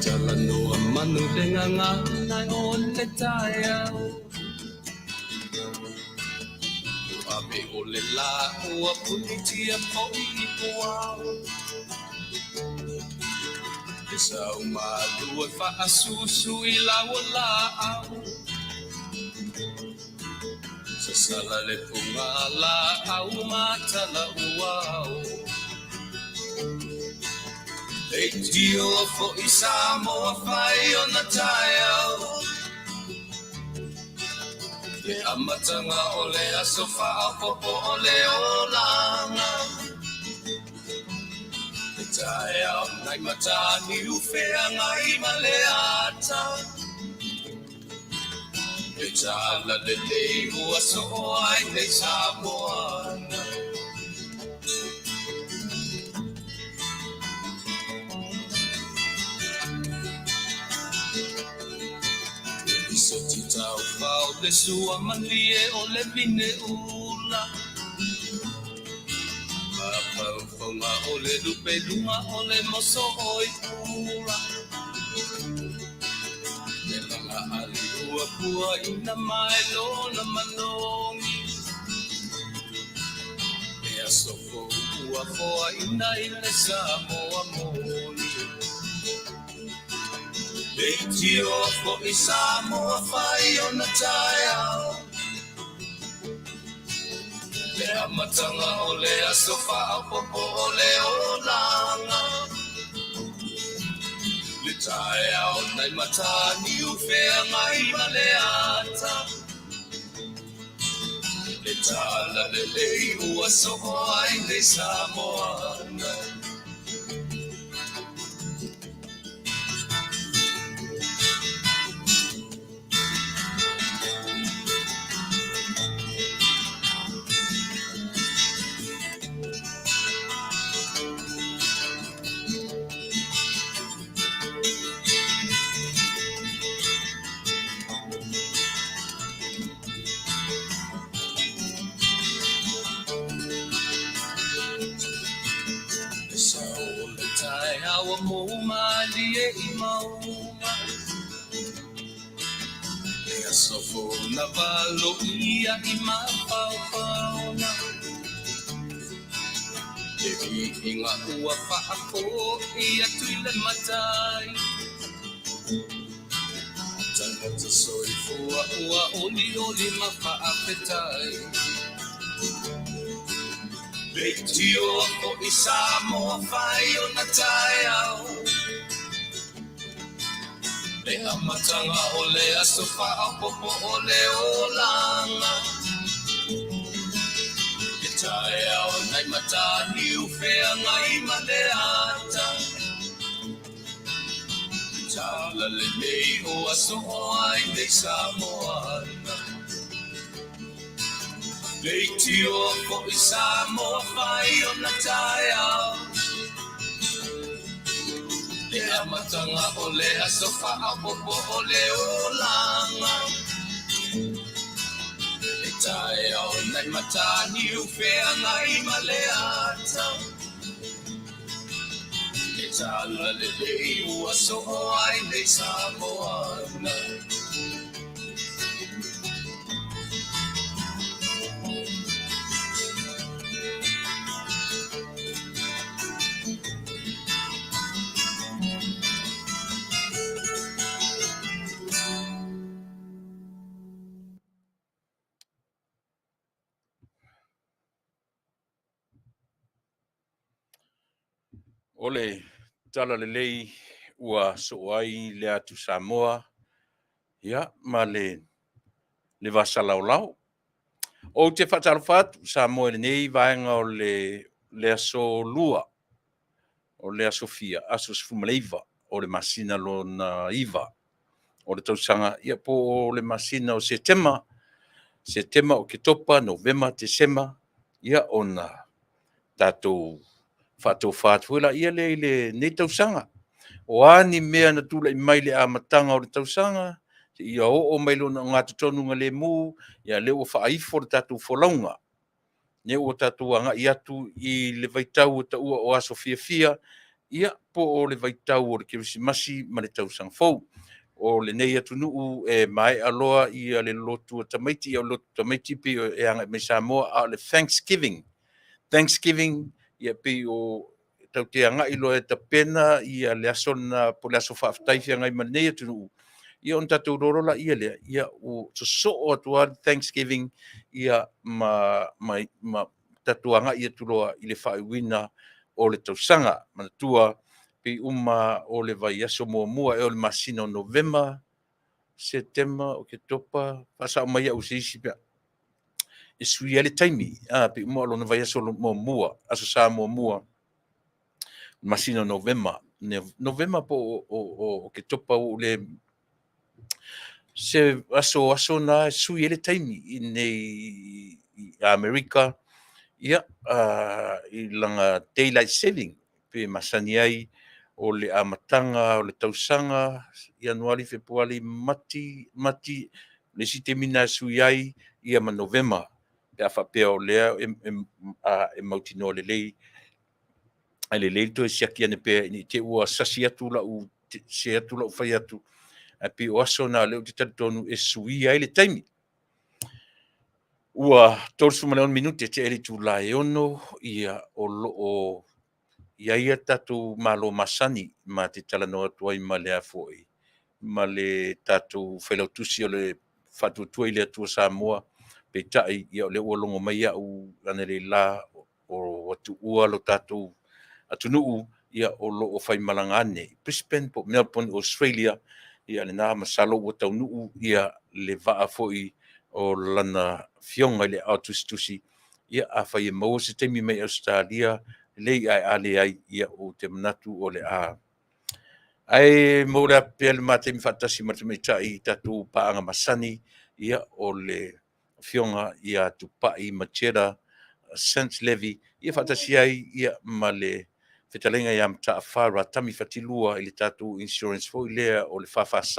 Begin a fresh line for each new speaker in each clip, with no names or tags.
Talanoa manu le gagana o le taeao. Ave o le lā ua punitia foi i puao. E sau malu e faasusu i lau laau. Sasala le pugalaau ma talauao. Leitio foi Samoa fai ona taeao. Le amataga o le aso faaopoopo o le olaga. Le taeao nai Mataniu Feagai ma le ata. Le talalelei ua soo ai nei Samoa. Lisoti taufao le sua malie o le vine ula. Mafaufaga o le lupeluga o le moso o i pula. Le laga ali ua pua ina mai lona manogi. Le aso fou ua foaina i le Samoa moni. Leitio foi Samoa fai ona taeao. Le amataga o le aso faaopoopo o le olaga. Le taeao nai Mataniu Feagai ma le ata. Le talalelei ua soo ai nei Samoa. Le sao o le taeao ua mou malie i mauga. Le aso fou na valoia i mafaufauga. Le viiga ua faafoi atu i le Matai. Tagata soifua ua olioli ma faafetai. Leitio foi Samoa fai ona taeao. Le amataga o le aso faaopoopo o le olaga. Le taeao nai Mataniu Feagai ma le ata. Talalelei ua soo ai nei Samoa. Leitio foi Samoa fai ona taeao. Le amataga o le aso faaopoopo o le olaga. Le taeao nai Mataniu Feagai ma le ata. Le talalelei ua soo ai nei Samoa.
O le talalelei ua soo ai le atu Samoa ia, ma le vasalaolao. Ou te faatalofa atu Samoa i lenei vaega o le aso lua, o le aso fia, aso 19 o le masina lona 9 o le tausaga, ia po o le masina o Setema, Setema, Oketopa, Novema, Tesema, ia ona tatou faatofa atu foi laia lea i lenei tausaga. O a ni mea na tulai mai le amataga o le tausaga, ia oo mai lona ogatotonu lemu, ia lea ua faaifo le tatou folauga. Lea ua tatou agai atu i le vaitau ua taua o aso fiafia, Ia, po o le vaitau o le Kerisimasi ma le Tausaga Fou. O lenei atunuu e maea loa ia le lotu a tamaiti, ia o le lotu tamaiti pei e agai mai Samoa, a o le Thanksgiving. Thanksgiving, ia pei o tatou te agai loa e tapena ia le aso lena po o le aso faafetai feagai ma lenei atunuu, ia ona tatou iloa loa lea lea, ia ua sosoo atu lava le Thanksgiving ia ma tatou agai atu loa i le faaiuina o le tausaga. Manatua, pei uma o le vaiaso muamua ea o le masina o Novema, Setema, Oketopa, faasao mai au e se isi pe a e sui ai le taimi, pei uma o lona vaiaso muamua, Aso Sa muamua, masina o Novema, Novema po o Oketopa ua ou le... se aso aso na e sui ai le taimi i nei i Amerika, ia, i lana daylight saving, pe masani ai o le amataga o le tausaga, Ianuari, Fepuari, Mati, Mati, le isi taimi lena e sui ai ia ma Novema, pe a faapea o lea e mautinoa lelei, ae lelei le toe siaki ane pea ina ne i te i ua sasi atu lau, sese atu lau fai atu, ae pei o aso na o lea ou te talitonu e suia ai le taimi. Ua 36 minute tea i le itula e 6, ia o lo o i ai a tatou malo masani ma te talanoa atu ai ma le a foi ma le tatou failautusi o le Faatuatua i le Atua Samoa, peitai ia o lea ua logo mai au analeila ua tuua lo tatou atunuu, ia o lo o faimalaga ane i Brisbane po o Melbourne, Australia, ia lena masalo ua taunuu ia le vaa foi o lana afioga i le Aao Tusitusi. Ia afai e maua se taimi mai Ausetalia, lelei, ae a leai, ia ou te manatu o le a... Ae maua pea le ma taimi faatasi ma le tamaitai i tatou paaga masani, ia o le afioga ia Tupai Macheta Sent Levy, ia faatasi ai ia ma le fetalaiga ia Mataafa Ratami Fatilua i le tatou insurance foi lea o le FFS,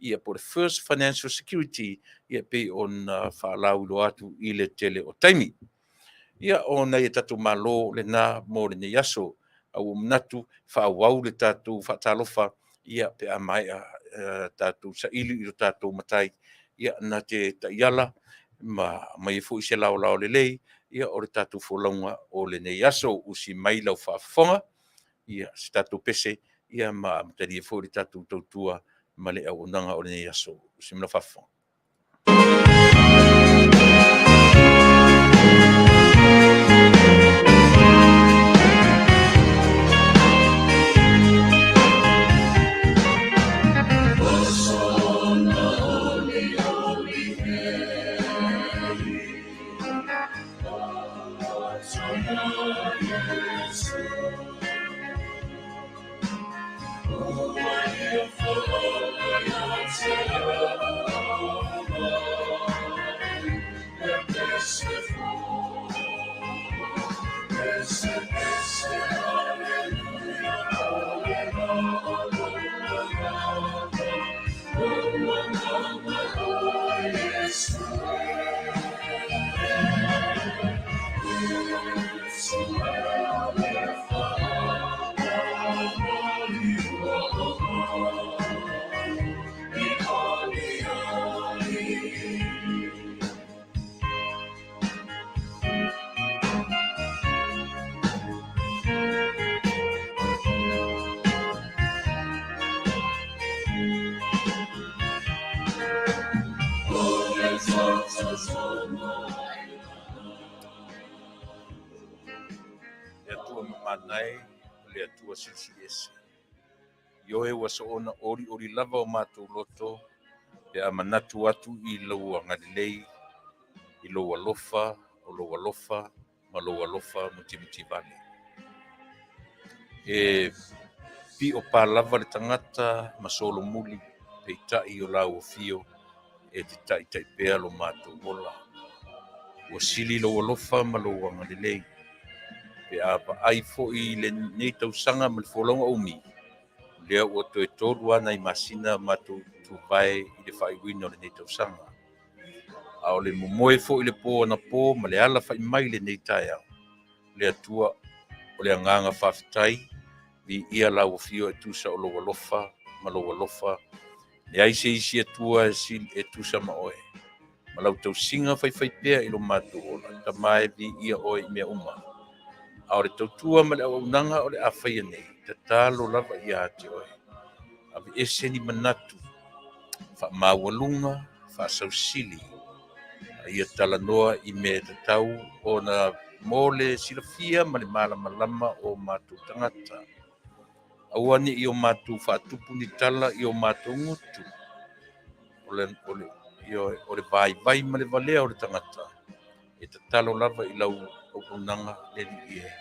ia po o le First Financial Security, ia pei ona faalauiloa atu i le tele o taimi. Ia, o nai a tatou malo lena mo lenei aso. Ae ua ou manatu e faaauau le tatou faatalofa ia pe a maea tatou saili i lo tatou Matai na te taiala ma aumai ai foi se laolao lelei o le tatou folauga o lenei aso. Usi mai lau faafofoga ia se tatou pese ma amatalia foi le tatou tautua ma le auaunaga o lenei aso. Usi mai lau faafofoga. Le Atua mamana e, o le Atua Silisili Ese. Ioe ua soona olioli lava o matou loto pe a manatu atu i lou agalelei, i lou alofa, o lou alofa ma lou alofa mutimutivale. E pio pa lava le tagata ma solomuli, peitai o lau afio e te taitai pea lo matou ola. Ua sili lou alofa ma lou agalelei. Pe a vaai foi i lenei tausaga ma le folauga umi, o lea ua toe 3 lava nai masina matou tuvae i le faaiuina o lenei tausaga. A o le momoe foi i le po anapo ma le alafai mai i lenei taeao, le Atua o le agaga faafetai Viia lau Afio e tusa o lou alofa ma lou alofa, leai se isi Atua e tusa ma oe, ma lau tausiga faifaipea i lo matou ola. Tama e, viia oe i mea uma. A o le tautua ma le auaunaga o le a faia nei, tatalo lava ia te oe. Aveese ni manatu faamaualuga, faasausili, a ia talanoa i mea e tatau ona mo le silafia ma le malamalama o matou tagata. Aua ne i o matou faatupu ni tala i o matou gutu, o le vaivai ma le valea o le tagata, e tatalo lava i lau auaunaga le Alii e,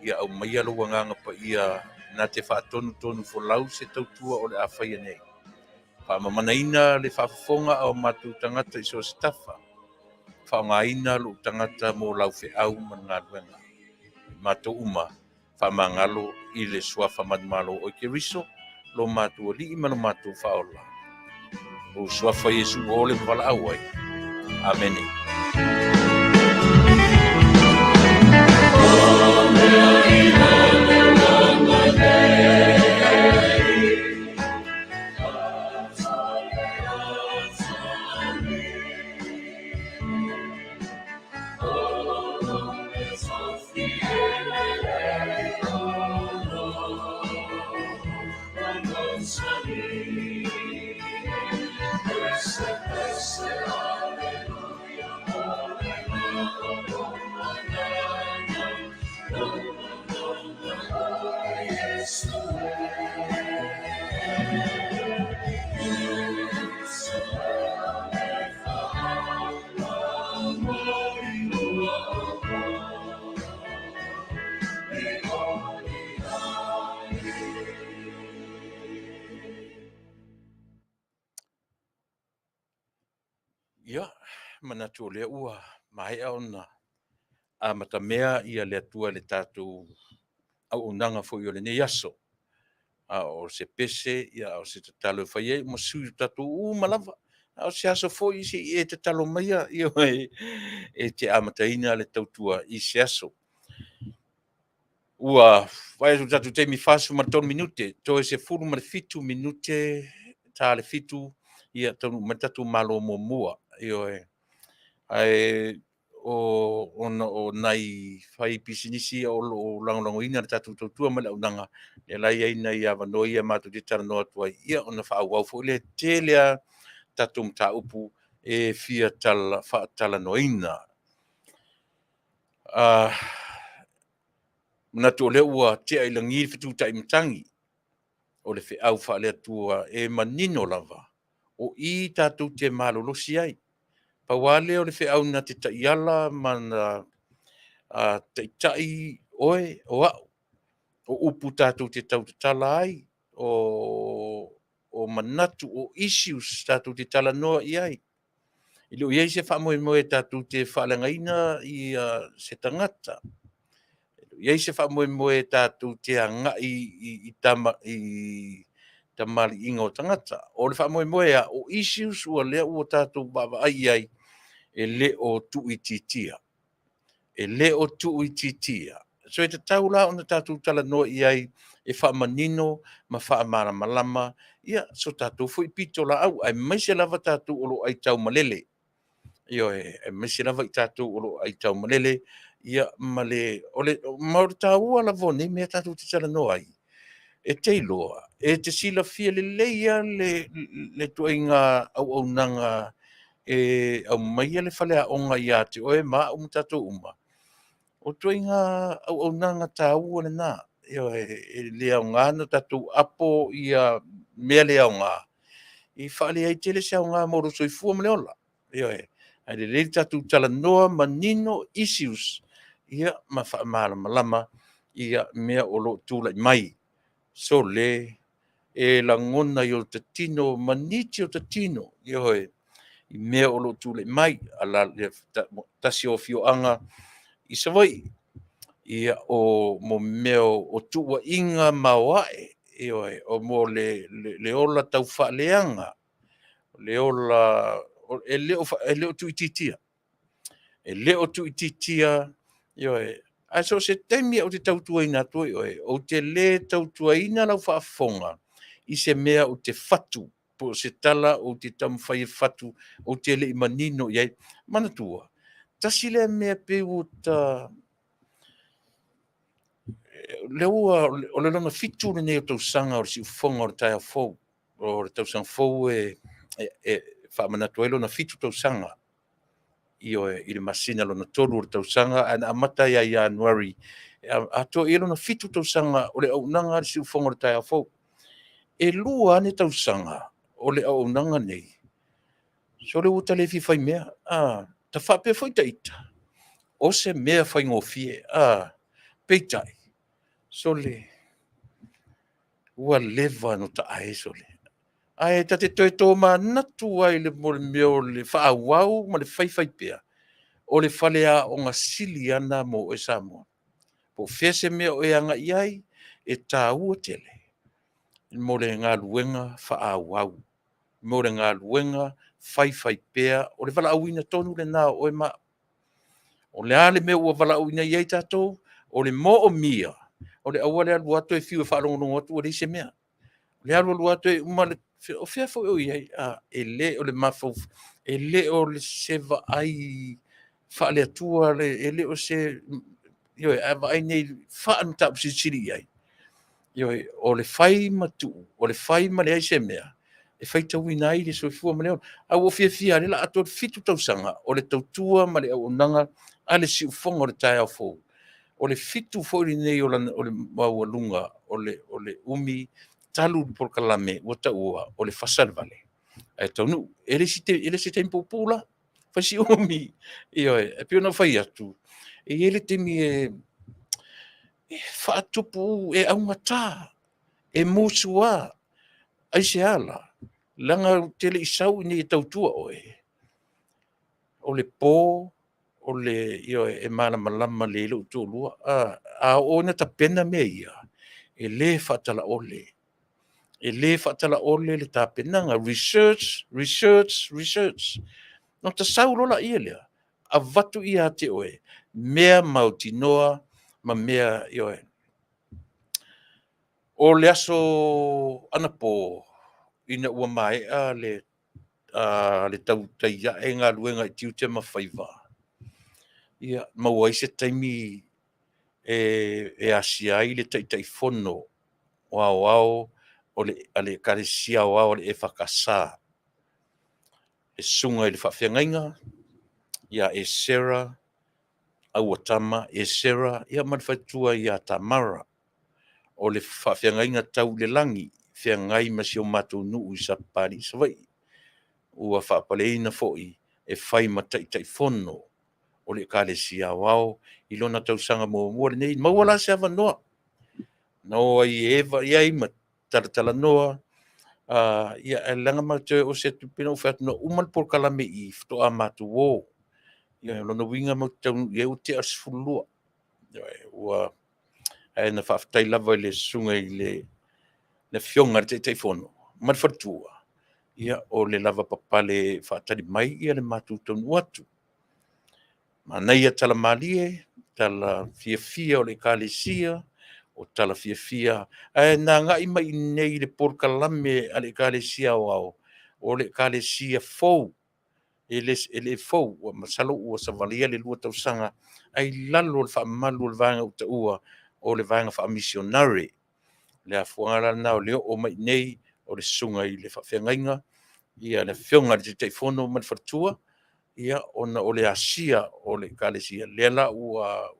ia aumaia lou Agaga Paia na te faatonutonu folau se tautua o le a faia nei. Faamamanaina le faafofoga a o matou tagata i so o se tafa, faaaogaina lou tagata mo lau feau ma le galuega. Matou uma, faamagalo i le suafa manumalo o Keriso, lo matou Alii ma lo matou Faaola. O suafa Iesu ua ole ma valaau ai. Amene. Ia, manatu o lea ua maea ona amatamea le Atua i le tatou auaunaga foi o lenei aso. A o se pese, a o se tatalo e fai ai ma sui o tatou uma lava. A o se aso foi se i e tatalo maia e te amataina le tautua i se aso. Ua vaai atu i le tatou taimi e 43 minute, toe 17 minute ta le 7, ia taunuu mai le tatou Malo muamua. Ioe. Ae ona o nai faipisinisi ia o lo o lagolagoina le tatou tautua ma le auaunaga, lea la e i ai nai avanoa ia matou te talanoa atu ai, ia ona faaauau foi lea. E tele lava tatou mataupu e fia faatalanoaina. E manatu o lea ua tea i lagi le fetu taimatagi o le feau faale-Atua e manino lava, o i tatou te malolosi ai. Pau lava lea o le feau na te taiala ma na taitai oe, o au, o upu tatou te tautatala ai, o manatu, o issues tatou te talanoa i ai. E le o i ai se faamoemoe tatou te faaleagaina se tagata, e le o i ai se faamoemoe tatou te agai i tamaliiga o tagata. O le faamoemoe lava, o issues o lea ua tatou vaavaai i ai, e le o tuuitiitia, e le o tuuitiitia. So e tatau la ona tatou talanoa i ai e faamanino ma faamalamalama so tatou foi pitolaau, aemaise lava tatou o lo o aitaumalele. Ioe, aemaise lava i tatou o lo o aitaumalele. Ia ma le taua lava o nei mea tatou te talanoa ai, e te iloa, e te silafia lelei lava le ituaiga auaunaga e aumaia le faleaoga ia te oe ma au ma tatou uma, o ituaiga auaunaga taua lena. Ioe, e le aoga ona tatou apo mea le aoga, e faaleai tele se aoga mo lou soifua ma le ola. Ioe, ae lelei le tatou talanoa manino issues ma faamalamalama mea o lo o tulai mai. Sole, e lagona i ota tino ma niti o ta tino, ioe, i mea o lo o tulai mai. Tasi o afioaga i Savaii, ia o mea o tuuaiga maoae, ioe, o le ola taufaaleaga, le ola e le o tuuitiitia. E le o tuuitiitia, ioe. Ae so o se taimi ou te tautuaina atu ai oe, ou te lē tautuaina lau faafofoga i se mea ou te fatu, po o se tala ou te taumafai e fatu ou te le i manino i ai. Manatua, tasi lea mea pei ua ta... lea ua, o le lona 7 lenei o tausaga o le siufofoga o le taeao fou. O le tausaga fou e faamanatu ai lona 7 tausaga. Ioe, i le masina lona 3 o le tausaga, ae na amata ia Ianuari, e atoa i ai lona 7 tausaga o le auaunaga a le siufofoga o le taeao fou. E 2 lava ni tausaga o le auaunaga nei, sole ua ta le fia faimea, a, ta faapea foi ita, o se mea faigofie, a, peitai, sole, ua leva ona taae, sole. Ae ta te toe tomanatu lava i le mea o le faaauau ma le faifaipea, o le faleaoga sili lava lena mo oe Samoa. Po o fea se mea o e agai i ai, e taua tele mo le galuega faaauau, mo le galuega faifaipea, o le valaauina tonu lena o oe ma au. O le a le mea ua valaauina i ai tatou? O le moomia, o le aua le alu lava toe fiu e faalogologo atu ua leai se mea. O le alu alu lava toe uma le... O fea foi o i ai? E le o le mafaufau, e le o se vaai faale-Atua, e le o se... Ioe, a vaai nei faa-mataupu silisili i ai, ioe, o le fai ma tuu, o le fai ma leai se mea, e faitauina ai le soifua ma le ola. Ae ua ou fiafia lava o lea o le a atoa le 7 tausaga o le tautua ma le auaunaga a le siufofoga o le taeao fou. O le 7 foi lenei o le maualuga o le umi talu le polokalame ua taua o le fasa le vale ae taunuu. E le o se taimi puupuu la, fai si umi. Ioe, e pei ona ou fai atu, e i ai le taimi e faatupu, e augata, e musua. Aisea la? Leaga ou te le i sau i inei e tautua oe. O le po, ioe, e malamalama lelei ai lou toalua. A oo ina tapena mea ia, e le faatalaole, e le faatalaole le tapenaga, research, research, research. Ona ota sau loa lea, avatu ia te oe mea mautinoa ma mea, ioe. O le aso anapo ina ua maea le tautai ae galuega i tiute ma faiva, ia maua ai se taimi e asia ai le Taitaifono Aoao a le Ekalesia Aoao a le EFKS, le Susuga i le Faafeagaiga ia Esera Auatama Esera ma le faletua ia Tamara. O le faafeagaiga tau i le lagi, feagai ma si o matou nuu i Sapapalii, Savaii. Ua faapaleina foi e fai ma Taitaifono o le Ekalesia Aoao i lona tausaga muamua lenei. Maua la se avanoa na o ai e eva i ai ma talatalanoa, ae leaga matou te o ese atu, pei ona ou fai atu, na uma le polokalame i i faatoa matou o. O lona uiga matou te taunuu i ai ua tea le 12. Ioe. Ae na faafetai lava i le susuga i le Afioga i le Taitaifono ma le faletua, o le lavapapale e faatali mai le matou taunuu atu. Manaia tala malie, tala fiafia o le Ekalesia, o tala fiafia. Ae na agai mai i inei i le polokalame a le Ekalesia Aoao, o le Ekalesia fou, e le fou, masalo ua savalia le 2 tausaga, ae i lalo o le faamalu o le vaega ua taua o le vaega faamisionare. O le afuaga la lena o le oo mai i inei o le susuga i le faafeagaiga, le Afioga i le Taitaifono ma le faletua, ona o le asia o le Ekalesia, lea la ua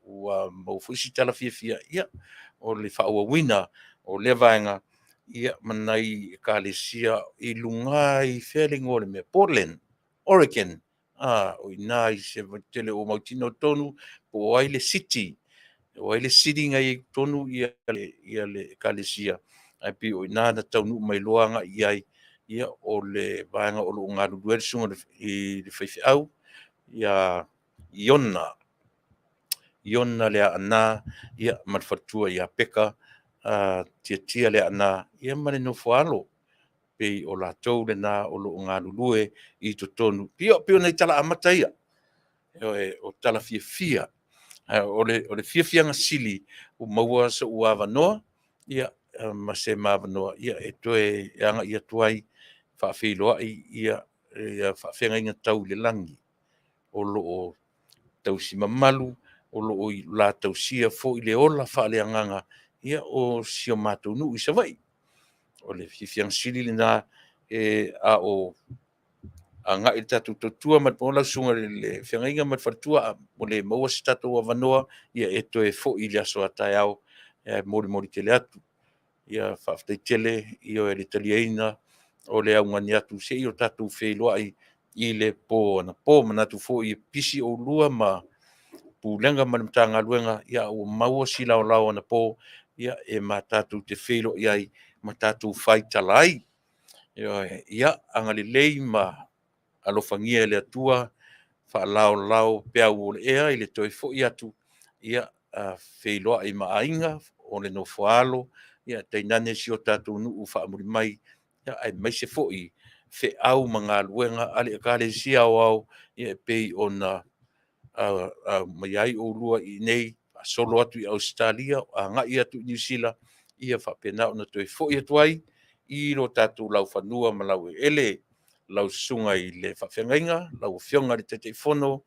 maua foi se tala fiafia, o le faaauauina o lea vaega ma nai Ekalesia i luga i fea le igoa o le mea, Portland, Oregon. O i ina i se ou te le o mautinoa tonu po o ai le City, o ai le City na i ai tonu le Ekalesia, ae pei o i ina na taunuu mai loa agai i ai. O le vaega o lo o galulue ai le susuga i le faifeau ia Iona, Iona Leaana ma le faletua ia Peka Tiatia Leaana ma le nofo a alo. Pei o latou na o lo o galulue i totonu. Ia pei o nai tala amata ia, ioe, o tala fiafia. O le fiafiaga sili ua maua so'u avanoa, ia, ma se ma avanoa e toe agai atu ai faafeiloai ia faafeagaiga tau i le lagi o lo o tausi mamalu, o lo o la tausia foi le ola faaleagaga o si o matou nuu i Savaii. O le fiafiaga sili lena a o agai le tatou tautua ma lau susuga i le feagaiga ma le faletua, ua le maua se tatou avanoa e toe foi i le aso a taeao, ae molimoli tele atu. Ia faafetai tele i le taliaina o le augani atu se i o tatou feiloai i le po anapo. E manatu foi e pisi oulua ma Pulega ma le Matagaluega, a ua maua si laolao anapo e ma tatou te feiloai ai ma tatou faitala ai. Ioe. Ia agalelei ma alofagia e le Atua faalaolao peau o le ea i le toe foi atu, feiloai ma aiga o le nofo a alo, tainane si o tatou nuu faamuli mai, aemaise foi feau ma galuega a le Ekalesia Aoao e pei ona aumaia ai oulua i inei, faasolo atu i Ausetalia, agai atu i Niu Sila, ia faapena ona toe foi atu ai i lo tatou laufanua ma laueleele. Lau Susuga i le Faafeagaiga, lau Afioga i le Taitaifono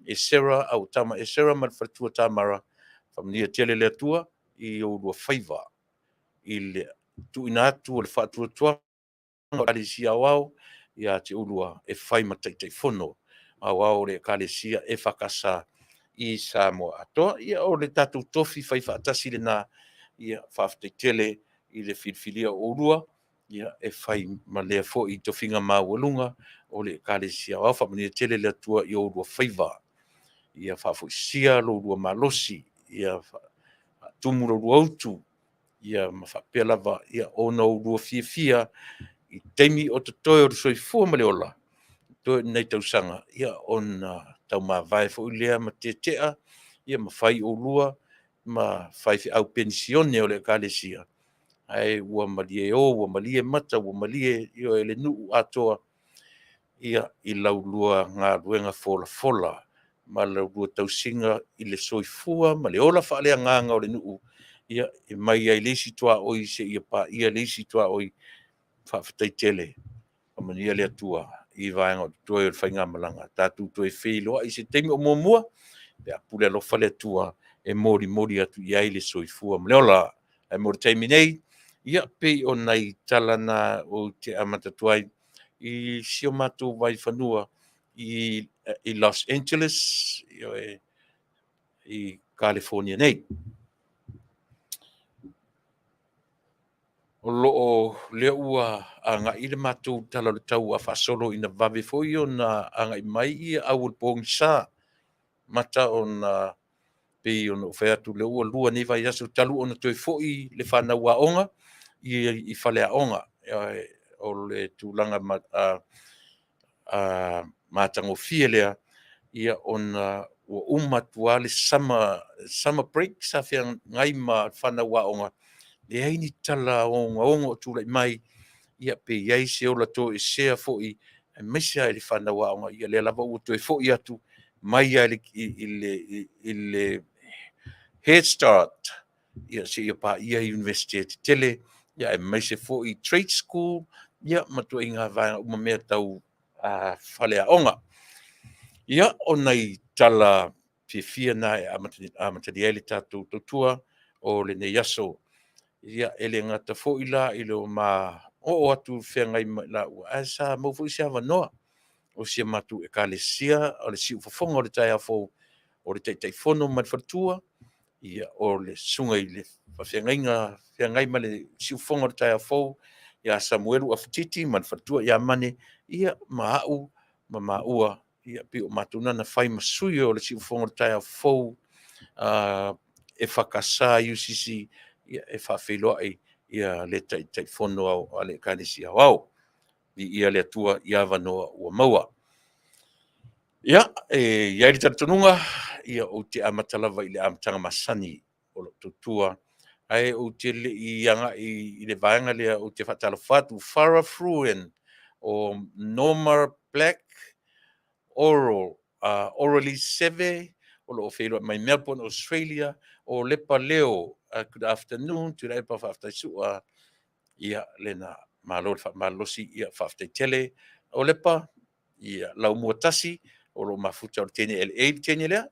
Esera Autama Esera ma le faletua Tamara, faamanuia tele le Atua i oulua faiva i le tuuina atu o le faatuatuaga o le Ekalesia Aoao ia te oulua e fai ma Taitaifono Aoao o le Ekalesia EFKS i Samoa atoa. Ia, o le tatou tofi faifaatasi lena. Faafetai tele i le filifilia o oulua e fai ma lea foi tofiga maualuga o le Ekalesia Aoao. Faamanuia tele le Atua i oulua faiva, ia faafoisia lo oulua malosi, ia faatumu la oulua utu, ma faapea lava ona oulua fiafia i taimi o totoe o le soifua ma le ola, totoe o lenei tausaga, ona taumavae foi lea ma tetea ma fai oulua ma faifeau penisione o le Ekalesia, ae ua malie o ua malie mata ua malie, ioe, le nuu atoa i la oulua galuega folafola ma la oulua tausiga i le soifua ma le ola faaleagaga o le nuu, e mai lava i le isi tuaoi seia paia le isi tuaoi. Faafetai tele. Faamanuia le Atua i vaega o totoe o le faigamalaga. Tatou toe feiloai i se taimi o muamua pe a pule alofa le Atua e molimoli atu i ai le soifua ma le ola. Ae mo le taimi nei, ia pei o nai tala na ou te amata atu ai i si o matou vaifanua i Los Angeles, ioe, i Kalifonia nei. O lo o lea ua agai le matou Tala o le Tau a faasolo ina vave foi ona agai mai au o le pogisa, amata ona pei ona ou fai atu, o lea ua 2 nei vaiaso talu ona toe foi le fanau aoga i faleaoga. O le tulaga matagofie lea, ona ua uma atu lava le summer break sa feagai ma fanau aoga, leai ni tala ogaoga o tulai mai, pe i ai se ola toesea foi aemaise lava i le fanau aoga. Ia o lea lava ua toe foi atu mai lava i le Head Start seia paia Iunivesite tetele, aemaise foi trade school ma ituaiga vaega uma mea tau faleaoga. Ia, o nai tala fiafia na e amatalia ai le tatou tautua o lenei aso. Ia, e le gata foi la i le ma oo atu feagai ma i laua, ae sa maua foi se avanoa o si a matou Ekalesia o le Siufofoga o le Taeao Fou, o le Taitaifono ma le faletua, o le susuga i le faafeagaiga feagai ma le Siufofoga o le Taeao Fou ia Samuelu Afatiti ma le faletua ia Mane, ma au ma maua, pei o matou na na fai ma sui o le Siufofoga o le Taeao Fou EFKS UCC e faafeiloai le Taitaifono a le Ekalesia Aoao. Viia le Atua i avanoa ua maua. Ia, e i ai le talitonuga, ou te amata lava i le amataga masani o lau tautua, ae ou te le i agai i le vaega lea, ou te faatalofa atu, Farah Fruin o Norma Black, Oraly Seve. o lo o feiloai mai Melbourne, Australia. O Lepa Leo, good afternoon, Tuilaepa faafetai sua. Ia, lena, malo le faamalolosi, ia faafetai tele. O Lepa, ia, Laumua tasi, o lo o mafuta o le teine LA le teine lea.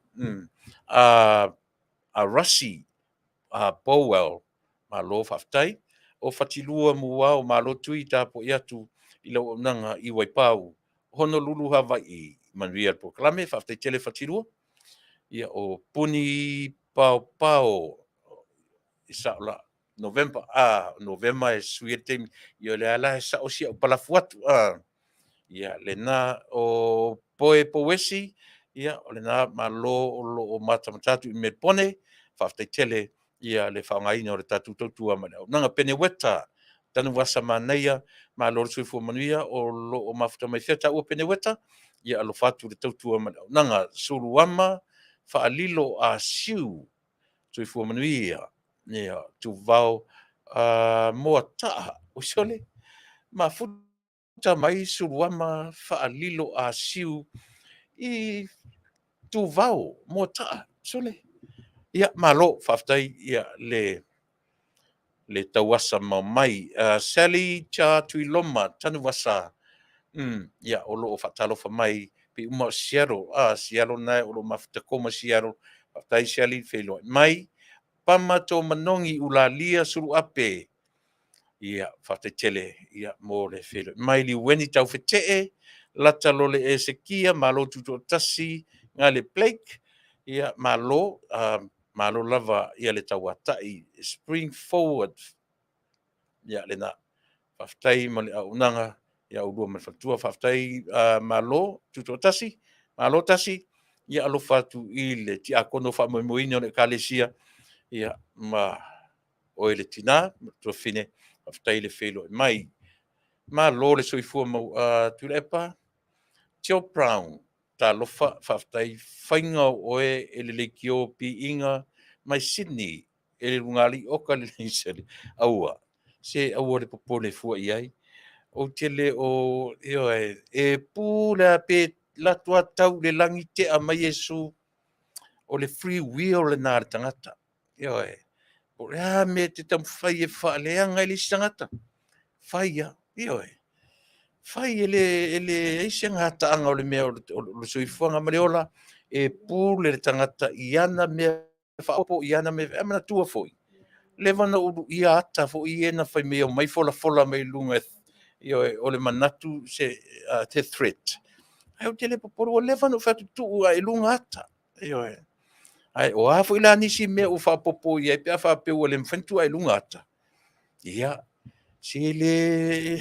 A Russi Powell, malo faafetai. O Fatilua Muao, malo Tui, tapuai atu i lau auaunaga i Waipau, Honolulu, Hawaii. Manuia le polokalame, faafetai tele Fatilua. Ia, o Puni Pao Pao, e sao la, November, Novema e sui ai le taimi. Ia o lea la e sao si au palafu atu. Ia, lena o Poe Pouesi, ia, o lena malo o lo o matamata atu i Melepone, faafetai tele ia le faaaogaina o le tatou tautua ma le auaunaga. Peneweta, Tanuvasa manaia, malo le soifua manuia, o lo o mafuta mai fea taua Peneweta? Ia alofa atu i le tautua ma le auaunaga. Suluama Faalilo Asiu, soifua manuia. Ia, Tuvao Moataa, oi sole, mafuta mai Suluama Faalilo Asiu i Tuvao Moataa, sole. Ia, malo, faafetai ia le tauasa mai. Sally Cha Tuiloma, Tanuvasa, ia, o lo o faatalofa mai pei uma o Seattle, Seattle na o lo o mafuta koma Seattle. Faafetai Sally feiloai mai. Pama Tōmanogi Ulalia Suluape, ia, faafetai tele ia mo le feiloai mai. Liueni Taufetee, Lata Lole Esekia, malo tutoatasi, Gale Blake, ia, malo, malo lava ia le tauatai Spring Forward, ia lena. Faafetai mo le auaunaga ia oulua ma le faletua. Faafetai, malo tutoatasi, malo tasi, ia alofa atu i le tiakono faamoemoeina o le Ekalesia, ia ma oe le tina ma le tuafafine, faafetai le feiloai mai. Malo le soifua mau Tuilaepa. Joe Brown, talofa, faafetai faiga o oe e le leitio piiga mai Sydney e le lugalii oka le sele. Aua, se aua le popole fua i ai. Ou te le o, ioe, e pu le a pe lato a tau i le lagi tea mai Iesu, o le free will lena a le tagata. Ioe, o le a mea e te taumafai e faaleaga ai le isi tagata? Fai lava, ioe. Fai e leai se gataaga o le mea o le soifuaga ma le ola, e pule le tagata i ana mea faaopoopo, i ana mea. Ae manatua foi, leva ona ou luia ata foi ia na fai mai e omai folafola mai luga, ioe, o le manatu se threat. Ae ou te le popole, ua leva ona ou fai atu, tuu ae i luga ata. Ioe. Ae o a foi la nisi mea ua faaopoopo i ai pe a faapea ua le mafai ona tuu ae i luga ata, ia, se le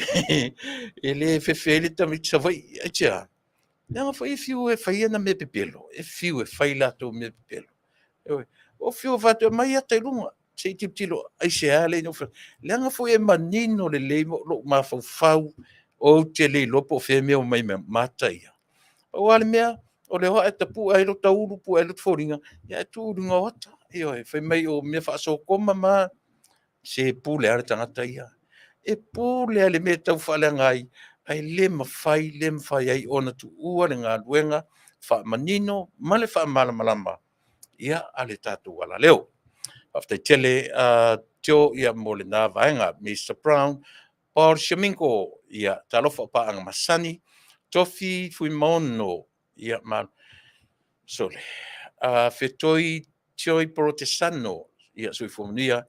e le fefe ai le tamaiti Savaii. Aisea? Leaga foi e fiu e fai ana mea pepelo, e fiu e fai latou mea pepelo. Ioe. O fiu e fai atu, aumai ata i luga, se i tilotilo, aisea le leaga foi e manino lelei lou mafaufau, ou te le iloa po o fea mea o omai ma ata ia. Pau lava le mea, o le o ae tapue ai lota ulu, pue ai lota foliga, ae tuu i luga o ata. Ioe, fai mai o mea faasokoma ma se pule lava le tagata ia. E pule lava i le mea e tau faaleaga ai, ae le mafai, le mafai ai ona tuua le galuega faamanino ma le faamalamalama ia a le tatou alaleo. Faafetai tele Joe ia mo lena vaega. Mr Brown, Paul Shamingo, ia talofa o paaga masani, Tofi Fuimaono, ia ma sole. Fetoi Tioi Porotesano, ia soifua manuia,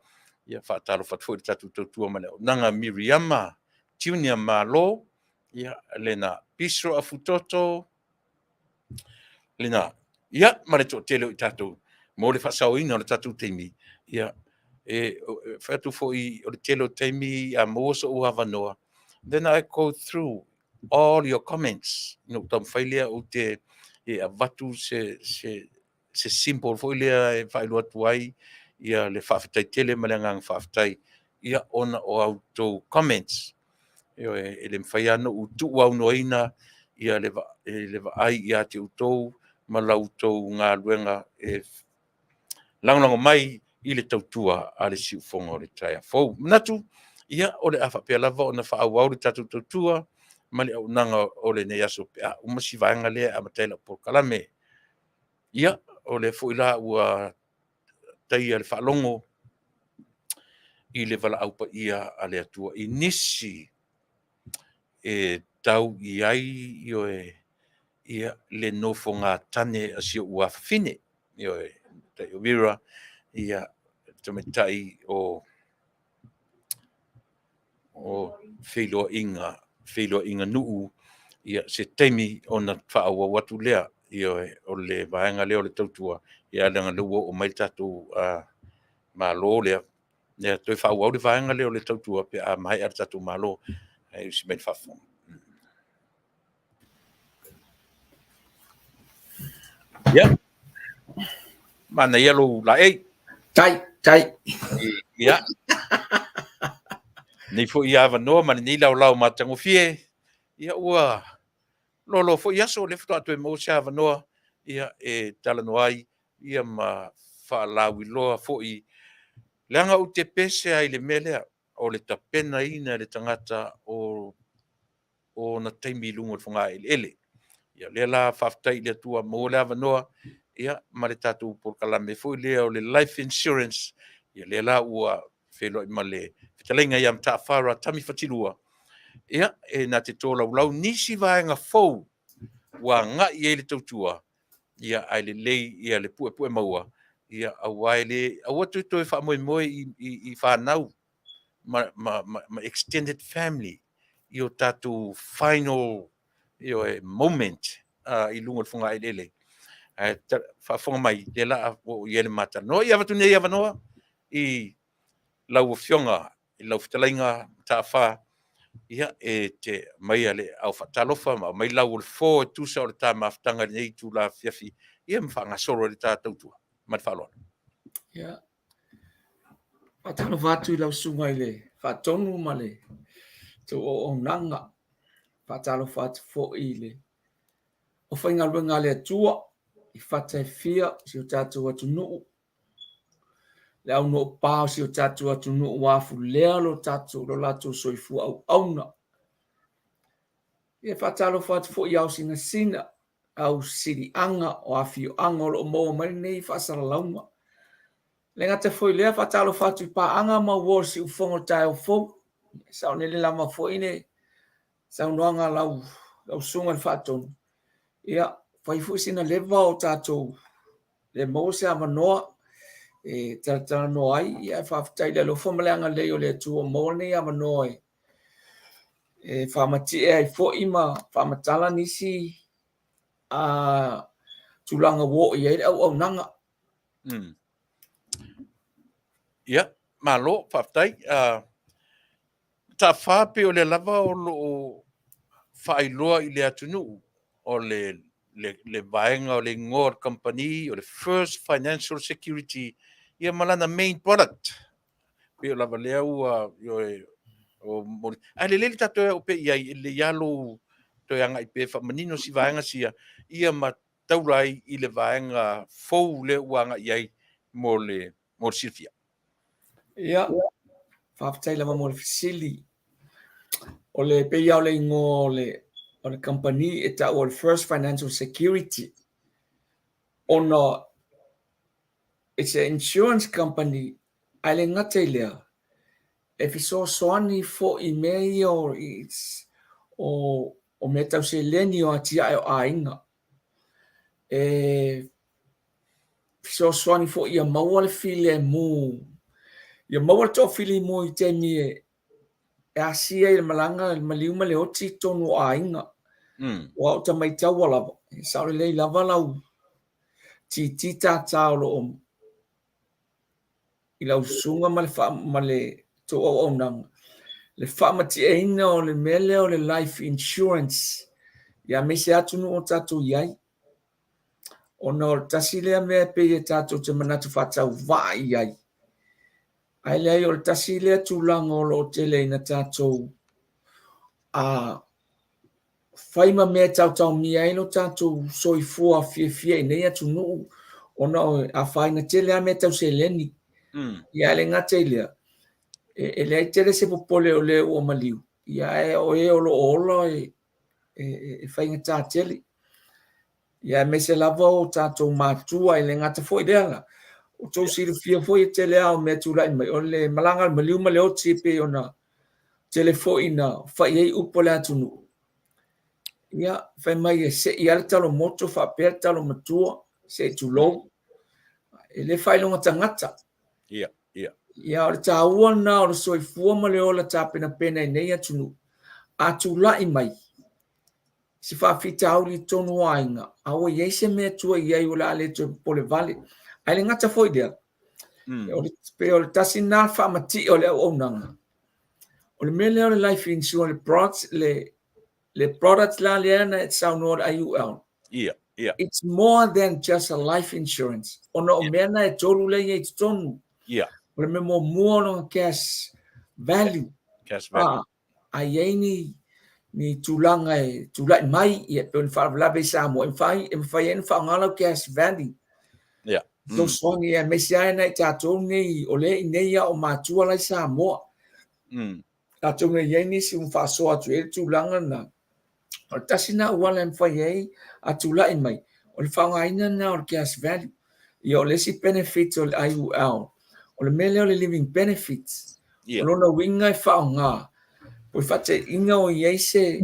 ia faatalofa atu foi i le tatou tautua ma le auaunaga. Miriama Junior Malo, ia lena. Bisro Afutoto, lena. Ia, ma le toatele o i tatou mo le faasaoina o le tatou taimi, ia, e fai atu foi o le tele o taimi a maua sou avanoa, then I go through all your comments. Na ou taumafai lea ou te e avatu se symbol foi lea e faailoa atu ai ia le faafetai tele ma le agaga faafetai ia ona o a outou comments. Ioe, e le mafai lava ona ou tuuaunoaina ia le vaai ia te outou ma la outou galuega e lagolago mai i le tautua a le siufofoga o le taeao fou. Manatu, ia, o le a faapea lava ona faaauau le tatou tautua ma le auaunaga o lenei aso pe a uma si vaega lea e amata ai lau polokalame. Ia, o lea foi la ua taia le faalogo i le valaau paia a le Atua i nisi e tau i ai, ioe, ia, le nofogatane a si ou afafine, ioe, tai o Vera, ia, tamaitai o Feiloaiga, Feiloaiga Nuu, ia, se taimi ona faaauau atu lea, ioe, o le vaega lea o le tautua, ia leaga o lea ua oo mai le tatou Malo lea, ia toe faaauau le vaega lea o le tautua pe a maea le tatou Malo. Ae usi mai le faafofoga. Ia, manaia lou laei.
Tai, tai.
Ia. Nei foi avanoa ma lenei laolao matagofie, ia ua loaloa foi aso, o lea faatoa toe maua se avanoa ia, e talanoa ai ia ma faalauiloa foi, leaga ou te pese lava i le mea lea, o le tapenaina e le tagata o ona taimi i luga o le fogaeleele. Ia o lea la faafetai i le Atua ua maua le avanoa, ia ma le tatou polokalame foi lea o le Life Insurance, ia lea la ua feiloai ma le fetalaiga ia Mataafa Ratami Fatilua, ia, e na te tolaulau nisi vaega fou ua agai i ai le tautua, ia ae lelei ia le puepue maua, ia aua e le, aua toe toe faamoemoe i fanau ma extended family i o tatou final, ioe, moment i luga o le fogaeleele. Ae faafofoga mai, o lea o le a oo i ai le ma talanoa. Ia avatu nei avanoa i lau Afioga i lau fetalaiga Mataafa, ia, e te aumaia le aao faatalofa ma aumai lau o le fo e tusa o le ta mafutaga i lenei itula afiafi, ia ma faagasolo ai le ta tautua. Ma le faaaloalo.
Ia, faatalofa atu i lau susuga i le Faatonu ma le tou auaunaga. Faatalofa atu foi i le aufaigaluega a le Atua i fata e fia o si o tatou atunuu, le au noopa o si o tatou atunuu ua afulea lo tatou, lo latou soifua auauna. Ia faatalofa atu foi i ao sinasina, au siliaga o afioaga o lo o maua mai lenei faasalalauga. Le gata foi lea, faatalofa atu i paaga ma uo o le siufofoga o le taeao fou. E saolele lava foi le saunoaga a lau, lau susuga i le Faatonu. Ia, fai foi sina leva o tatou le maua se avanoa e talatalanoa ai. Ia, faafetai i le alofa ma le agalelei o le Atua ua maua lenei avanoa e e faamatie ai foi ma faamatala nisi a tulaga ua oo i ai le auaunaga.
Ia, malo, faafetai. Mataafa pei o lea lava o lo o faailoa i le atunuu o le, le vaega o le igoa o le kamupani o le First Financial Security, ia ma lana main product. Pei o lava lea ua, ioe, o moli. Ae lelei le tatou oo pea i ai, e lelei lava lou toe agai pea e faamanino si vaega sia, ia ma taula ai i le vaega fou lea ua agai i ai mo le, mo le silafia.
Ia, faafetai lava mo le fesili. O le pei lava o le igoa o le o le kamupani e taua o le First Financial Security ona it's a insurance company ae le gata i lea, e fesoasoani foi i mea ia o, o, o mea tau seleni o atiae o aiga. E fesoasoani foi ia maua le filemu, ia maua le toafilemu i taimi e e asia ai le malaga, le maliu ma le oti i totonu o aiga. Aua o ta maitaua lava, e sao lelei lava lau titi tātā o lo o i lau susuga ma le, ma le tou auaunaga, le faamatieina o le mea lea o le life insurance, ia aemaise atunuu o tatou i ai. Ona o le tasi lea mea e pei e tatou te manatu faatauvaa i ai, ae leai o le tasi lea tulaga o lo o tele ina tatou a fai ma mea e taotaomia ai lo tatou soifua fiafia i nei atunuu ona e afaina tele lava mea tau seleni. Ia ae le gata i lea, e leai tele se popole o le ua maliu, ia ae o e o lo o ola e faigata tele. Ia aemaise lava o tatou matua e le gata foi lea la. Ua outou silafia foi e tele lava o mea tulai mai, o le malaga a le maliu ma le oti e pei ona tele foi ina fai ai upu a le atunuu. Ia, fai mai e sei lava le talo moto faapea le talo matua, se i tulou. E le faailoga tagata.
Ia, ia.
Ia, o le taua lena o le soifua ma le ola tapenapena i nei atunuu. A tulai mai se faafitauli i totonu o aiga, a ua i ai se mea tua i ai o le a le toe popole vale. Ae le gata foi i lea, o le, pei o le tasi lena faamatie o le auaunaga. O le mea lea o le life insurance, le product, le product la lea na e saunoa le IUL.
Ia, ia.
It's more than just a life insurance. Ona o mea na e tolu lea i ai i totonu.
Ia.
O le mea muamua o lona cash value.
Cash value.
A i ai ni tulaga e tulai mai, ia, pei o ni faalavelave i Samoa, e mafai, e mafai ai ona faaaoga lau cash value.
Ia.
Fesoasoani aemaise lava nai tatou nei o lea i inei a o matua la i Samoa. Atonu e i ai nisi ua faasoa atu i ai le tulaga lena. O le tasi lena auala e mafai ai a tulai mai, o le faaaogaina lena o le cash value. Ia o le isi benefit o le IUL, o le mea lea o le living benefits.
Ia.
O lona uiga e faaaoga, po o le faataitaiga o i ai se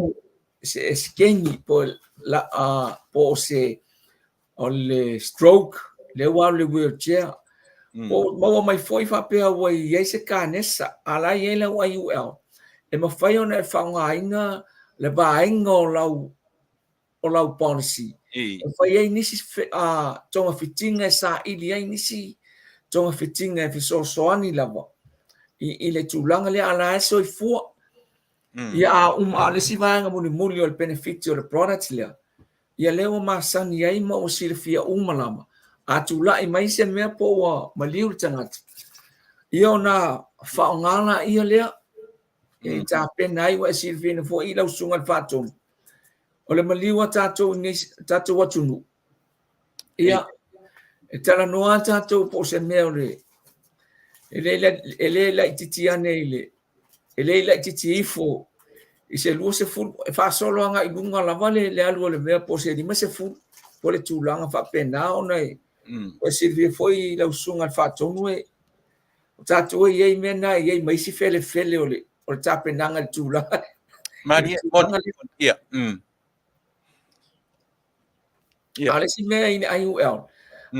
se esekeni po la, po o se o le stroke, lea ua alu i le wheelchair. Po o maua mai foi faapea ua i ai se kanesa, a la e i ai lau IUL, e mafai ona e faaaogaina le vaega o lau o lau policy. E fai ai nisi togafitiga e saili ai nisi togafitiga e fesoasoani lava i le tulaga lea, a la e soifua. Ia a uma, a o le isi vaega mulimuli o le benefit o le product lea, ia lea ua masani ai ma ua silafia uma lava, a tulai mai se mea po ua maliu le tagata, ia ona faaaoga laia lea e tapena ai, ua e silafiaina foi lau susuga i le Faatonu, o le maliu a tatou i nei tatou atunuu, ia e talanoa lava tatou po o se mea o le e le laitiiti ane i le e le laitiiti ifo i se 20, e faasolo agai i luga lava le alu o le mea po o se 50, po o le tulaga faapena ona e ua e silafia foi lau susuga i le Faatonu e o tatou e i ai mea na e i ai ma isi felefele o le o le tapenaga i le tulaga.
Malie, ia.
Ia. A o le isi mea i le IUL,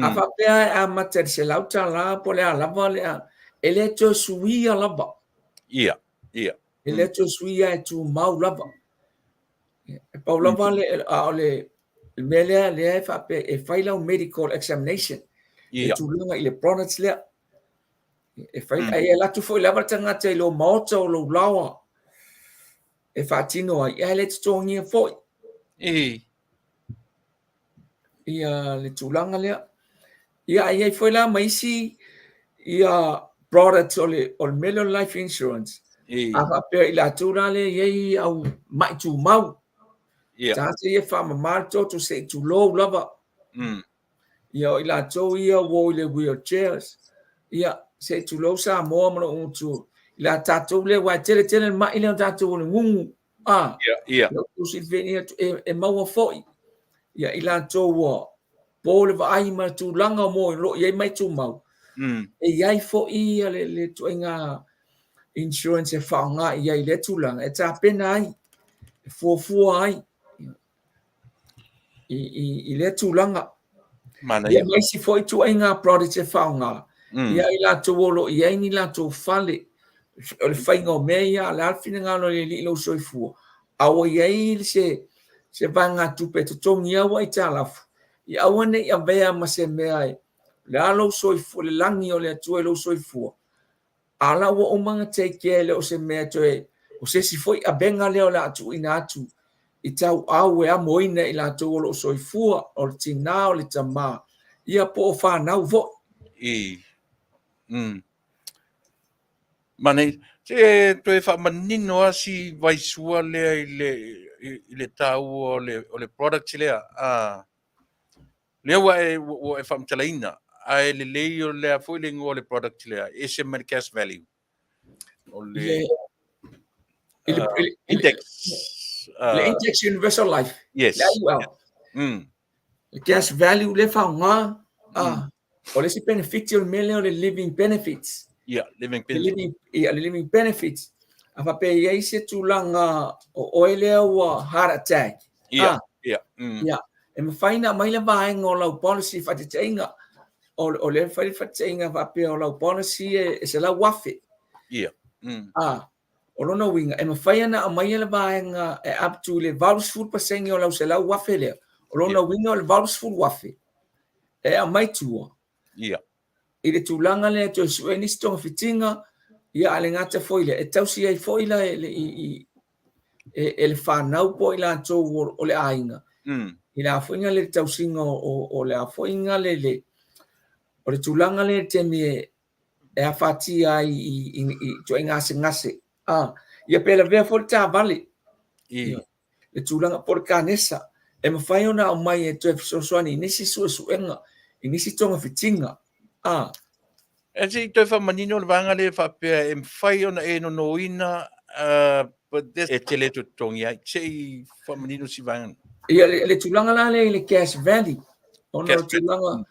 a faapea e amata i le $100 po o le a lava le a, e le toe suia lava.
Ia, ia.
E le toe suia e tumau lava. E pau lava le, a o le mea lea, lea e faapea, e fai lau medical examination.
Ia.
E tulaga i le products lea. E fai, e alu atu foi lava le tagata i lou maota o lou laoa e faatino ai, ae le totogia foi. Ia le tulaga lea. Ia, a i ai foi la ma isi ia products o le o le mea lea o le life insurance. A faapea i latou la lea e i ai au mai tumau. Tagata ia e faamama le toto se i tulou lava. Ia o i latou ia ua o i le wheelchairs. Ia, se i tulou Samoa ma lou gutu i la tatou lea, aua e tele tele le mai lea o tatou o le gugu. A,
Ia, ia.
E maua foi ia i latou ua po le vaai ma le tulaga mo o lo o i ai mai tumau. E i ai foi ia le ituaiga insurance e faaaoga i ai i lea tulaga e tapena ai, e fuafua ai i lea tulaga.
Manaia.
Ia ma isi foi ituaiga products e faaaoga, ia i latou o lo o i ai ni latou fale, o le faiga o mea ia, o le a le finagalo o le Alii i lou soifua, a ua i ai se vaegatupe e totogi au aitalafu, ia aua ne i avea ma se mea e, o le a lou soifua, le lagi o le Atua i lou soifua, A la ua uma ona take care, e le o se mea toe, o se isi foi avega lea o le a tuuina atu i tauau e amoina i latou o lo o soifua, o le tina, o le tama, ia po o fanau foi.
I. Manaia. Se toe faamanino lava si vaisua lea i le, i le taua o le product lea. Ah, lea ua e, ua e faamatalaina, ae lelei o lea foi le igoa o le product lea, e ese mai le cash value. O le index.
Le Index Universal Life.
Yes.
Le IUL. Le cash value lea faaaoga, a, o le isi benefit o le mea lea o le living benefits.
Yeah, living benefits.
Living, yeah, le living benefits. A faapea i ai se tulaga o oe lea ua heart attack.
Yeah, yeah.
Yeah. E mafai ona aumai le vaega o lau policy faataitaiga. O lea fai le faataitaiga faapea o lau policy e $100,000.
Yeah.
A, o lona uiga, e mafai ona aumaia le vaega e up to le 80% o lau $100,000 lea. O lona uiga o le $80,000 e aumai tua.
Yeah.
I le tulaga lea e toe sue ai nisi togafitiga, ia a le gata foi lea, e tausi ai foi la e, i, e, e le fanau po o i latou o le aiga. I le a foi le tausiga o le a foi le, le, o le tulaga lea i le taimi e, e afatia ai i, i, i ituaiga gasegase. Ah, ia pe lavea foi le taavale.
I.
Le tulaga po o le kanesa e mafai ona aumai e toe fesoasoani i nisi suesuega, i nisi togafitiga. Ah.
E se i toe faamanino le vaega lea faapea e mafai ona e nonoina but this e te le totogi ai. Se i faamanino si vaega.
Ia le tulaga la lea i le cash value, ona o le tulaga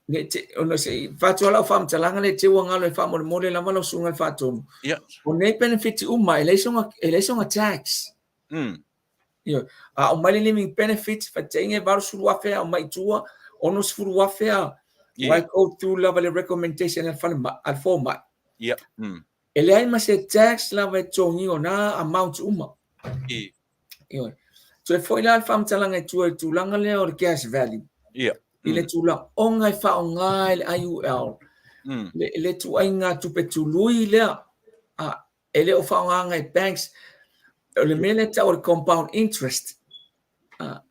Ne te, ona se i whātua lau whaamatalaga le te ua ngalo e whaamolemole lava lau susuga i le faatonu.
Yeah.
O nei benefit uma, e leai soga, e leai soga tax. Ioe. A aumai le living benefits, faataitaiga e 80,000 a aumai i tua, 60,000 a
Yeah.
wai go through lava le recommendation a le falemai, a le fomai.
Yeah.
E leai ma se tax lava e totogia o na amounts uma.
I.
Ioe. Toe foi la le faamatalaga i tua i le tulaga lea o le cash value.
Yeah.
I le tulaga e faaaoga e le IUL, le ituaiga tupe tului lea, a, e le o faaaogaina e banks, o le mea lea e tau o le compound interest. A,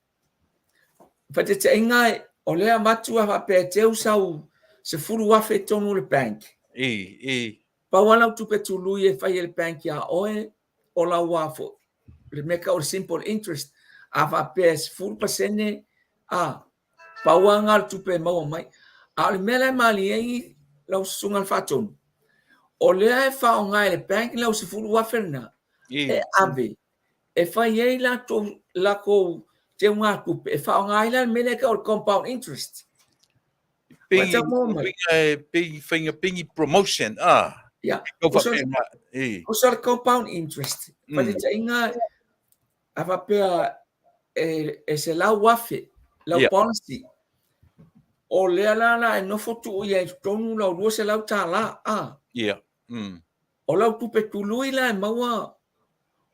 faataitaiga, o lea avatu a faapea e teu sau $10,000 i totonu o le bank.
I, i.
Pau lava lau tupe tului e fai e le bank iā oe, o lau a foi, le mea tau o le simple interest, a faapea e 10%, a, pau lava lena o le tupe e maua mai. A o le mea la e malie ai lau susuga i le faatonu, o lea e faaaoga e le bank lau $10,000 lena, e ave, e fai ai latou, lakou teugatupe, e faaaoga ai la le mea lea e tau o le compound interest.
Pei, e pei whainga pingi promotion, ah.
Yeah.
Kau whapena, e.
Ko sa le compound interest. Mm. Whaitainga, a whapea e se lau afe, lau yeah. policy. O lea la la e nofo tuu ia i totonu lau $200, ah.
Yeah.
O lau tupe tului la e maua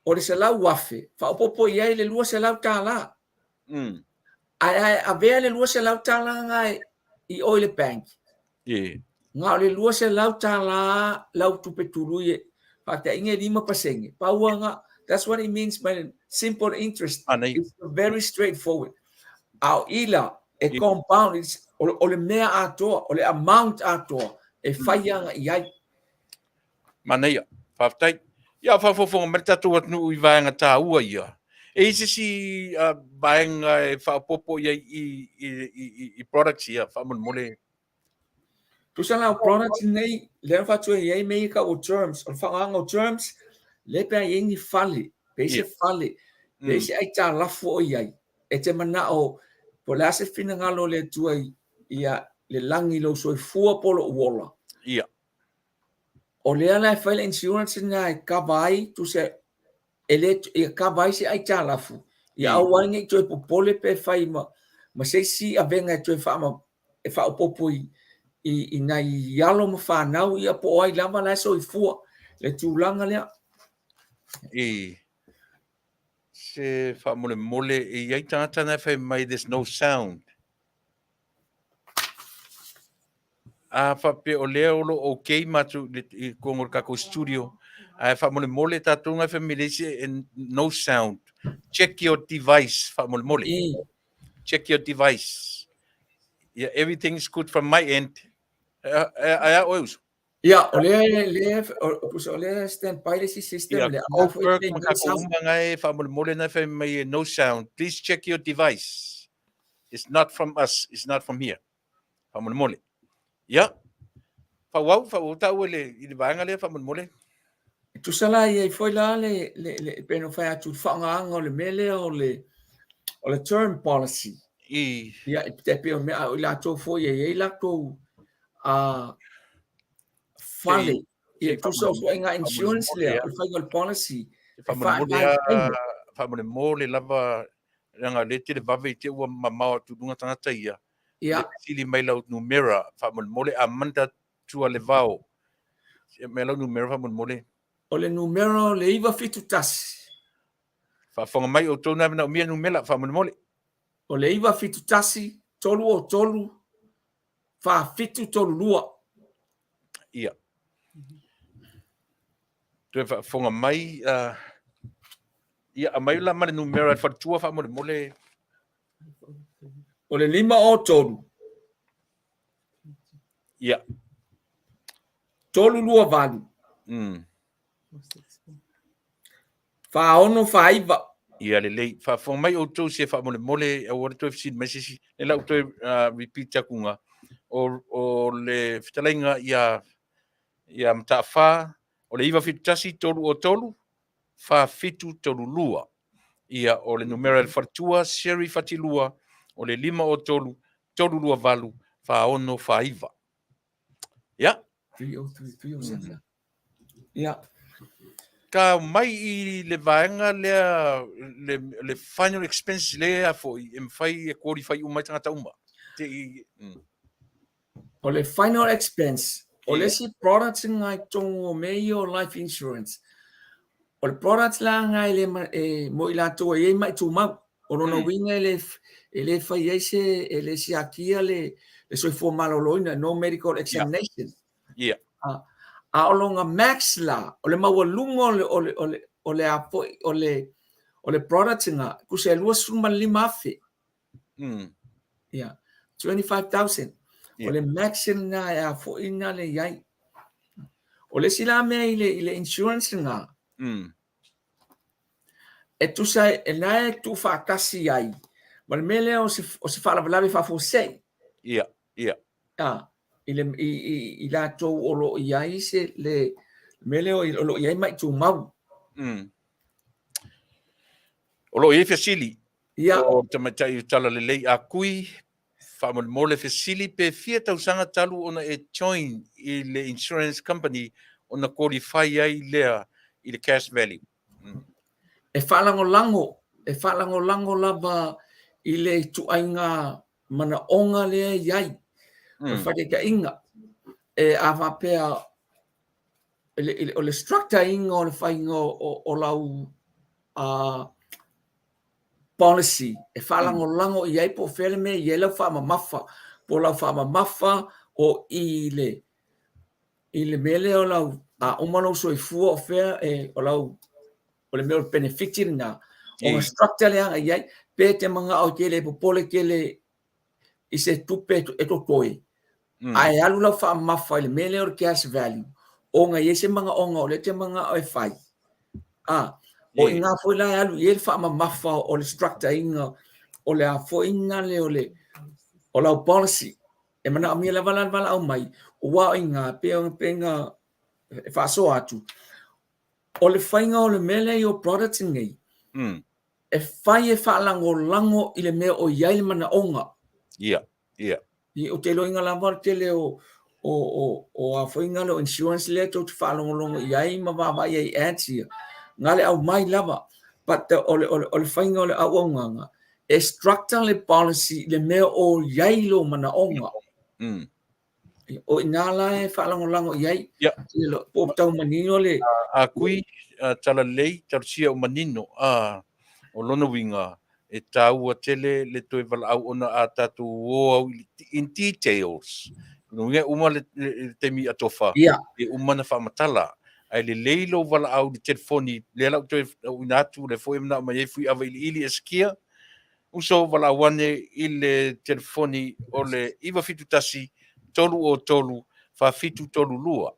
o le $100,000, faaopoopo i ai le $200. Ae a e avea le $200 lena i o i le bank, na o le $200 lau tupe tului e faataitaiga e 5%. Pau lava lena. That's what it means by simple interest. It's very straightforward. A o i la, e compound, it's, o le mea atoa, o le amount atoa e fai aga i ai.
Manaia, faafetai. Ia, faafofoga mai le tatou atunuu i vaega taua ia. E i ai se isi vaega e faaopoopo i ai i, i, i, i products ia, faamolemole.
Tusa la o products nei, lea na faatu ai i ai mea ia tau o terms, o le faaaogaina o terms, lea pe a i ai ni fale, pe i ai se fale, pe i ai se aitalafu o i ai, e te manao po o le a se finagalo o le Atua ia le lagi i lou soifua po o lou ola.
Ia.
O lea la e fai le insurance lena e cover ai, tusa e le e cover ai se aitalafu, ia aua ai ne i toe popole pe fai ma, ma se isi avega e toe faama, e faaopoopo i, i, i nai alo ma fanau, ia po o ai lava la e soifua le tulaga lea.
I se faamolemole, e i ai tagata na e fai mai there's no sound. A faapea o lea o lo o okay matou i totonu o le tatou studio, ae faamolemole tatou nai family e no sound. Check your device faamolemole. Check your device. Yeah, everything is good from my end. Ae a oe uso?
Ia, o lea, lea, o lea stand by le isi system.
Ia, Goldberg ma tatou uma ngai faamolemole nai fai mai no sound. Please check your device. It's not from us, it's not from here. Faamolemole. Ia, faaauau, faaauau taua i le, i le vaega lea faamolemole.
E tusa la i ai foi la le, le, le, pei ona fai atu i le faaaogaina o le mea lea o le, o le term policy. I. Ia, e te pei o mea o i latou foi e i ai latou a fale. Ia, tusa o ituaiga insurance lea, o le faiga o le policy.
Faamolemole lava, leaga o lea e televave i te i ua mamao atu i luga tagata ia. Ia. Fesili mai lau numera, faamolemole, amata tua le vao. Aumai lau numera faamolemole.
O le numera o le 971.
Faafofoga mai outou na e manaomia numera faamolemole.
O le 971 303 4732.
Ia. Toe faafofoga mai, uh, ia, aumai la ma le numera e faletua faamolemole.
O le 503.
Ia.
328. 4649.
Ia lelei. Faafofoga mai outou se faamolemole aua le toe fesili mai se isi. Lea la ua toe repeat atu nga. O le fetalaiga ia ia Mataafa, o le 971 303 4732. Ia o le numera i le faletua Sherry Fatilua o le 503 328 4649. Ia.
303 307. Ia.
Ka mai i le vaega lea, le, le final expense lea foi, e mafai e qualify uma ai tagata uma. Te i,
O le final expense, o le isi product nga i totonu o mea ia o life insurance, o le product la nga e le, e, mo i latou e i ai mai tumau. O lona uiga e le, e le fai ai se, e le siakia le, le soifua maloloina, no medical examination.
Yeah.
A, a o lona max la, o le maualuga o le, o le, o le, o le a foi, o le, o le product nga, tusa e 25,000. Yeah. 25,000. O le max lena e a foi na le iai. O le isi la mea i le, i le insurance nga, e tusa e na e tuufaatasi ai ma le mea lea o se, o se faalavelave faafuasei.
Ia, ia.
A, i, le, i, i, i latou o lo o i ai se le mea lea o lo o i ai mai tumau.
O lo o i ai fesili. Ia. O tamaitai o Talalelei a Kui, faamolemole fesili pe fia tausaga talu ona e join i le insurance company ona qualify ai lea i le cash value.
E faalagolago, e faalagolago lava i le ituaiga manaoga lea e i ai. O le faataitaiga, e a faapea o le structure-ina o le faiga o lau policy e faalagolago i ai po o fea le mea e i ai lau faamamafa, po o lau faamamafa o i le i le mea lea o lau a uma lou soifua o fea e o lau o le mea o le penefiti lena ona structure lea agai i ai pe te manao e te le popole tele i se tupe e totoe, ae alu lau faamamafa i le mea lea o le cash value, ona e i ai se manaoga o lea e te manao e fai. A, o i ina foi la e alu i ai le faamamafa o le structure ina o le a foi ina le o le o lau policy. E manaomia lava la le valaau mai, aua o i ina, pei ona e faasoa atu, o le faiga o le mea lea i o products nei, e fai e faalagolago i le mea o i ai le manaoga.
Ia, ia.
Ou te iloaina lava le tele o o o o a foi na o insurance lea tou te faalogologo i ai ma vaavaai ai i ads ia, na le aumai lava. But o le, o le, o le faiga o le auaunaga, e structure le policy i le mea o i ai lou manaoga. O i ina la e faalagolago i ai.
Ia.
Po o tau manino le...
A kui, talalelei, talosia ua manino, a, o lona uiga, e taua tele le toe valaau ona a tatou o au in details. Lona uiga e uma le taimi atofa, e uma ona faamatala. Ae lelei lou valaau i le telefoni, lea la ua toe auina atu, lea foi e manao mai ai Fuiava iliili e sikia, Uso valaau ane i le telefoni o le 971 303 4732.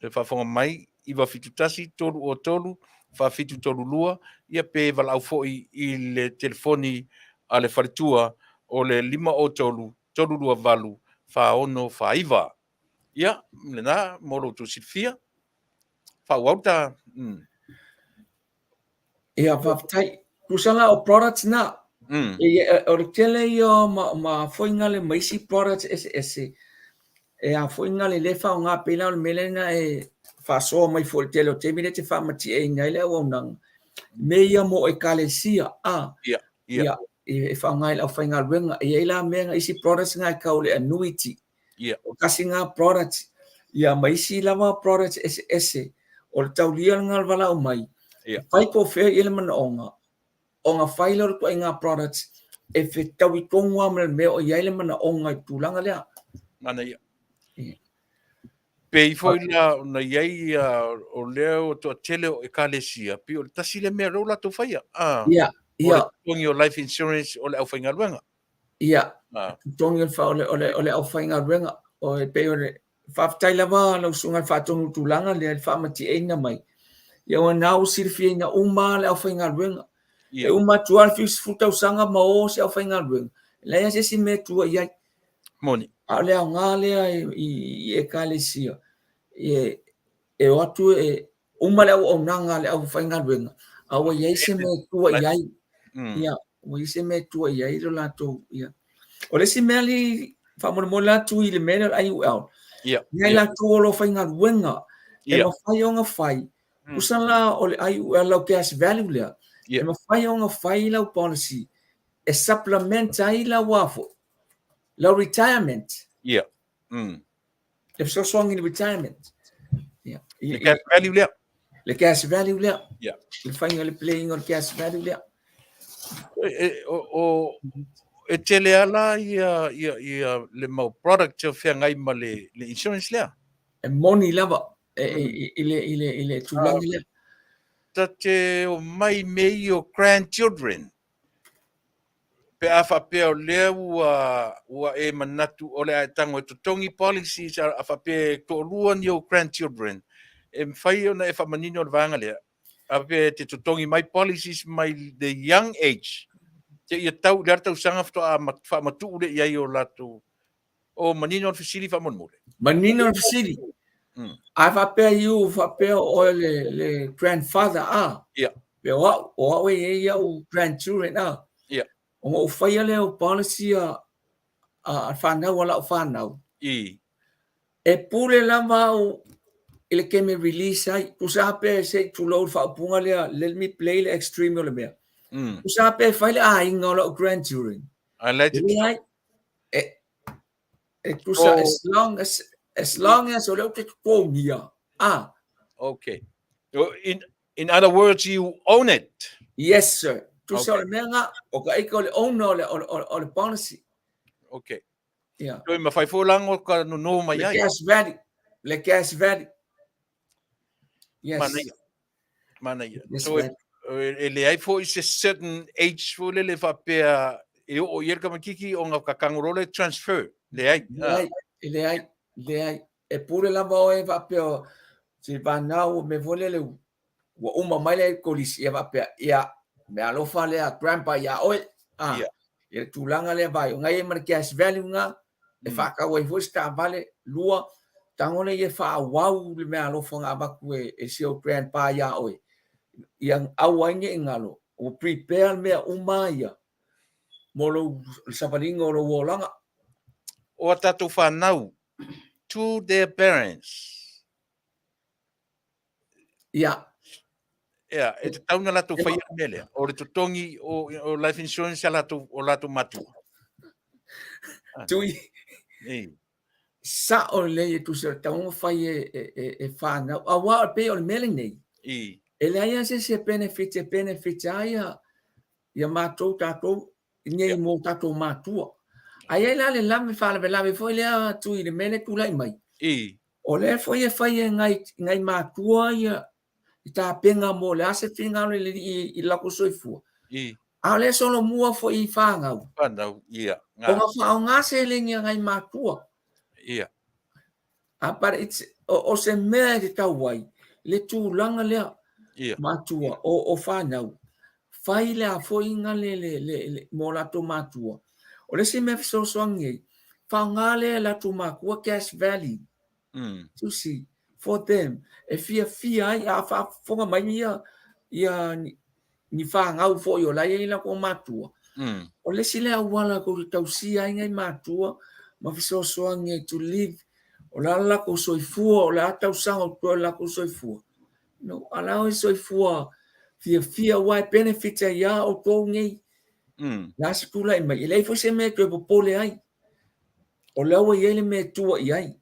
Toe faafofoga mai 971 303 4732 ia pe valaau foi i le telefoni a le faletua o le 503 328 4649. Ia, lena mo lo outou silafia. Faaauau ta...
Ia, faafetai. Tusa la o products na. E, o le tele ia ma, ma foinga le ma isi products eseese e a foinga le le faaaoga pei la o le mea lea na e faasoa mai foi i le tele o taimi lea e te faamatieina ai le auaunaga mea ia mo ekalesia a
Ia.
Ia, e faaaoga i le aufaigaluega. E i ai la mea isi products na e tau le annuity. O tasi na products, ia ma isi lava products eseese o le taulia lena o le valaau mai. Fai po o fea i ai le manaoga, ona fai lea o le ituaiga products e fetaui tonu lava ma le mea o i ai le manaoga i le tulaga lea.
Manaia. Pei foi la ona i ai ia o lea ua toatele o ekalesia, pei o le tasi lea mea o lea ua latou faia. O le totogi o life insurance o le aufaigaluega.
Ia, totogi o le aufaigaluega. O e pei o le faafetai lava lau susuga i le faatonu i le tulaga lea i le faamatieina mai. Ia aua na ua silifiaina uma le aufaigaluega. E uma atu lava le 70 tausaga ma o se aufaigaluega, e leai lava se isi mea e tua i ai.
Moni.
A o le aoga lea i ekalesia, e o atu e uma le auaunaga a le aufaigaluega, a ua i ai se mea e tua i ai. Ia, ua i ai se mea e tua i ai lo latou. Ia. O le isi mea li faamolemole atu i le mea lea o le IUL, ia i latou o lo o faigaluega, e mafai ona fai, tusa la o le IUL lau cash value lea, e mafai ona fai lau policy e supplement ai lau a foi, lau retirement.
Ia.
E fesoasoani i le retirement.
Ia. Le cash value lea.
Le cash value lea.
Ia.
Le faiga le playing o le cash value lea.
E, o, o, e tele ala ia, ia, ia le mau product o feagai ma le, le insurance lea.
E moni lava e, e, i, le, i, le, i le tulaga lea.
Ta te o mai me i o grandchildren. Pe a faapea o lea ua, ua e manatu o le a e tago e totogi policies a, a faapea e toalua ni ou grandchildren, e mafai ona e faamanino le vaega lea. A faapea e te totogi mai policies mai the young age, seia tau i le a le tausaga faatoa faamatuu lea i ai o latou. O manino le fesili faamolemole.
Manino le fesili. A faapea you faapea o oe le, le grandfather a. Pe o au, o au e i ai au grandchildren a. Ona ou faia lea o policy a, a fanau a lau fanau. E pule lava au i le taimi e release ai. Tusa lava pe se i tulou le faaupuga lea, let me play le extreme o le mea. Tusa lava pe fai le aiga o lau grandchildren.
I like it.
Leai, e, e tusa, as long as, as long as o lea ou te totogia, ah.
Okay. In, in other words, you own it.
Yes, sir. Tusa okay. o le mea nga, o ka ika o le owner o le, o, o, o le policy.
Okay.
Yeah.
Toi mawhai fo lango ka no mai
Le
ai.
cash value. Le cash value. Yes.
Manaia. Manaia.
Yes,
So, e,
man.
e, e leai foi se certain age foi lele faapea e oo i ai le tamaititi ona ka tago loa lea transfer. Leai.
Leai, leai, leai. E pule lava oe faapea se vanau me foi lele ua uma mai le kolisi ia faapea ia mea alofa lea grandpa iā oe. Ah, ia le tulaga lea vai. O ngai e ma le cash value nga e faatau ai foi se taavale lua tago lea ia faaauau le mea alofa na avatu e, e si ou grandpa iā oe. Ia aua ai ne i galo, ua prepare le mea uma ia mo lou le savaliga o lou olaga.
O a tatou fanau to their parents.
Ia.
Ia, e tatau ona latou faia le mea lea, o le totogi o, o life insurance a latou, o latou matua.
Tui.
Ei.
Sa'o lelei e tusa o le tatau ona fai e, e, e, e fanau. Aua e pei o le mea lenei.
I.
E leai lava se isi e benefit e benefit ai ia, ia matou tatou nei mo tatou matua. A i ai la le lave faalavelave foi lea Tui i le mea lea e tulai mai.
I.
O lea foi e fai e ngai, ngai matua ia i tapena mo le a se finagalo i le alii i le latou soifua.
I.
A o lea e solomua foi i fanau.
Fanau, ia.
Ona faaaoga seleni a ngai matua.
Ia.
A but it's, o, o se mea e tatau ai le tulaga lea
Ia.
matua o, o fanau fai le afoiga le, le, le, le, mo latou matua. O le isi mea fesoasoani ai, faaaoga lea e latou matua cash value. Tusi, for them, e fiafia ai, a faafofoga mai ia, ia ni, ni fanau foi o la e i ai latou matua. O le isi lea auala tou te tausia ai nai matua ma fesoasoani ai to live, o le a le latou soifua, o le a tausaga o totoe o le latou soifua. No, a la e soifua fiafia aua e benefit ai lava outou nei. O le a se tulai mai, e leai foi se mea e toe popole ai. O lea ua i ai le mea e tua i ai.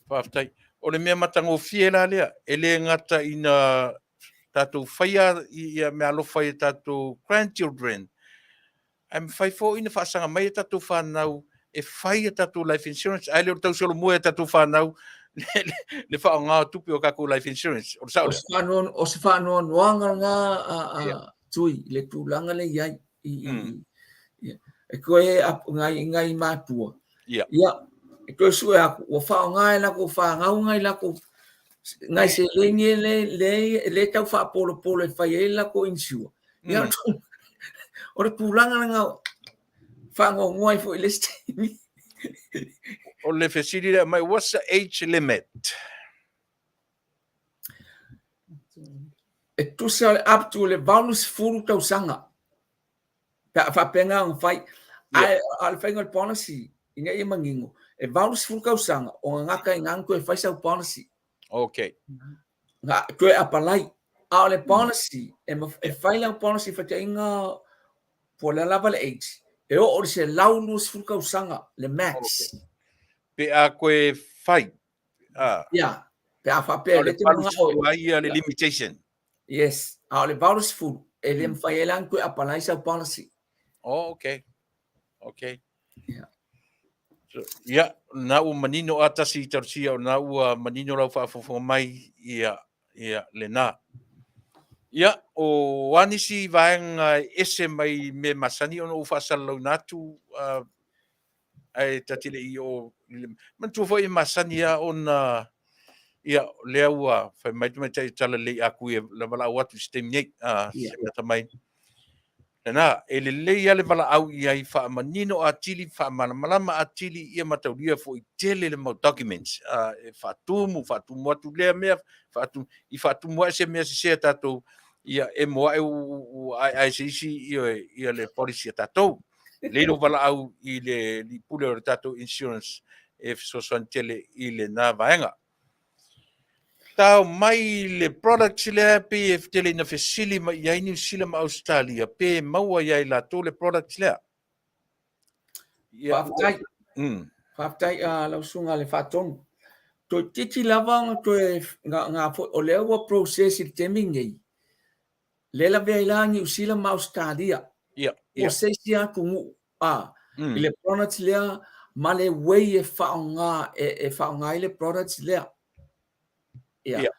Faafetai. O le mea matagofie la lea, e le gata ina tatou faia ia meaalofa i tatou grandchildren, ae mafai foi ona faasaga mai a tatou fanau e fai a tatou life insurance, ae le o le tausolomua i a tatou fanau le faaaoga o tupe o tatou life insurance. O le sao lea.
O se faanoanoaga lena a Tui i le tulaga lea e i ai. E toe ngai ngai matua. Ia, e toe sue atu, ua faaaoga e latou fanau nai latou nai seleni e le, le, le tau faapolopolo e fai ai latou insure. Ia, o le tulaga lena faanoanoa ai foi i le isi taimi.
O le fesili lea mai, what's the age limit?
E tusa up to le 80 tausaga. Pe a faapena ona fai. Ae a o le faiga o le policy, ina ia manino, e 80 tausaga ona gata i ina ona toe fai sau policy.
Okay.
Na toe apalai. A o le policy, e fai lau policy faitaina po o le a lava le age, e oo i le 120 tausaga le max.
Okay. Pe a koe fai.
Ah. Yeah. Pe a faapea
le te manao ai ia le limitation.
Yes. A o le 80 e le mafai ai la ona toe apalai sau policy.
Oh, okay. Okay.
Yeah.
So, ia, na ua manino a tasi i talusia, o na ua manino lau faafofoga mai, ia, ia, lena. Ia, o a nisi vaega e ese mai mea masani ona ou faasalalauina atu, uh, ae ta te le i oo i le manatua foi e masani lava ona ia lea ua fai mai le tamaitai o Talalelei a kui e valaau atu i se taimi nei a se mea mai. Lena, e lelei lava le valaau i ai faamanino atili, faamalamalama atili ia mataulia foi tele le mau documents e faatumu, faatumu atu lea mea, faatumu, i faatumu ae se mea sese a tatou, ia emo ae ua aeae se isi ia le policy a tatou. Lelei lou valaau i le pule o le tatou insurance e fesoasoani tele i lena vaega. Tao mai le products lea pei e tele ina fesili mai i ai Niu Sila ma Ausetalia pe maua ia i latou le products lea.
Ia, Faafetai. Faafetai lau susuga i le Faatonu. Toeitiiti lava ona toe nga foi, o lea ua process i le taimi lenei, lea e lavea ai la Niu Sila ma Ausetalia.
Ia.
Po o se isi atunuu a, i le product lea ma le way e faaaoga e faaaoga ai le product lea. Ia.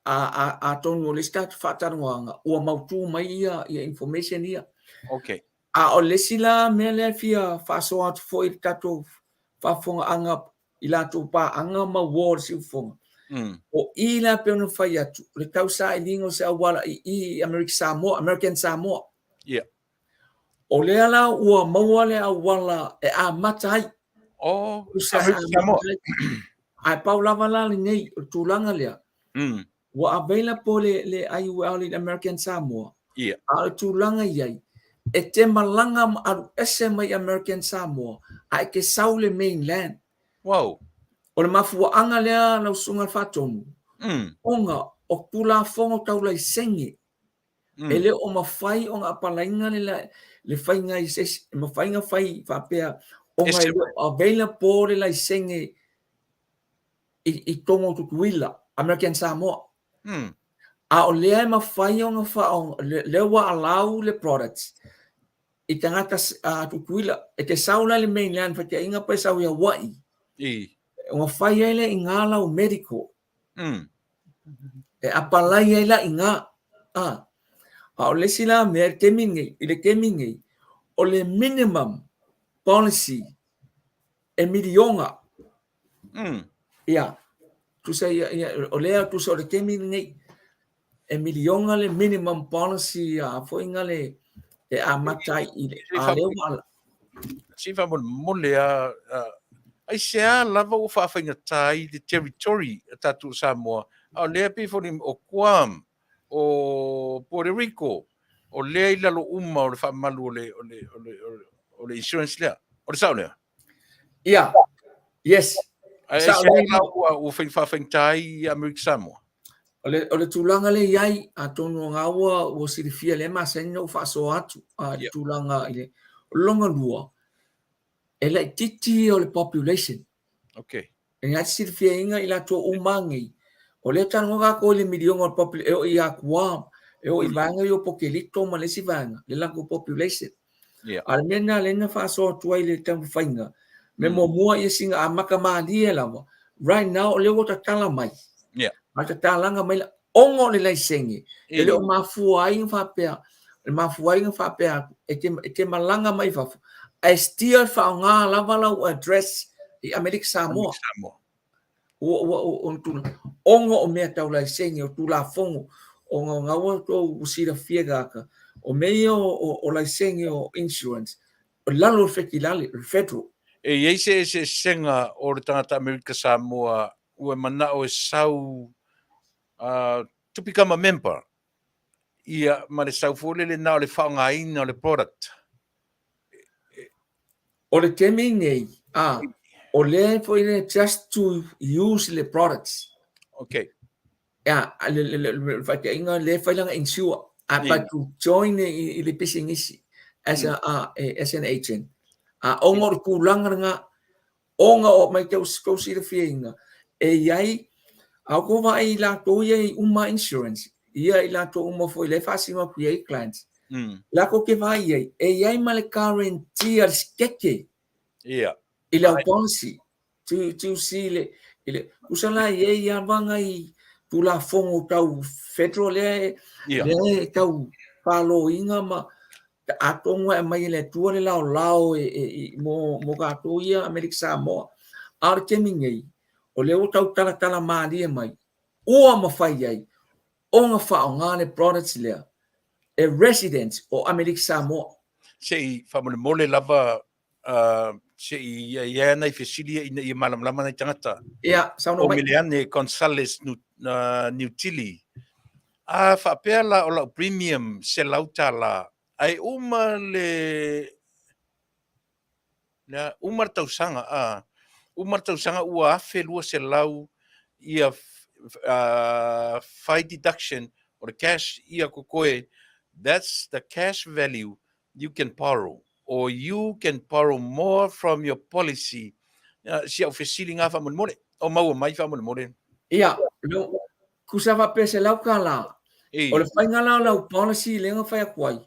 A, a, atonu o le isi tatou faatalanoaga ua mautu mai ia, ia information ia.
Okay.
A o le isi la mea lea e fia faasoa atu foi i le tatou faafofogaaga i latou paaga ma uo o le siufofoga. O i la pei ona fai atu, o le tausailiga o se auala i i i Amerika Samoa, American Samoa.
Yeah.
O lea la ua maua le auala e amata ai.
Oh, Amerika Samoa.
Ae pau lava la lenei, o le tulaga lea, ua available le IUL i American Samoa.
Yeah.
A o le tulaga i ai, e te malaga ma alu ese mai American Samoa, ae e te sau i le mainland.
Wow.
O le mafuaaga lea lau susuga i le Faatonu, ona o Tulafono tau laisene, e le o mafai ona apalaina le, le faiga i se isi, e mafai ona fai faapea, ona e le o available le laisene i totonu o Tutuila, American Samoa. A o lea e mafai ona faaoga, lea ua allow le product i tagata Tutuila. E te sau la i le mainland faitaina pe sau i Hawaii. Ona fai ai lea i ina lau medical. E apalai ai la i ina. A o le isi la mea i le taimi lenei, i le taimi lenei, o le minimum policy e miliona. Ia, tusa ia, ia, o lea tusa o le taimi lenei, e miliona le minimum policy a foi nga le e amata ai i le, a lea ua
Se i faamolemole a, aisea lava ua faafaigata ai le territory a tatou Samoa, a o lea pei foi o Guam, o Puerto Rico, o lea i lalo uma o le faamalu o le, o le, o le, o le insurance lea. O le sao lea?
Ia, yes.
Ae sao lea ua faafaigata ai Amerika Samoa?
O le tulaga lea i ai, atonu o ngā ua silafia lea masani na ou faasoa atu i le tulaga i le lona lua, e laitiiti ia o le population.
Okay.
E ngā silifiaina i latou uma nei. O lea talanoa tatou i le miliona o le population, e oo ia Guam, e oo i vaega ia o Pokelito ma le isi vaega, le latou population.
Yeah.
A o le mea lena lea na faasoa atu ai le taumafaiga, mea muamua ia sina amata malie lava. Right now o lea ua tatala mai.
Yeah.
A tatalaga mai la, ona o le laisene, e le o mafua ai na faapea, e mafua ai na faapea atu, e te malaga mai fafo, ae still faaaoga lava lau address i Amerika Samoa.
Samoa.
Ua ona o mea tau laisene, o Tulafono, ona o na ua tou silafia tagata, o mea ia o laisene o insurance, o lalo o le fetilale, o le federal.
E i ai se eseesega o le tagata Amerika Samoa ua manao e sau to become a member, ia, ma le sau foi lele na o le faaaogaina o le product.
O le taimi nei, a, o lea foi le just to use le products.
Okay.
Ia, le faataitaiga lea e fai lana insure, a, but to join i le pisinisi as a, as an agent. A, ona o le tulaga lena, Ona o mai tou silafiaina, e i ai, a outou vaai i latou ia i uma insurance, ia i latou uma foi lea e faasino atu i ai clients, latou te vaai i ai, e i ai ma le guarantee a le sikeke i lau policy, to see le, i le, tusa la e i ai lava nai Tulafono tau federal lea lea e tau faloina ma atonu e aumai e le Atua le laolao e mo tatou ia Amerika Samoa. A o le taimi nei, o lea ua tau talatala malie mai, ua mafai ai ona faaaoga le products lea e residents o Amerika Samoa.
Se i faamolemole lava se i i ai nai fesili ia ina ia malamalama nai tagata.
Ia, saunoa
mai. O Meleane Gonzales Niutili. A faapea la o lau premium $100 ae uma le le uma le tausaga a uma le tausaga ua $1,200 ia fai deduction o le cash ia kokoe, that's the cash value you can borrow or you can borrow more from your policy. Si au fesili ngā faamolemole. O maua mai faamolemole.
Ia, no, kusa faapea $100. O le faiga la o lau policy lea na fai atu ai,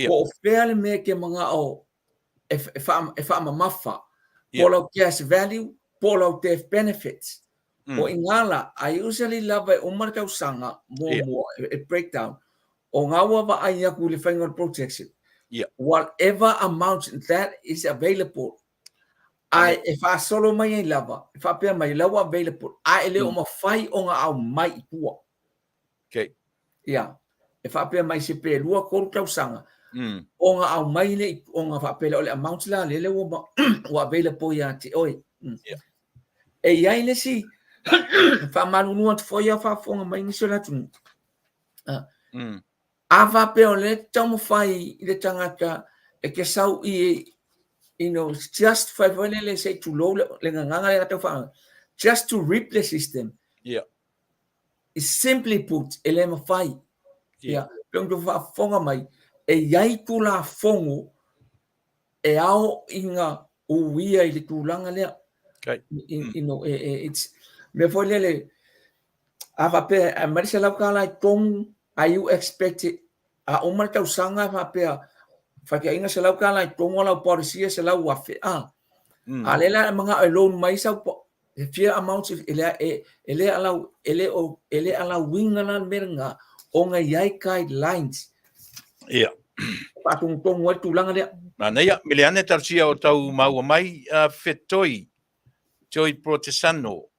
po o fea le mea e te manao e faamamafa, po o lau cash value, po o lau death benefits. O i ngā la, a usually lava e uma le tausaga muamua e breakdown, o ngā ua vaai atu i le faiga o le protection. Whatever amount that is available, ae e faasolo mai ai lava, e faapea mai la ua available, ae e le o mafai ona aumai i tua.
Okay.
Ia, e faapea mai se pe 2, 3 tausaga, ona aumai le, ona faapea lea o le amount la lele ua, ua available ia te oe.
Yeah.
E i ai le isi, faamalulu atu foi a faafofoga mai nisi o le atunuu. A faapea o lea e taumafai i le tagata e te sau i, you know, just fai foi lele se i tulou le gagana lea tau faa, just to rip the system.
Yeah.
Simply put, e le mafai. Ia, pe ona faafofoga mai, e i ai Tulafono e ao ina uia i le tulaga lea.
Okay.
You know, it's, mea foi lele, a faapea, e aumai le $100 i totonu, are you expected, a uma le tausaga e faapea, faitaiga $100 i totonu o lau policy e $100,000, a. A lea la e manao e loan mai sau, e fia amount e le e le alau e le o e le alauina la le mea lena ona e i ai guidelines.
Ia.
Faatonutonu ai le tulaga lea.
Manaia, Meleane talosia o tau maua mai fetoi Joy Protesano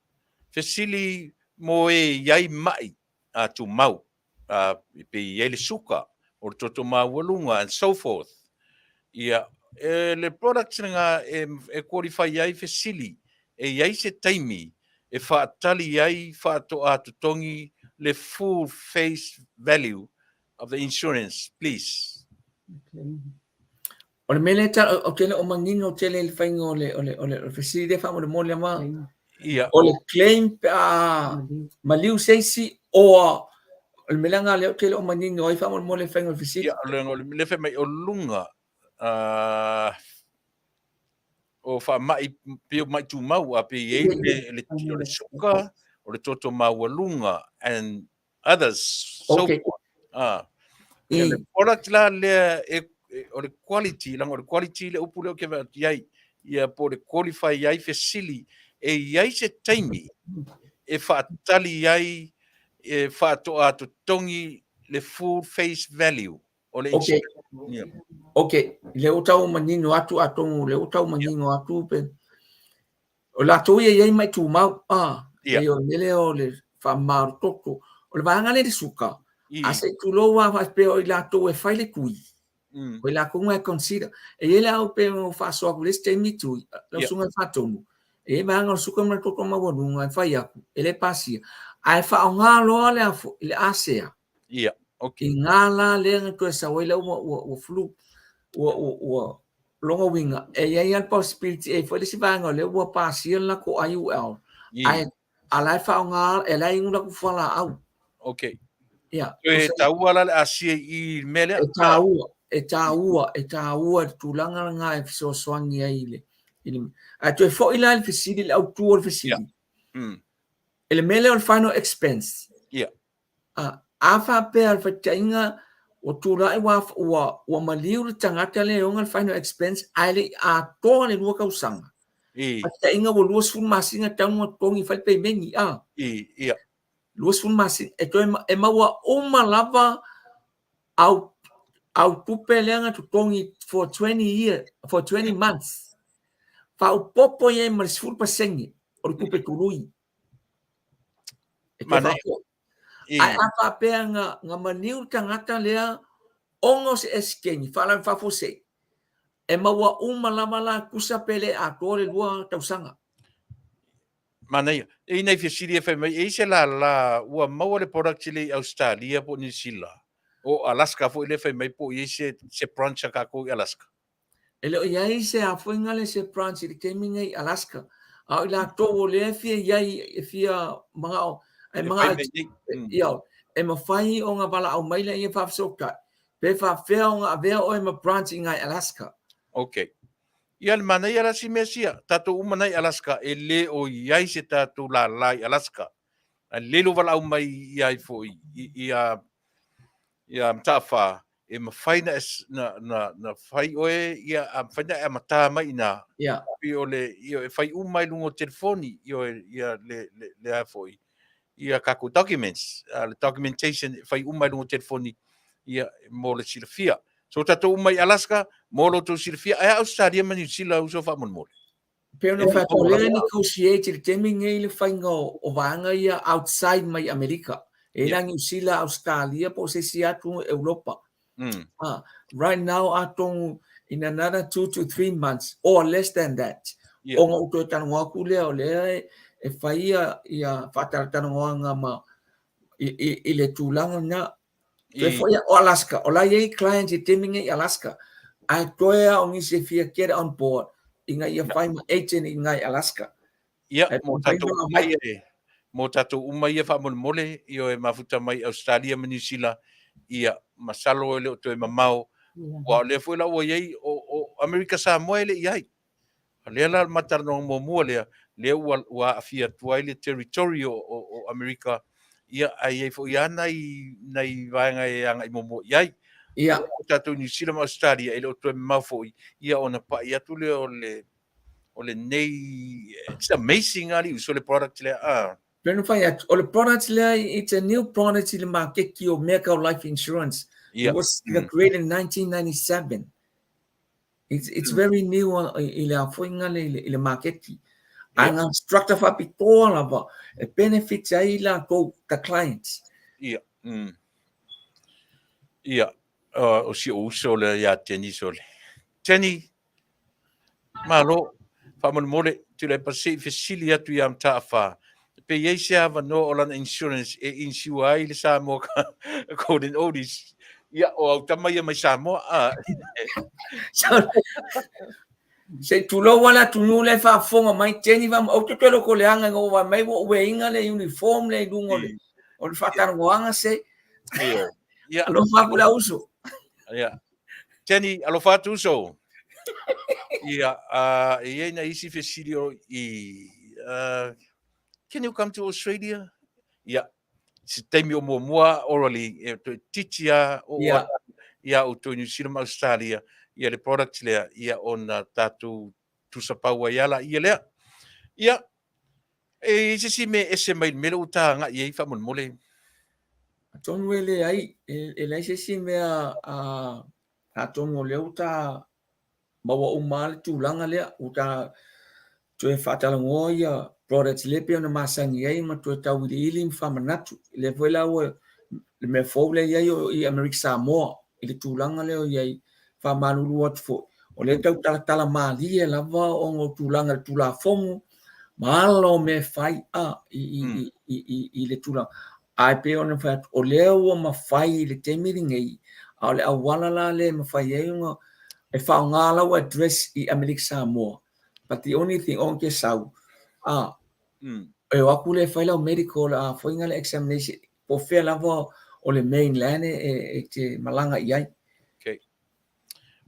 fesili mo e i ai mai a tumau pe i ai le suka o le toto maualuga and so forth. Ia, e, le product lena e, e qualify ai fesili, e i ai se taimi e faatali ai faatoa totogi le full face value of the insurance, please.
O le mea lea ta, ou te le o manino tele i le faiga o le, o le, o le, o le fesili lea faamolemole lava.
Ia.
O le claim pe a maliu se isi oa o le mea lea lea ou te le o manino ai faamolemole le faiga o le fesili.
Ia, o le, o le lea fai mai o luga o faamai pe o mai tumau a pe i ai le, le, o le suka, o le toto maualuga and others. So,
Okay.
ah, ia le product la lea e, e, o le quality, langa o le quality le upu lea o ke vaai atu i ai, ia po o le qualify ai fesili, e i ai se taimi e faatali ai e faatoa totogi le full face value o le
Okay.
Yeah.
Okay, lea ua tau manino atu atonu lea ua tau manino atu pe o latou ia e i ai mai tumau a
Ia.
e o le mea lea o le faamama toto. O le vaega lea i le suka,
I.
a se i tulou lava faapea o i latou e fai le tui, o i latou na e consider. E i ai le au pei ona ou faasoa atu i le isi taimi tui, lau susuga i le Faatonu, e i ai vaega o le suka ma le toto maualuga e fai atu, e le pasia, ae faaaoga loa le a foi, le asea.
Ia, okay.
I ngā la lea na toe sau ai la ua, ua, ua flu, ua, ua, ua lona uiga, e i ai lava le possibility, e i ai foi le isi vaega o lea ua pasia le latou IUL, ae a la e faaaoga, e la e inu latou fualaau.
Okay.
Ia.
E taua la le asia i le mea lea.
E taua, e taua, e taua le tulaga lena e fesoasoani ai i le, i le, ae toe foi la i le fesili, le autu o le fesili.
Ia.
I le mea lea o le final expense.
Ia.
A, a faapea le faitaitaiga ua tulai ua, ua, ua maliu le tagata lea e ona le final expense ae le i atoa le 2 tausaga.
I.
Faitaitaiga ua 20 masina talu ona totogi e fai le peimeni, a.
I, ia.
20 masina, e toe, e maua uma lava au, au tupe lea na totogi for 20 year, for 20 months. Faaopoopo i ai ma le 10% o le tupe tului. E toe faapea. Ae a faapea na, na maliu le tagata lea ona o se esekeni, faalave faafuasei, e maua uma lava la tusa pe le atoa le 2 tausaga.
Manaia. E i ai nai fesili e fai mai, e i ai se lala ua maua le product lea i Ausetalia po o Niu Sila, o Alaska foi lea e fai mai po o i ai se, se branch a tatou i Alaska?
E le o i ai se afoiga lea se branch i le taimi nei i Alaska, a o i latou o lea e fia i ai, e fia manao, e manao, ia, e mafai ona valaau mai laia e faafesootai, pe faapefea ona avea oe ma branch i ina i Alaska.
Okay. Ia le manaia la si mea sia, tatou uma nei Alaska, e le o i ai se tatou lala i Alaska. Ae lelei lou valaau mai ia ai foi, ia, ia Mataafa, e mafai na, na, na, na fai oe, ia, a mafai na e amatā mai i inā.
Ia.
Pei o le, ia, e fai uma i luga o telefoni, ia, ia le, le, le a foi, ia tatou documents, le documentation e fai uma i luga o telefoni, ia, mo le silafia. So tatou uma i Alaska, mo lo outou silafia, ae a Ausetalia ma Niu Sila uso faamolemole?
Pei ona fai atu, o lea e negotiate i le taimi lenei le faiga o vaega ia outside mai Amerika. E i ai la Niu Sila, Ausetalia po o se isi atu Europa. Right now atonu in another 2 to 3 months or less than that, ona ou toe talanoa atu lea o lea e fai ia faatalatalanoaga ma i le tulaga lena. Toe foi o Alaska, o la e i ai clients i le taimi nei i Alaska, ae toe lava o nisi e fia get on board ina ia fai ma agent i ina i Alaska.
Ia, mo tatou uma ia e, mo tatou uma ia faamolemole, ioe, mafuta mai Ausetalia ma Niu Sila, ia, masalo e le o toe mamao, aua o lea foi la ua i ai, o, o Amerika Samoa e le i ai. A lea la o le matalanoaga muamua lea, lea ua, ua aafia atu ai le territory o, o, o Amerika, ia, ae i ai foi lava nai, nai vaega e agai muamua i ai.
Ia.
O tatou Niu Sila ma Ausetalia, e le o toe mamao foi, ia, ona pai atu lea o le, o lenei, it's amazing lava le uso le product lea. Ah.
Pei ona fai atu, o le product lea, it's a new product i le maketi o mea tau life insurance.
Ia.
It was created in 1997. It's very new i le afoiga lea i le maketi. Ae na structure faapitoa lava e benefit ai latou, the clients.
Ia. Ia, o si ou uso lea ia Jenny o le. Jenny, malo, faamolemole, Tuilaepa se i fesili atu ia Mataafa, pe i ai se avanoa o lana insurance e insure ai le Samoa Golden Oldies. Ia, o au tama ia mai Samoa. Ah.
Se i tulou lava le atunuu lea e faafofoga mai, Jenny va, ou te toe loko leaga ina ua vaai mai ua ou wear-ina le uniform lea i luga o le, o le faatalanoaga se.
Ia.
Alofa atu le au uso.
Ia. Jenny, alofa atu uso. Ia, e i ai nai isi fesili o i, can you come to Australia? Ia, se taimi o muamua orally e toeitiiti a oo yeah. ia outou i New Zealand ma Australia ia le product lea ia ona tatou tusapau ai ala ia lea. Ia, e i ai se isi mea ese mai le mea lea ua ta agai i ai faamolemole?
Atonu e leai, e leai se isi mea a atonu o lea ua ta maua uma lava le tulaga lea, ua ta toe faatalanoa ia products lea pei ona masani ai ma toe tauiliili ma faamanatu. Lea foi la ua le mea fou lea i ai o i Amerika Samoa i le tulaga lea o i ai, faamalulu atu foi, o lea e tau talatala malie lava ona o tulaga i le Tulafono ma ala o mea e fai a i, i, i, i, i, i le tulaga. Ae pei ona fai atu, o lea ua mafai i le taimi lenei, a o le auala la lea e mafai ai ona e faaaoga lau address i Amerika Samoa, but the only thing, o te sau, a, e o atu lea e fai lau medical, a foi na le examination, po o fea lava o le mainland e te malaga i ai.
Okay.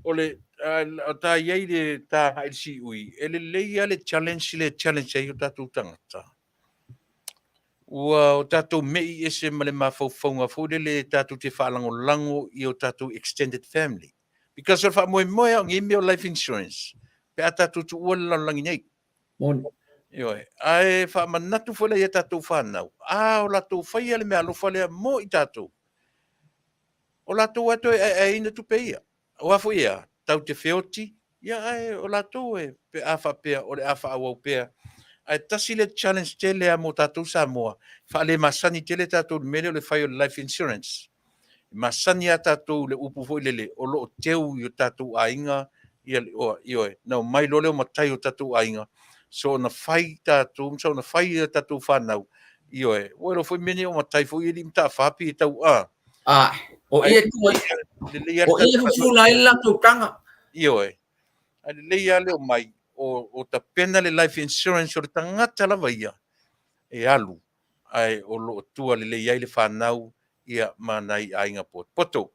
O le, o ta i ai le ta agai i le siui, e lelei lava le challenge lea e challenge ai o tatou tagata. Ua o tatou me'i ese ma le mafaufauga foi lele tatou te faalagolago i o tatou extended family. Because o le faamoemoe lava o nei mea o life insurance, pe a tatou tuua le lalolagi nei.
Moni.
Ioe. Ae faamanatu foi la i a tatou fanau, a o latou faia le meaalofa lea mo i tatou, o latou lava e toe aeaeina tupe ia. Aua foi e a? Tau te feoti, ia ae o latou e, pe a faapea o le a faaauau pea. Ae tasi lea challenge tele lava mo tatou Samoa, e faalemasani tele tatou i le mea lea o le fai o le life insurance. E masani lava tatou i le upu foi lele, o lo o teu i o tatou aiga, ia, ioe, na omai loa lea o matai o tatou aiga, soona fai tatou, soona fai a tatou fanau, ioe, ua iloa foi mea nei o matai foi e alii ma taafa pei e tau a.
A, o ia e tua i, o ia e fufula ai le latou taga.
Ioe, ae lelei lava le omai o tapena le life insurance o le tagata lava ia e alu, ae o lo o tua lelei ai le fanau ia ma nai aiga potopoto.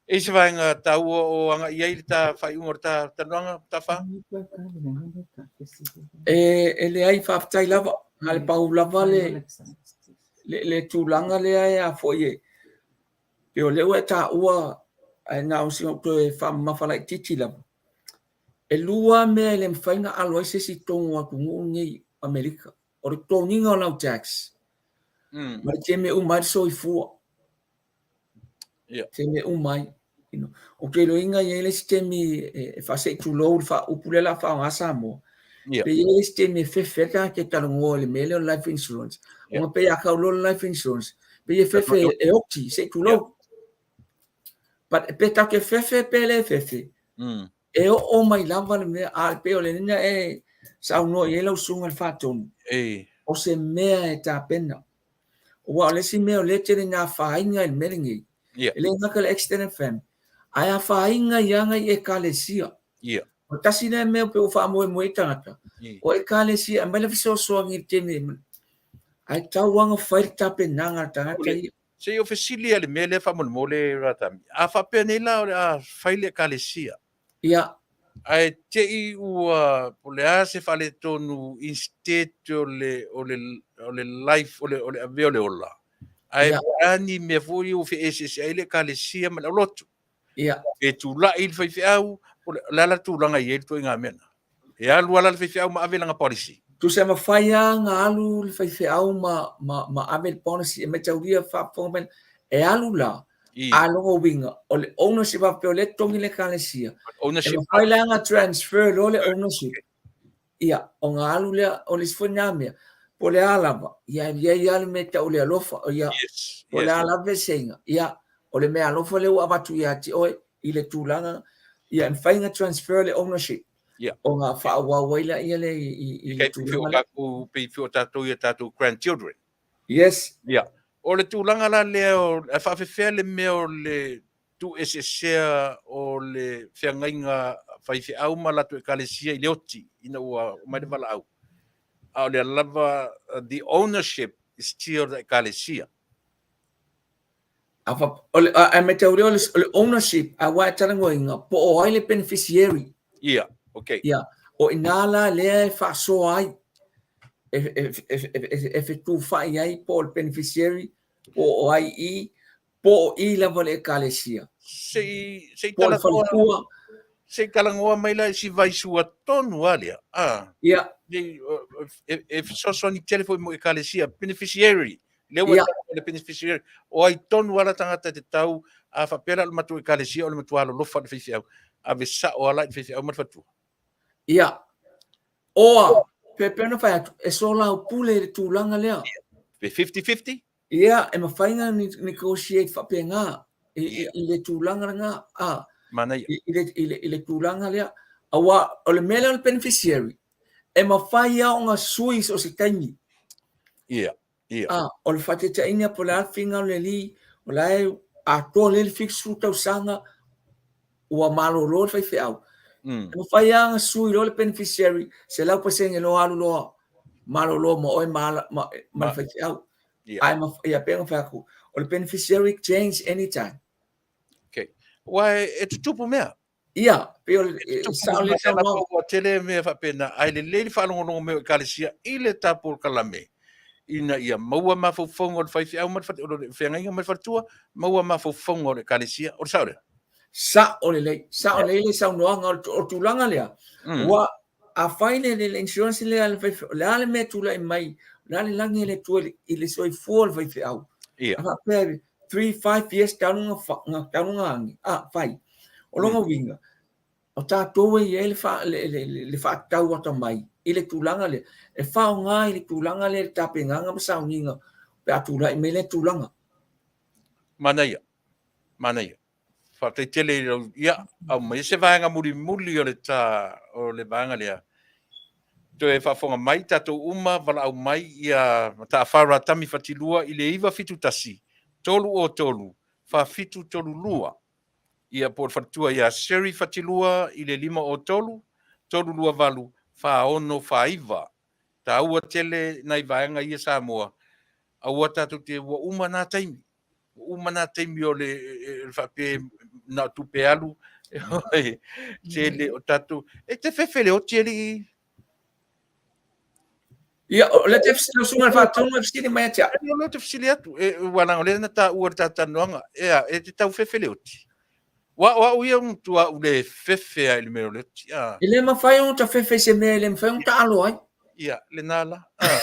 E i ai se vaega taua o agai i ai le ta faaiuga o le ta talanoaga, Tafa?
E leai, faafetai lava. Na o le pau lava le, le, le tulaga lea e a foi e, pei o lea ua e taua, ae na o sina ou toe faamamafa laitiiti lava. E lua mea e le mafai ona alo ai se isi i totonu o atunuu nei o Amerika. O le totogiina o lau tax, ma le taimi e uma ai le soifua.
Yeah.
Taimi e uma ai. You know, ou te iloaina e i ai le isi taimi e faasei tulou le faaupu lea o le a faaaoga Samoa.
Yeah.
Pe i ai le isi taimi e fefe ai le tagata e talanoa i le mea lea o le life insurance.
Yeah.
Ona pei a tau loa le life insurance, pei e fefe e oti, se i tulou.
Yeah.
But pe tatou te fefe pe le fefe, e oo mai lava le mea, a pei o le lena e saunoa i ai lau susuga i le Faatonu, o se mea e tapena. Aua o le isi mea o lea e tele ina afaina i le mea lenei,
Yeah.
e le gata i le extended family, ae afaina i aga i ekalesia.
Yeah.
O tasi lea mea pei ua faamoemoe ai tagata, o ekalesia e aumai le fesoasoani i le taimi, ae tatau lava ona fai le tapenaga a le tagata ia.
Se i ou fesili lava i le mea lea faamolemole Ratami. A faapea nei la o le a fai le ekalesia.
Ia.
Ae te i ua, po o le a se faaletonu instead o le, o le, o le life, o le, o le avea o le ola. Ae
Ia.
po o a ni mea foi ua feeseeseai ai le ekalesia ma le aulotu.
Ia.
Pe tulai le faifeau, po o le a la le tulaga e i ai le ituaiga mea lena? E alu lava la le faifeau ma ave lana policy.
Tusa e mafai lava ona alu le faifeau ma, ma, ma ave le policy, e mataulia faafofoga mai, e alu la,
I.
a lona uiga, o le ownership faapea o lea e totogi le ekalesia,
Ownership.
e mafai la ona transfer loa le ownership, ia, ona alu lea, o le isi foi lena mea, po o le a lava, ia e i ai lava le mea e tau o le alofa, ia,
Yes,
po o
yes.
le a lava eseeseiga, ia, o le mea alofa lea ua avatu ia te oe i le tulaga, ia e mafai ona transfer le ownership,
Ia.
ona faaauau ai lea le i le
Kei pei o
tulaga lea.
tatou, pei o tatou i a tatou grandchildren.
Yes.
Ia. O le tulaga la lea o, e faafefea le mea o le tuueseesea o le feagaiga faifeau ma latou ekalesia i le oti ina ua oo mai le valaau, a o lea lava the ownership is still the ekalesia.
Ae matau lea o le ownership, aua e talanoaina po o ai le beneficiary.
Ia, okay.
Ia, o i ina la lea e faasoa ai, e fetufaai ai po o le beneficiary, po o ai i, po o i lava le ekalesia.
Se i, se i talanoa, se i talanoa mai la i si vaisua tonu a lea. Ah.
Ia.
E fesoasoani tele foi mo ekalesia, beneficiary. Lea ua yeah. le beneficiary. O ai tonu ala tagata te tau, a faapea la o le matou ekalesia o le matua alolofa i le faifeau. Ave sao ala i le faifeau ma le faletua.
Ia. Oa, pe pei ona fai atu, e soalaupule i le tulaga lea.
Pe 50-50?
Ia, e mafai ona negotiate faapena i le tulaga lena. A,
Manaia.
I le tulaga lea. Aua o le mea lea o le beneficiary, e mafai lava ona sui so o se taimi.
Ia, ia.
A, o le faataitaiga po o le a le finagalo o le alii, o la e atoa lelei le 70 tausaga, ua malolo le faifeau. E mafai lava ona sui loa le beneficiary, 100% loa alu loa malolo ma oe ma, ma, ma le faifeau.
Yeah.
Ae ia pei ona fai atu, o le beneficiary change anytime.
Okay. Ua e tutupu mea.
Ia, pei o le sao le
saunoaga. Ua tele mea faapena, ae lelei le faalogologo mai o ekalesia i le ta polokalame, ina ia maua mafaufauga o le faifeau ma le feagaiga ma le faletua, maua mafaufauga o le ekalesia. O le sao lea?
Sao lelei, sao lelei le saunoaga o le tulaga lea. Ua afai le le insurance lea le faifeau, o le a le mea e tulai mai, o le a le lagi e le Atua i le soifua o le faifeau.
Ia.
A faapea 3, 5 years talu na talu na agi, a fai. O lona uiga, o tatou e i ai le faatatau atamai i le tulaga lea, e faaaoga i le tulaga lea i le tapenaga ma sauniga pe a tulai mai lea tulaga.
Manaia, manaia. Faafetai tele i lau, ia, aumai se vaega mulimuli o le ta, o le vaega lea. Toe faafofoga mai tatou uma, valaau mai ia Mataafa Ratami Fatilua i le 971 303 4732. Ia po o le faletua ia Sherry Fatilua i le 503 328 4649. Taua tele nai vaega ia Samoa, aua tatou te, ua uma na taimi. Ua uma na taimi o le faapea na o tupe alu, tele o tatou, e te fefe le oti alii.
Ia, o lea te fesili lau susuga i le faatonu e fesili mai ia te au.
O lea te fesili atu, e, ua leaga o lea na taua i le ta talanoaga, ea, e te tau fefe le oti. Ua o au ia matua au le fefe ai i le mea o le oti.
Ah. E le mafai ona ta fefe i se mea e le mafai ona taalo ai.
Ia, lena la. Ah.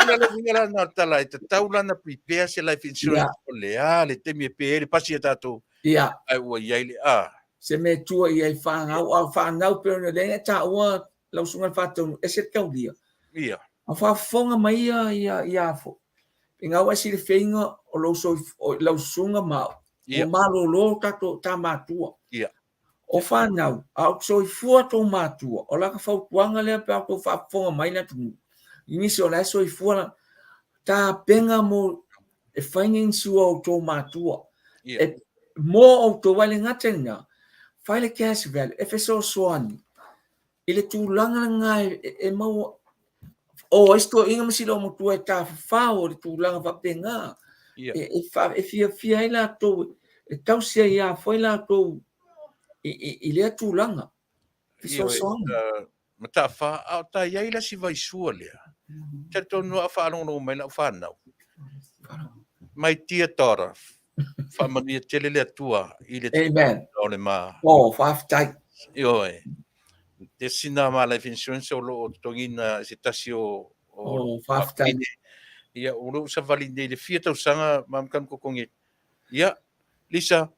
O le uiga la lena o le tala, e tatau la ona prepare se life insurance
Ia.
o le a le taimi e pe ai le pasi a tatou.
Ia.
Ae ua i ai le a.
Se mea e tua i ai fanau, a o fanau pei ona lea na taua lau susuga i le faatonu, ese le taulia.
Ia.
A faafofoga mai ia ia ia fo. Ina ua e silifiaina o lou soif, o lau susuga ma au,
Ia.
ua malolo tatou ta matua.
Ia.
O fanau, a o soifua tou matua, o laka fautuaga lea pe a outou faafofoga mai le atunuu, i nisi o la e soifua la, tapena mo e fai ni insure o outou matua.
Ia.
E, mo outou, ae le gata i lena, fai le cash value, e fesoasoani i le tulaga lena e, e maua o ai se toeaina ma si loomatua e tafafao i le tulaga faapena
Ia.
e, e, fa, e fiafia ai latou e tausi ai a foi latou i, i, i lea tulaga fesoasoani.
Ia, Mataafa, a o ta i ai la si vaisua lea. Talitonu a faalogologo mai lau fanau. My dear daughter, faamanuia tele le Atua i le
Amen.
o le ma.
Oh, faafetai.
Ioe. Te sina ma life insurance o loo totogiina e se tasi o
Oh, faafetai.
Ia, o loo savali nei le fia tausaga ma makanu kokonge. Ia, Lisa,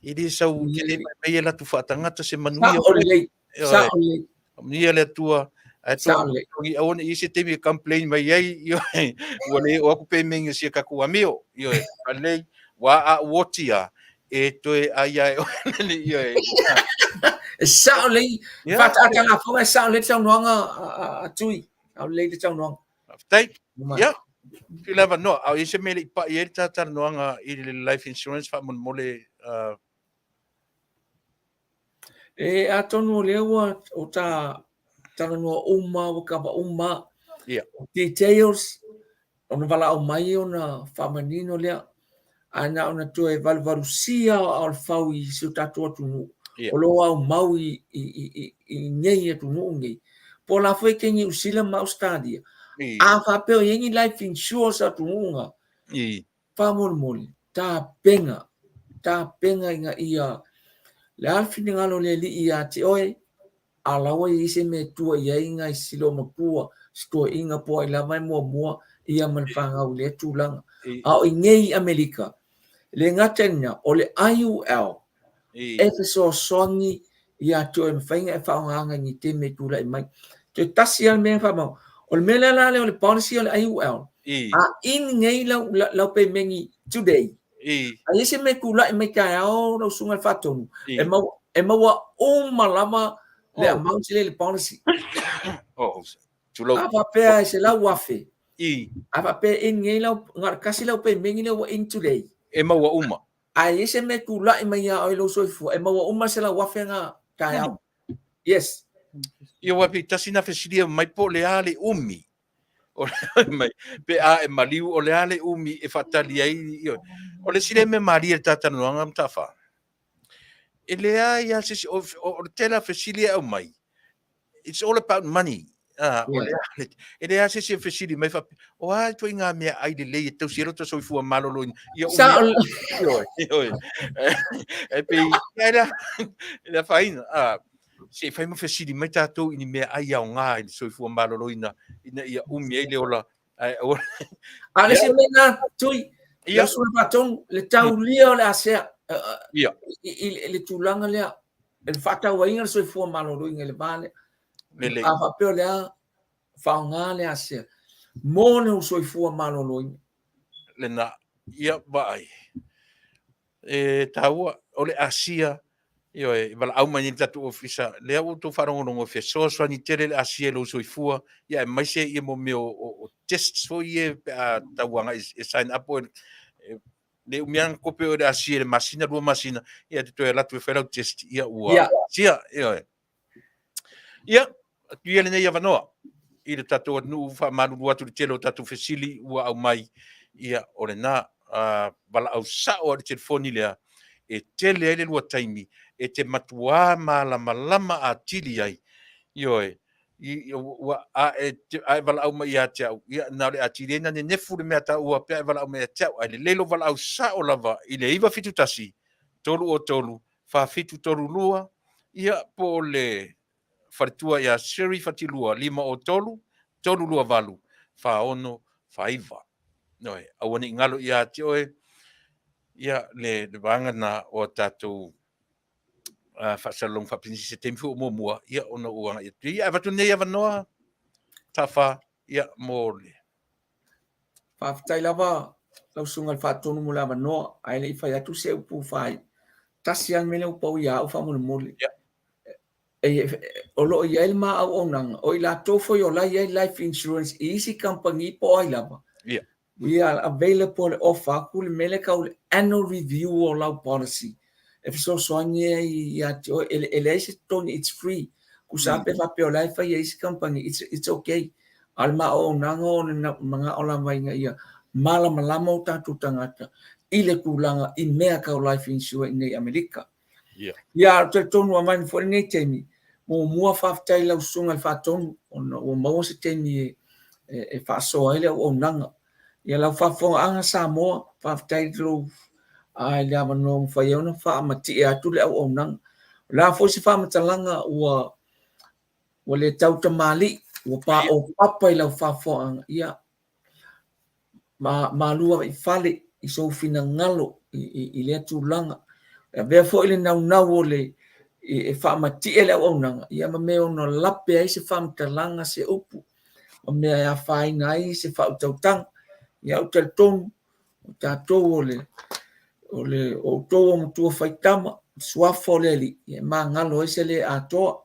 e le sau tele mai mai e latu faatagata se manuia.
Sao lelei. Sao lelei.
Manuia le Atua. Ae to
Sao lelei.
togi aua ne i se taimi e complain mai ai, ioe, ua le oo atu pe meinga sia kakou amio, ioe, faalelei, ua a ou oti a, e toe ai a e oe le ioe.
E sao lelei,
Ia.
faataata lafoga e sao lelei le saunoaga a Tui. Sao lelei le saunoaga.
Faafetai. Ia, i le avanoa, a o i ai se mea e le i pai ai le ta talanoaga i le life insurance faamolemole.
E atonu o lea ua o ta talanoa uma, ua kava uma.
Yeah.
Details, ona valaau mai ona faamanino lea. Ae na ona toe valuvalusia o le fau i si o tatou atunuu.
Yeah.
O lo o aumau i nei atunuu nei. Po o la foi ke Niu Sila ma Australia. A faapea o i ai ni life insurance atunuu na. Faamolemole, tapena, tapena ina ia, le a le finagalo o le Alii ia te oe, a la ua i ai se mea e tua i ai nai si loomatua, si toeaina po o ai lava e muamua ia ma le fanau i lea tulaga. A o i nei i Amerika, e le gata i lena, o le IUL e fesoasoani ia te oe e mafai ona e faaaogaina i ni taimi e tulai mai. Toe tasi lava le mea na faamau, o le mea lea la lea o le policy o le IUL, a in nei lau pemeni today, a i ai se mea e tulai mai taeao lau susuga i le Faatonu, e maua uma lava le amount lea i le policy.
Tulou.
A faapea e $100,000, a faapea e in nei lau, na o le tasi lau pemeni lea ua in today.
E maua uma.
A i ai se mea e tulai mai ia oe i lou soifua, e maua uma le $100,000 na taeao. Yes.
Ia, aua pei tasi na fesilia mai po o le a le umi. O le mai, pe a e maliu, o le a le umi e faatali ai. Ioe. O le isi lea mea malie i le ta talanoaga Mataafa, e leai lava se isi, o le tele lava o fesili e aumai, it's all about money. O le, e leai se isi e fesili mai faapea, o a ituaiga meaai lelei e tausi ai lo ta soifua maloloina. Ia,
Sao.
Ioe, ioe. E pei, e le, e le afaina. Se i fai ma fesili mai tatou i ni meaai aoga i le soifua maloloina ina ia umi ai le ola. Ae aua.
A o le isi mea lena, Tui, lau susuga Faatonu, le taulia o le asea, i le tulaga lea, le faatauaina o le soifua maloloina i le va lea.
Lelei.
A faapea o le a faaaoga le asea mo le soifua maloloina.
Lena, ia vaai. E taua, o le asia, ioe, e valaau mai nei le tatou ofisa, lea ua outou faalogologo e fesoasoani tele le asia i lou soifua, ia aemaise ia mo mea o tests foi ia pe a tau agai e sign up oe, le umi lava ona kope oe i le asia i le masina, lua masina, ia e te toe alu atu e fai lau test, ia ua asia, ioe. Ia, atu ia lenei avanoa i le tatou atunuu, faamalulu atu i le tele o tatou fesili ua aumai, ia o lena, valaau sao lava i le telefoni lea e tele ai le lua taimi e te matuā malamalama atili ai, ioe, ua, a e, a e valaau mai ia te au, ia na o le atili ai na nenefu le mea taua pe a e valaau mai ia te au, ae lelei lou valaau sao lava i le 971 303 4732, ia po o le faletua ia Sherry Fatilua 503 328 4649. Ioe, aua ne i galo ia te oe ia le vaega na o a tatou faasalalauga faapisinisi se taimi foi o muamua, ia ona ou agai atu. Ia, avatu lenei avanoa Tafa, ia mo le
Faafetai lava lau susuga i le Faatonu mo le avanoa, ae le i fai atu se upu faaiu. Tasi lava le mea lea ua pau ia au faamolemole. O lo o i ai le ma auaunaga, o i latou foi o la e i ai life insurance i isi kamupani po o ai lava. We are available e offer atu le mea lea e tau o le annual review o lau policy e fesoasoani ai ia te oe. E leai se totogi, it's free. Tusa lava pe faapea o la e fai e isi kamupani, it's okay. A o le ma auaunaga o le manao lava ina ia malamalama o tatou tagata i le tulaga i mea tau life insurance i nei Amerika. Ia, ou te talitonu ua aumai foi lenei taimi, muamua faafetai i lau susuga i le Faatonu ona ua maua se taimi e faasoa ai le auaunaga. Ia lau faafofogaaga Samoa, faafetai i lou i le avanoa ua mafai ai ona faamatie atu le auaunaga. O le a foi se faamatalaga ua ua le tau tamalii, ua paopapa i lau faafofogaaga, ia malu ave i fale i sou finagalo i lea tulaga. E avea foi le naunau o le e faamatie le auaunaga, ia ma mea e ono lape ai se faamatalaga, se upu, ma mea e afaina ai se faautautaga. Ia ou te talitonu, o tatou o le o le o outou o matua faitama, suafa o le Alii, ia e magalo ai se le atoa.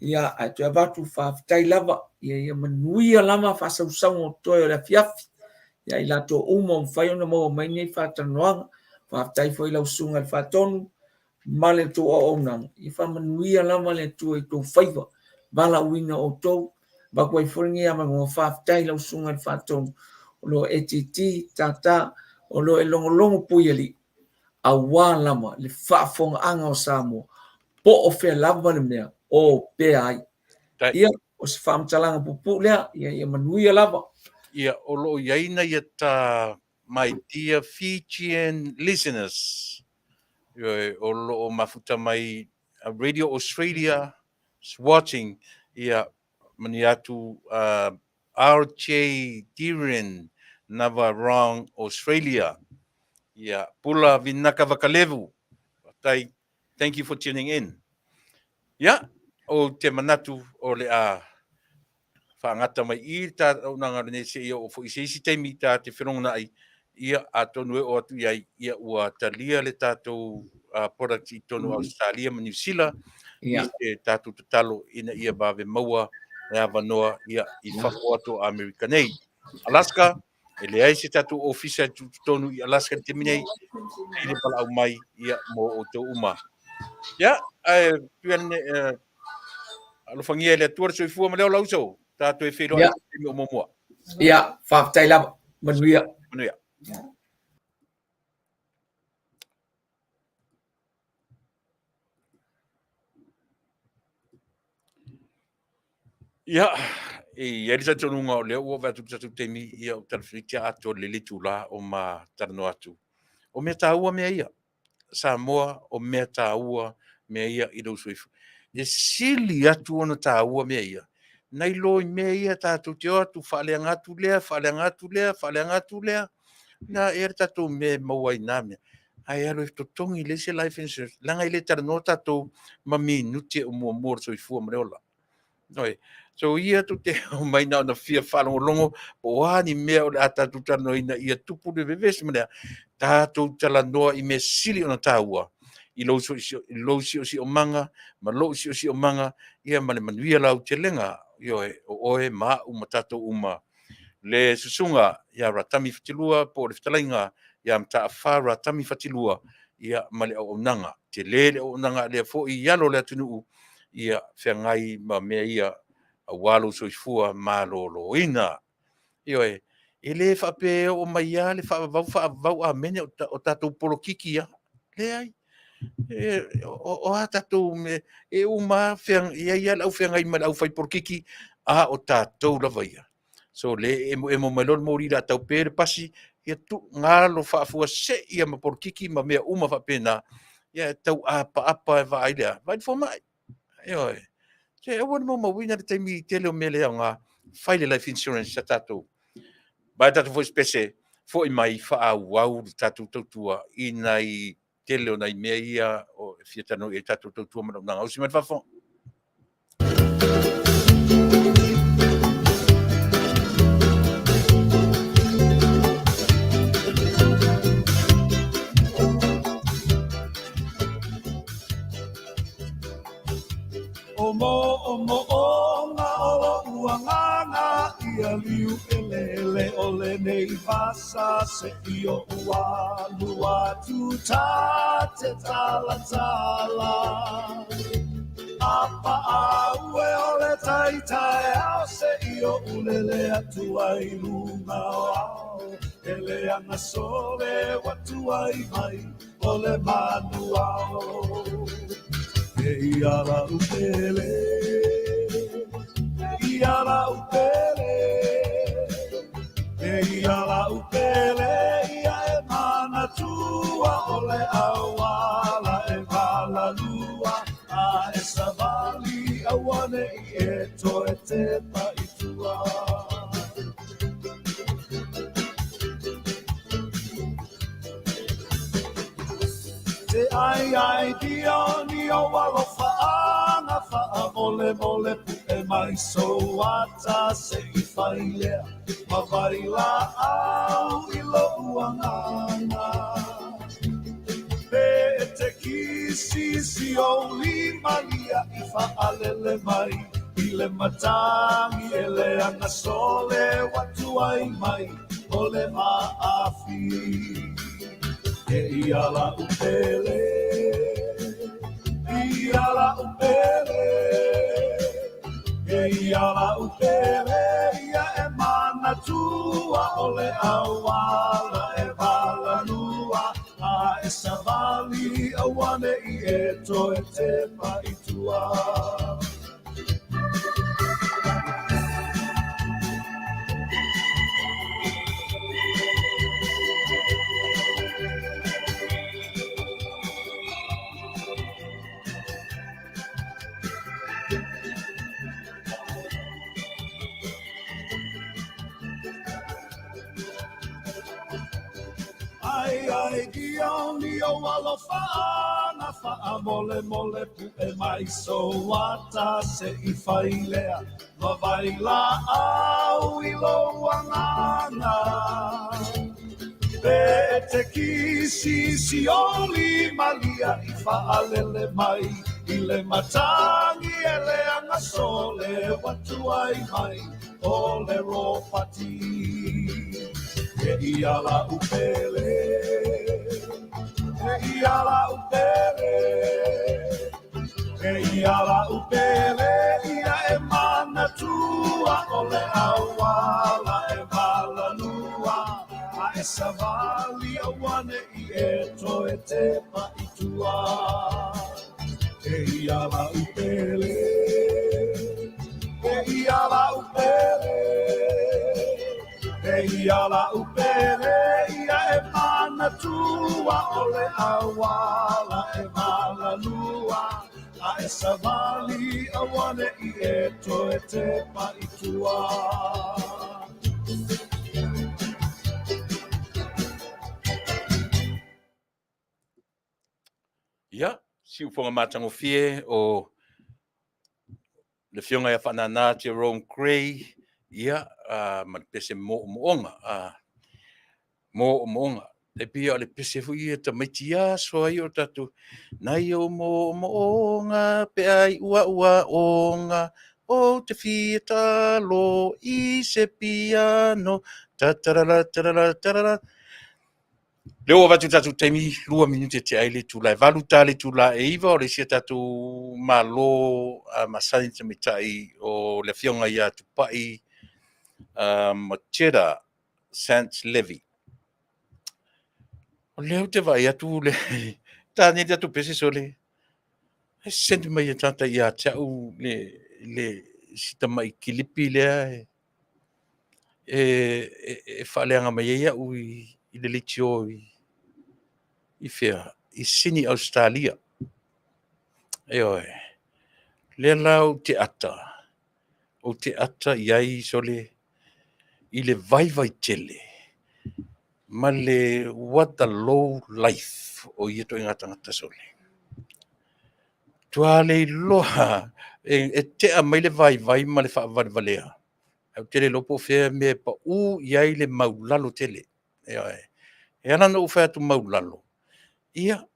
Ia, ae toe avatu faafetai lava, ia ia manuia lava faasausauga o totoe o le afiafi. Ia i latou uma o mafai ona maua mai nei faatalanoaga. Faafetai foi lau susuga i le Faatonu ma le tou auaunaga, ia faamanuia lava le Atua i tou faiva, valaauina outou. Avatu ai foi lenei avanoa, faafetai lau susuga i le Faatonu o lo o e titi tata, o lo o e logologo puialii aua lava le faafofogaaga o Samoa, po o fea lava le mea o opea ai. Ia, o se faamatalaga puupuu lea, ia, ia manuia lava.
Ia, o lo o i ai nai a ta my dear Fijian listeners, ioe, o lo o mafuta mai Radio Australia is watching, ia, manuia atu RJ Deeren Nava Wrong Australia. Ia, Pula Vinaka Vakalevu. Faafetai. Thank you for tuning in. Ia, ou te manatu o le a faagata mai i le taunga lenei seia oo foi i se isi taimi ta te felogonai, ia, atonu e oo atu i ai, ia, ua talia le tatou product i totonu o Ausetalia ma Niu Sila, i se tatou tatalo ina ia vave maua le avanoa, ia, i fafo atu o Amerika nei. Alaska, e leai se tatou ofisa e tutotonu i Alaska i le taimi nei, i le valaau mai, ia, mo outou uma. Ia, ae tuiane, alofagia e le Atua le soifua ma le ola uso, tatou e feiloai i le taimi o muamua.
Ia, faafetai lava. Manuia.
Manuia. Ia, e i ai le talitonuga o lea ua vaai atu i le tatou taimi, ia o talafiliti atoa lelei le itula o ma talanoa atu. O mea taua mea ia. Samoa, o mea taua mea ia i lou soifua. E sili atu ona taua mea ia, nai lo i mea ia tatou te o atu faaleaga atu lea, faaleaga atu lea, faaleaga atu lea. Na ea le tatou mea e maua ai na mea. Ae alu e totogi le isi life insurance, leaga e le talanoa tatou ma minute o muamua o le soifua ma le ola. Oi. So ia tou te omai na ona fia faalogologo po o a ni mea o le a tatou talanoaina ia tupu le vevesi ma lea. Tatou talanoa i mea sili ona taua i lou, lou siosiomaga ma lou siosiomaga ia ma le manuia lautelega. Ioe, o oe ma au ma tatou uma. Le susuga ia Ratami Fatilua po o le fetalaiga ia Mataafa Ratami Fatilua ia ma le auaunaga. Tele le auaunaga a lea foi i alo o le atunuu ia feagai ma mea ia aua lou soifua maloloina. Ioe, e le faapea e oo mai lava le faavavau faavavau amene o tatou polokiki ia. Leai. O a tatou mea, e uma lava, e i ai lava le aufeagai ma le aufaipolokiki, a o tatou lava ia. So le emoemo mai loa le moli o le a tau pe le pasi, ia tu galo faafuasei ia ma polokiki ma mea uma faapena, ia e tau apaapa e vaai lea, vaai le fomai. Ioe. Se aua ne maumauina le taimi i tele o mea le aoga, fai le life insurance a tatou. Vaai tatou foi spese, foi mai faaauau le tatou tautua i nai tele o nai mea ia o e fia talanoa i ai tatou tautua ma auaunaga. Ausi mai le faafofoga.
O mo o mo o nga o loʻu agaga ia liu ʻeleʻele o lenei vasa se i oʻu alu atu ta te talatala A paʻa ue o le tai taeao se i oʻu lele atu ai i luga o ao E leaga sole ua tuai mai o le manu ao E ia la'u pele, e ia la'u pele, e ia la'u pele ia e manatua o le auala e walalua a e sawali auane'i e toe tepa i tua. Te ai ai dia ni o alofaaga faamolemole puʻe mai sou ata se i fai lea ma wailaʻau i loʻu agaga. Pe e te kisi si ou lima liaʻi faalele mai i le matagi e leaga sole ua tuai mai o le maafi. E Ia la'u pele, ia la'u pele, ia la'u pele, ia e manatua o le auala e valalua, a e savali auane'i e toe tepa i tua. Ai ai ki o alofa na mole mole pu'e mai so ata se i failea vavai la au i lou agaga pe te kisi sioli malia i faalele mai i le matagi e leaga sole ua tuai mai o le ropati e ia la'u pele e ia la'u pele e ia la'u pele ia e manatua o le auala e valalua a e savali auane'i e toe tepa i tua e ia la'u pele e ia la'u pele e ia la'u pele ia e manatua o le auala e valalua a e savali auane'i e toe tepa i tua.
Ia, siufoga matagofie o le Afioga ia Faanana Jerome Gray, ia, ma le pese moomooga, moomooga. E pia o le pese foi ia tamaiti aso ai o tatou, nai o moomooga pe ai ua ua onga, o te fia talo i se piano, ta tarara tarara tarara. Lea ua avatu tatou taimi 2 minute te ai le itula e 8 ta le itula e 9 o le isi a tatou malo masani tamaitai o le Afioga ia Tupai Macheta Sands Levy. O lea ou te vaai atu le ta nei tatou pese sole. E send mai e tata ia te au le si tamai kilipi lea e faaleaga mai ai au i le leitio i fea, i Sini Australia. Ioe, lea la ou te ata i ai sole i le vaivai tele ma le what the low life o ia toʻiga tagata sole. Tua le iloa e tea mai le vaivai ma le faavalevalea. Au te le iloa po o fea mea e pau i ai le maulalo tele. Ioe. E ala ona ou fai atu maulalo, ia,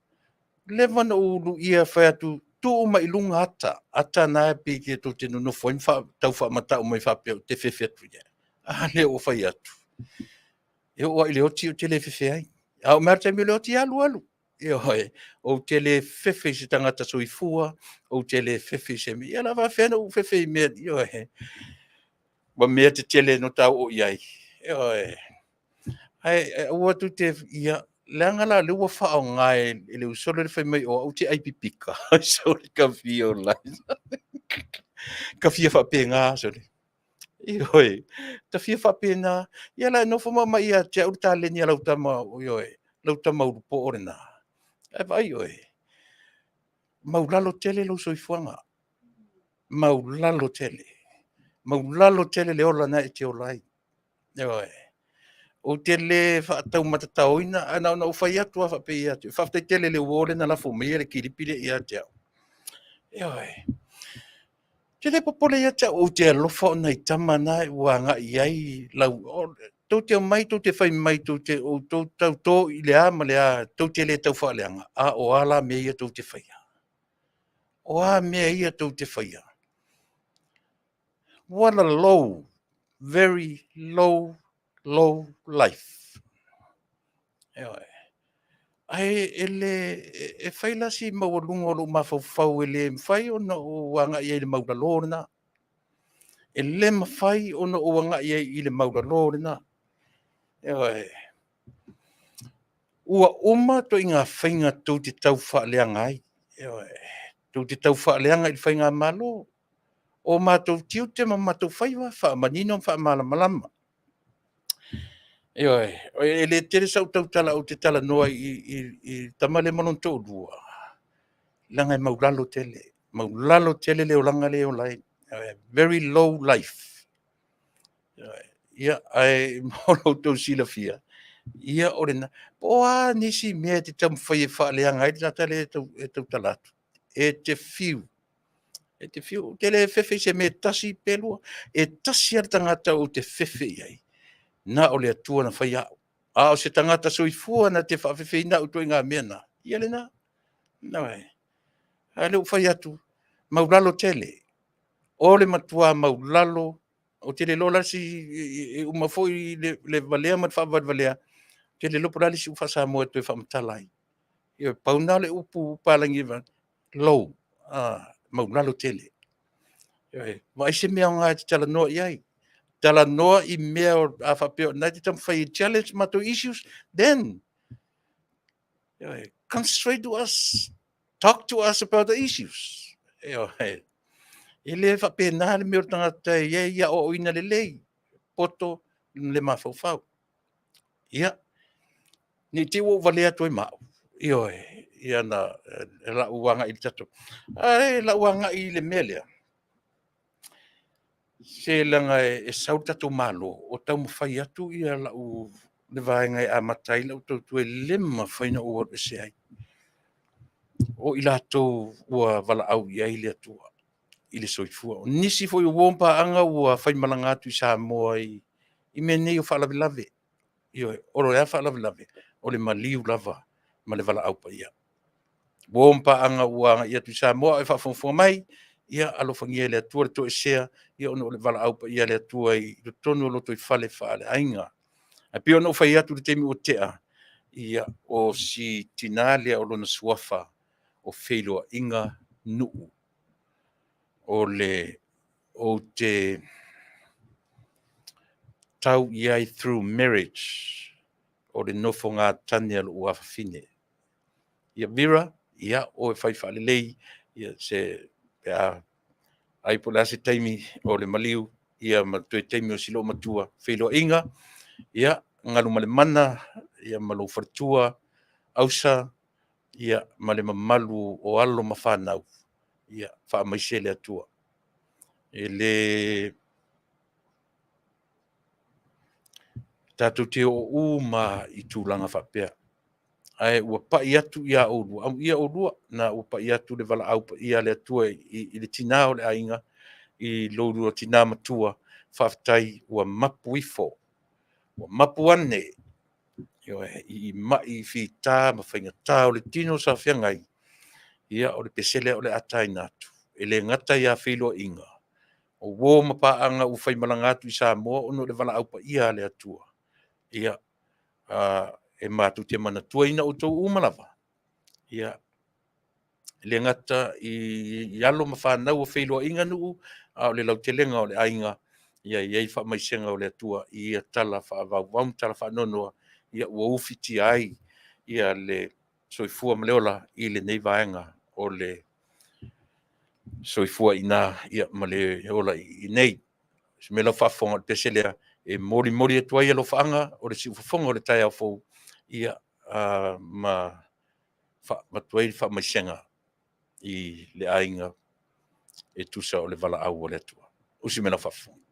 leva na ou luia fai atu tuu mai i luga ata. Ata na e pei te tou te nonofo ai ma tau faamatau mai faapea ou te fefe atu ia. A lea ua fai atu. E oo lava i le oti ou te le fefe ai. A oo mai lava le taimi o le oti, alu alu. Ioe, ou te le fefe i se tagata soifua, ou te le fefe i se mea. Ia la faapefea ona ou fefe i mea, ioe, ma mea tetele no ta oo i ai. Ioe, ae aua tou te, ia, leaga la lea ua faaaoga e le uso lea le fai mai o au te ai pipika. Sole ka fia o lai. Ka fia faapena, sole. Ioe, ta fia faapena. Ia la e nofo ma mai ia te au le taleni a lau tama, ioe, lau tama ulupo o lena. Ae vaai oe, maulalo tele lou soifuaga. Maulalo tele. Maulalo tele le ola na e te ola ai. Ioe. Ou te le faataumatataoina, ae na ona ou fai atu lava faapea ia te oe. Faafetai tele i le uo lea na lafo mai le kilipi lea ia te au. Ioe. Te le popole ia te au, ou te alofa ona i tama na ua agai i ai lau, tou te omai, tou te fai mai, tou te, ou tou tau tō i le a ma le a, tou te le tau faaleaga, a o a la mea ia tou te faia? O a mea ia tou te faia? What a low, very low, low life. Ioe. Ae e le e fai la si maualuga o lou mafaufau e le mafai ona ou agai ai i le maulalo lena. E le mafai ona ou agai ai i le maulalo lena. Ioe. Ua uma ituaiga faiga tou te tau faaleaga ai. Ioe. Tou te tau faaleaga i le faigamalo. O matou tiute ma matou faiva faamanino ma faamalamalama. Ioe, e le tele sau tautala ou te talanoa i le tama lea ma lona toalua, leaga e maulalo tele, maulalo tele le olaga lea e ola ai. Very low life. Ia, ae mo lo outou silafia, ia o lena. Po o a nisi mea e te taumafai e faaleaga ai le tagata lea e tautala atu, e te fiu, e te fiu, ou te le fefe i se mea e tasi pe lua. E tasi lava le tagata ou te fefe i ai, na o le Atua na faia au. A o se tagata soifua na te faafefeina au i ituaiga mea na, ia lena. Ioe. A o lea ua fai atu, maulalo tele. O le matua maulalo, ou te le iloa la se isi, e uma foi le valea ma le faavalevalea, ou te le iloa po o le a le isi upu faa-Samoa e toe faamatala ai. Ioe, pau lena o le upu papalagi, low, maulalo tele. Ioe, vaai se mea aoga e te talanoa i ai. Talanoa i mea a faapea o lena e te taumafai e challenge matou issues, then ioe, come straight to us. Talk to us about the issues. Ioe. E le faapena le mea o le tagata e i ai aoaoina lelei, poto le mafaufau. Ia, ne i te i ua ou valea atu ai ma au, ioe, ia na lau agai i le tatou... Ae lau agai i le mea lea, se leaga e sau le tatou Malo o taumafai atu ia lau le vaega e amata ai lau tautua e le mafai ona ou alu ese ai. O i latou ua valaau i ai le Atua i le soifua. O nisi foi o uo ma paaga ua faimalaga atu i Samoa i mea nei o faalavelave. Ioe, o le a faalavelave? O le maliu lava ma le valaau paia. Uo ma paaga ua agai atu i Samoa a o faafogafoga mai, ia alofagia e le Atua le toesea ona o le valaau paia a le Atua i totonu o lotoifale faaleaiga. Ae pei ona ou fai atu i le taimi ua tea, ia, o si tina lea o lona suafa o Feiloaiga Nuu. O le ou te tau i ai through marriage, o le nofogatane a lou afafine. Ia Vera, ia oe fai faalelei, ia se pe a ai po o le a se taimi o le maliu, ia ma le toe taimi o si loomatua Feiloaiga, ia Galumalemana ia ma lou faletua Ausa, ia ma le mamalu o alo ma fanau, ia faamaise le Atua. E le tatou te oo uma i tulaga faapea. Ae ua pai atu ia oulua, amuia oulua, na ua pai atu le valaau paia a le Atua i le tina o le aiga, i lo oulua tina matua, faafetai ua mapu ifo, ua mapu ane, ioe, i mai fita ma faigata o le tino sa feagai, ia o le pese lea o le a taina atu. E le gata ia feiloaiga, o uo ma paaga ua faimalaga atu i Samoa ona o le valaau paia a le Atua, ia, e matou te manatuaina outou uma lava, ia, e le gata i alo ma fanau o feiloaiga Nuu, a o le lautelega o le aiga, ia i ai faamaisega o le Atua i ia tala faavauvau ma tala faanoanoa, ia ua ufitia ai ia le soifua ma le ola i lenei vaega o le soifua i ina ma le ola i inei. O se mea lau faafofoga o le pese lea e molimoli atu ai alofaaga o le siufofoga o le taeao fou, ia, ma avatu ai le faamaisega i le aiga e tusa o le valaau a le Atua. Usi mai lau faafofoga.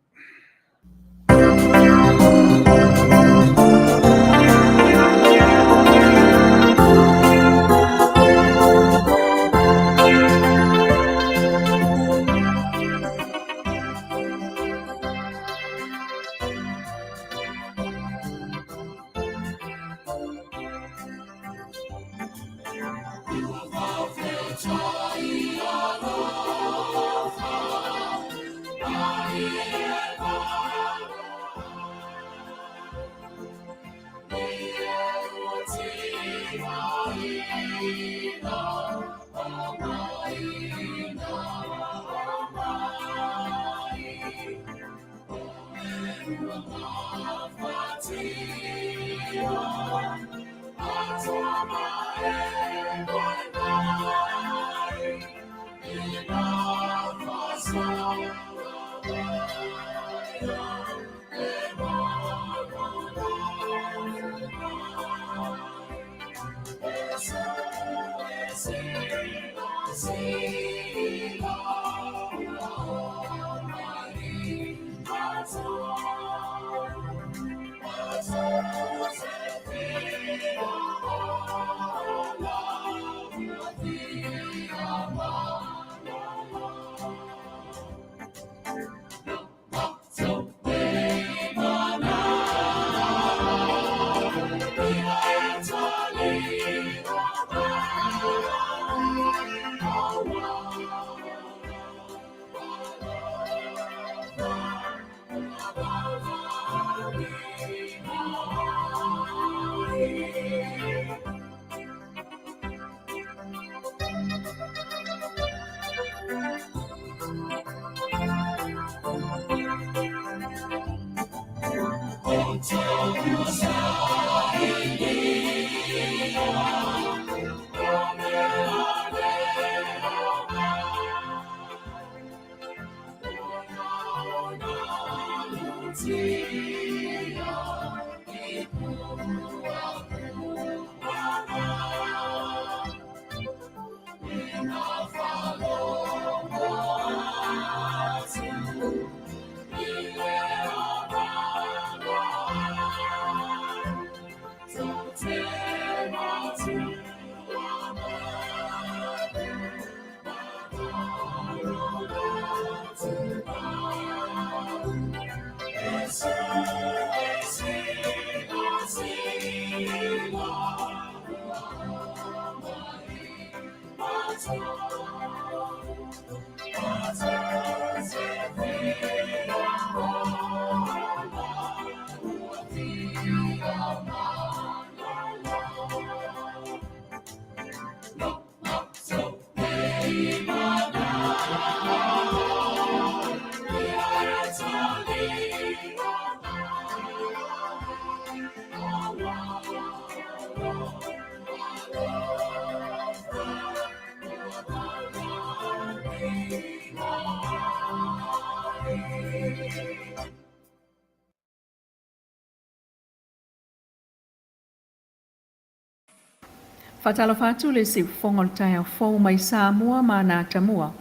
Faatalofa atu le siufofoga o le taeao fou mai Samoa ma ana atamua.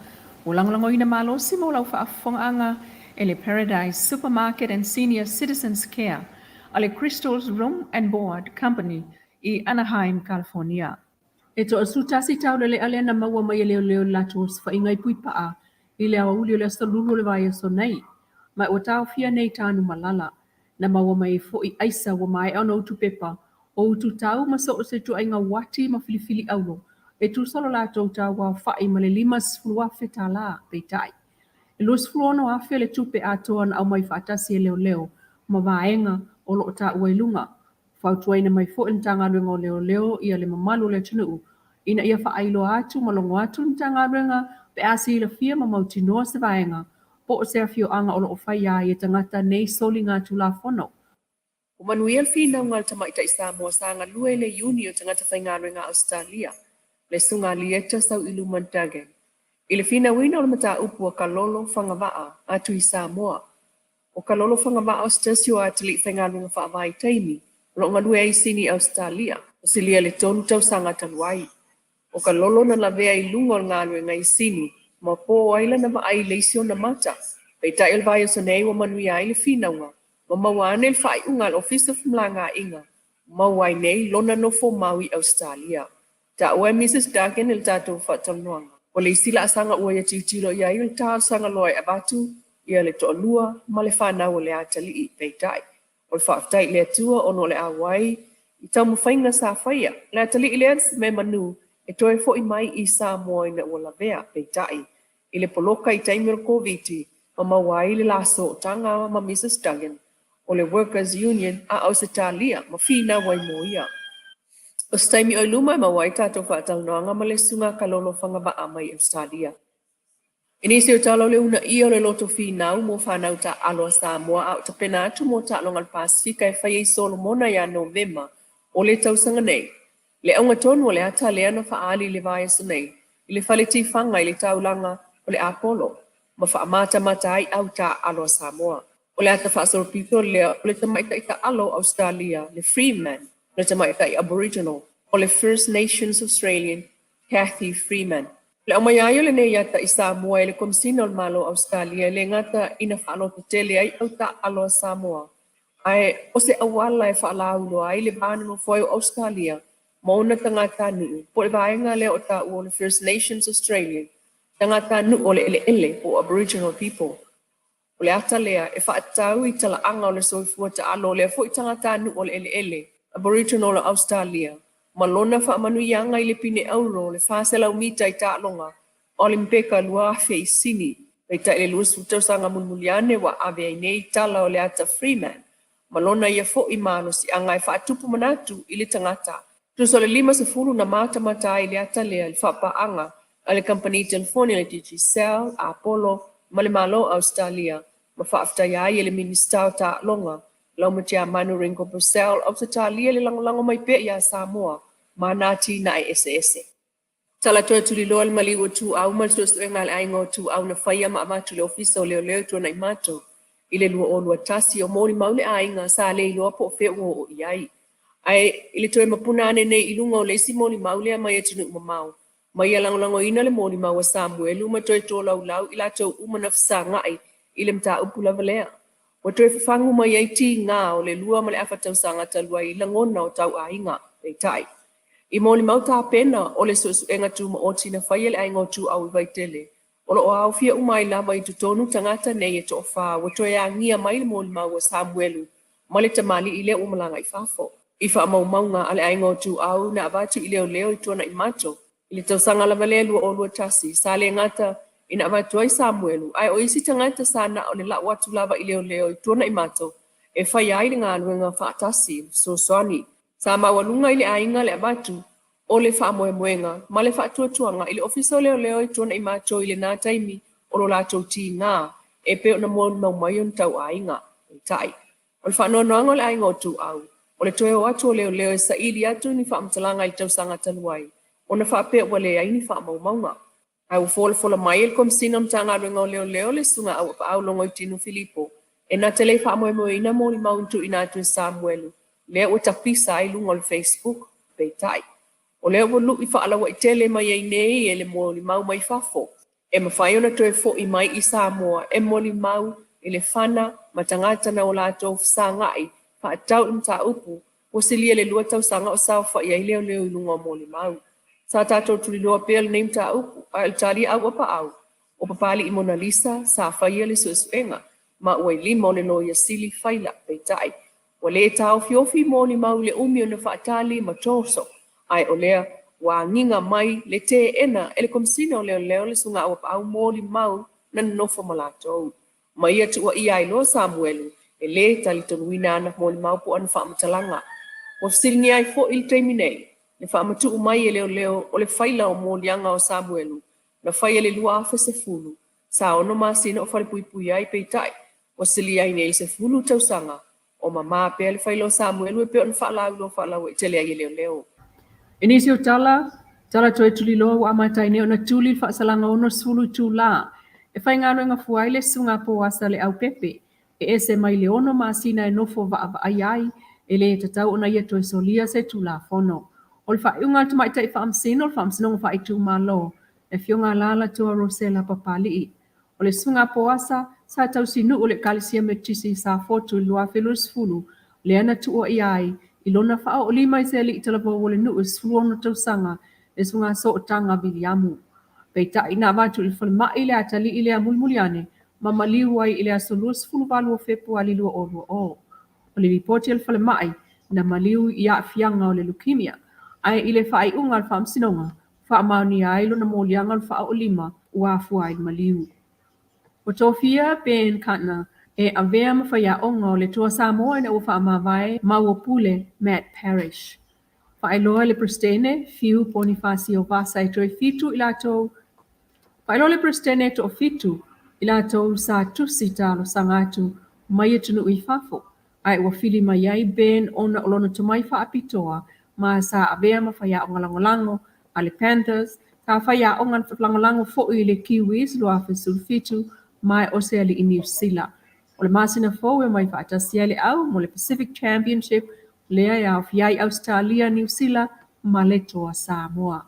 Ua lagolagoina malosi mo lau faafofogaaga e le Paradise Supermarket and Senior Citizens Care a le Crystals Room and Board Company i Anaheim, California. E toasutasi taulele'a lea na maua mai e leoleo i le latou osofaiga i Puipaa i le aoauli o le Aso Lulu o le vaiaso nei, ma ua taofia nei Tanumalala. Na maua mai ai fo'i aisa ua maea ona utu pepa o utu tau ma so o se ituaiga uati ma filifili aulo e tusa lo latou tauaofa'i ma le $50,000 tālā. Peitai, e $26,000 le tupe atoa na aumai faatasi e leoleo ma vaega o lo o taua i luga. Fautuaina mai foi le Matagaluega o Leoleo ia le mamalu o le atunuu ina ia faailoa atu ma logo atu le Matagaluega pe a silafia ma mautinoa se vaega po o se afioaga o lo o faia ai e tagata nei soligatulafono. Ua manuia le finauga a le tamaitai Samoa sa galue i le Iuni o Tagata Faigaluega a Ausetalia, le Susuga a Lieta Sauiluman Duggan, i le finauina o le mataupu a Kalolo Fagavaa atu i Samoa. ʻO Kalolo Fagavaa o se tasi o atalii faigaluega faavaitaimi o lo o galue ai i Sini i Ausetalia, ua silia i le tolu tausaga talu ai. ʻO Kalolo na lavea i luga o le galuega i Sini ma po ai lana vaai i le isi ona mata. Peitai o le vaiaso nei ua manuia ai le finauga ma maua ane le faaiuga a le Ofisa o Femalagaaiga maua ai nei lona nofo mau i Ausetalia. Taua e Misus Duggan i le tatou faatalanoaga, o le isi laasaga ua ia tilotilo i ai o le talosaga loa e avatu ia le toalua ma le fanau o le atalii. Peitai, o le faafetai i le Atua ona o le auai i taumafaiga sa faia le atalii lea me manu e toe fo'i mai i Samoa ina ua lavea. Peitai, i le poloka i taimi o le Koviti ma maua ai le la sootaga ma Misus Duggan o le Workers Union a Ausetalia ma finau ai mo ia. O se taimi o i luma e maua ai tatou faatalanoaga ma le Susuga Kalolo Fagavaa mai Ausetalia. I nisi o tala o le uunaia o le loto finau mo fanau taaalo a Samoa a o tapena atu mo taaloga a le Pasefika e faia i Solomona ia Novema o le tausaga nei.
Le auga tonu o le ata lea na faaali i le vaiaso nei i le fale tifaga i le taulaga o le Apolo ma faamatamata ai au taaalo a Samoa. O le ata faasolopito lea o le tamaitai taaalo o Ausetalia, le Freeman, o le tamaitai Aboriginal o le First Nations Australian, Cathy Freeman. O le aumaia ai o lenei ata i Samoa e le Komesina o le Malo o Ausetalia e le gata ina faalototele ai au taaalo a Samoa, ae o se auala e faalauiloa ai le va nonofo ai o Ausetalia ma ona tagatanuu, po o le vaega lea o taua o le First Nations Australian, tagatanuu o le eleele po o Aboriginal people. O le ata lea e faatatau i talaaga o le soifua taalo o lea foi tagatanuu o le eleele, Aboriginal o Ausetalia, ma lona faamanuiaga i le pine auro o le 400 mita i taaloga Olimpeka 2000 i Sini. Peitai i le 20 tausaga mulimuli ane ua ave ai nei tala o le ata Freeman ma lona ia foi malosiaga e faatupu manatu i le tagata. Tusa o le 50 na matamata ai i le ata lea i le faapaaga a le kamupani telefoni a le Digicel, Apollo ma le Malo o Ausetalia ma faafetaia ai e le Minisita o Taaloga, Laumatiamanu Ringo Purcell, Ausetalia le lagolago mai pea iā Samoa ma ana atinae eseese. Tala toe tuliloa le maliu o Tuuau ma le suesuega a le aiga o Tuuau na faia ma avatu i le Ofisa o Leoleo i Tuanaimato i le 2021 o molimau le aiga sa le iloa po o fea ua oo i ai. Ae i le toe mapuna ane nei i luga o le isi molimau lea mai atunuu mamao, ma ia lagolagoina le molimau a Samuelu ma toe tolaulau i latou uma na fesagai i le mataupu lava lea. Ua toe fafagu mai ai tiga o le lua ma le afa tausaga talu ai i lagona o tauaiga. Peitai, i molimau tapena o le suesuega tumaoti na faia e le aiga o Tuuau i Vaitele, o lo o aofia uma ai lava i totonu tagata nei e toafa ua toe agia mai le molimau a Samuelu ma le tamalii lea ua malaga i fafo. I faamaumauga a le aiga o Tuuau na avatu i leoleo i Tuanaimato i le tausaga lava lea 2021, sa le gata ina avatu ai Samuelu, ae o isi tagata sa na o le lau atu lava i leoleo i Tuanaimato e faia ai le galuega faatasi, fesoasoani. Sa maualuga i le aiga le avatu o le faamoemoega ma le faatuatuaga i le Ofisa o Leoleo i Tuanaimato i lena taimi o lo latou tiga e pei ona molimau mai ona tauaiga. Peitai, o le faanoanoaga o le aiga o Tuuau, o le toe o atu o leoleo e saili atu ni faamatalaga i le tausaga talu ai, ona faapea ua leai ni faamaumauga. Ae ua folafola mai e le Komesina o Matagaluega o Leoleo le Susuga Auapaau Logoitino Filipo e na te le faamoemoeina molimau na tuuina atu e Samuelu lea ua tapisa ai luga o le Facebook. Peitai, o lea ua lui faalauaitele mai ai nei e le molimau mai fafo e mafai ona toe foi mai i Samoa e molimau i le fana ma tagata na o latou fesagai faatatau i le mataupu ua silia le lua tausaga o saofai ai leoleo i luga o molimau. Sa tatou tuliloa pea lenei mataupu, ae o le tali a Auapaau, o Papali'i Monalisa sa faia le suesuega, ma ua i lima o le Loia Sili faila, peitai, ua le taofiofi molimau i le umi ona faatali ma toso, ae o lea ua agiga mai le teena e le Komesina o Leoleo le Susuga Auapaau molimau na nonofo ma latou. Ma ia tuuaia ai loa Samuelu, e lē talitonuina ana molimau po o ana faamatalaga. Ua fesiligia ai foi i le taimi nei, le faamatuu mai e leoleo o le faila o moliaga o Samuelu na faia i le 2010, sa ono masina o falepuipui ai, peitai, ua silia ai nei i le 10 tausaga o mamā pea le faila o Samuelu e pei ona faalauiloa faalauaitele ai e leoleo.
I nisi o tala, tala toe tuliloa ua amata ai nei ona tuli le faasalaga 60 itulā e faigaluega fua ai le Susuga Poasa Leaupepe e ese mai le ono masina e nofo vaavaaia ai, e le tatau ona ia toe solia se Tulafono. O le faaiuga a le Tamaitai Faamasino o le Faamasinoga Faaitumalo, le Afioga Alaalatoa Rosella Papali'i. O le Susuga Poasa, sa tausinuu i le Ekalesia Metotisi i Safotu i le 2020, lea na tuuaia ai i lona faaoolima i se alii talavou o le nuu e 16 tausaga, le Susuga Sootaga Viliamu. Peitai, na avatu i le falemai le atalii lea mulimuli ane ma maliu ai i le aso 28 o Fepuali 2020. O le lipoti a le falemai, na maliu i aafiaga o le leukemia, ae i le faaiuga a le faamasinoga, faamaonia ai lona moliaga o le faaoolima ua afua ai le maliu. Ua tofia Ben Kuttner e avea ma faiaoga o le Toa Samoa ina ua faamavae maua pule Matt Parrish. Faailoa e le Peresetene, Fiu Ponifasio Vasa e toe fitu i latou Faailoa le Peresetene e toafitu i latou sa tusi talosaga atu mai atunuu i fafo, ae ua fili mai ai Ben ona o lona tomai faapitoa ma sa avea ma faiaoga lagolago a le Panthers. Sa faiaoga lagolago foi i le Kiwis 2017 ma o se ali'i Niu Sila. O le masina fou e omai faatasi ai le au mo le Pacific Championship lea e aofia ai Ausetalia, Niu Sila ma le Toa Samoa.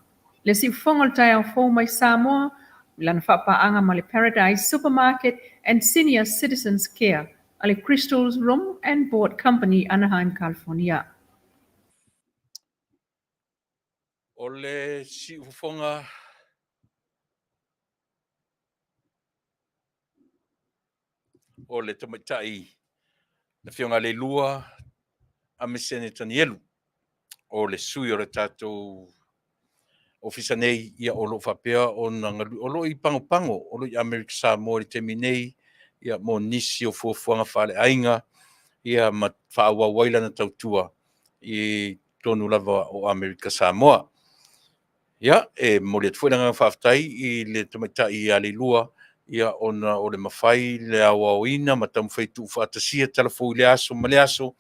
Le siufofoga o le taeao fou mai Samoa i lana faapaaga ma le Paradise Supermarket and Senior Citizens Care a le Crystals Room and Board Company, Anaheim, California.
O le siufofoga o le tamaitai le Afioga Leilua Amisene Tanielu, o le sui o le tatou ofisa nei, ia o lo o faapea ona galue, o lo o i Pagopago, o lo o i Amerika Samoa i le taimi nei, ia mo nisi o fuafuaga faaleaiga, ia ma faaauau ai lana tautua i totonu lava o Amerika Samoa. Ia, e momoli atu foi le agaga faafetai i le tamaitai ia Leilua, ia ona o le mafai le aoaoina ma taumafai e tuufaatasia tala fou i lea aso ma lea aso,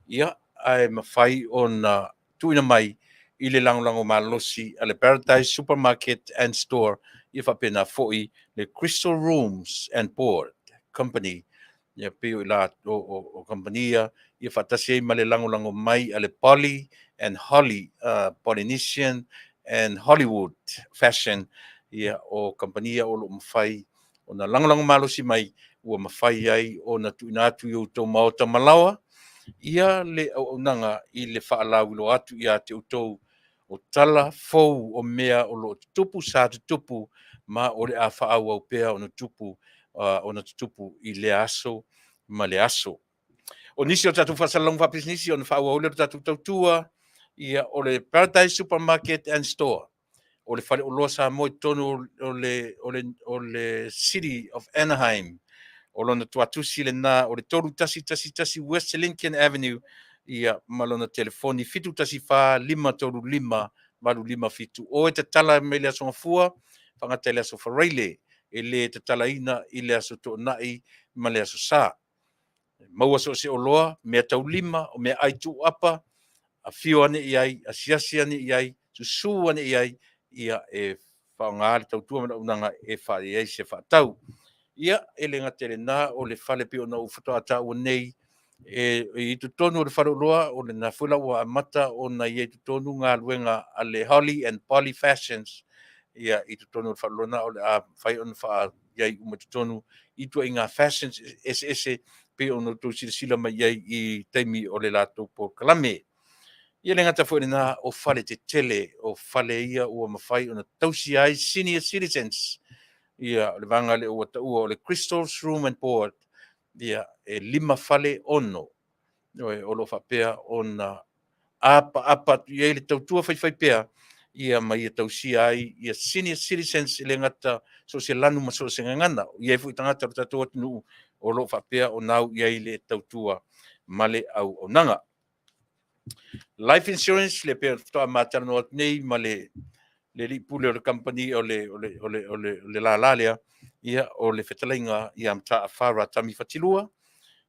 ia, ae mafai ona tuuina mai i le lagolago malosi a le Paradise Supermarket and Store, ia faapena foi le Crystal Rooms and Board Company, ia pei o i la o kamupani ia, ia faatasi ai ma le lagolago mai a le Polly and Holly, Polynesian and Hollywood Fashion, ia o kamupani ia o lo o mafai ona lagolago malosi mai ua mafai ai ona tuuina atu i outou maota malaoa ia le auaunaga i le faalauiloa atu ia te outou o tala fou o mea o lo o tutupu, sa tutupu, ma o le a faaauau pea ona tupu, ona tutupu i lea aso ma le aso. O nisi o tatou faasalalauga faapisinisi ona faaauau lea o le tatou tautua, ia o le Paradise Supermarket and Store, o le faleoloa Samoa i totonu o le City of Anaheim. O lona tuatusi lena o le 3111 West Lincoln Avenue, ia ma lona telefoni 714 535 857. O e tatala mai le Aso Gafua, faagata i le Aso Faraile, e le tatalaina i le Aso Toonai ma le Aso Sa. Maua so o se oloa, mea taulima, o mea ai tuuapa, afio ane i ai, asiasi ane i ai, susu ane i ai, ia e faaaoga le tautua ma le auaunaga e fai ai se faatau. Ia, e le gata i lena, o le fale pei ona ou faatoa taua nei, e i totonu o le faleoloa, o lena foi la ua amata ona i ai i totonu galuega a le Holly and Polly Fashions, ia i totonu o le faleoloa lena, o le a mafai ona faa i ai uma i totonu i ituaiga fashions eseese pei ona outou silasila mai i ai i taimi o le latou polokalame. Ia le gata foi i lena, o fale tetele, o fale ia ua mafai ona tausia ai senior citizens. Ia, o le vaega lea ua taua o le Crystal's Room and Board, ia, e 5 fale 6 o lo o faapea ona apaapa atu i ai le tautua faifaipea, ia ma ia tausia ai ia senior citizens, e le gata so o se lanu ma so o se gagana. I ai foi tagata o le tatou atunuu o lo o faapea ona au i ai le tautua ma le auaunaga. Life insurance, le pei faatoa ma talanoa atu nei ma le alii pule o le kamupani o le, o le, o le, o le, o le lala lea, ia, o le fetalaiga ia Mataafa Ratami Fatilua,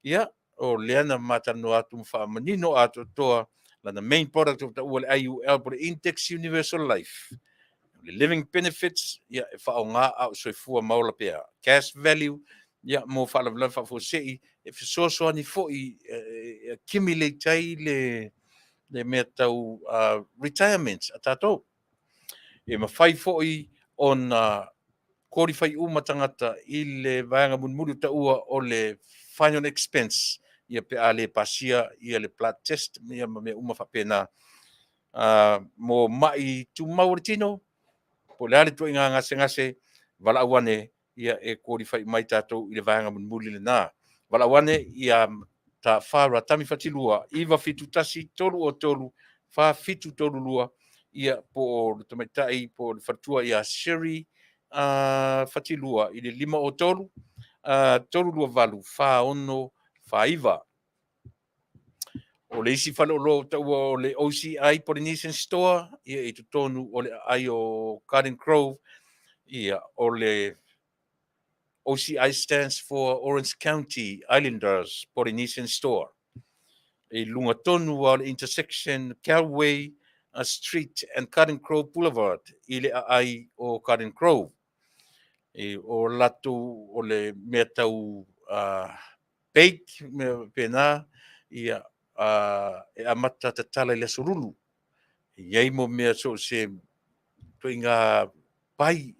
ia, o lea na ma talanoa atu ma faamanino atoatoa lana main product o taua le IUL po le Index Universal Life. O le Living Benefits, ia, e faaaoga a o soifua ma ola pea. Cash Value, ia, mo faalavelave faafuasei, e fesoasoani foi e accumulate ai le mea tau retirement a tatou. E mafai foi ona qualify uma tagata i le vaega mulimuli o taua o le final expense, ia pe a le pasia ia le blood test ia ma mea uma faapena. Mo mai tumau o le tino, po o le a le ituaiga gasegase, valaau ane ia e qualify mai tatou i le vaega mulimuli lena. Valaau ane ia ta Whara Tami Fatilua 971 303 4732, ia po o le tamaitai po o le faletua ia Sherry Fatilua i le 503 328 4649. O le isi faleoloa o taua o le OCI Polynesian Store, ia i totonu o le aai o Garden Grove, ia o le OCI stands for Orange County Islanders Polynesian Store. I lunga tonu o le intersection Calway Street and Garden Grove Boulevard i le aai o Garden Grove. E, o latou o le mea tau bake, mea pena, ia, e amata tatala i le aso Lulu. E i ai mo mea so o se ituaiga pai,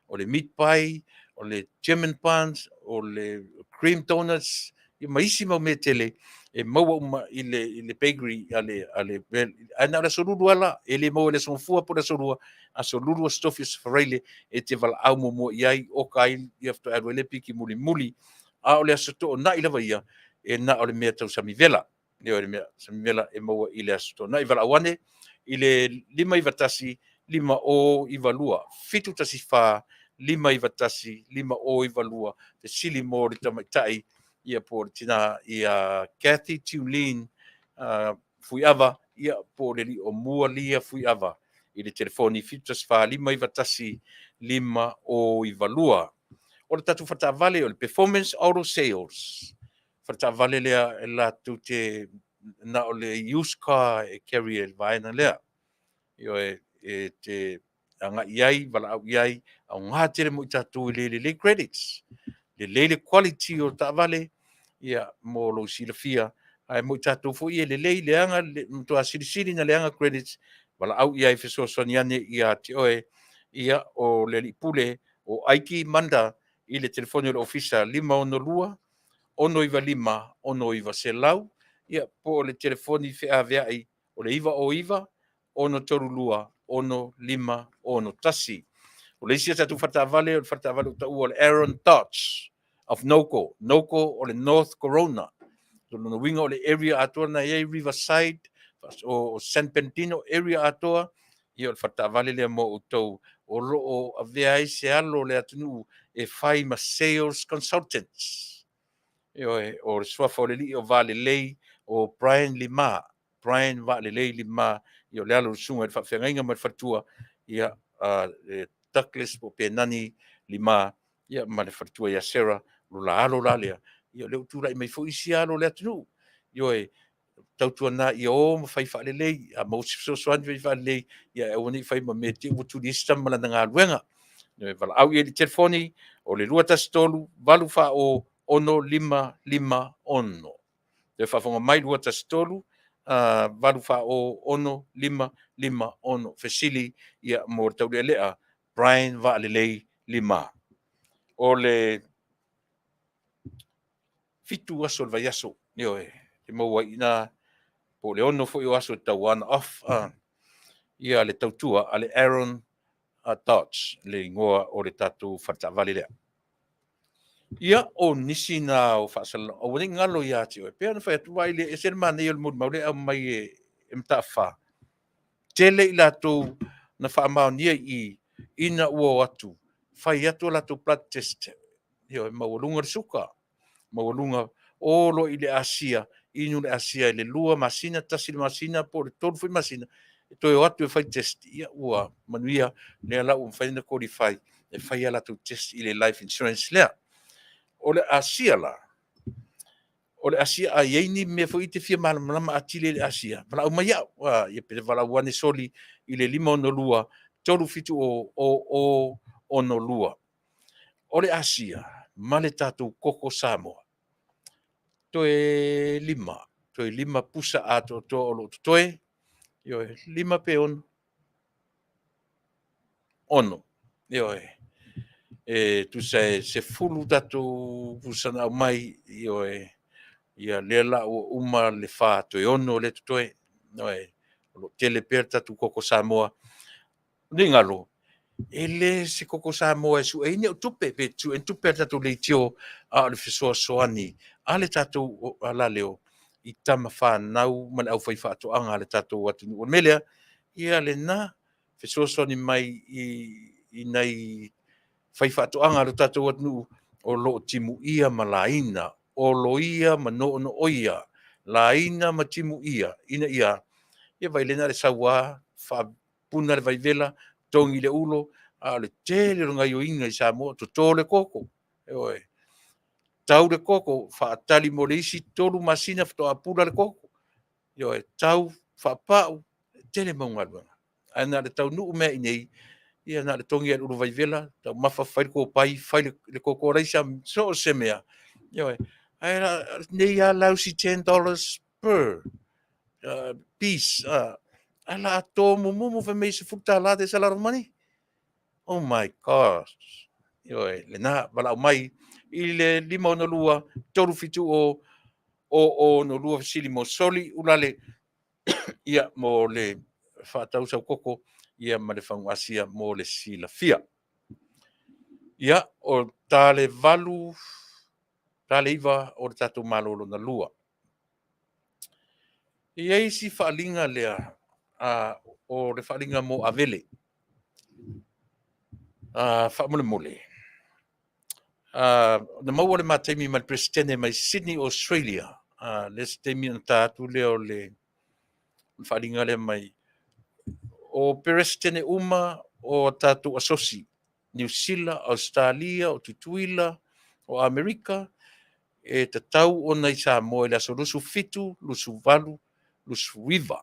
o le meat pie, o le German buns, o le cream donuts, ia ma isi mau mea tele e maua uma i le, i le bakery a le, a le, ae na o le aso Lulu lava la, e le maua i le aso Gafua po o le aso Lua, aso Lulu, aso Tofi, aso Faraile e te valaau muamua i ai, oka ai, ia faatoa alu ai le piki mulimuli. A o le aso Toonai lava ia, e na o le mea tau samivela. Ioe, le mea samivela e maua i le aso Toonai. Valaau ane i le 591 5092 714 591 5092, fesili mo le tamaitai ia po o le tina ia Kathy Tulin Fuiava ia po o le alii o Mualia Fuiava i le telefoni 714 591 5092. O le tatou faletaavale o le Performance Auto Sales, faletaavale lea e latou te na o le used car e carry e le vaega lea. Ioe, e te agai i ai, valaau i ai, aoga tele mo i tatou e le lelei credits. Lelei le quality o taavale, ia, mo lou silafia, ae mo i tatou foi e lelei leaga, le, matua silisili na leaga credits, valaau i ai fesoasoani ane ia te oe, ia, o le alii pule o Aiki Manda i le telefoni o le ofisa 562 695 6900, ia, po o le telefoni feaveai o le 909 632 6561. O le isi a tatou faletaavale, o le faletaavale ua taua o le Aaron Dodge of Noco. Noco o le North Corona. O lona uiga o le area atoa na i ai Riverside, o San Bernardino area atoa, ia o le faletaavale lea mo outou o lo o avea ai se alo o le atunuu e fai ma sales consultants. Ioe, o le suafa o le alii o Valelei o Brian Lima, Brian Vaalelei Lima, ia o le alo o le susuga i le faafeagaiga ma le faletua, ia e Douglas po o Penani Lima, ia ma le faletua ia Sarah, o lo la alo la lea, ia o lea ua tulai mai foi isi alo o le atunuu. Ioe, tautuana ia o ma fai faalelei, a maua se fesoasoani fai faalelei, ia e aua ne i fai ma mea te i ua tuli ai se tama ma lana galuega. Ioe, valaau i ai i le telefoni o le 213 840 6556. Toe faafofoga mai 213 840 6556. Fesili ia mo le taulealea Brian Vaalelei Lima. O le 7 aso o le vaiaso, ioe, e maua ai i ina, po o le 6 foi o aso e tatau ona off ia le tautua a le Aaron Dodge, le igoa o le tatou faletaavale lea. Ia, o nisi na o faasalalauga, aua ne i galo ia te oe, pei ona fai atu, vaai le ese le manaia o le molimau lea e aumai e Mataafa. Tele i latou na faamaonia i i, ina ua o atu, fai atu a latou blood test, ioe, maualuga le suka, maualuga, o loa i le asia, inu le asia i le 2 masina, 1 le masina, po o le 3 foi masina, e toe o atu e fai test, ia ua manuia, lea la ua mafai ona qualify e fai a latou test i le life insurance lea. O le asia la, o le asia a i ai ni mea foi e te fia malamalama atili i le asia, valaau mai au, ia pe valaau ane soli i le 562 370 0062. O le asia ma le tatou koko Samoa, toe lima, toe lima pusa atoatoa o lo o totoe, ioe, 5 pe 6, 6, ioe, e tusa e 10 tatou pusa na aumai, ioe, ia lea la ua uma le 4, toe 6 lea totoe, ioe, o lo o tele pea le tatou koko Samoa. Ne i galo, e le se koko Samoa e sue ai ni au tupe, pe sue ni tupe a le tatou leitio, a o le fesoasoani a le tatou alaleo i tama fanau ma le aufaifaatoaga a le tatou atunuu. O le mea lea, ia lena fesoasoani mai i nai faifaatoaga a le tatou atunuu o lo o timuia ma laina, oloia ma noonooia, laina ma timuia, ina ia, ia vaai lea na o le sau lava faapuna le vaivela, togi le ulo, a o le tele o le gaioiga i Samoa, toto le koko, ioe, tau le koko, faatali mo le isi 3 masina faatoa pula le koko, ioe, tau faapau. Tele mau galuega. Ae na o le taunuu mea i inei, ia na o le togi lava i le ulu vaivela, taumafa, fai le kopai, fai le koko raisa, so o se mea. Ioe. Ae nei lava lousy $10 per piece. Ae la a tomumumu fai mai e $10, that's a lot of money. Oh my gosh. Ioe, lena, valaau mai i le 562 370 002 fesili mo soli ulale ia mo le faatau sau koko ia ma le fagu asia mo le silafia. Ia, o ta le 8, ta le 9 o le tatou Malo lona lua. E i ai si faaaliga lea, o le faaaliga mo Avele. Faamolemole, na maua le ma taimi ma le Peresetene mai Sydney, Australia, le isi taimi ona ta atu lea o le faaaliga lea mai. O Peresetene uma o tatou asosi, Niu Sila, Ausetalia, o Tutuila, o Amerika, e tatau ona i Samoa i le aso 27, 28, 29.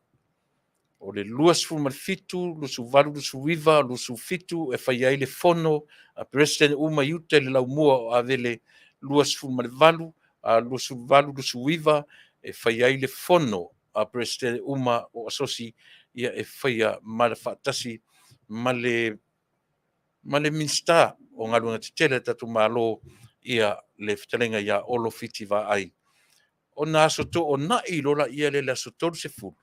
O le 27, 28, 29, 27 e fai ai le fono a Peresetene uma i uta i le laumua o Avele 28, 28, 29 e fai ai le fono a Peresetene uma o Asosi ia e faia ma le faatasi ma le ma le Minisita o Galuega Tetele a le tatou Malo ia le fetalaiga ia Olo Fiti Vaai. Ona aso toonai loa lea i le aso 30,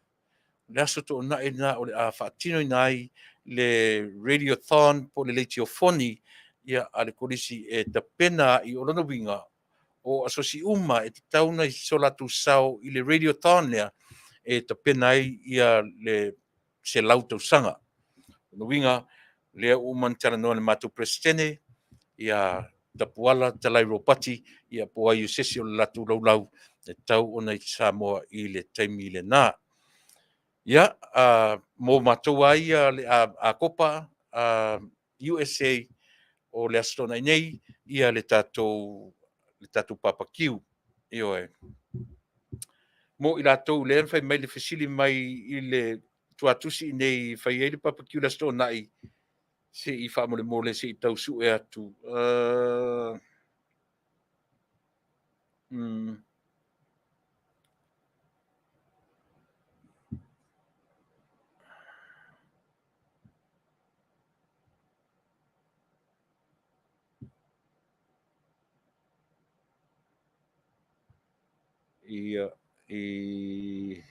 le aso toonai lena o le a faatinoina ai le Radiothon po o le leitiofoni ia a le Kolisi e tapena ai. O lona uiga, o asosi uma e tatau ona i so latou sao i le Radiothon lea e tapena ai ia le 100 tausaga. O lona uiga, lea ua uma ona talanoa i le matou Peresetene, ia Tapuala Talai Ropati, ia po o ai o se isi o le latou laulau e tatau ona i Samoa i le taimi lena. Ia, mo matou lava ia le Akopa USA o le Aso Toonai nei, ia le tatou papakiu. Ioe. Mo i latou lea na fai mai le fesili mai i le tuatusi i nei e fai ai le papakiu i le Aso Toonai, se i faamolemole se i tau sue atu. Ia, i...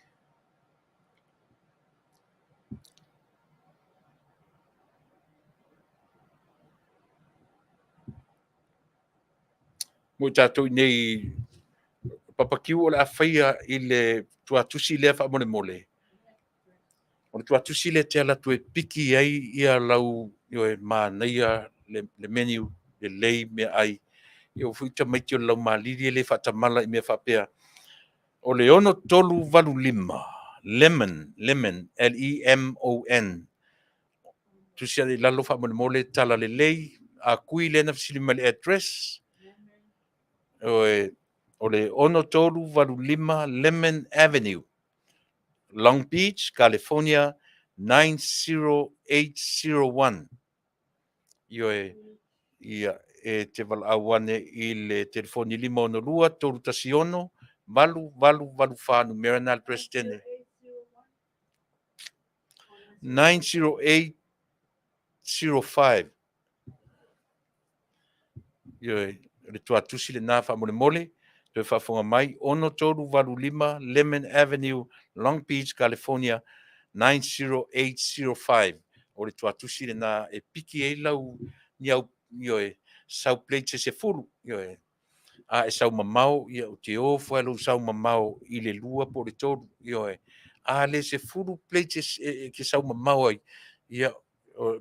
Mo i tatou i nei papakiu o le a faia i le tuatusi lea faamolemole. O le tuatusi lea e te alu atu e piki ai ia lau ioe, manaia le menu, lelei meaai. Ia foi tamaiti o le laumalili e le faatamala i mea faapea. O le 6385 Lemon, Lemon, L-E-M-O-N. Tusi ane i lalo faamolemole tala lelei. A kui lea na fesili mai le address. O le 6385 Lemon Avenue, Long Beach, California 90801. Ioe, ia, e te valaau ane i le telefoni 562 316 8884 numera na le Presidente. 90805. Ioe, o le tuatusi lena faamolemole, toe faafofoga mai, 6385 Lemon Avenue, Long Beach, California 90805. O le tuatusi lena e piki ai lau ni au, ioe, sau plate se 10, ioe. A e sau mamao, ia o te ofo ai lou sau mamao i le 2 po o le 3, ioe. A le 10 plate e ke sau mamao ai, ia,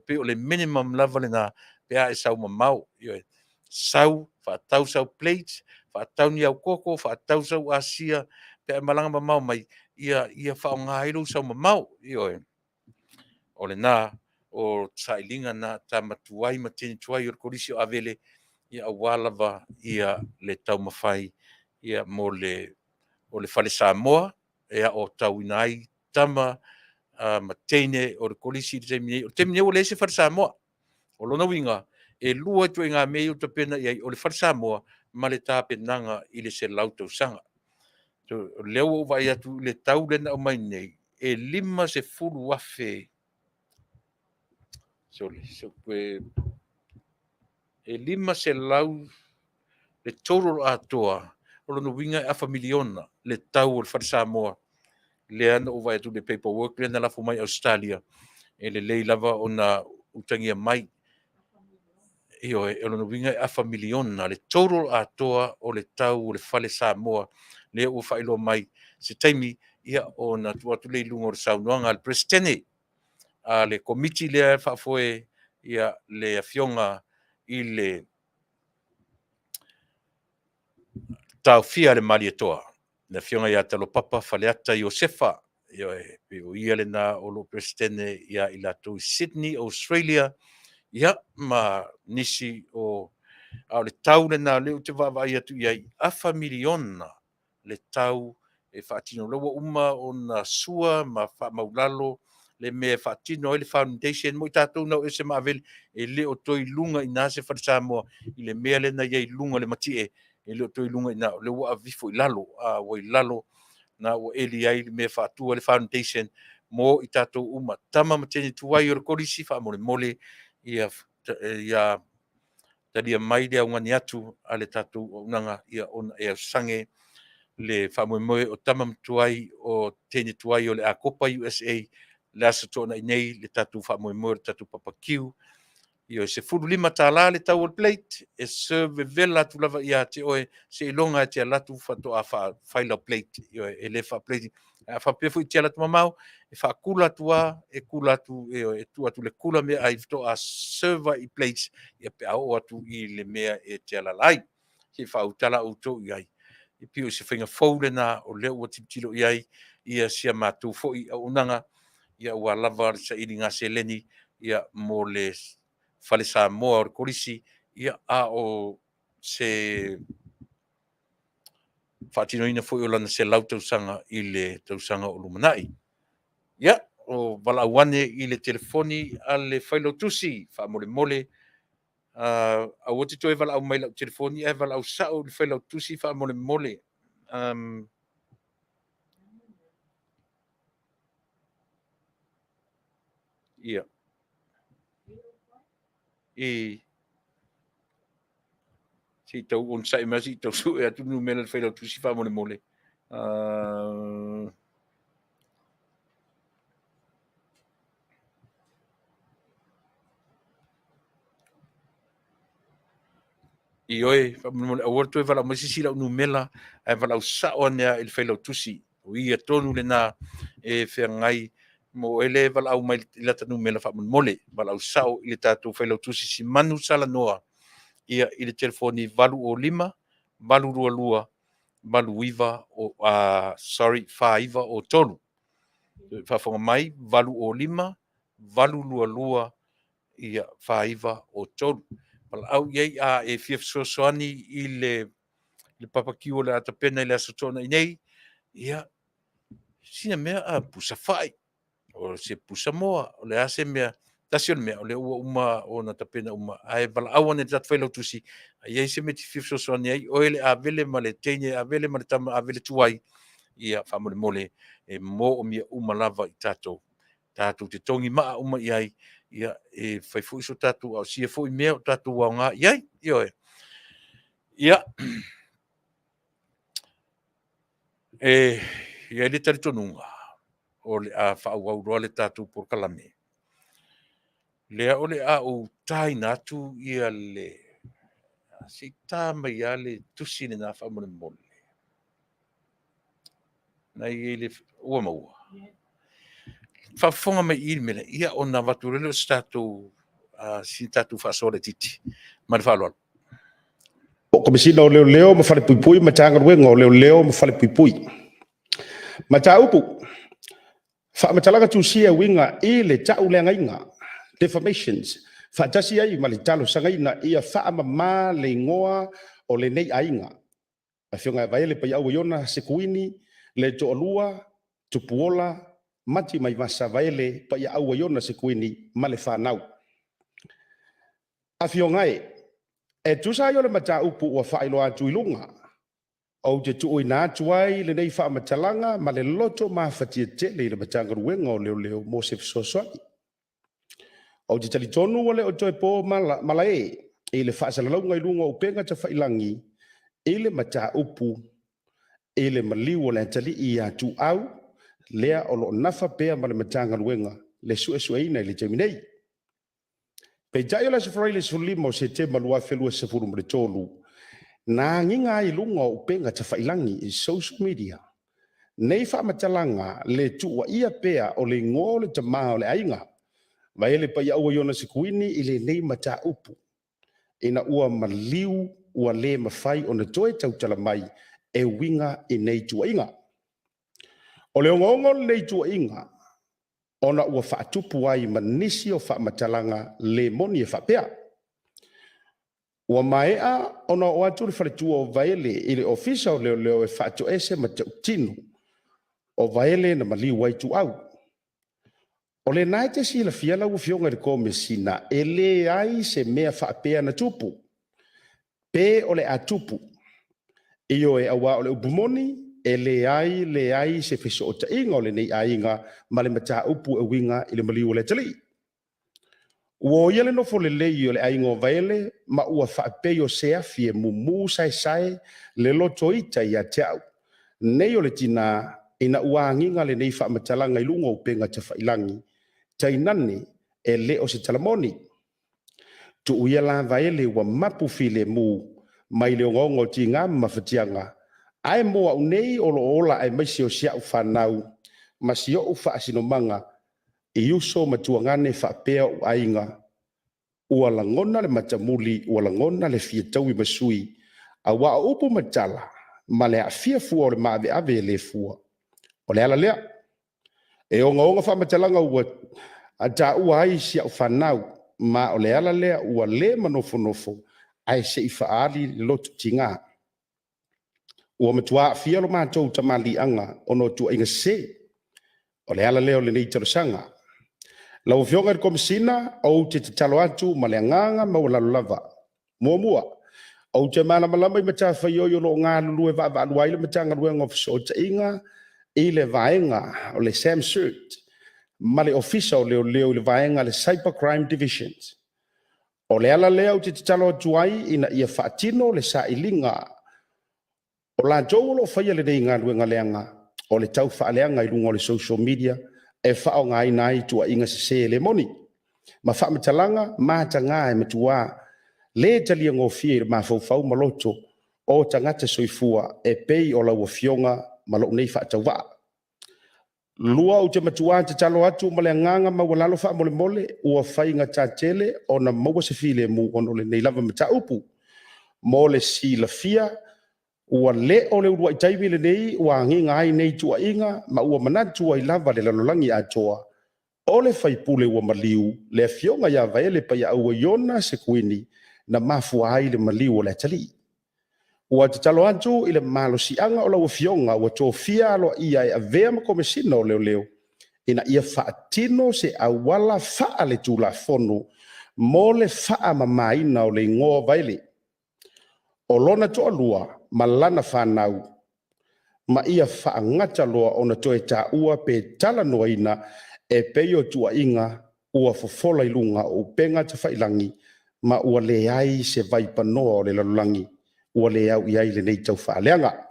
pe o le minimum lava lena pe a e sau mamao, ioe. Sau, faatau sau plate, faatau ni au koko, faatau sau asia, pe a e malaga mamao mai, ia faaaoga ai lou sau mamao, ioe. O lena, o sailiga na tama tuai ma teine tuai o le Kolisi o Avele, ia aua lava ia le taumafai ia mo le o le Fale Samoa e aotauina ai tama ma teine o le Kolisi i le taimi nei. O le taimi nei ua leai se Fale Samoa. O lona uiga, e lua ituaiga mea ia ua tapena i ai, o le Fale Samoa ma le tapenaga i le 100 tausaga. O lea ua ou vaai atu i le tau lea na aumai nei, e $50,000, sorry, e 500 le total atoa, o lona uiga e afa miliona le tau o le Fale Samoa lea na ou vaai atu i le paperwork lea na lafo mai Ausetalia, e lelei lava ona utagia mai. Ioe, o lona uiga e afa miliona le total atoa o le tau o le Fale Samoa lea ua faailoa mai. Se taimi ia ona tuu atu lea i luga o le saunoaga a le Peresetene a le Komiti lea e faafoe ia le Afioga i le Taofia a le Malietoa, le Afioga ia Talopapa Faleata Iosefa. Ioe, pei o ia lena o lo o Peresetene ia i latou i Sydney, Australia, ia ma nisi o... A o le tau lena lea ou te vaavaai atu i ai, afa miliona le tau e faatino. O lea ua uma ona sua ma faamaulalo le mea e faatino ai le foundation mo i tatou na o ese ma avele, e le o toe i luga i ina se Fale Samoa i le mea lea na i ai i luga o le matie, e le o toe i luga i ina, o lea ua aveifo i lalo, ua i lalo na ua eli ai le mea e faatu ai le foundation mo i tatou uma, tama ma teine tuai o le Kolisi, faamolemole ia talia mai le augani atu a le tatou auaunaga ia ona e ausage le faamoemoe o tama ma tuai o teine tuai o le Akopa USA le Aso Toonai nei le tatou faamoemoe o le tatou papakiu. Ioe, $15 le tau o le plate, e serve vevela atu lava ia te oe seiloga e te alu atu faatoa fai lau plate. Ioe, e le faa-plate. A faapea foi e te alu atu mamao, e faakula atu lava, e kula atu, ioe, e tuu atu i le kula meaai faatoa serve i plates ia pe a oo atu i le mea e te alaala ai. Se i faautala outou i ai. E pei o se faiga fou lena o lea ua tilotilo i ai ia si a matou foi auaunaga ia aua lava le sailiga seleni ia mo le Fale Samoa o le Kolisi ia a o se faatinoina foi o lana 100 tausaga i le tausaga o lumanai. Ia, o valaau ane i le telefoni a le Failautusi, faamolemole, aua te toe valaau mai i lau telefoni, ae valaau sao i le Failautusi faamolemole. Ia. I se i tau onosai mai se i tau sue atu le numera le Failautusi faamolemole. Ioe, faamolemole aua le toe valaau mai se isi i lau numera, ae valaau sao ane lava i le Failautusi. O ia tonu lena e feagai mo oe lea e valaau mai i lata numera faamolemole. Valaau sao i le tatou Failautusi Simanu Salanoa ia i le telefoni 805 822 89 sorry 4903. Faafofoga mai 805 822 ia 4903. Valaau i ai a e fia fesoasoani i le papakiu o le a tapena i le Aso Toonai nei, ia sina mea a pusa fai, o se pusa moa, o le a se mea, tasi o le mea, o lea ua uma ona tapena uma, ae valaau ane i le tatou Failautusi, a i ai se mea e te fia fesoasoani ai, oe le avele ma le teine avele ma le tama avele tuai, ia faamolemole e moomia uma lava i tatou. Tatou te togi maa uma i ai, ia e fai foi so tatou aosia foi mea o tatou aoga i ai. Ioe. Ia, e i ai le talitonuga o le a faaauau loa le tatou polokalame. Lea o le a ou taina atu ia le... Se i ta mai lava le tusi lena faamolemole. Na i ai le... Ua maua. Faafofoga mai i le mea lea, ia ona avatu loa lea o se tatou, sina tatou faasoa laitiiti. Ma le faaaloalo.
Komesina o Leoleo ma Falepuipui Matagaluega o Leoleo ma Falepuipui. Mataupu: Faamatalaga Tusia e uiga i le Ta'uleagaina (Defamations) faatasi ai ma le talosagaina ia faamama le igoa o lenei aiga, Afioga ia Vaele Paiaaua Iona Sekuini le toalua, Tupuola Matimaivasa Vaele Paiaaua Iona Sekuini ma le fanau. Afioga e, e tusa ai o le mataupu ua faailoa atu i luga, ou te tuuina atu ai lenei faamatalaga ma le loto mafatia tele i le Matagaluega o Leoleo mo se fesoasoani. Ou te talitonu ua le o toe po malae i le faasalalauga i luga o upega tafailagi i le mataupu i le maliu o le atalii ia Tuuau, lea o lo o nafa pea ma le Matagaluega le suesueina i le taimi nei. Peitai o le Aso Faraile 15 o Setema 2023, na agiga ai i luga o upega tafailagi i social media nei faamatalaga le tuuaia pea o le igoa o le tama o le aiga, Vaele Paiaaua Iona Sekuini i lenei mataupu, ina ua maliu ua le mafai ona toe tautala mai e uiga i nei tuuaiga. O le ogaoga o lenei tuuaiga, ona ua faatupu ai ma nisi o faamatalaga le moni e faapea, ua maea ona oo atu le faletua o Vaele i le Ofisa o Leoleo e faatoese matautino o Vaele na maliu ai Tuuau. O lena e te silafia lau Afioga i le Komesina, e leai se mea faapea na tupu, pe o le a tupu. Ioe, aua o le upu moni, e leai leai se fesootaiga o lenei aiga ma le mataupu e uiga i le maliu o le atalii. Ua oia le nofo lelei o le aiga o Vaele ma ua faapei o se afi e mumu saesae le lotoita ia te au nei o le tina ina ua agiga lenei faamatalaga i luga o upega tafailagi, tainane e le o se tala moni. Tuu ia la Vaele ua mapu filemu mai le ogaoga o tiga ma mafatiaga, ae mo au nei o lo o ola aemaise o si au fanau ma si ou faasinomaga i uso ma tuagane faapea ou aiga, ua lagona le matamuli, ua lagona le fia taui ma sui, aua o upu ma tala ma le aafia fua o le maaveave e le fua. O le ala lea, e ogaoga faamatalaga ua taua ai si au fanau, ma o le ala lea ua le manofonofo ae se i faaali le loto tiga. Ua matua aafia lo matou tamaliiaga ona o tuuaiga sese. O le ala lea o lenei talosaga. Lau Afioga i le Komesina, ou te tatalo atu ma le agaga maualalo lava. Muamua, ou te malamalama i matafaioi o lo o galulue vaavaalua ai le Matagaluega o Fesootaiga i le vaega o le SAMCERT ma le Ofisa o Leoleo i le vaega a le Cyber Crime Division. O le ala lea ou te tatalo atu ai ina ia faatino le sailiga O latou o lo o faia lenei galuega leaga o le taufaaleaga i luga o le social media e faaaogaina ai tuuaiga sese le moni ma faamatalaga mataga e matua le taliagofie i le mafaufau ma loto o tagata soifua e pei o lau Afioga ma lou nei faatauvaa. 2, ou te matua tatalo atu ma le agaga maualalo faamolemole, ua faigata tele ona maua se filemu ona o lenei lava mataupu. Mo le silafia, ua le o le uluai taimi lenei ua agiga ai nei tuuaiga ma ua manatu ai lava le lalolagi atoa, o le faipule ua maliu, le Afioga ia Vaele Paiaaua Iona Sekuini, na mafua ai le maliu o le atalii. Ua tatalo atu i le malosiaga o lau Afioga ua tofia aloaia e avea ma Komesina o Leoleo ina ia faatino se auala faale-Tulafono mo le faamamaina o le igoa o Vaele, o lona toalua ma lana fanau, ma ia faagata loa ona toe taua pe talanoaina e pei o tuuaiga ua fofola i luga o upega tafailagi ma ua leai se vaipanoa o le lalolagi ua le au i ai lenei taufaaleaga.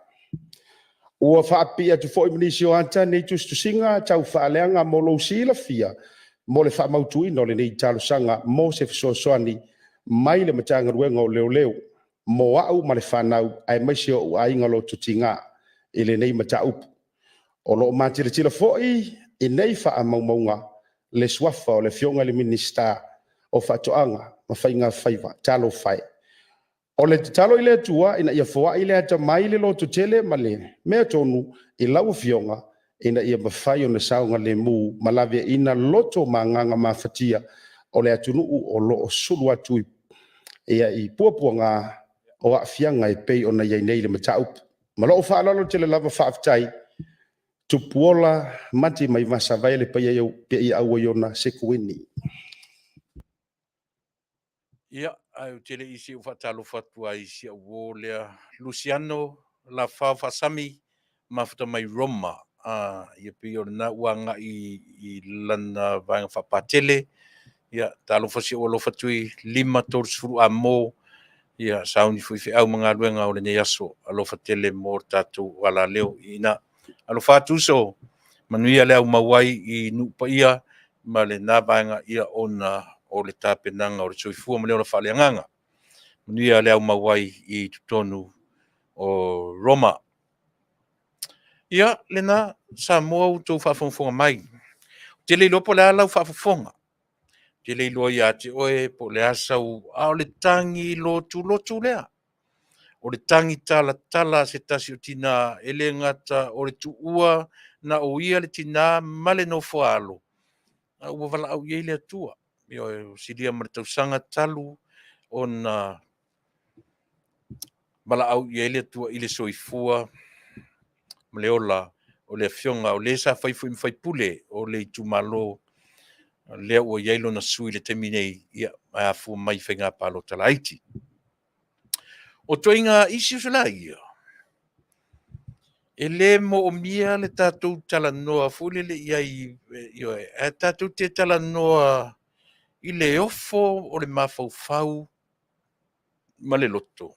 Ua faapipii atu foi ma nisi o ata nei tusitusiga taufaaleaga mo lou silafia mo le faamautuina o lenei talosaga mo se fesoasoani mai le Matagaluega o Leoleo mo au ma le fanau aemaise ou aiga loto tiga i lenei mataupu. O lo o matilatila foi i nei faamaumauga le suafa o le Afioga i le Minisita o Faatoaga ma Faiga Faiva. Talofa e! O le tatalo i le Atua ina ia foai le atamai, le lototele ma le mea tonu i lau Afioga ina ia mafai ona saogalemu ma laveaiina loto ma agaga mafatia o le atunuu o lo o sulu atu i puapuaga o aafiaga e pei ona i ai nei le mataupu. Ma lou faaaloalo tele lava, faafetai. Tupuola Mati Maivasa Vaele Paia Pia Auaiona Sekuini.
Ia, ae ou te le i se i ou faatalofa atu ai i si au uo lea, Luciano Lafao Faasami, mafuta mai Roma. Ia pei o lena ua agai i lana vaega faapatele. Ia, talofa si ou alofa tui 5:30 amo. Ia, sauni foi feau ma galuega o lenei aso. Alofa tele mo le tatou alaleo i ina. Alofa atu uso, manuia le aumau ai i nuu paia ma lena vaega ia ona o le tapenaga o le soifua ma le ola faaleagaga. Manuia le aumau ai i totonu o Roma. Ia, lena Samoa ua outou faafogafoga mai. Ou te le iloa po o le a lau faafofoga. Ou te le iloa ia te oe po o le a sau, a o le tagi lotulotu lea. O le tagi talatala a se tasi o tina e le gata o le tuua na o ia le tina ma le nofoaalo, a ua valaau i ai le Atua. Ioe, ua silia ma le tausaga talu ona valaau i ai le Atua i le soifua ma le ola o le afioga o le sa fai foi ma faipule o le itumalo lea ua i ai lona sui i le taimi nei, ia, ae afua mai i faiga palota laiti. O ituaiga issues la ia, e le moomia le tatou talanoa foi lele i ai, ioe, ae tatou te talanoa i le ofo o le mafaufau ma le loto,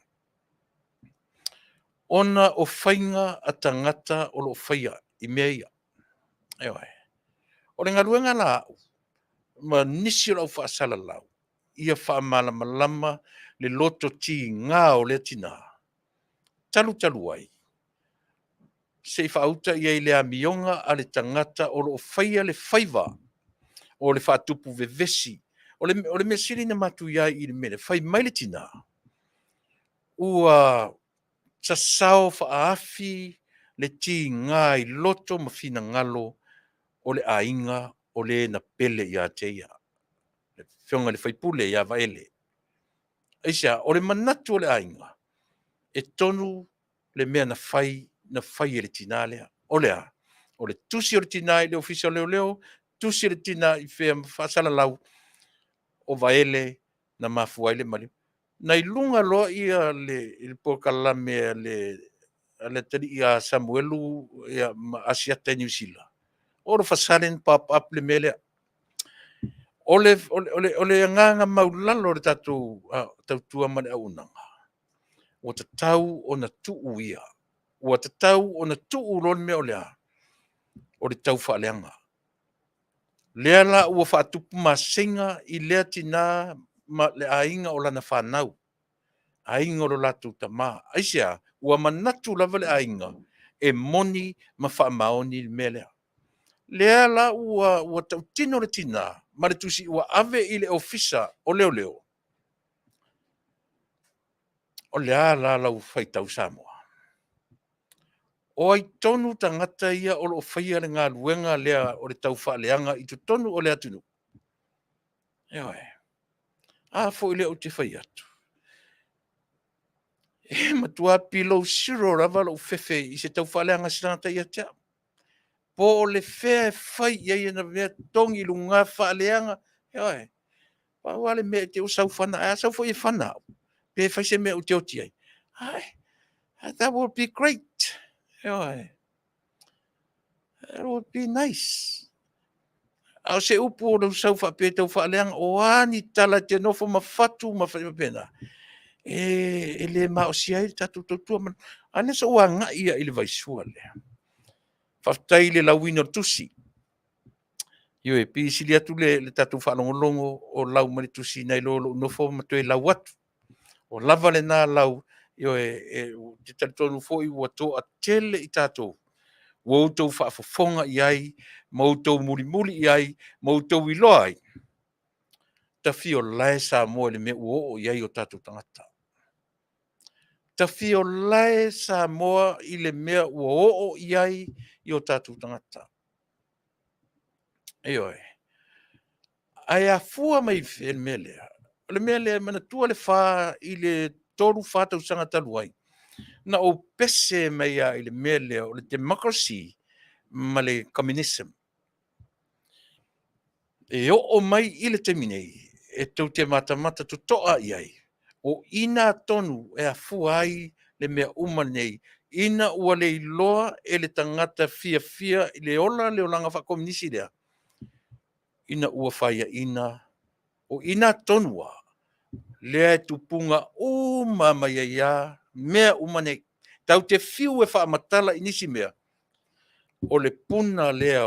ona o faiga a tagata o lo o faia i mea ia. Ioe. O le galuega la a au ma nisi o le au faasalalau, ia faamalamalama le loto tiga o lea tina, talu talu ai, se i faauta i ai le amioga a le tagata o lo o faia le faiva o le faatupu vevesi. O le mea sili na matuia ai i le mea lea, fai mai le tina, ua sasao faaafi le tiga i loto ma finagalo o le aiga o le na pele ia te ia, le afioga i le faipule ia Vaele. Aisea? O le manatu o le aiga, e tonu le mea na fai, na fai e le tina lea. O le a? O le tusi o le tina i le Ofisa o Leoleo, tusi le tina i fea ma faasalalau, o Vaele na mafua ai le maliu. Na i luga loa ia le polokalame a le atalii ia Samuelu ma Asiata i Niu Sila, all of a sudden pop up le mea lea. O le agaga maulalo o le tatou tautua ma le auaunaga, ua tatau ona tuu ia. Ua tatau ona tuu loa le mea o le a? O le taufaaleaga. Lea la ua faatupu maseiga i lea tina ma le aiga o lana fanau, aiga o lo latou tama. Aisea? Ua manatu lava le aiga e moni ma faamaoni le mea lea. Lea la ua tautino le tina ma le tusi ua ave i le Ofisa o Leoleo. O le a la lau faitau Samoa? O ai tonu tagata ia o lo o faia le galuega lea o le taufaaleaga i totonu o le atunuu? Ioe. A foi lea ou te fai atu. E matua below zero lava lou fefe i se taufaaleaga a se tagata ia te au. Po o le fea e fai i ai ana mea togi i luga faaleaga. Ioe. Pau lava le mea e te i ua sau fana, ae a sau foi e fana au, pe fai se mea ou te oti ai. Ai, that would be great. Ioe. That would be nice. A o se upu o lou sau faapea tau faaleaga, o a ni tala e te nofo ma fatu ma fai faapena, e le maosia ai le tatou tautua. A lea sa ou agai ia i le vaisua lea. Faafetai i le lauina o le tusi. Ioe, pei e sili atu le tatou faalogologo o lau mai le tusi nai lo lou nofo ma toe lau atu. Ua lava lena lau, ioe, ou te talitonu foi ua toatele i tatou ua outou faafofoga i ai, ma outou mulimuli i ai, ma outou iloa ai, tafiolae Samoa i le mea ua oo i ai o tatou tagata. Tafiolae Samoa i le mea ua oo i ai i o tatou tagata. Ioe. Ae afua mai i le mea lea. O le mea lea, manatua le fa i le 3-4 tausaga talu ai, na ou pese mai lava i le mea lea o le democracy. ma le communism. E oo mai i le taimi nei, e tou te matamata totoa i ai, o ina tonu e afua ai le mea uma lenei, ina ua le iloa e le tagata fiafia i le ola le olaga faakomunisi lea, ina ua faiaina, o ina tonu lava lea e tupuga uma mai ai lava mea uma nei. Tatou te fiu e faamatala i nisi mea, o le puna lea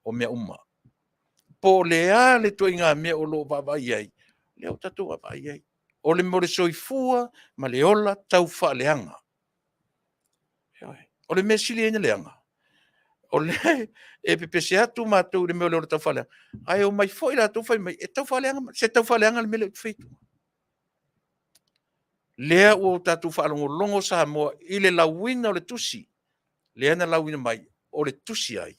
o mea uma. Po o le a le ituaiga mea o lo o vaavaai i ai, lea ua tatou vaavaai i ai. O le mea o le soifua ma le ola taufaaleaga. O le mea e sili ai ona leaga, o lea e pepese atu matou i le mea o le ola taufaaleaga, ae omai foi latou fai mai, e taufaaleaga, se taufaaleaga le mea lea ou te fai atua. Lea ua tatou faalogologo Samoa i le lauina o le tusi, lea na lauina mai, o le tusi a ai?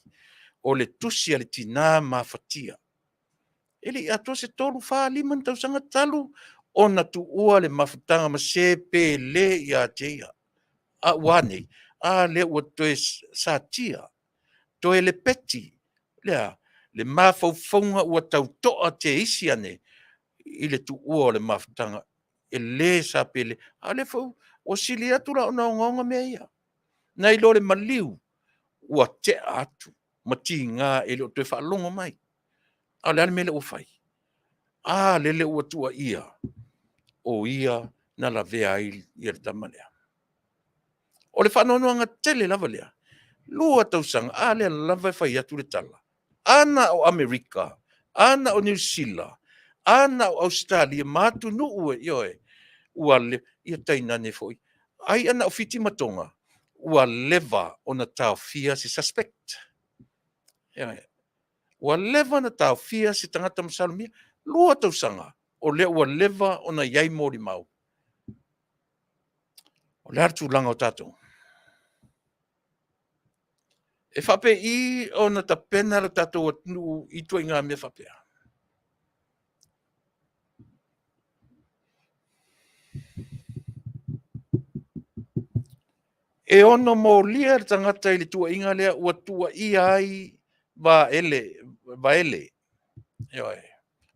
O le tusi a le tina mafatia. E le i atoa se 3, 4, 5 ni tausaga talu ona tuua le mafutaga ma se pele ia te ia. A ua a nei? A lea ua toe satia, toe lepeti, le a? Le mafaufauga ua tau toa teisi ane i le tuua o le mafutaga e le sa pele, a o lea foi ua sili atu la ona ogaoga mea ia, nai lo le maliu ua tea atu ma tiga e le o toe faalogo mai. A o le a le mea lea ua fai? A lele ua tuuaia, o ia na lavea ai le tama lea. O le faanoanoaga tele lava lea, 2 tausaga, a lea lava e fai atu le tala, a na o Amerika, a na o Niu Sila, a na o Ausetalia ma atunuu e, ioe, ua le, ia tainane foi, ai a na o Fiti ma Toga, ua leva ona taofia se suspect. Ioe. Ua leva ona taofia se tagata masalomia. 2 tausaga, o lea ua leva ona i ai molimau. O le a le tulaga o tatou? E faapei ona tapena lo tatou atunuu i ituaiga mea faapea? E ono molia le tagata i le tuuaiga lea ua tuuaia ai Vaele, Vaele, ioe,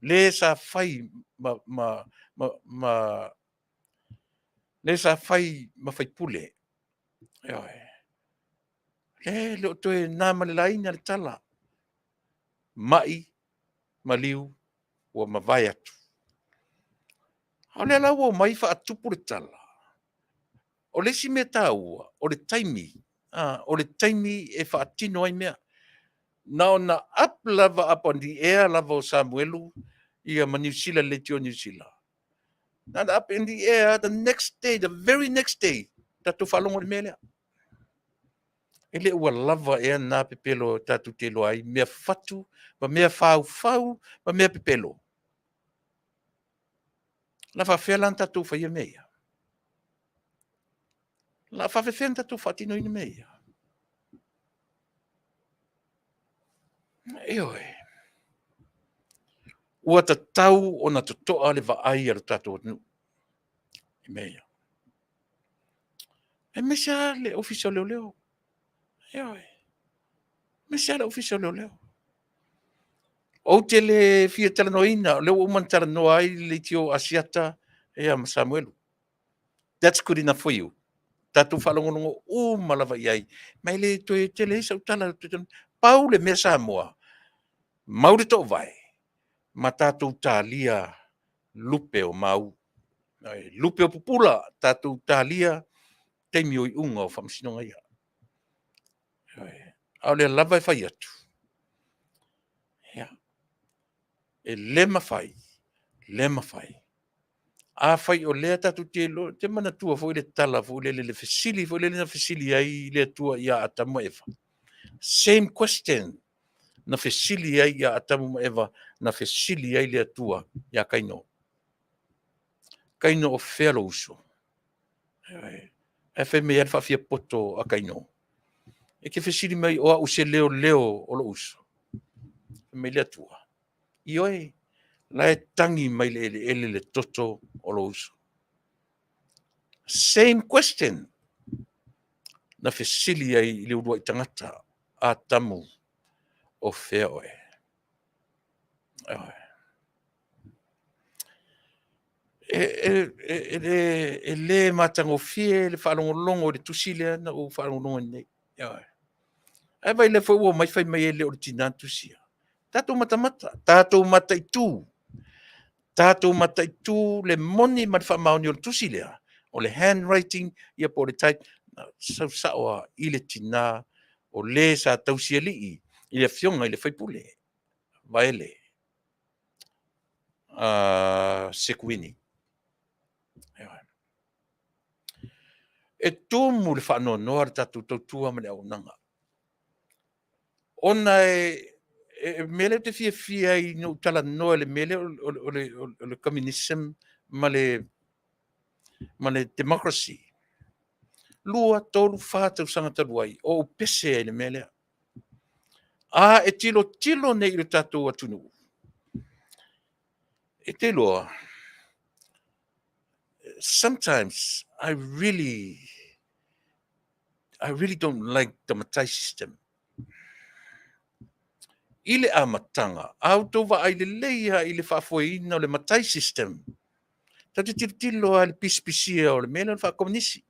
le sa fai ma, ma, ma, ma le sa fai ma faipule. Ioe. E le o toe na ma le laina le tala. Mai, maliu, ua mavae atu. A o lea la ua omai faatupu le tala. O le isi mea taua, o le taimi, o le taimi e faatino ai mea. Na ona up lava, up on the air lava o Samuelu ia ma Niu Sila, le leitio a Niu Sila. Na ona up in the air, the next day, the very next day, tatou faalogo i le mea lea. E le ua lava ea na pepelo tatou te iloa ai mea fatu ma mea faufau ma mea pepelo. La faafefea la ona tatou faia mea ia? La faafefea ona tatou faatinoina mea ia? Ioe. Ua tatau ona totoa le vaai a lo tatou atunuu i mea ia. Aemaise lava le Ofisa o Leoleo. Ioe. Aemaise lava le Ofisa o Leoleo. Ou te le fia talanoaina, o lea ua uma ona talanoa ai le leitio Asiata ia ma Samuelu. That's good enough for you. Tatou faalogologo uma lava i ai, ma e le toe tele ai sau tala. Pau le mea Samoa, mau le toovae, ma tatou talia lupe o mau, lupe o pupula, tatou talia taimi o iuga o faamasinoga ia. A o lea lava e fai atu, ia, e le mafai, le mafai. Afai o lea tatou te iloa, ou te manatua foi le tala foi lele, le fesili foi lele na fesili ai le Atua ia Atamu ma Eva. Same question na fesili ai ia Atamu ma Eva, na fesili ai le Atua ia Kaino. Kaino o fea lou uso? Ae fai mai ai le faafiapoto a Kaino. E te fesili mai o au se leoleo o lou uso. Fai mai le Atua. Ioe, la e tagi mai le eleele le toto o lou uso. Same question. Na fesili ai i le uluai tagata, Atamu, o fea oe? E, e, e, e, le, e le matagofie le faalogologo i le tusi lea na ou faalogologo ai nei. Ae vai lea foi ua omai fai mai e le o le tinã na tusia. Tatou matamata, tatou mataitu, tatou mataitu le moni ma le faamaoni o le tusi lea, o le handwriting ia po o le type, sau sao lava i le tinã o le sa tausialii i le afioga i le faipule, Vaele Sekuini. E tumu le faanoanoa le tatou tautua ma le auaunaga. Ona e mea lea ou te fiafia ai ina ou talanoa i le mea lea o le communism ma le democracy. 2, 3, 4 tausaga talu ai, o ou pese ai i le mea lea. A e tilotilo nei i le tatou atunuu, e te iloa, sometimes I really don't like the matai system. I le amataga, a outou vaai lelei lava i le faafoeina o le matai system, tatou te tilotilo lava i le pisipisia o le mea lea o le faakomonisi.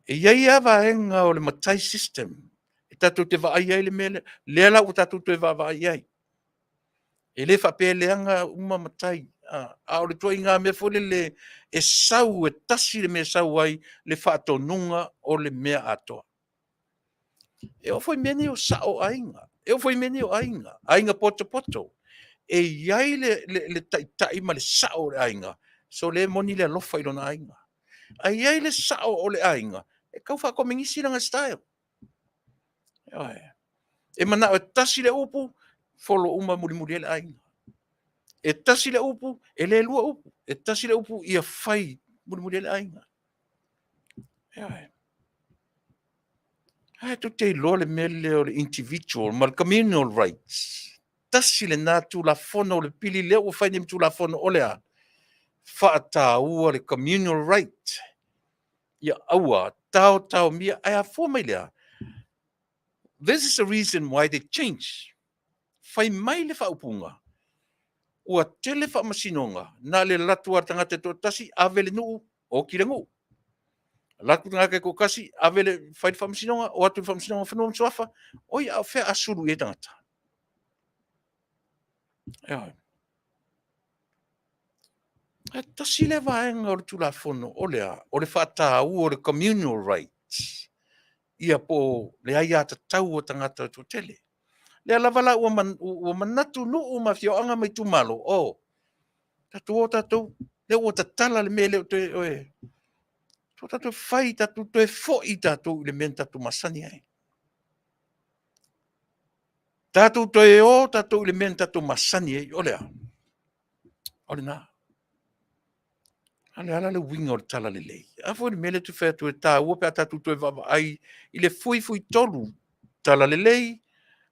E i ai lava vaega o le matai system e tatou te vaai ai le mea lea, lea la ua tatou toe vaavaai i ai. E le faapea e leaga uma matai, a o le ituaiga mea foi lele e sau e tasi le mea e sau ai le faatonuga o le mea atoa. E oo foi i mea nei o sao o aiga, e oo foi i mea nei o aiga, aiga potopoto. E i ai le taitai ma le sao o le aiga, so o lea e moni le alofa i lona aiga. Ae i ai le sao o le aiga e tau faakomenisi lana style. E manao e tasi le upu, follow uma mulimuli ai le aiga. E tasi le upu, e le lua upu. E tasi le upu, ia fai mulimuli ai le aiga. Ae tou te iloa le mea lea o le individual ma le communal rights. Tasi lena Tulafono o le pili lea ua fai nei ma Tulafono o le a? Faataua le communal right. Ia aua taotaomia, ae afua mai lea. This is the reason why they change. Fai mai le faaupuga, ua tele faamasinoga, na o le alu atu lava o le tagata e toatasi, ave le nuu, oti le nuu. Alu atu le tagata e toatasi, ave le, fai le faamasinoga, o atu le faamasinoga o Fanua ma Suafa, oi a o fea a sulu i ai tagata? Ioe. Ae tasi lea vaega o le Tulafono, o le a? O le faataua o le communal rights, ia po o le aiatatau a tagata e toatele. Lea lava la ua, man, ua manatu nuu ma afioaga ma itumalo, oh, tatou o tatou, lea ua tatala le mea e le o toe, oe, o tatou fai, tatou toe foi tatou i le mea na tatou masani ai. Tatou toe o tatou i le mea na tatou masani ai, o le a? O lena. A le ala le uiga o le talalelei. A foi le mea lea te fai atu e taua pe a tatou toe vaavaai i le fuifuitolu talalelei,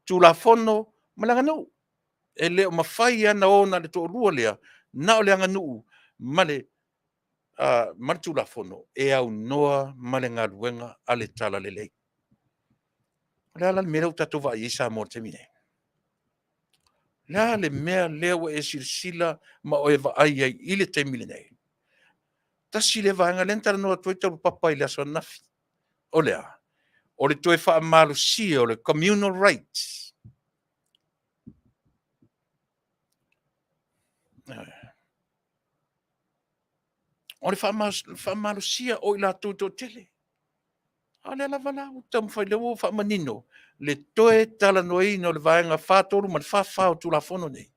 Tulafono ma le aganuu. E le o mafai lava ona o na o le toalua lea, na o le aganuu ma le Tulafono e aunoa ma le galuega a le talalelei. O le a la le mea lea ua tatou vaai ai Samoa i le taimi lenei? O le a le mea lea ua e silasila ma oe vaai ai i le taimi lenei? Tasi lea vaega lea na talanoa atu ai Taulapapa i le aso ananafi. O le a? O le toe faamalosia o le communal rights. O le faamalosia o i latou e toatele. A o lea lava la ua taumafai, lea ua faamanino le toe talanoaina o le vaega 43 ma le 44 o Tulafono nei,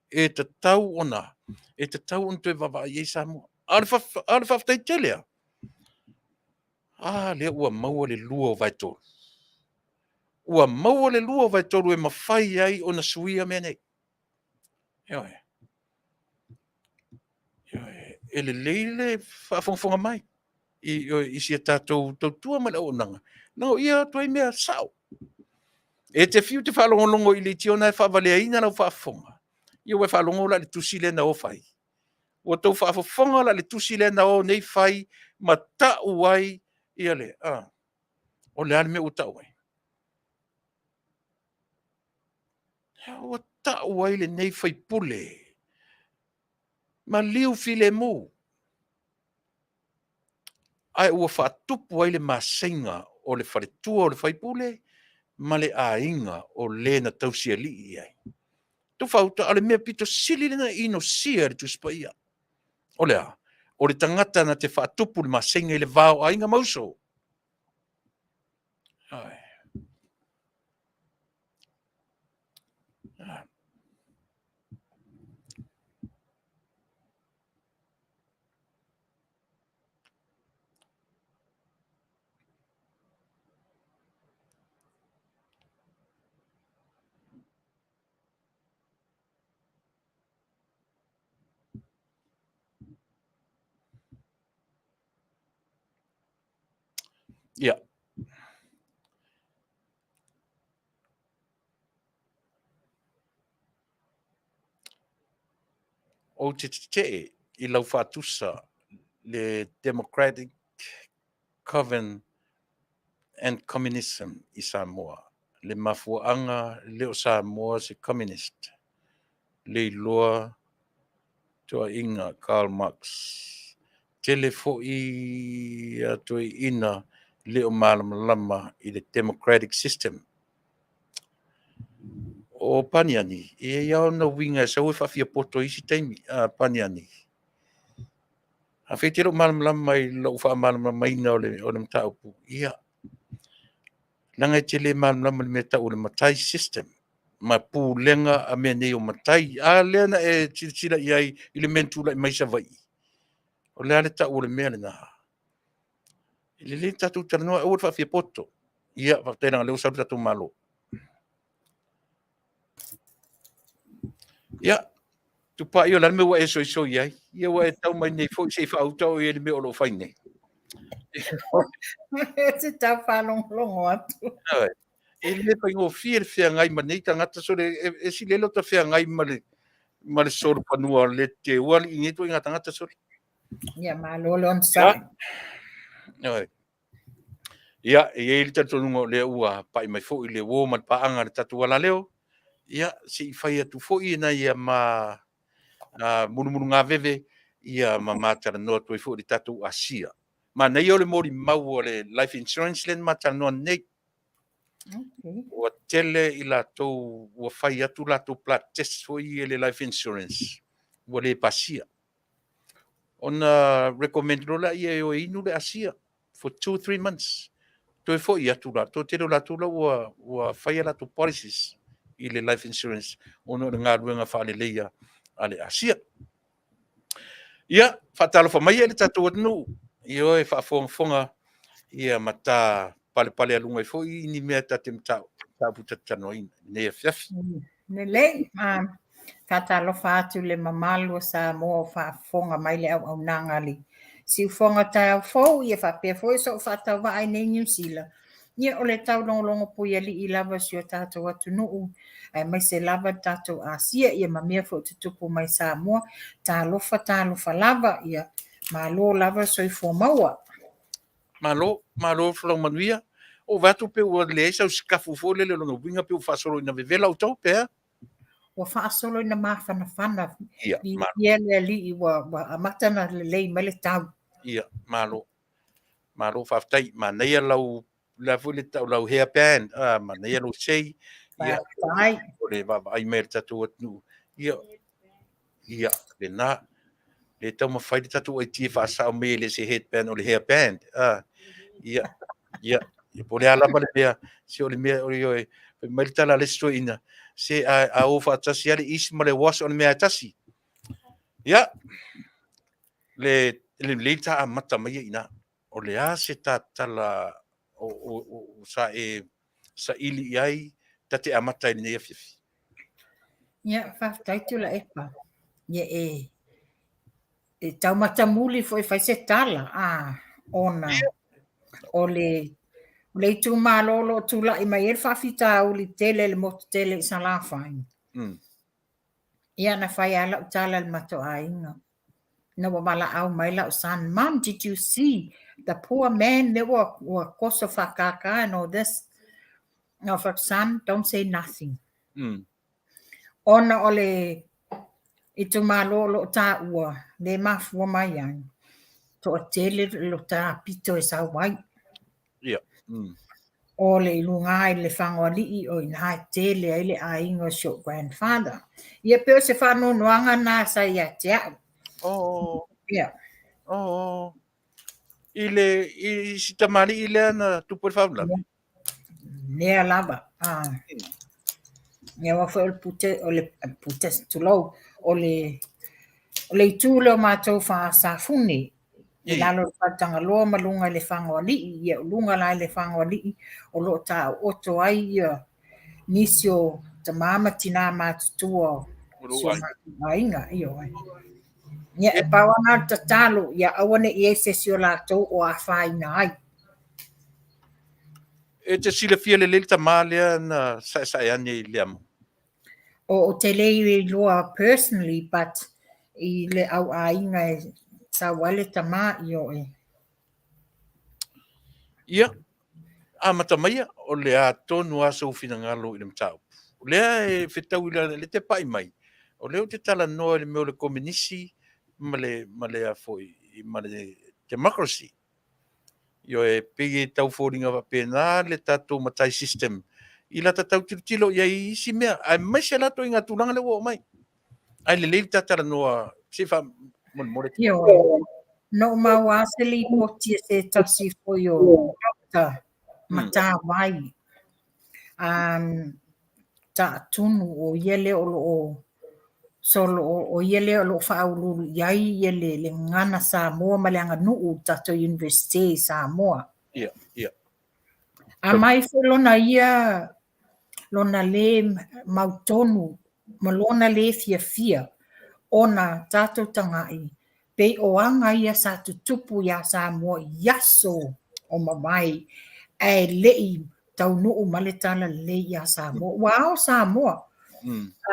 e tatau ona, e tatau ona toe vaavaai i ai Samoa. A o le faafetai tele lava, a lea ua maua le 2/3. Ua maua le 2/3 e mafai ai ona suia mea nei. Ioe. Ioe. E lelei le faafogafoga mai i si a tatou tautua ma le auaunaga, leaga o i e o atu ai mea sao. E te fiu e te faalogologo i leitio na e faavaleaina lau faafofoga, ia ua e faalogo la i le tusi lea na o fai. Ua tou faafofoga la i le tusi lea na o nei fai ma tau ai ia le, a, o le a le mea ua tau ai? Ua tau ai lenei faipule maliu filemu, ae ua faatupu ai le maseiga o le faletua o le faipule ma le aiga o le na tausialii i ai. Tufauta, o le mea pito sili lena inosia e le Tusi Paia. O le a? O le tagata na te faatupu le maseiga i le va o aiga ma uso. Ai. Ia. Ou te tetee i lau faatusa le Democratic Coven and Communism i Samoa. Le mafuaaga le o Samoa se communist, le iloa toaiga Karl Marx. Tele foi a toeaiina le o malamalama i le democratic system. O Paniani, e i ai ona uiga e sau e faafiapoto i isi taimi, a Paniani. Afai e te le o malamalama i lou faamalamalamaina o le mataupu, ia, leaga e te le malamalama i le mea e tau o le matai system ma pulega a mea nei o matai. A lea na e silasila i ai i le mea na tulai mai Savaii? O le a le tau o le mea lena? E lelei le tatou talanoa, aua le faafiapoto. Ia, faafetai leaga o lea ua sau le tatou Malo. Ia, Tupai, o le a le mea ua e soisoi ai? Ia ua e tau mai nei foi se i faauta oe i le mea o lo o fai nei.
E te tau faalogologo atu.
E le faigofie le feagai ma nei tagata sole, e sili ai lota feagai ma le ma le solofanua le te ua alii nei ituaiga tagata sole.
Ia, malo le onosai.
Ia, e i ai le talitonuga o lea ua pai mai foi le uo ma le paaga a le tatou alaleo. Ia, se i fai atu foi nai a ma mulumulugaveve, ia ma ma talanoa atu ai foi i le tatou Asia. Manaia o le molimau o le life insurance lea na ma talanoa nei.
Okay.
Ua tele i latou ua fai atu latou blood test foi i le life insurance, ua le pasia. Ona recommend loa lea e o e inu le asia for 2-3 months. Toe foi atu la, toe tele o latou la ua fai a latou policies i le life insurance ona o le galuega faaleleia a le Asia. Ia, faatalofa mai e le tatou atunuu, ioe, faafogafoga ia ma ta palepale aluga ai foi ni mea ta te mataupu ta te talanoaina i lenei afiafi.
Lelei, faatalofa atu i le mamalu o Samoa o faafofoga mai le auaunaga a le Siufoga Taeao Fou, ia faapea foi so'u faatauvaa i nei Niu Sila. Ia o le taulogologo puialii lava o si o tatou atunuu, aemaise lava le tatou Asia, ia ma mea foi o tutupu mai Samoa. Talofa, talofa lava, ia malo lava le soifua maua.
Malo, malo folau manuia. Ou vaai atu pe ua leai sau sikafu foi lele, o lona uiga pe ua faasolo ina vevela outou pe a?
Ua faasolo ina mafanafana.
Ia, malo.
Viia le Alii ua amata ona lelei mai le tau.
Ia, malo. Malo faafetai. Manaia lau, le a foi le tau lau hair band, ah, manaia lou sei. Ia,
Faafetai.
o le vaavaai mai a le tatou atunuu. Ia, ia, lena. Le taumafai le tatou IT e faasao mai e le se headband o le hairband. Ah, ia, ia, ia, po o le a lava le mea, se o le mea, o le, ioe, fai mai le tala a le isi toeaina, se a o faatasi lava le is ma le was o le mea lava e tasi. Ia, le lelei ta amata mai ai i ina. O le a se ta tala o sa e saili i ai ta te amata i lenei afiafi?
Ia, faafetai Tuilaepa. Ia e e taumatamuli foi e fai se tala, a ona o le o le itumalo o lo o tulai mai ai le faafitauli tele i le motu tele i Salafai. Ia na fai lava lau tala i le matou aiga. Ina ua valaau mai la'u son, Mum, did you see the poor man lea ua, ua koso faakākā and all this? Na ou fai atu, Son, don't say nothing. Ona o le itumalo o lo o taua, le mafua mai ai, toatele lo ta pito e sau ai.
Ia.
O le i luga i le Lefagoalii o i ina e tele ai le aiga o si ou grandfather. Ia pei o se faanoanoaga na sa ia te au.
Oh.
Ia.
Oh. I le i si tamalii lea na tupu ai le faalavelave?
Lea lava. Ah. Ia aua foi o le pute, o le pute, tulou, o le o le itu lea o matou faa-Safune, i lalo o le Faletagaloa ma luga i Lefagoalii, ia o luga la i Lefagoalii o lo o taooto ai ia nisi o tama ma tinā matutua o si o matou aiga. Ioe. Ia e pau lava na o le tatalo, ia aua ne i i ai se isi o latou o afaina ai.
E te silafia lelei le tama lea na saesae ane i le amo?
Ou te le iloa personally but i le au aiga e sau ai le tama, ioe.
Ia, amata maia, o le a tonu lava sou finagalo i le mataupu. O lea e fetau i le te pai mai, o lea ou te talanoa i le mea o le komenisi ma le, ma le, a foi, ma le democracy. Ioe, e pei e tau foliga faapena le tatou matai system i lata tau tilotilo i ai i isi mea, aemaise la ituaiga tulaga lea ua oo mai. Ae lelei le ta talanoa, se i faamolemole.
Ioe, na ou maua lava se lipoti a se tasi foi o doctor Matawai, Taatunu, o ia lea o lo o solo, o ia lea o lo o faauluulu i ai ia le le gagana Samoa ma le aganuu i le tatou Universite i Samoa.
Ia, ia.
Aumai foi lona ia lona lē mautonu ma lona lē fiafia ona tatou taga'i pei o aga ia sa tutupu iā Samoa i aso o mavae ae le'i taunuu mai le talalelei iā Samoa. Ua ao Samoa.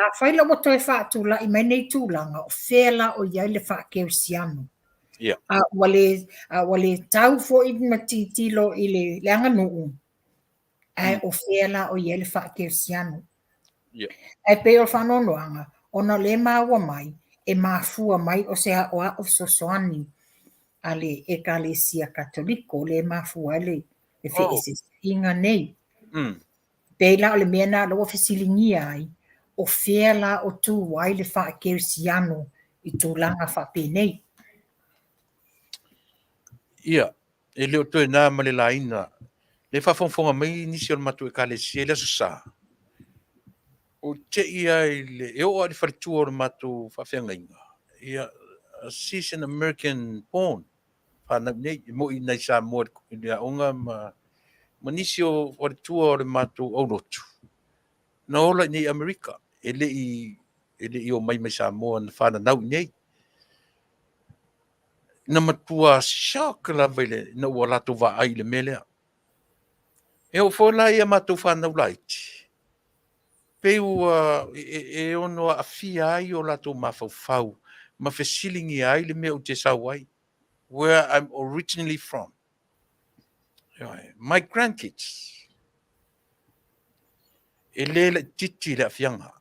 Afai la ua toe faatula'i mai nei tulaga, o fea la o i ai le faakerisiano? A ua lē, a ua lē tau foi ma tilotilo i le, le aganuu, Ae o fea la o i ai le faakerisiano? Ae pei o le faanoanoaga, ona o lea e maua mai, e mafua mai o se aoao fesoasoani a le Ekalesia Katoliko lea e mafua ai le feeseeseaiga nei. Pei la o le mea lena o lea ua fesiligia ai, o fea la o tu ai le faakerisiano i tulaga faapenei?
Ia, e le o toe na ma le laina. Le faafogafoga mai nisi o le matou Ekalesia i le Aso Sa, ou te i lava i le, e oo lava i le faletua o le matou faafeagaiga, ia, she's an American born, fanau i inei, e moni i nai Samoa i le aoga ma, ma nisi o faletua o le matou aulotu, na ola i inei i Amerika, e le i, e le i omai mai Samoa na fananau i inei. Na matua shock lava i le, ina ua latou vaai i le mea lea. E oo foi la i a matou fanau laiti, pei ua e, e ono aafia ai o latou mafaufau ma fesiligia ai le mea ou te sau ai, where I'm originally from. My grandkids, e le laitiiti le aafiaga.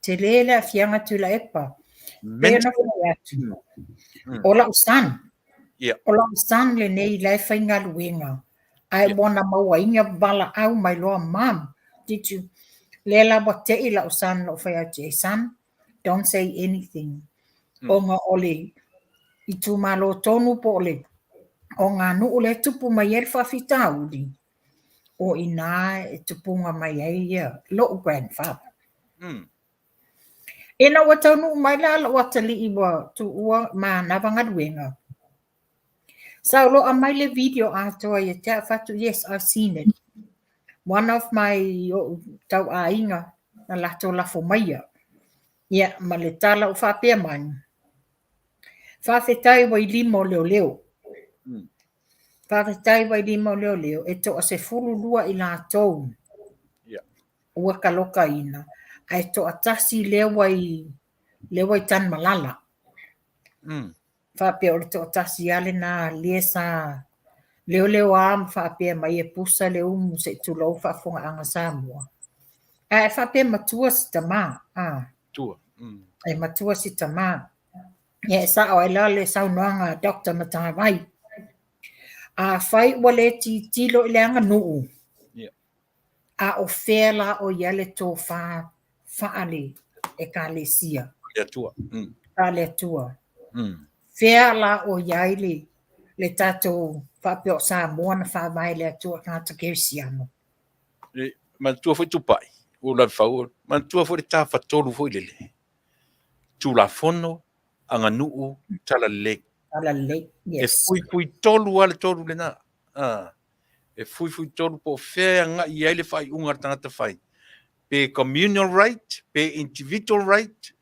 Tele le aafiaga Tuilaepa. Pei ona fai atu, o la'u son, o la'u son lenei la e faigaluega, ae ua na mauaina valaau mai loa, Mom, did you, lea la ua te'i la'u son na ou fai atu i ai, Son, don't say anything, ona o le itumalo tonu po o le oganuu lea e tupu mai ai le faafitauli, o i inā e tupuga mai ai ia lo'u grandfather. Ina ua taunuu mai la lo'u atalii ua tuua manava galuega, sa o lo aumai le video atoa ia te a'u, fai atu, yes, I've seen it. One of my o'u tauaiga na latou lafo maia. Ia, ma le tala ua faapea mai, Faafetai ua i lima o leoleo. Faafetai ua i lima o leoleo, e toa-12 i latou ua talokaina, ae toatasi lea ua i, lea ua i Tanumalala. Faapea o le toatasi lava lena lea sa leoleoa ma faapea mai e pusa le umu se i tulou faafofogaaga Samoa. Ae faapea matua si tama.
Matua.
E matua si tama. Ia e sao ai la le saunoaga a Doctor Matavai. Afai ua le tilotilo i le aganuu, a o fea la o i ai le tofa faale ekalesia?
Le Atua.
Faale Atua. Fea la o i ai le, le tatou faapea o Samoa na faavae le Atua tagata kerisiano?
E, manatua foi Tupai, ua lave fau, manatua foi le tafatolu foi lele. Tulafono, aganuu, talalelei.
Talalelei, yes.
E fuifui tolu lava le tolu lena. Ah, e fuifui tolu po o fea e agai i ai le faaiuga a le tagata fai. Pe communal right, pe individual right,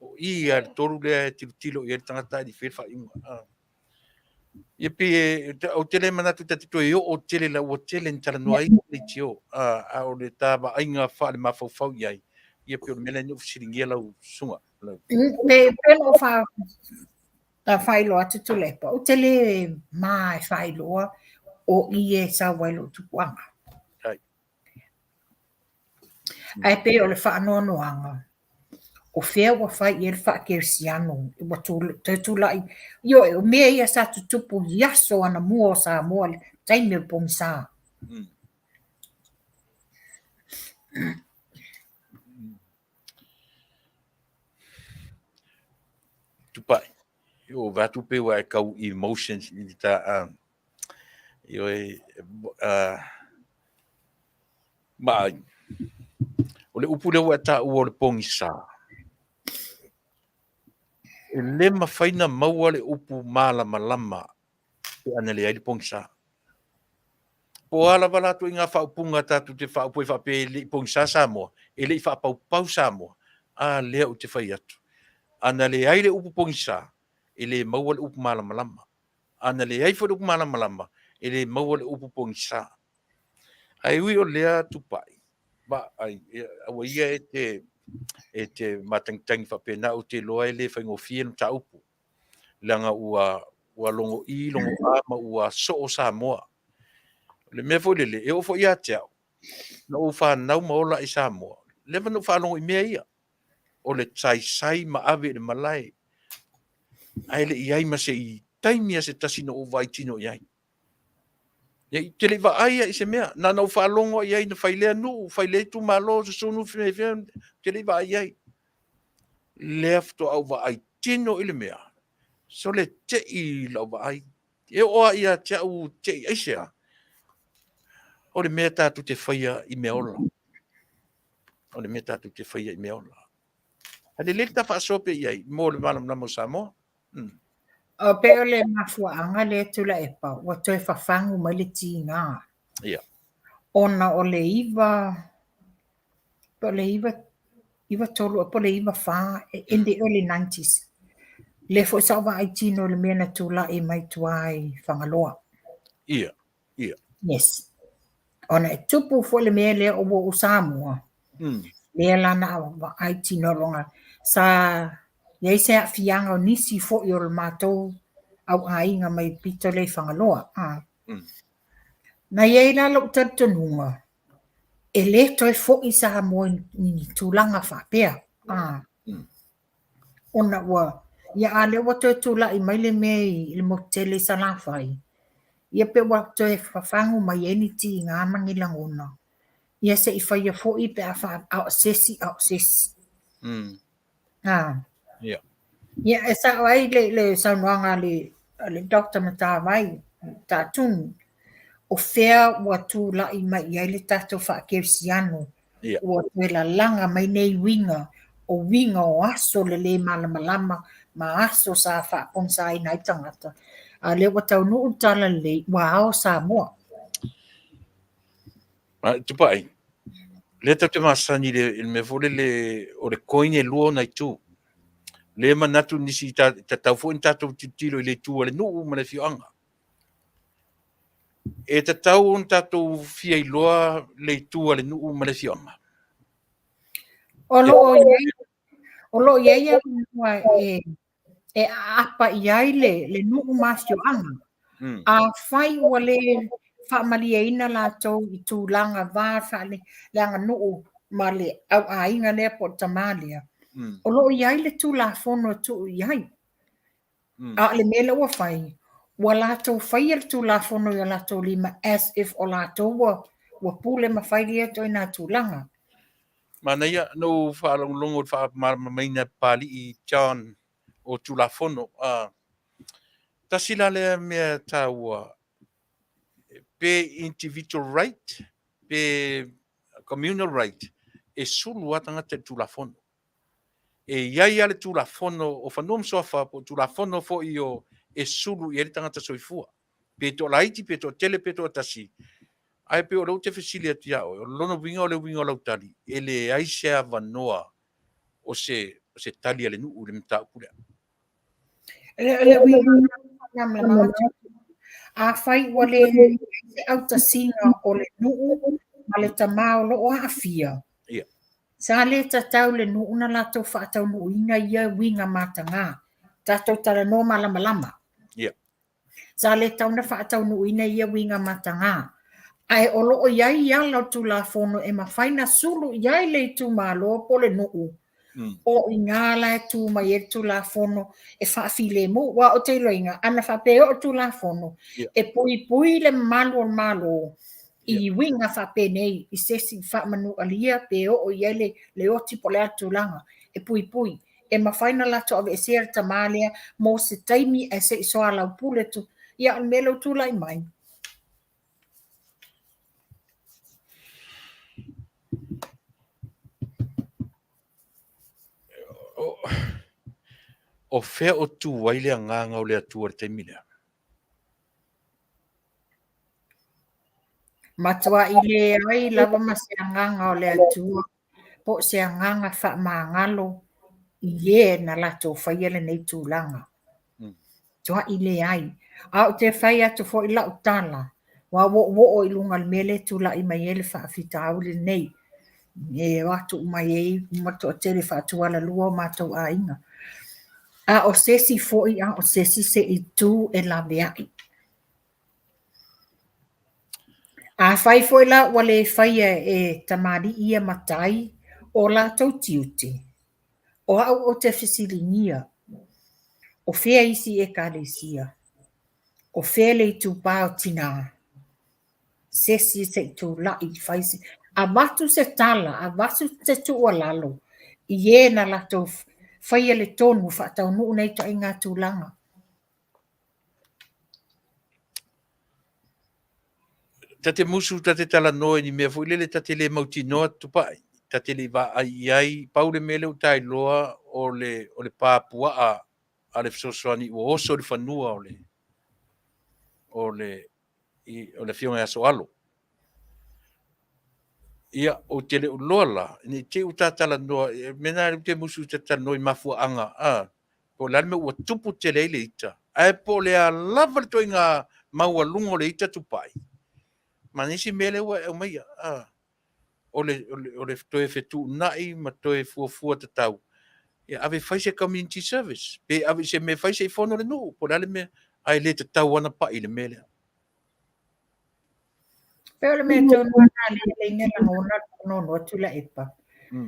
o i a le tolu lea e tilotilo i ai le tagata ae le i faia le faaiuga. Ah. Ia pei e, ou te le manatu ta te toe oo tele la ua tele ni talanoa ai le leitio, a o le ta vaaiga faale-mafaufau i ai, ia pei o le mea lea na ou fesiligia lau susuga. Lau...
Pe, pe o fa, ta faailoa atu Tuilaepa, ou te le ma e faailoa o i e sau ai lou tupuaga.
Ai.
Ae pei o le faanoanoaga, o fea ua fai i ai le faakerisiano, ua toe tulai, ioe, o mea ia sa tutupu i aso anamua o Samoa, le taimi o le pogisa.
Tupai, o vae atu pei ua e kau emotions i ta, ioe, ma o le upu lea ua e taua o le pogisa, e le mafai ona maua le upu malamalama pe ana leai le pogisa. Po o a lava la ituaiga faaupuga tatou te faaupu ai faapea e le i pogisa Samoa, e le i faapaupau Samoa, a lea ou te fai atu. Ana leai le upu pogisa, e le maua le upu malamalama. Ana leai foi le upu malamalama, e le maua le upu pogisa. Ae ui o lea Tupai, vaai, aua ia e te, e te matagitagi faapena, ou te iloa e le faigofie le mataupu, leaga ua, ua logo'i, logo'a ma ua soo Samoa. O le mea foi lele, e oo foi ia te au, na ou fanau ma ola i Samoa, leva na ou faalogo i mea ia, o le saisai ma ave i le malae, ae le i ai ma se i taimi a se tasi na ou vaai tino i ai. Ia, ou te le i vaai i se mea, na ona ou faalogo i ai na fai lea nuu, fai lea itumalo, susunu, fea, fea, ou te le i vaai i ai. Lea faatoa ou vaai tino i le mea, sole tei lau vaai. E oo lava ia te au tei aisea, o le mea tatou te faia i mea ola. O le mea tatou te faia i mea ola. Ae lelei le ta faasoa pea i ai mo le malamalama o Samoa.
O pei o le mafuaaga lea Tuilaepa ua toe fafagu mai le tiga.
Ia.
Ona o le iva, po o le iva, iva tolu po o le iva fa, in the early 90s. Lea foi sa ou vaai tino i le mea na tulai mai tua i Fagaloa.
Ia, ia.
Yes. Ona e tupu foi le mea lea o ua ou Samoa. Lea la na vaai tino loga. Sa i ai se aafiaga o nisi foi o le matou au aiga mai pito lea i Fagaloa. Na i ai la lou talitonuga, e le toe foi Samoa i ni tulaga faapea. Ona ua, ia a lea ua toe tulai mai le mea i le motu tele i Salafai, ia pe ua toe fafagu mai ai ni tiga ma ni lagona, ia se i faia foi pe a fa, a o se isi, a o se isi.
Ia.
Ia, e sao ai le, le saunoaga a le, a le Doctor Matavai, Taatunu, o fea ua tulai mai i ai le tatou faakerisiano,
Ia.
ua toe lalaga mai nei uiga, o uiga o aso le lē malamalama ma aso sa faapogisaina ai tagata, a o lea ua taunuu le talalelei, ua ao Samoa.
Tupai, lea tatou te masani i le mea foi lele o le coin e lua ona itu. Lea e manatu nisi tatau foi ona tatou tilotilo i le itu a le nuu ma le afioaga. E tatau ona tatou fia iloa le itu a le nuu ma le afioaga.
O lo o i ai, o lo o i ai avanoa e, e aapa i ai le, le nuu ma afioaga. Afai ua le faamalieina latou i tulaga va faale le aganuu ma le au aiga lea po o le tama lea, o lo o i ai le Tulafono e tuu i ai. A o le mea lea ua fai, ua latou faia le Tulafono i o latou lima as if o latou ua, ua pule ma fai ia ituaiga tulaga.
Manaia, na ou faalogologo i le faamalamalamaina e Papalii John o Tulafono. Tasi la lea mea taua, pe individual right, pe communal right, e sulu lava tagata i le Tulafono. E i ai lava le Tulafono o Fanua ma Suafa po o Tulafono foi o e sulu i ai le tagata soifua, pe toalaiti, pe toatele, pe toatasi. Ae pei o lea ou te fesili atu ia oe, o lona uiga o le uiga o lau tali, e leai se avanoa o se, o se tali a le nuu i le mataupu lea.
Le uiga afai ua le se autasiga o le nuu ma le tama o lo o aafia, sa le tatau le nuu na latou faataunuuina ia uiga mataga. Tatou talanoa malamalama. Sa le tatau ona faataunuuina ia uiga mataga. Ae o lo o i ai ala o le Tulafono e mafai ona sulu i ai le itumalo po o le nuu, o i ina la e tu mai ai le Tulafono e faafilemu. Aua ou te iloaina, ana faapea e oo le Tulafono e puipui le mamalu o le Malo i uiga faapenei i se isi faamanualia pe oo i ai le oti po o le a le tulaga, e puipui. E mafai ona latou aveesea le tama lea mo se taimi ae se i soalaupule atu. Ia, o le mea lea ua tulai mai.
O fea o tu ai le agaga o le Atua i le taimi lea?
Matuai leai lava ma se agaga o le Atua po o se agaga faamagalo i e na latou faia lenei tulaga. Matuai leai. A ou te fai atu foi lau tala, ua ou oo i luga o le mea lea e tulai mai ai le faafitauli lenei, e o atu uma i ai ma toatele faatualalua o matou aiga. A o se isi foi, a o se isi se i tu e laveai. Afai foi la ua le faia e tamalii ia matai o latou tiute, o au ou te fesiligia, o fea isi Ekalesia? O fea le itupa o tinā? Se isi se i tulai fai se, avatu se tala, avatu se tuualalo i e na latou faia le tonu faataunuu nei ituaiga tulaga.
Ta te musu, ta te talanoa i ni mea foi lele ta te le mautinoa Tupai, ta te le i vaai i ai. Pau le mea lea ua ta iloa o le, o le pā puaa a le fesoasoani ua oso i le fanua o le, o le, i, o le Afioga ia Sooalo. Ia, ou te le o iloa la, ne i te i ua ta talanoa, mea na ou te musu ta talanoa i mafuaaga, a, po o le a le mea ua tupu tele ai le ita, ae po o le a lava le ituaiga maualuga o le ita tupai, ma nisi mea lea ua e aumaia, a, o le, o le, o le toe fetuunai ma toe fuafua tatau, ia ave fai se community service, pe ave i se mea e fai se i fono le nuu, po o le a le mea, ae le tatau lava ona pai le mea lea.
Pei o le mea tonu lava na lea e leai lagona le faanoanoa Tuilaepa.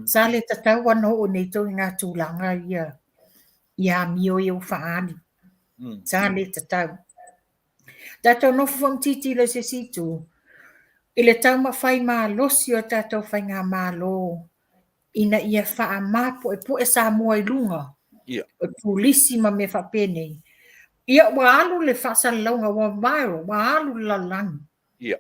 Sa le tatau lava ona oo i nei ituaiga tulaga ia ia amio ia ua faaali. Sa le tatau. Tatou nofo foi ma tilotilo i se isi itu, i le taumafai malosi o tatou faigamalo ina ia faamapuepue Samoa i luga o turisi ma mea faapenei. Ia ua alu le faasalalauga, ua viral, ua alu le lalolagi.
Ia.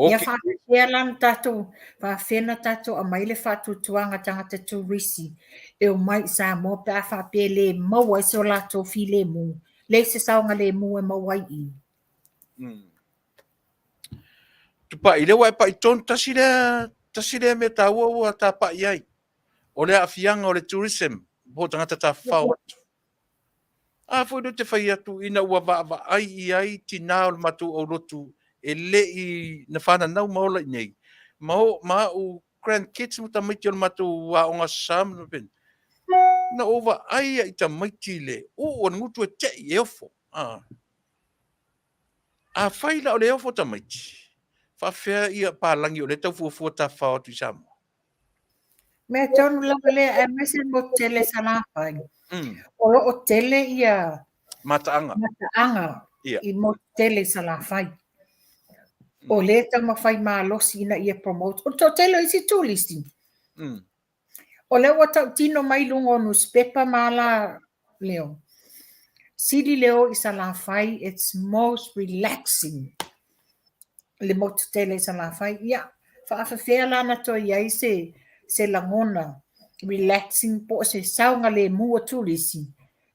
Ia faafefea la ona tatou, faafefea ona tatou aumai le faatuatuaga tagata turisi e omai i Samoa pe a faapea e le maua ai so latou filemu, leai se saogalemu e maua ai i i.
Tupai, lea ua e pai tonu, tasi lea, tasi lea mea taua ua ta pai ai. O le aafiaga o le tourism po o tagata tafafao atu. A foi lea ou te fai atu ina ua vaavaai i ai tinā o le matou aulotu e le i na fananau ma ola i inei, ma o, ma au grandkids ma tamaiti o le matou aoga Aso Sa ma faapena. Na ou vaai ai tamaiti i le uu o le gutu e tei e ofo. A. Afai la o le ofo tamaiti, faafefea ia palagi o lea e tau fuafua tafafao atu i Samoa?
Mea tonu lava lea, aemaise le motu tele i Salafai. O lo o tele ia
mataaga,
mataaga i motu tele i Salafai. O lea e taumafai malosi ina ia promote. O le toatele o isi turisi, o lea ua tautino mai i luga o nusipepa ma ala leo. Sili le o i Salafai, it's most relaxing le motu tele i Salafai. Ia, faafefea la na toe i ai se, se lagona relaxing po o se saogalemu o turisi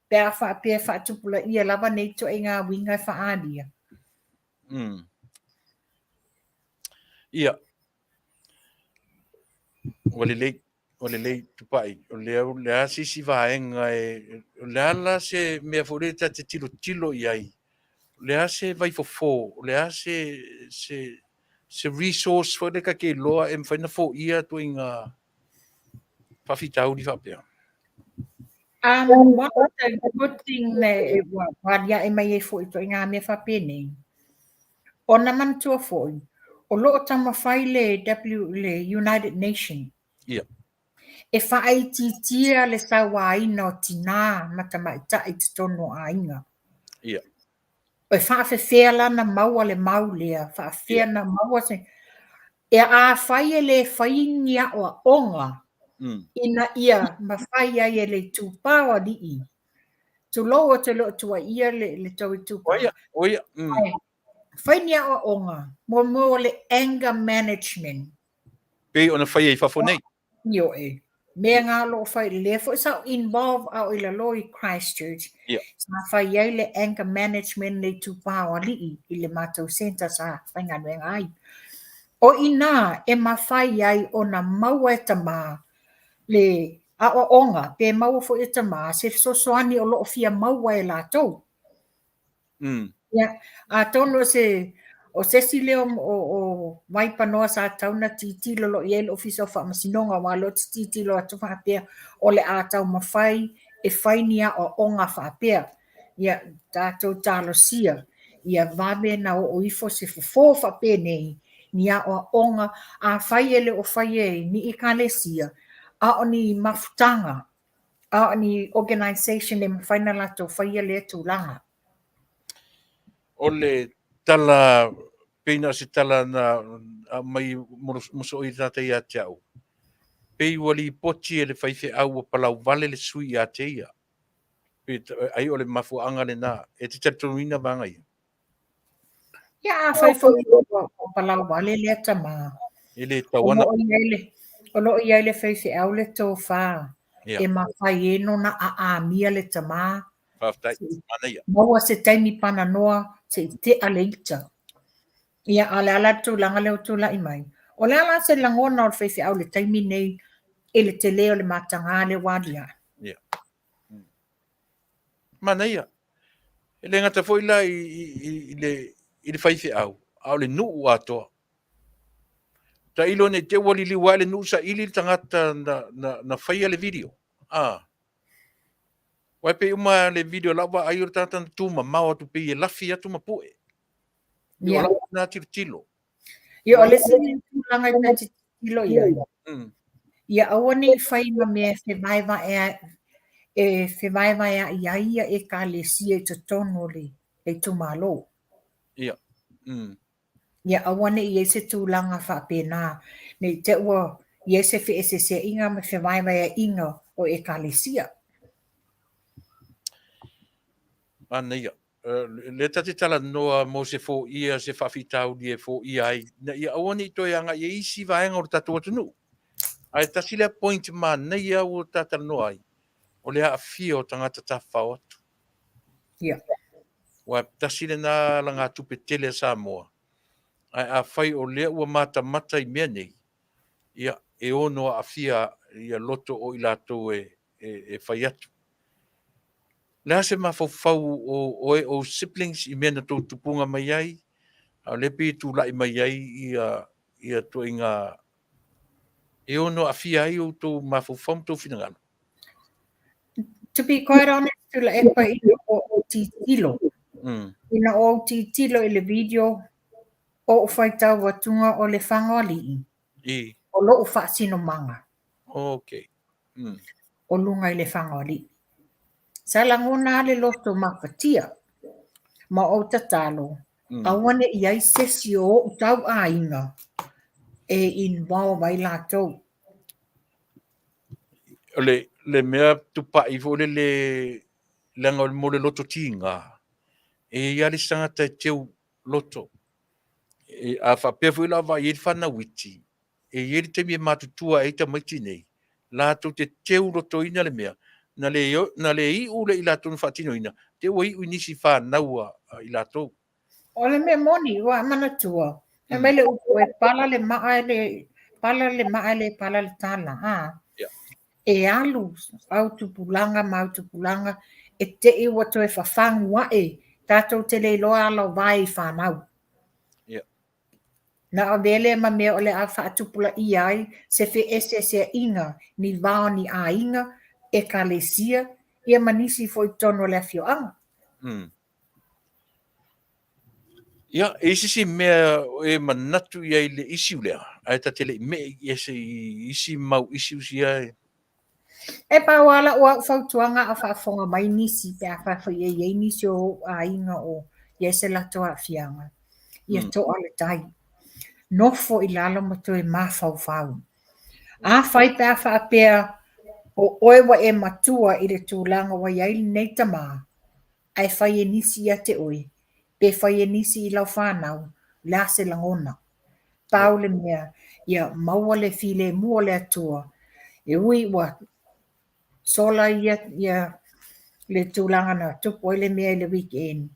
pe a faapea e faatupulaia lava nei ituaiga uiga e faaalia.
Ia, ua lelei, ua lelei Tupai. O lea, o le a se isi vaega e, o le a la se mea foi lea ta te tilotilo i ai, o le a se vaifofo, o le a se, se, se resource foi lea ta te iloa e mafai ona foia ituaiga faafitauli faapea?
One of the good thing e ua aliae mai ai foi ituaiga mea faapenei, ona manatua foi, o lo o taumafai le W, le United Nation e faaitiitia le sauaina o tinā ma tamaitai i totonu o aiga. E faafefea la na maua le mau lea, faafefea na maua se... E afai e le fai ni aoaoga ina ia mafai ai e le itupa o alii, tulou ou te le o tuuaia le tou itupa.
Oia, oia.
Fai ni aoaoga, mo mea o le anger management.
Pei ona faia i fafo nei.
Ioe. Mea nga o lo o fai, lea foi sa ou involve a o i lalo i Christchurch. Sa fai ai le anger management le itupa o alii i le matou centre sa faigaluega ai. O i ina e mafai ai ona maua e tama le aoaoga pe maua foi e tama se fesoasoani o lo o fia maua e latou. Ia, atonu o se o se isi lea o, o Vaipanoa sa tatau ona tilotilo o lo o i ai le Ofisa o Faamasinoga aua o lea ou te tilotilo atu faapea o le a taumafai e fai ni aoaoga faapea. Ia, tatou talosia ia vave na oo ifo se fofo faapenei ni aoaoga, afai e le o faia e ni ekalesia, a o ni mafutaga a o ni organization e mafai ona latou faia lea tulaga.
O le tala, pei na o se tala na aumai mosooi tagata ia te au, pei ua lipoti e le faifeau ua palauvale le sui ia te ia. Pei, ai o le mafuaaga lena, e te talitonuina vaega ia?
Ia, afai foi ua palauvale lea tama,
E le tatau ona.
O lo o i ai le faifeau le tofa e mafai ai ona aamia le tama.
Faafetai, manaia.
Maua se taimi pananoa se i tea le ita. Ia, a o le a la le tulaga lea ua tulai mai? O le a la se lagona o le faifeau i le taimi nei i le tele o le mataga lea ua aliae?
Ia. Manaia. E le gata foi la i le faifeau, a o le nuu atoa. Tailo nei te ua liliu ae le nuu saili le tagata na faia le video. Ah. Aua e pei uma le video lau vaai o le tagata na tu mamao atu pei e lafi atu ma pue. Ia. O lau na tilotilo.
Ia, o le isi tulaga e ta te tilotilo i ai. Ia aua ne i fai ma mea e fevaevae e fevaevaea'i ai ia ekalesia i totonu o le itumalo.
Ia.
Ia aua ne i i ai se tulaga faapena, ne i te i ua i ai se feeseeseaiga ma fevaevaea'iga o ekalesia.
Manaia. Lea ta te talanoa mo se foia, se faafitauli e foia ai, ina ia aua ne i toe agai i ai isi vaega o le tatou atunuu. Ae tasi lea point manaia ua ta talanoa ai, o le aafia o tagata tafafao atu.
Ia.
Aua tasi lena alagatupe tele a Samoa, ae afai o lea ua matamata i mea nei, ia, e ono aafia ia loto o i latou e fai atu. O le a se mafaufau o oe o siblings i mea na tou tupuga mai ai, a o lea pei e tulai mai ai ia ituaiga e ono aafia ai outou mafaufau ma tou finagalo?
To be quite honest, Tuilaepa, ina ua ou tilotilo, ina ua ou tilotilo i le video o ou faitau atuga o le Fagoalii, o lou faasinomaga.
Okay.
O luga i le Fagoalii. Sa lagona lava le loto mafatia ma ou tatalo, aua ne i ai se isi o ou tauaiga e involve ai latou.
O le, le mea tupai foi lele leaga o le mo le loto tiga, e i ai lava le isi tagata e teu loto. E, a faapea foi la o vaai ai le fanau iti, e i ai le taimi e matutua ai tamaiti nei, latou te teu lotoina le mea, na le, na le iu le i latou na faatinoina, te ua iu i nisi fanau a, a i latou.
O le mea moni, ua manatua, fai mai le upu e pala le maa e le pala le maa e le pala le tala, a. E alu au tupulaga ma au tupulaga e te i ua toe fafagu ae, tatou te le iloa ala o vae i fanau. Na avea lea ma mea o le a faatupulaia ai se feeseeseaiga ni va o ni aiga, ekalesia, ia ma nisi foi i totonu o le afioaga.
Ia, e i ai se isi mea e manatu i ai i le issue lea, ae ta te le i me'e i ese i isi mau issues ia e...
E pau lava lau au fautuaga a o faafofoga mai nisi pe a fai e i ai nisi o ou aiga o i ai se latou aafiaga, ia to'a le tai. Nofo i lalo ma toe mafaufau. Afai pe a faapea o oe ua e matua i le tulaga ua i ai lenei tama, ae fai e nisi ia te oe, pe fai e nisi i lau fanau, o le a se lagona? Pau le mea, ia maua le filemu o le Atua, e ui ua sola ia ia le tulaga na tupu ai le mea i le weekend,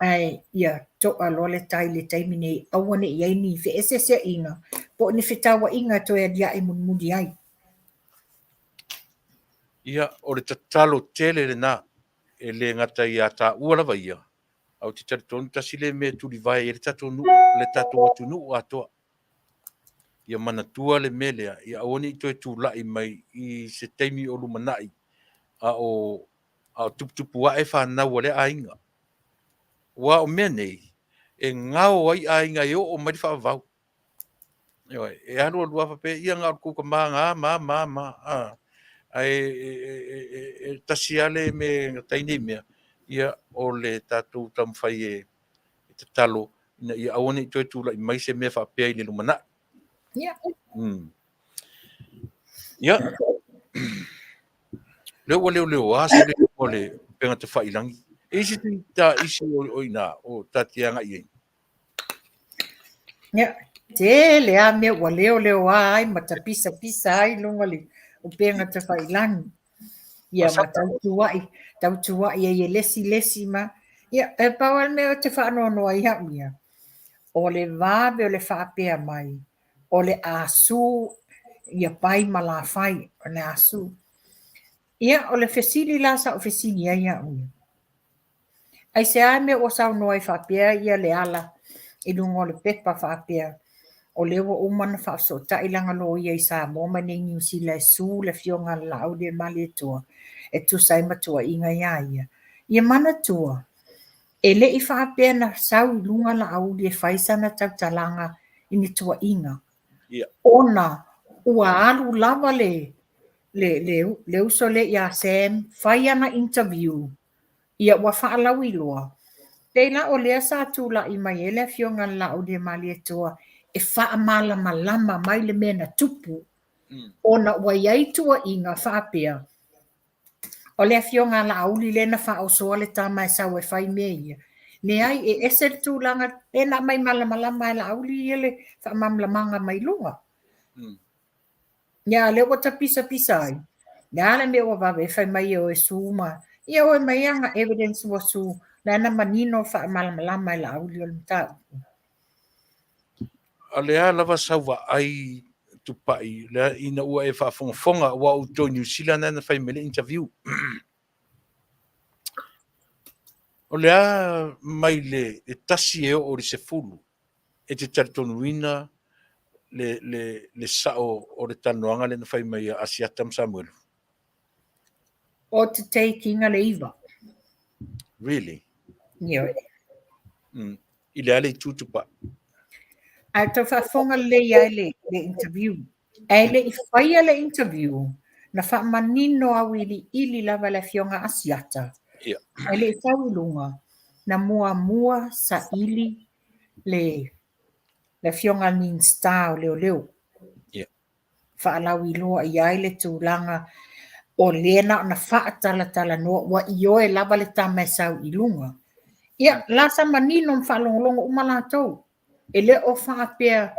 ae ia to'a loa le tai i le taimi nei, aua ne i i ai ni feeseeseaiga po o ni fetauaiga e toe aliae mulimuli ai.
Ia, o le tatalo tele lena e le gata ia taua lava ia, ae ou te talitonu tasi lea mea e tulivae ai le tatou nuu, le tatou atunuu atoa. Ia manatua le mea lea, ia aua ne i toe tulai mai i se taimi o lumanai a o, a o tuputupu ae fanau a lea aiga. Aua o mea nei, e gao ai aiga e oo mai le faavavau. Ioe, e alu alu lava faapea, ia na o le tou tama na ma ma ma, a, ae e, e, e, e, e tasi lava le mea e gata ai nei mea, ia o le tatou taumafai e, e tatalo ina ia aua ne i toe tulai mai se mea faapea i le lumanai.
Ia.
Ia. Lea ua leoleoa se le o le upega tafailagi. E i ai se ta isi o i ina o ta te agai ai?
Ia, tele lava mea ua leoleoa ai ma tapisapisa ai i luga o le upega tafailagi. Ia ma tautuai, tautuai ai e le isi le isi ma... Ia, e pau lava le mea ou te faanoanoa ai au ia, o le vave o le faapea mai, o le a sue ia Pai ma Lafai, o le a sue. Ia, o le fesili la sa ou fesili ai au ia, Aisea mea ua saunoa ai faapea ia Leala i luga o le pepa faapea, o lea ua uma ona faafesootai lana loia i Samoa ma nei Niu Sila e sue le Afioga a le Laaulialemalietoa e tusa ai ma tuuaiga ia ia. Ia manatua, e le i faapea na sau i luga Laauli e fai sana tautalaga i ni tuuaiga, ona ua alu lava le, le, le, le uso lea ia Sam fai ana interview Ia ua faalauiloa. Pei la o lea sa tulai mai ai le Afioga a le Laauliamalietoa e faamalamalama mai le mea na tupu, ona ua i ai tuuaiga faapea, o le Afioga a Laauli lea na faaosoa le tama e sau e fai mea ia. Leai, e ese le tulaga lea na aumai malamalama e Laauli ia le faamalamalamaga mai luga. Ia, a o lea ua tapisapisa ai, le a le mea ua vave ai fai mai e o e sue ma, ia o e mai ana evidence ua sue, lea na manino faamalamalama e Laauli o le mataupu.
A o le a lava sau vaai Tupai, lea ina ua e faafogafoga, aua o outou i Niu Sila na na fai mai le interview. O le a mai le 1 e oo i le 10, e te talitonuina le, le, le sao o le talanoaga lea na fai mai ia Asiata ma Samuelu?
O te take ina le iva.
Really?
Ioe.
I le a le itu Tupai?
Ae tau faafofoga lelei ai le, le interview. Ae le i faia le interview, na faamanino auiliili lava le afioga Asiata.
Ia.
Ae le i fau i luga, na muamua saili le, le afioga Minista o Leoleo.
Ia.
Faalauiloa i ai le tulaga o lea na ona faatalatalanoa ua ioe lava le tama e sau i luga. Ia, la sa manino ma faalogologo uma latou. E le o faapea,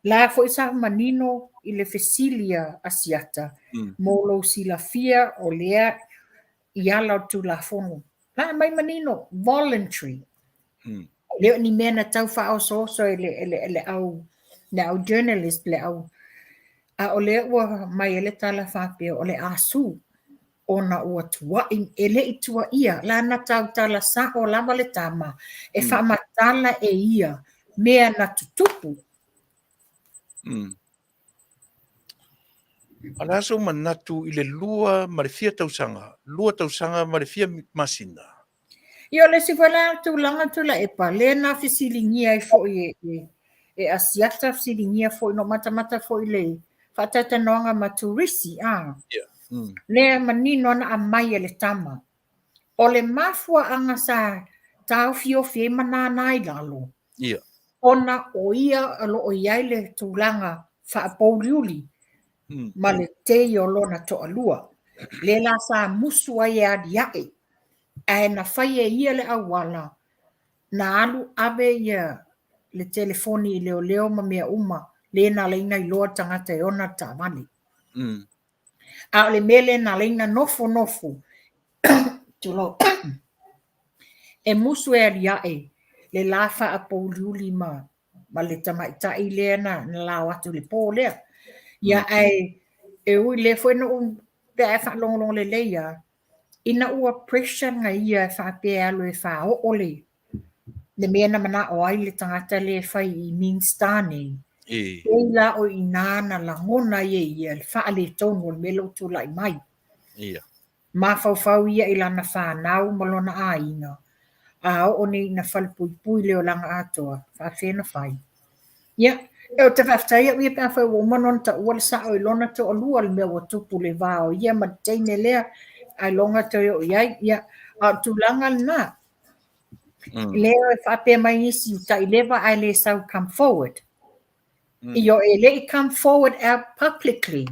la foi sa manino i le fesili a Asiata, mo lou silafia o lea i ala o le Tulafono. La aumai manino, voluntary. E le o ni mea na tau faaosooso e le, e le, le au, le au journalist, le au, a o lea ua aumai ai le tala faapea o le a sue ona ua tuai, e le i tuaia, la na tautala sa'o lava le tama e faamatala e ia mea na tutupu.
A o le a sou manatu i le lua ma le fia tausaga, lua tausaga ma le fia masina?
Ia, o le isi foi la tulaga Tuilaepa, lea na fesiligia ai foi e, e, e Asiata, fesiligia foi, na ou matamata foi i le faataitanoaga ma Turisi, a.
Yeah.
Lea manino ana aumai e le tama. O le mafuaaga sa taofiofi ai ma nānā i lalo,
Yeah.
ona o ia o lo o i ai le tulaga faapouliuli ma le tei o lona toalua. Lea la sa musu ai e aliae, ae na fai e ia le auala, na alu ave ia le telefoni i leoleo ma mea uma, lea na ala ai ona iloa le tagata e ona le taavale. A o le mea lea na ala ai ona nofonofo, tulou, e musu e aliae le la faapouliuli ma ma le tamaitai lea na, na lao atu i le pō lea. Ia, ae e ui lea foi na ou, pe a e faalogologo lelei lava, ina ua pressure na ia e faapea e alu e faaoo le, le mea na manao ai le tagata lea e fai i Minista nei, pei la o i ina na lagona ai e ia le faaletonu o le mea lea ua tulai mai.
Ia.
Mafaufau ia i lana fanau ma lona aiga, a oo nei ina falepuipui le olaga atoa, faapefea ona fai? Ia, ou te faafetai au ia pe afai ua uma ona taua le sao i lona toalua le mea ua tupu le va o ia ma le teine lea, ailoga toe oo i ai. Ia, a o le tulaga lena, lea e faapea mai nisi taileva ae le sau come forward. Ioe, e le i come forward out publicly,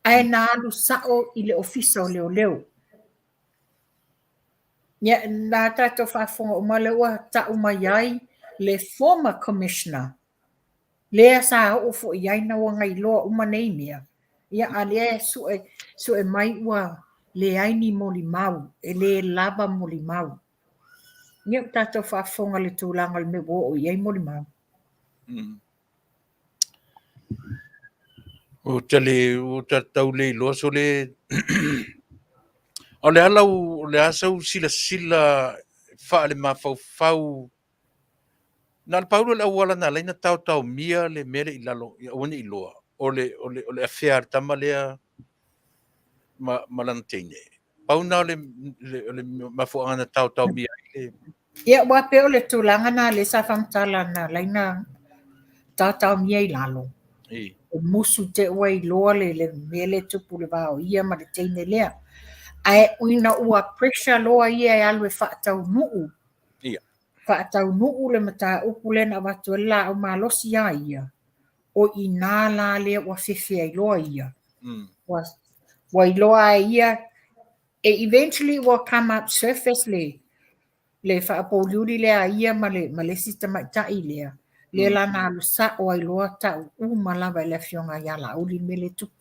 ae na alu sa'o i le Ofisa o Leoleo. Ia, na tatou faafofoga uma lea ua ta'u mai ai le former Commissioner, lea sa oo foi i ai na ua gailoa uma nei mea. Ia, a lea e sue, sue mai ua leai ni molimau, e le lava molimau. Ia, ua tatou faafofoga i le tulaga o le mea ua oo i ai molimau.
Ua tale, ua tau le iloa so le... O le a lau, o le a sau silasila faale-mafaufau, na o le pau lea o le auala na ala ai ona taotaomia le mea lea i lalo ia aua ne i iloa, o le, o le, o le afea a le tama lea ma, ma lana teine. Pau na o le, le, o le mafuaaga na taotaomia ai le...
Ia, aua pei o le tulaga na lea sa faamatala na ala ai ona taotaomia i lalo.
E
musu te ua iloa le, le mea lea e tupu i le va o ia ma le teine lea. Ae ina ua pressure loa ia e alu e faataunuu.
Ia.
Faataunuu le mataupu lea na avatu ai le laau malosi ia ia, o i ina la lea ua fefe ai loa ia. Ua, ua iloa ai ia, e eventually ua come up surface le, le faapouliuli lea a ia ma le, ma le isi tamaitai lea, lea la na alu sa'o ai loa ta'u uma lava e le afioga ia Laauli le mea lea e tupu.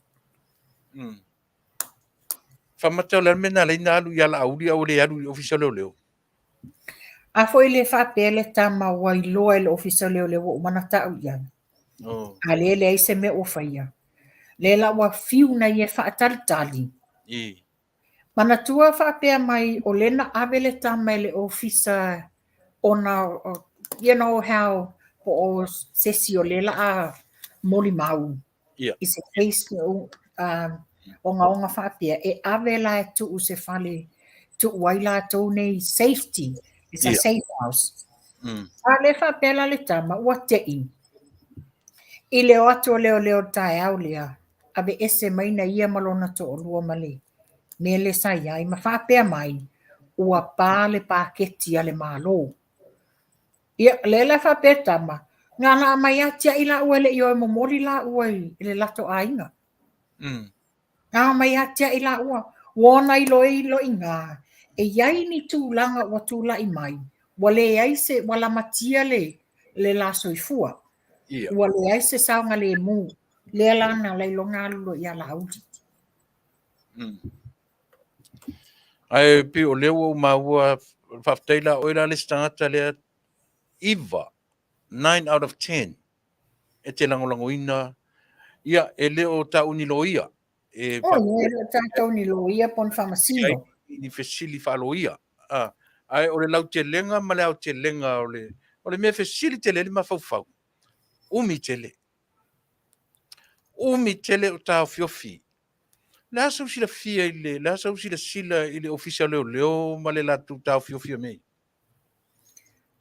Faamata o le a le mea na ala ai ona alu ia Laauli a ua le alu i le Ofisa o Leoleo?
A foi le faapea le tama ua iloa e le Ofisa o Leoleo ua uma ona ta'u i ai. A lea e leai se mea ua faia. Lea la ua fiu na ia e faatalitali. Manatua faapea mai o lea na ave le tama i le ofisa ona you know how po o se isi o lea la a molimau.
Yeah.
I se case ogaoga faapea, e ave la e tuu se fale tuu ai latou nei safety, it's a safe house. A lea faapea la le tama, ua te'i i le o atu o leoleo i le taeao lea, aveese mai na ia ma lona toalua ma le mea lea sa i ai, ma faapea mai, ua pa le paketi a le Malo. Ia, lea la faapea tama, na la mai a tiai laua e le i o e momoli laua i le lato aiga. Na mai a tiai laua, ua ona iloiloiga, e i ai ni tulaga ua tulai mai, ua leai se, ua lamatia le, le la soifua.
Ia.
Ua leai se saogalemu, lea la na lailoga alu loa ia Laauli.
Ae pei o lea ua ou maua, faafetai la oe la le isi tagata lea, 9, 9 out of 10 e te lagolagoina, ia, e le o taua ni loia.
E oh, e le o tatou ni loia po o ni faamasino.
Ni fesili faaloia. Ah, ae o le lautelega ma le aotelega o le, o le mea fesili tele ai le mafaufau, umi tele. Umi tele o taofiofi. Le a sau silafia i le, le a sau silasila i le Ofisa o Leoleo ma le latou taofiofi o mea ia?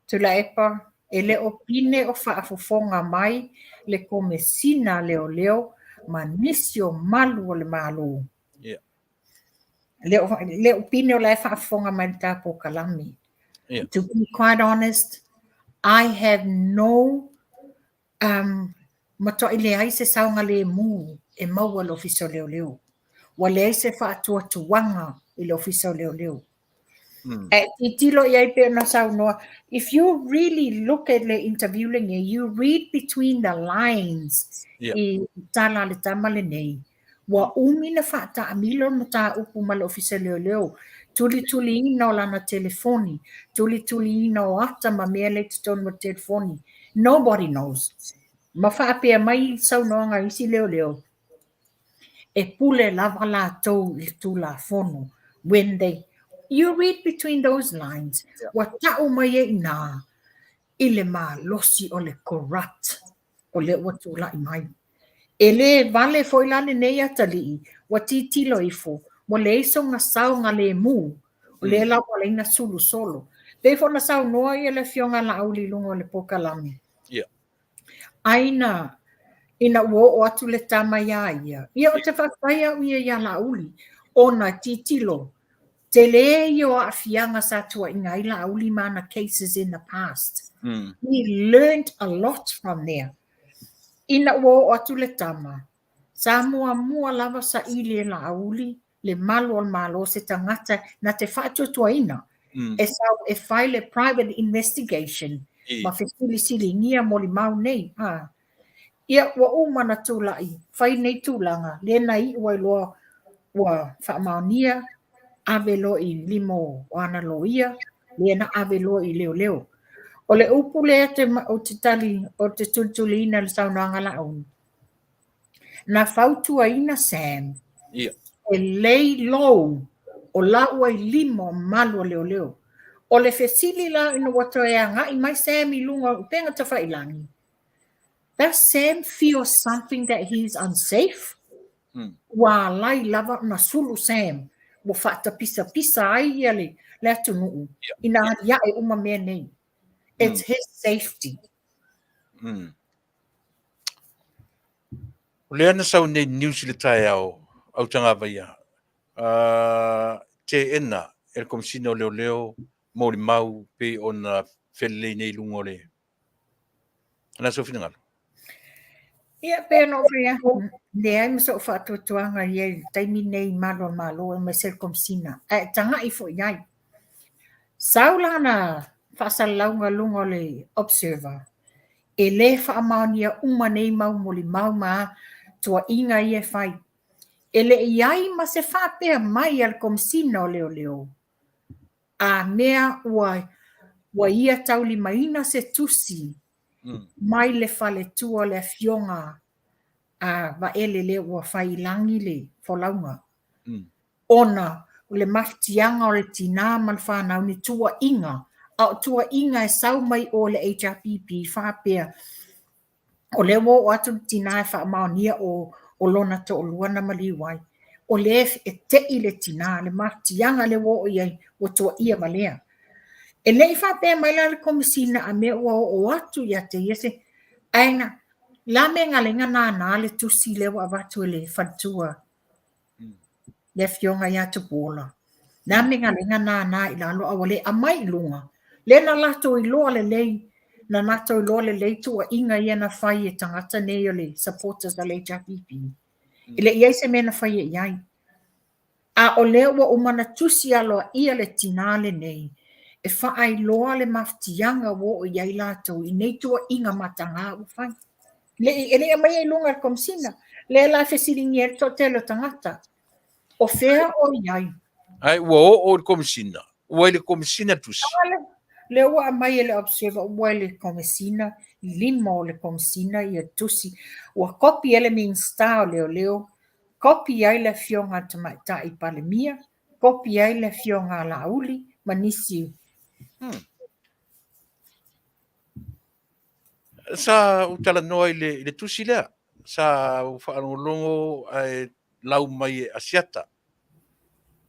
Tuilaepa, e le o pine o faafofoga mai le Komesina a Leoleo ma nisi o malu o le Malo.
Yeah.
Le o, le o pine o la e faafofoga mai le ta polokalame.
Yeah.
To be quite honest, I have no um, matuai leai se saogalemu e maua i le Ofisa o Leoleo. Ua leai se faatuatuaga i le Ofisa o Leoleo. Ae tilotilo i ai pei ona saunoa, if you really look at le interview lenei, you read between the lines
yeah.
i tala a le tama lenei. Ua umi na faataamilo le mataupu ma le Ofisa Leoleo, tulituliina o lana telefoni, tulituliina o ata ma mea lea i totonu o le telefoni. Nobody knows. Ma faapea mai saunoaga a isi leoleo, e pule lava latou i le Tulafono. When they, you read between those lines, ua tau mai ai i ina i le malosi o le corrupt o lea ua tulai mai. E le vale foi la lenei atalii, ua tilotilo ifo, ua leai sona saogalemu, o lea la ua ala ai ona sulu solo. Pei foi ona saunoa ia le Afioga a Laauli i luga o le polokalame.
Yeah.
Ai na, ina ua oo atu le tama iā ia, ia ou te faafetai au ia iā Laauli, ona tilotilo, tele ia o aafiaga sa tuuaiina ai Laauli ma ana cases in the past. He learned a lot from there. Ina ua oo atu le tama, sa muamua lava saili e Laauli le malu o le Malo se tagata na te faatuatuaina e sau e fai le private investigation ma fesilisiligia molimau nei. Ha. Ia, ua uma ona tulai, fai nei tulaga, lea na iu ai loa ua faamaonia, ave loa i lima o ana loia, lea na ave loa i leoleo. O le upu lea ou te tali, ou te tulituliina i le saunoaga a Laauli, na fautuaina Sam
yeah.
e lay low o laua i lima o malu o leoleo. O le fesili la ina ua toe agai mai Sam i luga o upega tafailagi, does Sam feel something that he's unsafe? Ua alai lava ona sulu Sam, ua faatapisapisa ai ia le, le atunuu
yeah.
ina aliae uma mea nei. It's his safety.
O lea na sau nei news i le taeao, autagavaia, teena e le Komesina o Leoleo molimau pei ona felelei nei i luga o le... O le a sou finagalo?
Ia, pei ona ou fai atu, leai ma sou faatuatuaga i ai i le taimi nei i malu o le Malo aemaise le Komesina, ae tagai foi i ai. Sau lana faasalalauga i luga o le Observer, e le faamaonia uma nei mau molimau ma tuuaiga ia e fai. E le i ai ma se faapea mai a le Komesina o Leoleo, a mea ua, ua ia taulimaina se tusi mai le faletua o le Afioga a Vaele lea ua fai i lagi le folauga. Ona o le mafatiaga o le tinā ma le fanau ni tuuaiga, a o tuuaiga e sau mai o le HRPP faapea, o lea ua oo atu le tinā e faamaonia o, o lona toalua na maliu ai. O lea e te'i le tinā, le mafatiaga lea ua oo i ai, ua tuuaia valea. E le i faapea mai la le Komesina a mea ua oo atu ia te ia se ae na la mea na ala ai ona nānā le tusi lea ua avatu e le faletua le afioga ia Tupuola. Le a mea na ala ai ona nānā i lalo a ua le aumai i luga. Lea na latou iloa lelei, na latou iloa lelei tuuaiga ia na fai e tagata nei o le supporters a le HRPP. E le i i ai se mea na faia i ai. A o lea ua uma ona tusi aloaia le tinā lenei e faailoa le mafatiaga ua oo i ai latou i nei tuuaiga mataga ua fai. Le i, e le i aumaia i luga e le Komesina. Lea la e fesiligia ai le toatele o tagata, o fea o i ai?
Ae ua oo i le Komesina, ua i le Komesina le tusi.
Lea ua aumai e le Observer, ua i le Komesina, i lima o le Komesina ia tusi. Ua kopi e le Minisita o Leoleo, kopi ai le Afioga a le Tamaitai Palemia, kopi ai le Afioga a Laauli ma nisi.
Sa ou talanoa i le, i le tusi lea. Sa ou faalogologo ae lau mai e Asiata.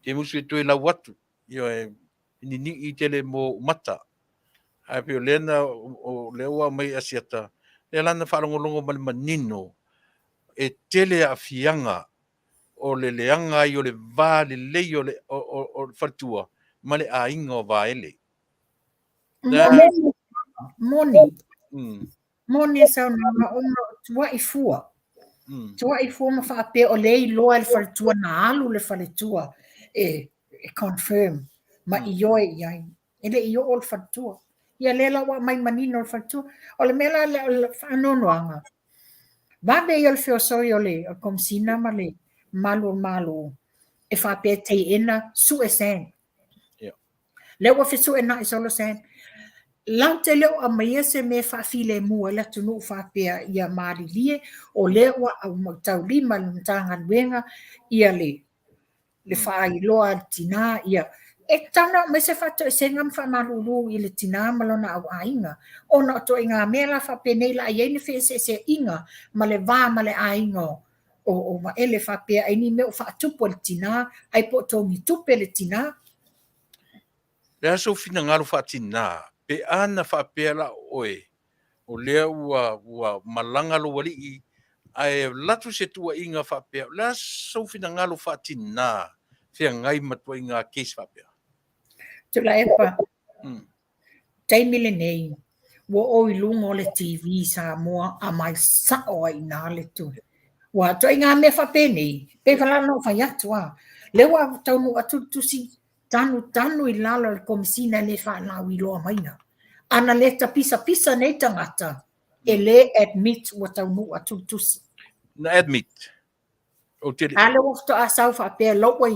Te musu e toe lau atu. Ioe, ninii tele mo ou mata. Ae pei o lea na, o lea ua aumai e Asiata, lea la na faalogologo ma le manino e tele aafiaga o le leaga ai o le va lelei o le, o, o, o le faletua ma le aiga o Vaele.
Moni, moni. Moni le saunoaga ona o tuai fua. Tuai fua ma faapea o lea e iloa e le faletua na alu le faletua e, e confirm ma ioe i ai. E le i oo le faletua. Ia lea la ua aumai manino le faletua. O le mea la lea o le faanoanoaga, vave ia o le feosoi o le Komesina ma le malu o le Malo e faapea e teena sue Sam. Lea ua fesuena'i solo Sam. Latou te le o aumaia se mea e faafilemu ai le atunuu faapea ia malilie, o lea ua taulima e le Matagaluega ia le le faailoa a le tinā ia e tatau ona aumai se faatoesega ma faamalulu i le tinā ma lona auaiga ona o ituaiga mea la faapenei la i ai ni feeseeseaiga ma le va ma le aiga o o Vaele faapea ai ni mea o faatupu e le tinā ai po o togi tupe le tinā.
Le a sou finagalo faatinā, pe a na faapea la oe, o lea ua, ua malaga lou alii, ae alu atu se tuuaiga faapea, o le a sou finagalo faatinā feagai ma tuaiga case faapea?
Tuilaepa, taimi lenei, ua oo i luga o le TV Samoa aumai sao ai i ina le tuli. Ua ituaiga mea faapenei, pei la ona ou fai atu a, lea ua taunuu atu le tusi tanutanu i lalo o le Komesina e le faalauiloa maina. Ana le tapisapisa nei tagata, e le admit ua taunuu atu le tusi.
Na admit. Ou te
A lea ua faatoa sau faapea lou ua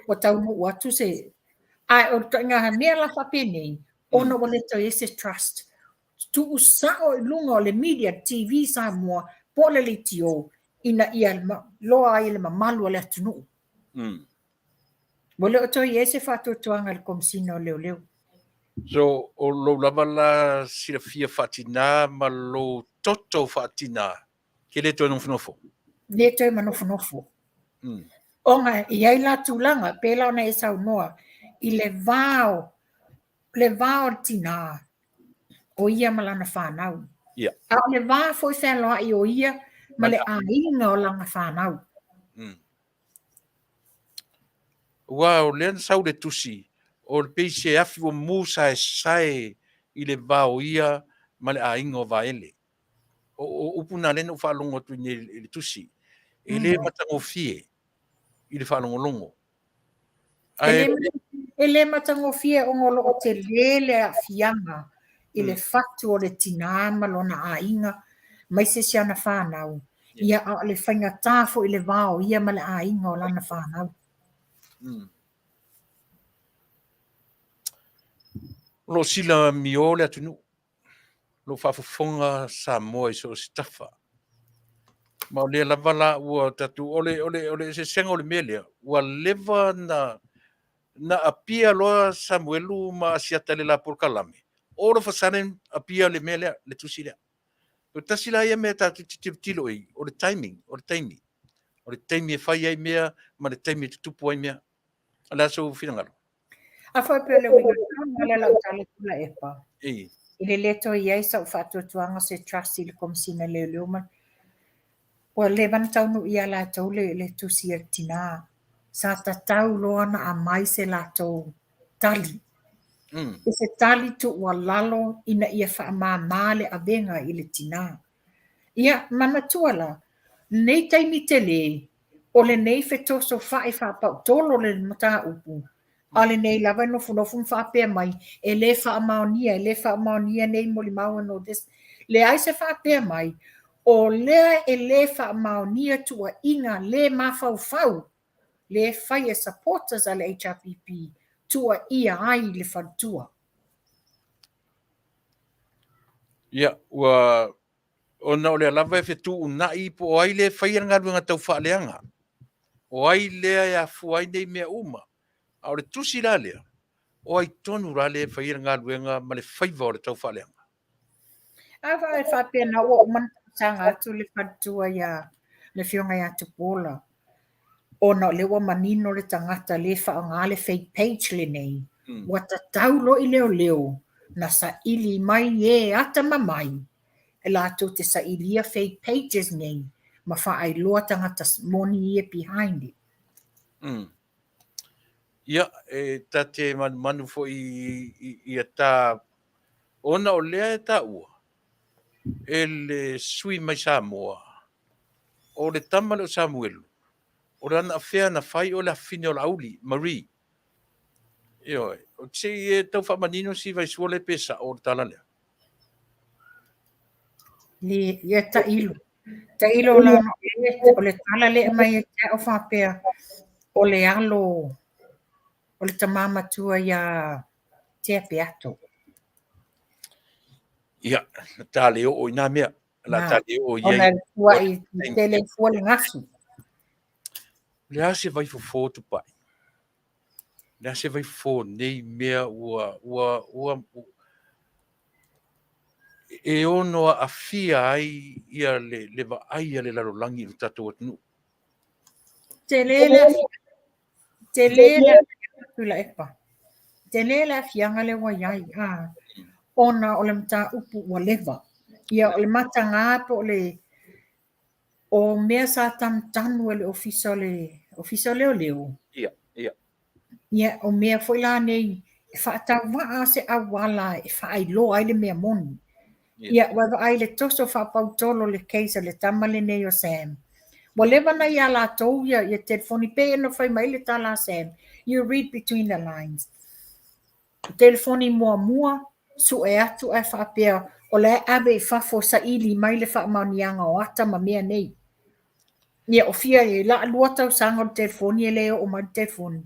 ua taunuu atu se ae o le ituaiga mea la faapenei, ona ua le toe i ai se trust. Tuu sao i luga o le media, TV Samoa po o le leitio ina ia iloa ai e le mamalu o le atunuu. Ua le o toe i ai se faatuatuaga i le Komesina o Leoleo.
So, o lou lava la silafia faatinā ma lou toto faatinā, ke le toe nofonofo?
Le toe manofonofo. Ona e i ai la tulaga, pei la ona e saunoa, i le va o, le va o le tinā, o ia ma lana fanau.
Yeah.
A o le va foi fealoai o ia ma le aiga o lana fanau.
Aua o lea na sau le tusi, o le pei se afi ua mu saesae i le va o ia ma le aiga o Vaele. O, o upu na lea na ou faalogo atu i nei i le tusi. E le matagofie i le faalogologo.
Ae... E le matagofie ona o lo o tele le aafiaga i le fatu o le tinā ma lona aiga, aemaise si ana fanau. Ia, a o le faigata foi le va o ia ma le aiga o lana fanau.
O lo o sila mio le atunuu. O lo o faafofoga Samoa i so o se tafa. Ma o lea lava la ua tatou, o le, o le, o le eseesega o le mea lea, ua leva na, na apia loa Samuelu ma Asiata i le la polokalame, all of a sudden apia le mea lea, le tusi lea. O tasi la ia mea tatou te tilotilo i ai, o le timing, o le taimi. O le taimi e fai ai mea ma le taimi e tutupu ai mea. O le a sou finagalo?
A foi pei o le uiga tonu lea o lau tala Tuilaepa. I le le toe i ai sau faatuatuaga se trust i le Komesina Leoleo ma ua leva ona taunuu ia latou le, le tusi a le tinā. Sa tatau loa ona aumai se latou tali. I se tali tuualalo ina ia faamāmā le avega i le tinā. Ia, manatua la, lenei taimi telē, o lenei fetosofa'i faapautolo le mataupu, a o lenei lava e nofonofo ma faapea mai, e le faamaonia, e le faamaonia nei molimau and all this. Leai se faapea mai, o lea e le faamaonia tuuaiga le mafaufau le fai e supporters a le HRPP tuuaia ai le faletua.
Ia, ua ona o lea lava e fetuunai po o ai lea e faia le galuega tau faaleaga. O ai lea e afua ai nei mea uma. A o le tusi la lea, o ai tonu la lea e faia le galuega ma le faiva o le tau faaleaga?
A e faapena ua uma ona talosaga atu le faletua ia le Afioga ia Tupuola, ona o lea ua manino le tagata lea e faaaoga le fake page lenei, ua tatau loa i leoleo na saili mai e atamamai e latou te sailia fake pages nei ma faailoa tagata moni ia behind it.
Ia, e ta te manumanu foi i a ta, ona o lea e taua e le sui mai Samoa, o le tama lea o Samuelu, o lana afea na fai o le afafine o Laauli, Marie. Ioe, se i e tau faamanino si vaisua lea pe sao le tala lea.
Le, ia tailo. Tailo la o le tala lea aumai ia te au faapea o le alo o le tama matua ia Tea Peato.
Ia, na ta le oo i nā mea. La ta le oo i ai.
Ona fua i tele fua le gasu.
Le a se vaifofo Tupai? Le a se vaifofo nei mea ua, ua, ua, e ono aafia ai ia le, le vaai a le lalolagi i lo tatou atunuu.
Tele le tele le Tuilaepa. Tele le aafiaga lea ua i ai, a, ona o le mataupu ua leva. Ia, o le mataga po o le, o mea sa tanutanu e le Ofisa o le Ofisa o Leoleo.
Ia, ia.
Ia, o mea foi la nei e faatauvaa se auala e faailoa ai le mea moni. Ia, ua vaai i le toso faapautolo le case a le tama lenei o Sam. Ua leva na ia latou ia, ia telefoni, pei ona fai mai le tala a Sam, you read between the lines. Telefoni muamua, sue atu ae faapea, o la e ave i fafo saili mai le faamaoniaga o ata ma mea nei. Ia, o fia e laalua tausaga o le telefoni e le oo mai le telefoni.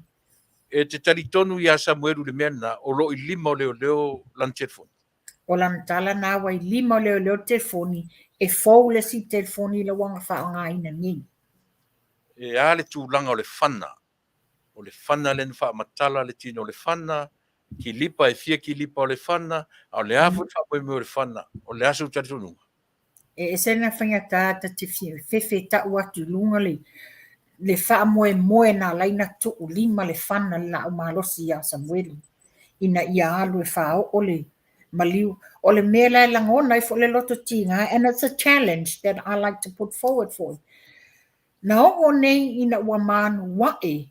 E te talitonu iā Samuelu i le mea lena, o lo o i lima o leoleo lana telefoni?
O lana tala na ua i lima o leoleo le telefoni, e fou le isi telefoni la ua faaaogaina nei.
E a le tulaga o le fana? O le fana lea na faamatala le tino o le fana, kilipa, e fia kilipa o le fana, a o le a foi le faamoemoe o le fana? O le a sou talitonuga?
E ese na faigata ta te fefe tau atu i luga le, le faamoemoe na ala ai na tuu lima le fana le laau malosi ia Samuelu ina ia alu e faaoo le maliu. O le mea la e lagona ai foi le loto tiga, and it's a challenge that I like to put forward for you. Na oo nei ina ua manuaʻe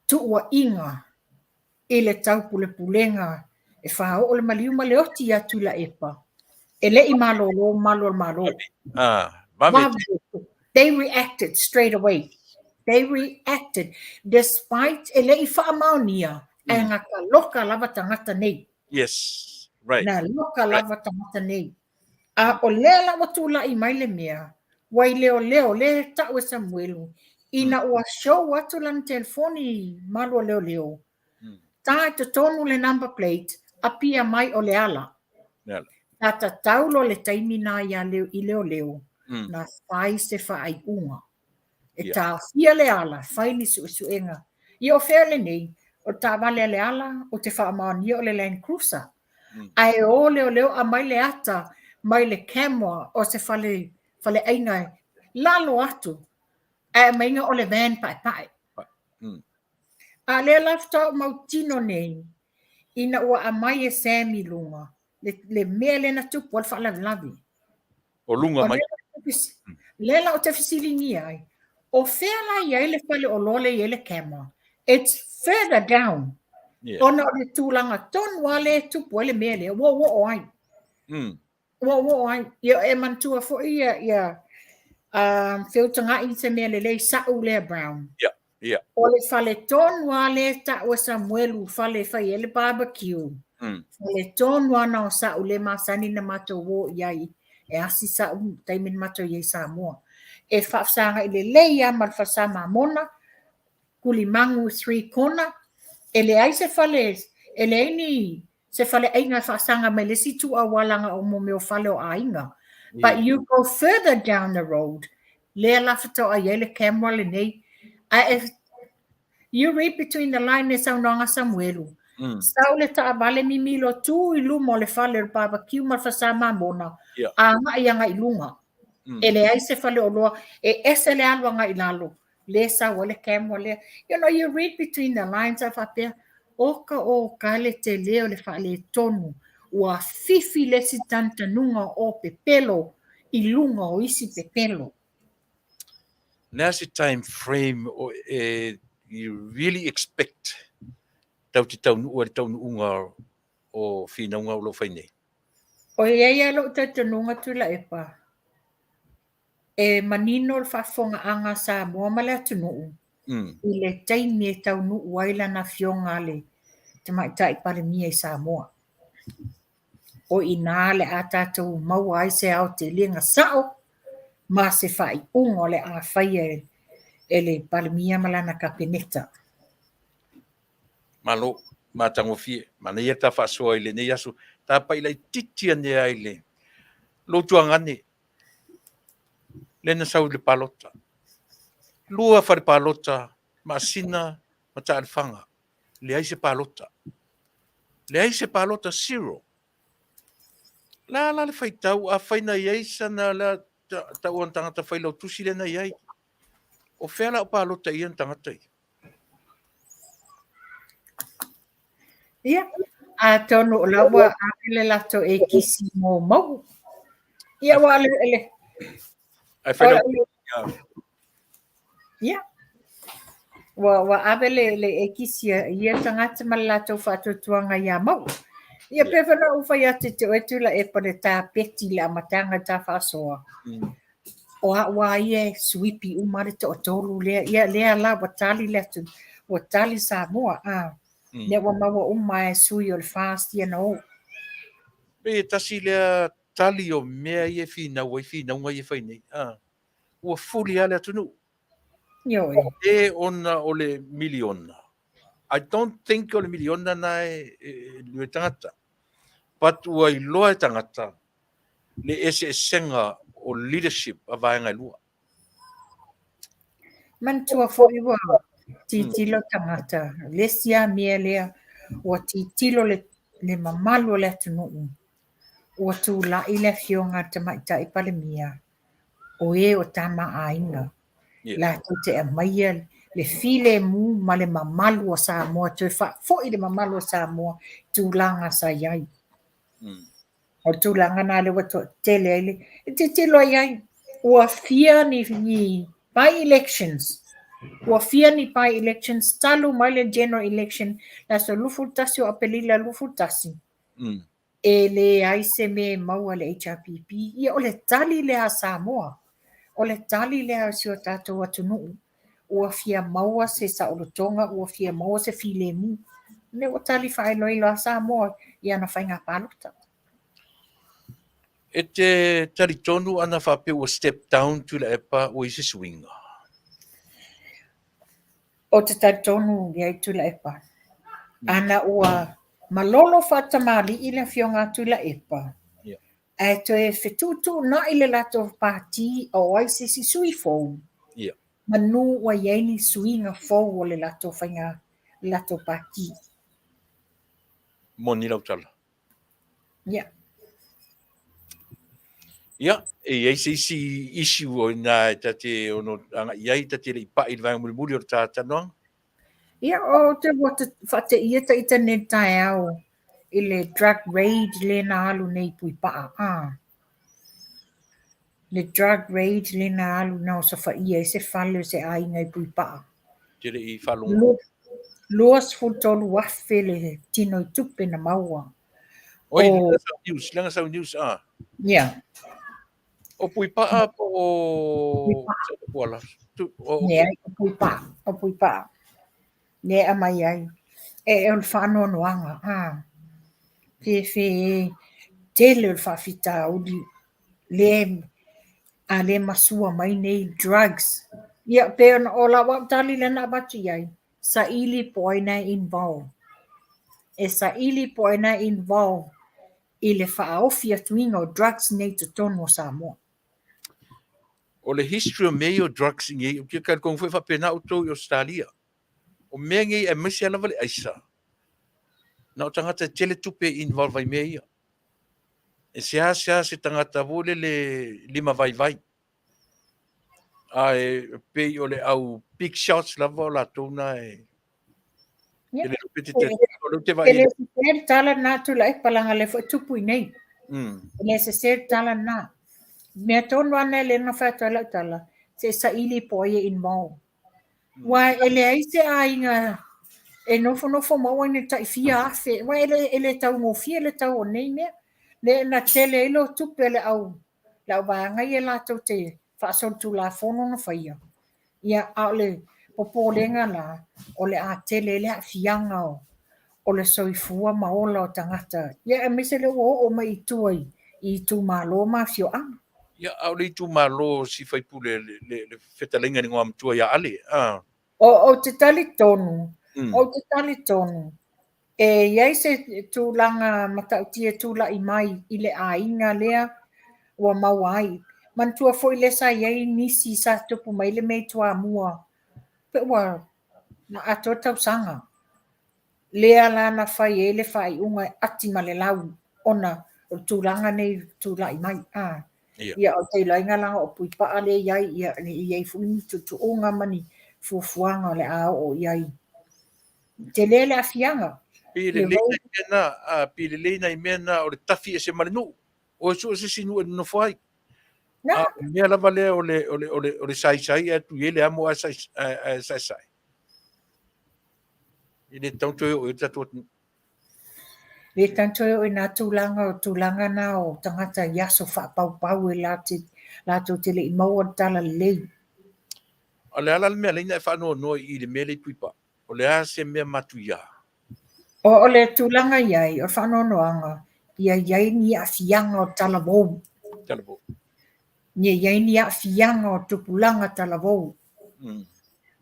tuuaiga i le taupulepulega e faaoo le maliu ma le oti ia Tuilaepa, e le i malolo malu o le Malo.
Ah, vave.
They reacted straight away. They reacted despite e le i faamaonia ae gata loka lava tagata nei.
Yes, right.
Na loka lava tagata nei. A o lea la ua tulai mai le mea, ua i leoleo, lea e tau e Samuelu, ina ua show atu lana telefoni i malu o leoleo, ta i totonu le number plate, apia mai o le ala. Sa tatau loa le taimi na ia i leoleo, na fai se faaiuga. E taofia le ala, fai ni suesuega. Ia o fea lenei, o le taavale a le ala, ou te faamaonia o le Land Cruiser. Ae o leoleo aumai le ata mai le camera o se fale, faleaiga lalo atu. Ae aumaiga o le van paepae. A lea la faatoa ou mautino nei, ina ua aumai e Sam i luga, le, le mea lea na tupu ai le faalavelave.
O luga mai.
Lea la ou te fesiligia ai, o fea la i ai le fale oloa lea e i ai le camera? It's further down. Yeah. Ona o le tulaga tonu lava lea e tupu ai le mea lea, ua ou oo ai. Ua ou oo ai. Ia e manatua foi ia, ia feutaga'i i se mea lelei sa'u lea Brown.
Yeah, yeah.
O le fale tonu lava lea e ta'u e Samuelu fale e fai ai le barbecue. Fale tonu lava na o sa'u lea e masani na matou o i ai e asi sa'u taimi na matou i ai i Samoa. E faafesaga'i lelei lava ma le falesa Mamona, Kulimagu Three Corner, e leai se fale, e leai ni se faleaiga e faasaga mai le isi itu auala na o mo mea o fale o aiga. But you go further down the road, lea la faatoa i ai le camera lenei. Ae e, you read between the line le saunoaga Samuelu. Sau le taavale mimilo tu i luma o le fale o le barbecue ma le falesa mamona, agai agai i luga. E leai se fale oloa, e ese le alu agai i lalo. Lea sau ai le camera lea. You know, you read between the lines a faapea, oka oka le tele o le faaletonu, ua fifi le isi tanutanuga o pepelo i luga o isi pepelo.
Le a se time frame o e you really expect tau te taunuu ai le taunuuga o finauga o lo o fai nei?
O i ai lava lou talitonuga Tuilaepa, E manino le faafofogaaga a Samoa ma le atunuu i le taimi e taunuu ai lana afioga a le Tamaitai Palemia i Samoa. O i inā le a tatou maua ai se aotelega sa'o ma se faaiuga o le a faia e le Palemia ma lana Kapeneta.
Malo, matagofie, manaia ta faasoa i lenei aso, tapai laitiiti ane ai le lou tuagane lea na sau i le palota. Lua fale palota, masina ma taalifaga. Leai se palota. Leai se palota, zero. La la le faitau, afai na i ai sana la tau ona tagata failautusi lea na i ai. O fea la o palota i ia na tagata ia?
Ia, atonu o la ua ave le latou ekisi mo Mauu. Ia, ua le, le,
Ai fai lau
Ia, ua, ua ave le, le ekisi a ia tagata ma le latou faatuatuaga ia Mauu. Ia, pei foi ona ou fai atu i te oe Tuilaepa le tapeti i le amataga i ta faasoa. O au a ia e suipi uma le toatolu lea. Ia, lea la ua tali le atu, ua tali Samoa. Ah. Lea ua maua uma e sui o le FAST ia na o.
Pei e tasi lea tali o mea ia e finau ai, finauga ia e fai nei. Ah. Ua fuli lava le atunuu.
Ioe.
E ona o le miliona. I don't think o le miliona na e, e, e tagata. But ua iloa e tagata le eseesega o leadership a vaega e lua.
Manatua foi ua tilotilo tagata, le isi lava mea lea, ua tilotilo le, le mamalu o le atunuu, ua tulai le afioga a le Tamaitai Palemia, o e o tama a aiga, yeah. Latou te aumaia le filemu ma le mamalu o Samoa, toe faafoi le mamalu o Samoa i tulaga sa i ai. O le tulaga lena lea ua toatele ai le e tilotilo ai ai. Ua fia ni, ni by elections. Ua fia ni by elections talu mai le general election le aso 21 o Aperila 21. E leai se mea e maua le HRPP. Ia o le tali lea a Samoa. O le tali lea a si o tatou atunuu. Ua fia maua se saolotoga, ua fia maua se filemu. Lea ua tali faailoilo a Samoa i ana faiga palota.
E te talitonu ana faapea ua step down Tuilaepa ua i se suiga?
Ou te talitonu i ai Tuilaepa. Ana ua malolo faatamalii le afioga a Tuilaepa, Ae toe fetuutuunai le latou pati o ai se isi sui fou,
yeah.
Manu ua i ai ni suiga fou o le latou faiga, le latou pati.
Moni lau tala.
Yeah.
Ia, e i ai se isi issue o ina e ta te ono agai i ai, ta te le i pa'i i le vaega mulimuli o le ta talanoaga?
Ia, o te ua te whaateia ta ita nei taeao i le drug raid le na alu nei Puipa'a. Ah. Le drug raid le na alu na o safaia i se fale o se aiga i Puipa'a.
Te le i faalogo.
23,000 le tino i tupe na maua.
Oi, o... sau news, leaga sau news, ah.
Yeah.
O Puipa'a po o Puala.
O yeah, o Puipa'a, o Puipa'a. Ne a mai ai. E o le whaanoanoanga, ah. Fe fe e tele o le whaafitauli le a le masua mai nei drugs. Ia, pe ona o lau au tali le na avatu i ai. Saili po o ai na e involve. E saili po o ai na e involve i le faaofi atuina o drugs nei i totonu o Samoa.
O le history o mea ia o drugs nei, ou te talitonu foi e faapena outou i Ausetalia. O mea nei aemaise lava le aisa, na o tagata e tele tupe e involve ai i mea ia. E seasea se tagata foi lele limavaivai. Ae pei o le au big shots lava o latou na e
Yeah. E le sese le tala na Tuilaepa leaga lea foi tupu i nei. E le sese le tala na. Mea tonu ana le na whai atu ai lau tala, se saili po ai e involve. Wa e leai se aiga e nofonofo maua ni tai fia afe, wa e le taugofie le tau o nei mea. Le na tele ai lo tupe le au le au vaega ia latou te faasolitulafono na faia. Ia, a o le popolega la, o le a tele ai le aafiaga o, o le soifua ma ola o tagata, ia aemaise lea ua oo mai i tua i, i itumalo ma afioaga.
Ia, a o le itumalo o si faipule le, le, le fetalaiga i le igoamatua ia Ale, a.
O, ou te talitonu, ou te talitonu, E i ai se tulaga matautia e tulai mai i le aiga lea ua maua ai. Manatua foi lea sa i ai nisi sa tupu mai le mea i Toamua pe ua na atoa tausaga lea la na fai ai le faaiuga e ati ma le lau ona o le tulaga nei tulai mai. A, ia o te iloaina la o Puipa'a lea i ai, ia e i ai foi ni tuutuuga ma ni fuafuaga o le a oo i ai. Tele le aafiaga.
Pei e lelei nai mea na, a, pei e lelei nai mea na o le tafi ese ma le nuu. O e sue se isi nuu e nonofo ai.
Na.
A o le mea lava lea o le, o le, o le, o le saisai ae atu i ai le amo ae sae, ae saesae. E le tatau ona toe oo i ai le tatou atunuu.
Le tatau ona toe oo i nā tulaga o tulaga na o tagata i aso faapaupau e latou te le i maua le talalelei.
A o le a la le mea lea ina e faanoanoa i i le mea lea i Puipaa? O le a se mea matuia?
O le tulaga i ai, o le faanoanoaga, ia i ai ni aafiaga o talavou.
Talavou.
Ia i ai ni aafiaga o tupulaga talavou.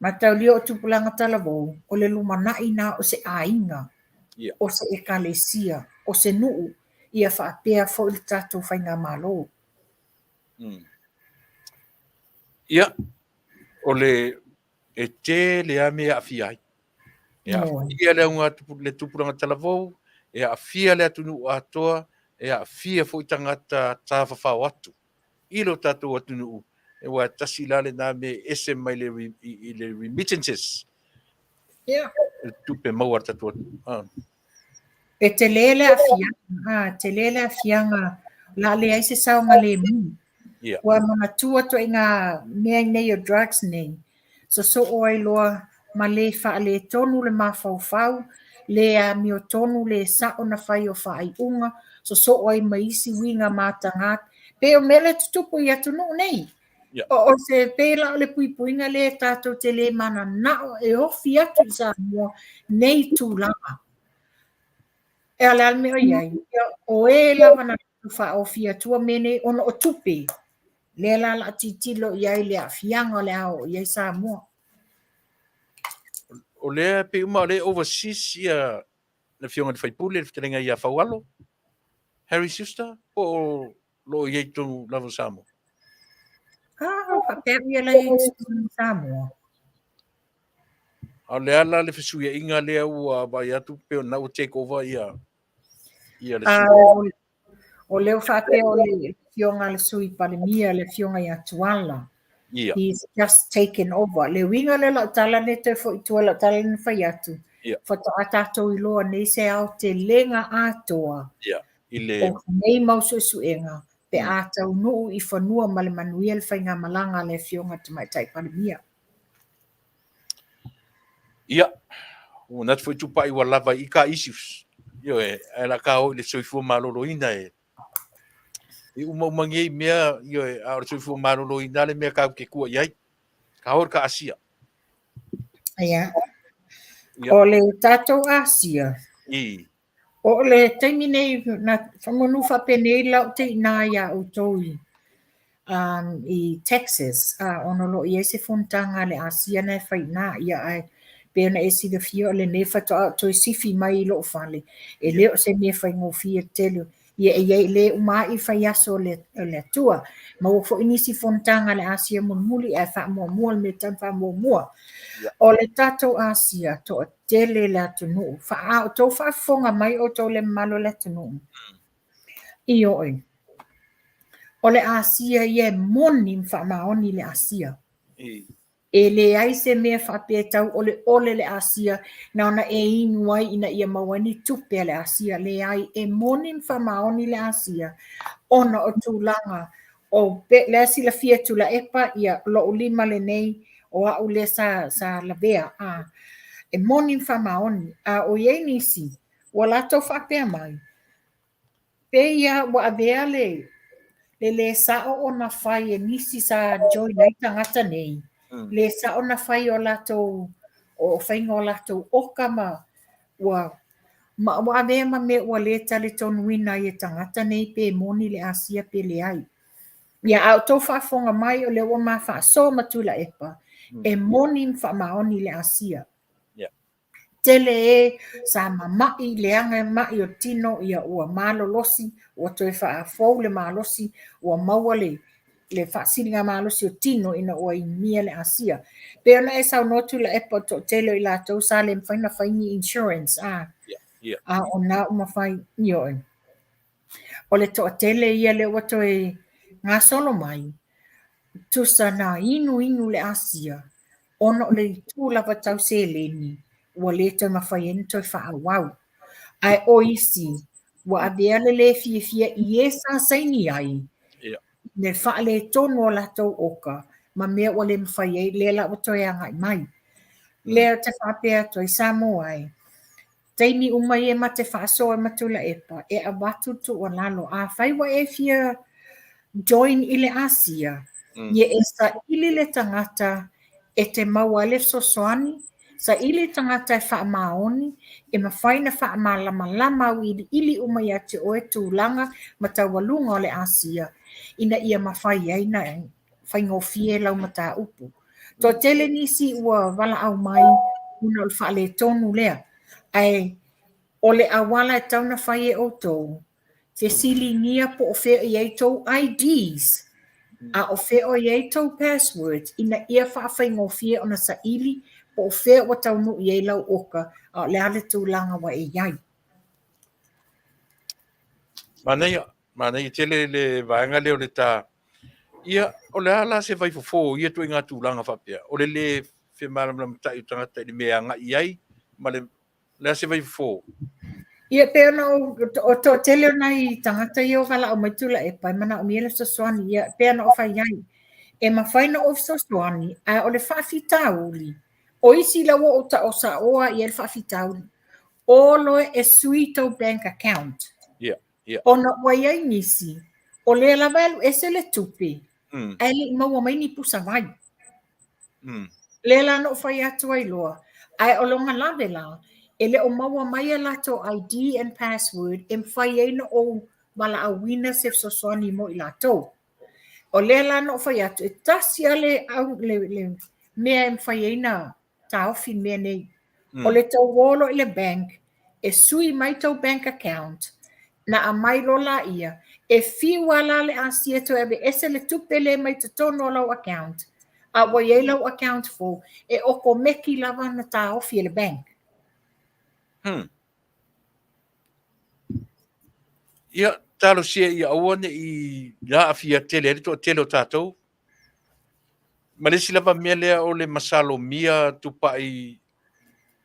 Mataulia o tupulaga talavou, o le lumanai na o se aiga,
yeah.
o se ekalesia, o se nuu, ia faapea foi le tatou faigamalo.
Ia, o le e tele lava mea e aafia ai. E aafia le auga le tupulaga talavou, e aafia le atunuu atoa, e aafia foi tagata tafafao atu i lo tatou atunuu, aua e tasi la lena mea e ese mai le, i le remittances.
Yeah.
Le tupe maua a le tatou atunuu. Ah.
E tele le aafiaga, ah, tele le aafiaga, o le a leai se saogalemu.
Yeah.
Ua manatua ituaiga mea nei o drugs nei, sosoo ai loa ma le faaletonu le mafaufau, le amiotonu, le sao na fai o faaiuga, sosoo ai ma isi uiga mataga. Pei o mea lea e tutupu i atunuu nei.
Yeah.
O, o se pei la o le puipuiga lea tatou te le mananao e ofi atu i Samoa nei tulaga. E a le a le mea o i ai, ia, o e lava na latou faaofi atua mea nei ona o tupe, lea la o le a tilotilo i ai le aafiaga o le a oo i ai Samoa.
O lea pei uma o lea e overseas ia le afioga i le sui usufono, le fetalaiga ia Faualo, Harry Schuster, po o lo o i ai i totonu lava o Samoa?
Ah, o faapea ia la i ai i totonu o Samoa.
A o le a la le fesuiaiga lea ua vaai atu pei o lena ua take over ia ia le
sui. O lea ua faapea o le Afioga a le Sui Palemia, le Afioga ia Tuala.
Ia.
He's just taken over. Le uiga lea o lau tala nei toe foi i tua i lau tala na fai atu,
Ia.
faatoa tatou iloa nei se aotelega atoa
Ia. I le...
o nei mau suesuega pe a taunuu i fanua ma le manuia le faigamalaga a le Afioga i le Tamaitai Palemia.
Ia, ua manatu foi Tupai ua lava i ika issues. Ioe, ae la ka o i le soifua maloloina e e umaumangi ai mea, ioe, a o le soifua maloloina le mea tatou te tua i ai. Ka o i le ka Asia.
Ia.
Ia.
O le tatou Asia,
I.
O le taimi nei, na manu faapenei lau te iina iā outou i, um, i Texas, a, ona o lo o i ai se fonotaga a le Asia na e fai i ina, ia ae pei ona e silafia o lenei faatoa ou toe sifi mai i lou fale, e le o se mea faigofie tele, ia e i ai le uma ai faiaso o le, o le Atua. Maua foi nisi fonotaga a le Asia mulimuli ae faamuamua le mea e tatau ona faamuamua. O le tatou Asia, toatele le atunuu. Fa, a outou faafofoga mai outou le mamalu o le atunuu, ioe, o le Asia ia e moni ma faamaoni le Asia. E leai se mea faapea e tauoleole le Asia na ona e inu ai ina ia maua ai ni tupe a le Asia. Leai, e moni ma faamaoni le Asia ona o tulaga o pe, lea silafia e Tuilaepa, ia, lou lima lenei o au lea sa, sa lavea, a, e moni ma faamaoni. A o i ai nisi ua latou faapea mai, Pei lava ua avea le le lē sa'o ona fai e nisi sa join ai tagata nei, lē sa'o ona fai o latou o faiga o latou oka ma ua ma ua avea ma mea ua lē talitonuina ai e tagata nei pe moni le Asia pe leai. Ia a outou faafofoga mai o lea ua ma faasoa ma Tuilaepa, e moni ma faamaoni le Asia. Tele e sa mama'i leaga e ma'i o tino ia ua malolosi, ua toe faafou le malosi, ua maua le le faasiligamalosi o tino ina ua inumia le asia. Pei ona e saunoa Tuilaepa o le toatele o i latou sa le mafai ona fai ni insurance a, a o na ua mafai, ioe. O le toatele ia lea ua toe gasolo mai, tusa na inuinu le asia ona o le itu lava tau seleni ua le toe mafai ai ona toe faaauau. Ae o isi ua avea le lē fiafia i e sa saini ai le faaletonu o latou oka ma mea ua le mafai ai, lea la ua toe agai mai. Lea ou te faapea atu ai Samoa e, Taimi uma ia ma te faasoa ma Tuilaepa e avatu le tuualalo, afai ua e fia join i le Asia, ia e saili le tagata e te maua ai le fesoasoani, saili le tagata e faamaoni, e mafai ona faamalamalama auiliili uma ia te oe tulaga ma taualuga o le Asia ina ia mafai ai ona faigofie lau mataupu. Toatele nisi ua valaau mai ona o le faaletonu lea, ae o le auala e tatau ona fai e outou, fesiligia po o fea o i ai tou IDs, a o fea o i ai tou passwords ina ia faafaigofie ona saili po o fea ua taunuu i ai lau oka, a o le a le tulaga ua e i ai.
Manaia, manaia tele le vaega lea o le ta Ia, o le a la se vaifofo o ia ituaiga tulaga faapea? O le lē femalamalamatai o tagata i le mea e agai i ai ma le, o le a se vaifofo?
Ia, pei ona ou, o toatele o nai tagata ia ua valaau mai Tuilaepa e manaomia le fesoasoani, ia, pei ona ou fai ai, e mafai ona ou fesoasoani, ae o le faafitauli, o isi la ua ou taosaoa i ai le faafitauli, o loe e sui tou bank account.
Ia. Yeah.
Ona ua i ai nisi, o lea lava e alu ese le tupe, ae le i maua mai ni pusa vai. Lea la na ou fai atu ai loa, ae o lona lave la, e le o maua mai a latou ID and password e mafai ai ona ou valaauina se fesoasoani mo i latou. O lea la na ou fai atu, e tasi lava le, le, le mea e mafai ai ona taofi le mea nei. O le tou o loa i le bank, e sui mai tou bank account, na aumai loa laia, e fiu lava la le Asia e toe aveese le tupe lea mai totonu o lau account, a ua i ai lau account fou, e okomeki lava ona taofi e le bank.
Ia, talosia ia aua ne i aafia tele ai le toatele o tatou. Ma le isi lava mea lea o le masalomia tupai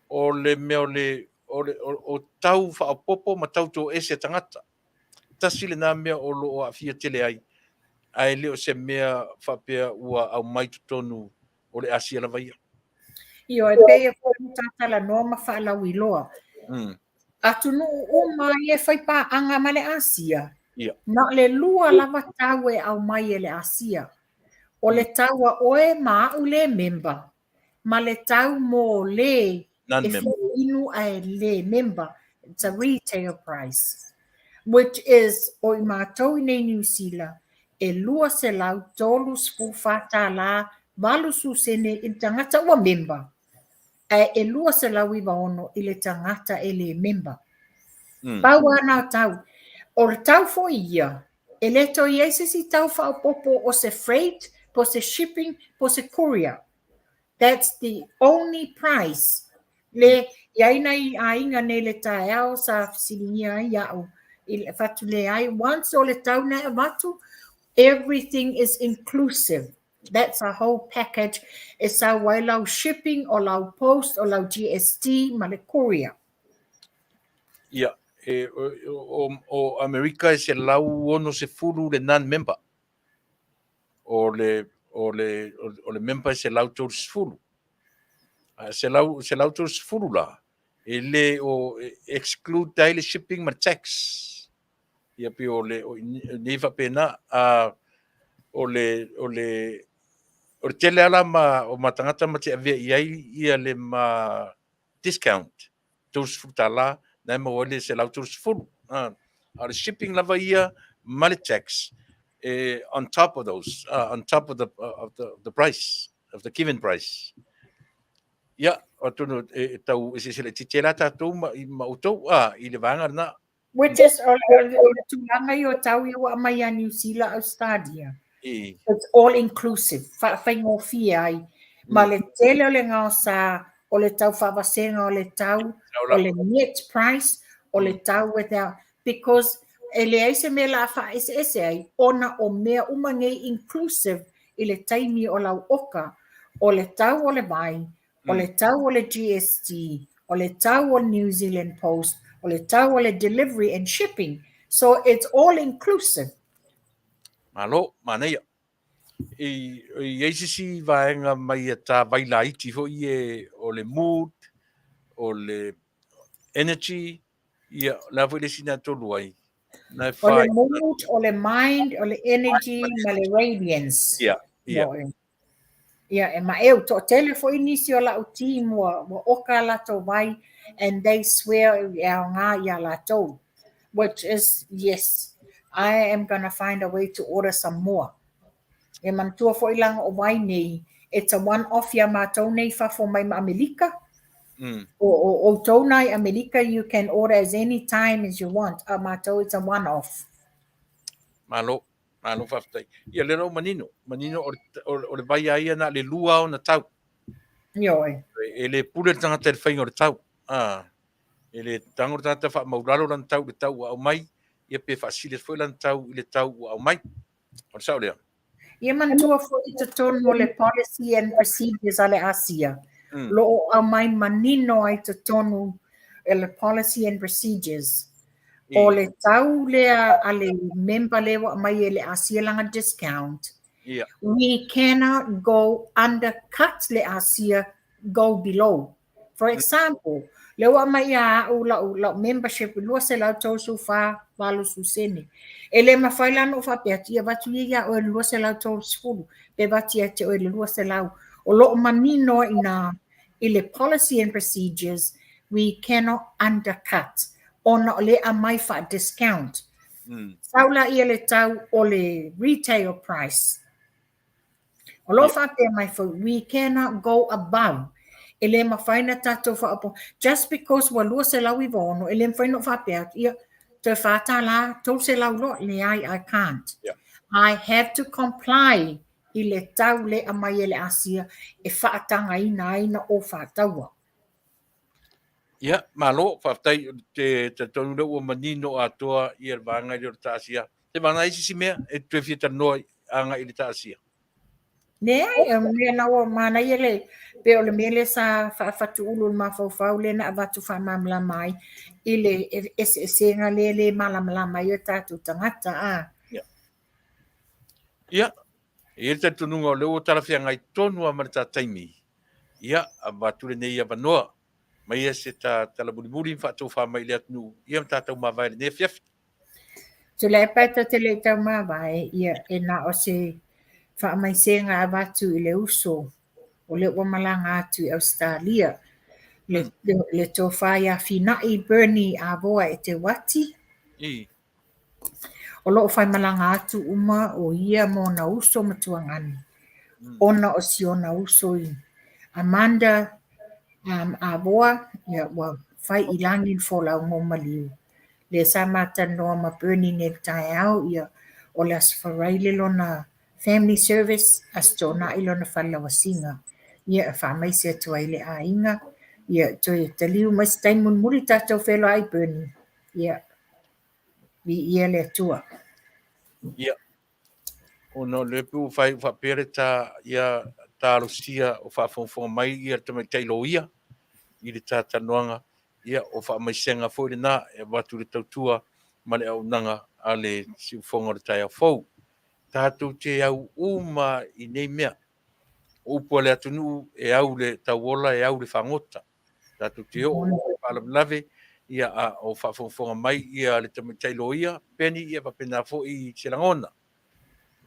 o le mea o le, o le o, o tau faaopoopo ma tau toese a tagata. Tasi lena mea o lo o aafia tele ai, ae le o se mea faapea ua aumai totonu o le Asia lava ia.
Ioe, pei e foi ona tatalanoa ma faalauiloa. Atunuu uma ia e fai paaga ma le Asia, na o le lua lava tau e aumai e le Asia. O le tau a oe ma a'u le member, ma le tau mo le e fia inu ae le member. It's a retail price, which is o i matou i nei Niu Sila, e $234 tālā 80 sene i le tagata ua member. Ae e 296 i le tagata e le member. Pau lava na o tau. O le tau foi ia, e le toe i ai se isi tau faaopoopo o se freight, po o se shipping, po o se courier. That's the only price. Le, i ai nai aiga nei le taeao sa fesiligia ai iaʻu i le fatu leai, once o le tau na e avatu, everything is inclusive. That's a whole package e sau ai lau shipping, o lau post, o lau GST ma le courier.
Ia, e, o, o, o Amerika e 160 le non-member. O le, o le, o le member e 130. A 130 la, e le o exclude ai le shipping ma le tax. Ia pei o le o nei faapena a o le o le o le tele ala ma o ma tagata ma te avea i ai ia le ma discount $30 na e maua ai le 130. A o le shipping lava ia ma le tax e on top of those, on top of the of the, the price of the given price. Ia, atonu e tau eseese laitiiti ai la tatou ma, ma outou a i le vaega lena.
Which is, o le tulaga ia o tau ia ua aumai ia Niu Sila, Australia. It's all inclusive, faafaigofie ai. Ma le tele o le gaosa o le tau faavasega o le tau, o le net price, o le tau without, because e leai se mea o le a faaeseese ai, ona o mea uma nei inclusive i le taimi o lau oka, o le tau o le vai, o le tau o le GST, o le tau o New Zealand Post, o le tau o le delivery and shipping. So it's all inclusive.
Malo, manaia. I, i ai se isi vaega mai a tā vai laiti foi e o le mood, o le energy, ia, le a foi le isi na tolu ai. Na e
O le mood, o le mind, o le energy ma le radiance.
Ia, ia.
Ia, e maʻeu, toatele foi nisi o la'u team ua, ua oka a latou vai and they swear e aoga iā latou, which is, yes, I am gonna find a way to order some more. E manatua foi leaga o vai nei, it's a one off iā matou nei i fafo mai ma Amelika. O, o outou na i Amelika, you can order as any time as you want, a matou it's a one off.
Malo. Malo faafetai. Ia lea la ua manino, manino o le, o le vai a ia na o le lua ona tau.
Ioe.
E le pule le tagata i le faiga o le tau. Ah, e le tago le tagata faamaulalo lana tau i le tau ua aumai, ia pe faasili atu foi lana tau i le tau ua aumai. O le sao lea.
Ia manatua foi i totonu o le policy and procedures a le Asia. Lo o aumai manino ai totonu e le policy and procedures. O le tau lea a le member lea ua aumai e le Asia lana discount. We cannot go undercut le Asia, go below. For example, lea ua aumai ia a'u la'u, la'u membership i 234 80 sene. E le mafai la ona ou faapea atu, ia avatu ia iā oe i le 230, pe avatu ia te oe i le 200. O lo o manino ai i inā i le policy and procedures, we cannot undercut ona o lea e aumai faa-discount. Sau laia le tau o le retail price. O lo o faapea mai foi, we cannot go above. E le mafai ona tatou faaopoopo. Just because ua 296, e le mafai ona ou faapea atu, ia, toe $4, 300 loa. Leai, I can't. I have to comply i le tau le aumai e le Asia e faatagaina ai na o faataua.
Ia, malo, faafetai, te talitonu lea ua manino atoa ia le vaega lea o le taasia. Se vagana ai se isi mea e toe fia talanoa agai i le taasia.
Leai, o le mea na ua manaia le, pei o le mea lea sa faafatuulu i le mafaufau lea na avatu faamalamalama ai i le eseesega lea le malamalama ai o tatou tagata. A.
Ia. Ia, e i ai le talitonuga o lea ua talafeagai tonu lava ma le ta taimi, ia, avatu lenei avanoa maia se ta tala mulimuli ma faatofa mai i le atunuu, ia ma tatou mavae i lenei afiafi.
Tuilaepa e ta te le i taumavae, ia, e na o se faamaisega avatu i le uso o lea ua malaga atu i Ausetalia, le, le tofa ia Finai Bernie Avoa Eteuati. O lo o faimalaga atu uma o ia ma ona uso ma tuagani, ona o si ona uso i Amanda Avoa, ia ua fai i lagi le folauga o maliu. Lea sa ma talanoa ma Bernie nei i le taeao, ia o le Aso Faraile lona family service, Aso Toonai lona falelauasiga. Ia e faamaise atu ai i le aiga, ia toe taliu mai se taimi mulimuli tatou feiloai Bernie. Ia. Viia le Atua.
Ia. Ona o lea pei ua fai faapea le ta ia talosia o faafogafoga mai ia le tamaitai loia i le ta talanoaga, ia o faamaisega foi lena e avatu le tautua ma le auaunaga a le siufofoga o le taeao fou. Tatou te au uma i nei mea. O upu a le atunuu e au le tauola e au le fagota. Tatou te oo i faalavelave, ia a o faafogafoga mai ia le tamaitai loia Penny, ia faapena foi se lagona.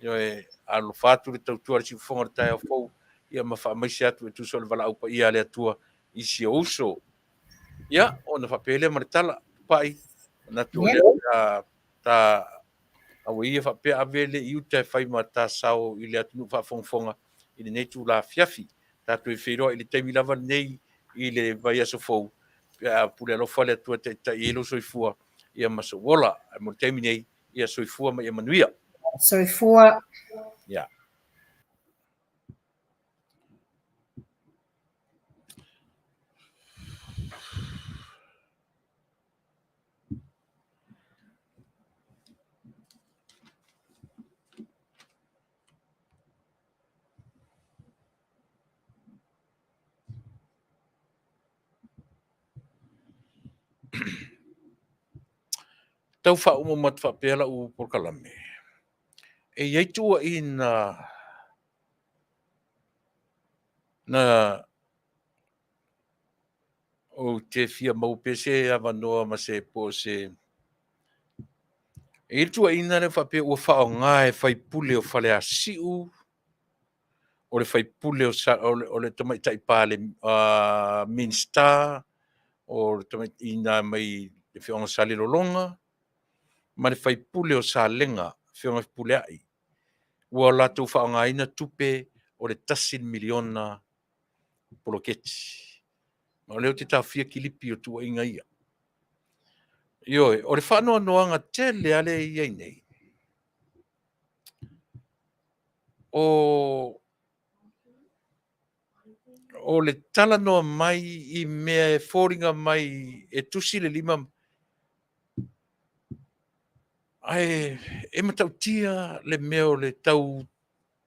Ioe, alofa atu le tautua a le siufofoga o le taeao fou, ia ma faamaise atu e tusa o le valaau paia a le Atua i si ou uso. Ia, ona faapea lea ma le tala, Tupai, manatu o lea ta, ta Aua ia faapea ave le i uta e fai ma ta sao i le atunuu faafogafoga i lenei itula afiafi. Tatou e feiloai i le taimi lava lenei i le vaiaso fou pe a pule alofa le Atua e taitai ai lou soifua ia ma sou ola. Ae mo le taimi nei, ia soifua ma ia manuia.
Soifua.
Ia. Tau faauma atu faapea lau polokalame, e i ai tuuaiga na Ou te fia maua pea se avanoa ma se po o se... E i ai le tuuaiga lea faapea ua faaaoga e faipule o Faleasiu, o le faipule o, o, le, o le tamaitai pale, Minisita, o le tamaitai mai le afioaga o Salelologa, ma le faipule o Salega, afioga Fepuleai, ua latou faaaogaina tupe o le $1 miliona poloketi. Ma o lea ou te taofia kilipi o tuuaiga ia. Ioe, o le faanoanoaga tele lava lea e i ai nei, o, o le talanoa mai i mea e foliga mai e tusi le lima, ae e matautia le mea o le tau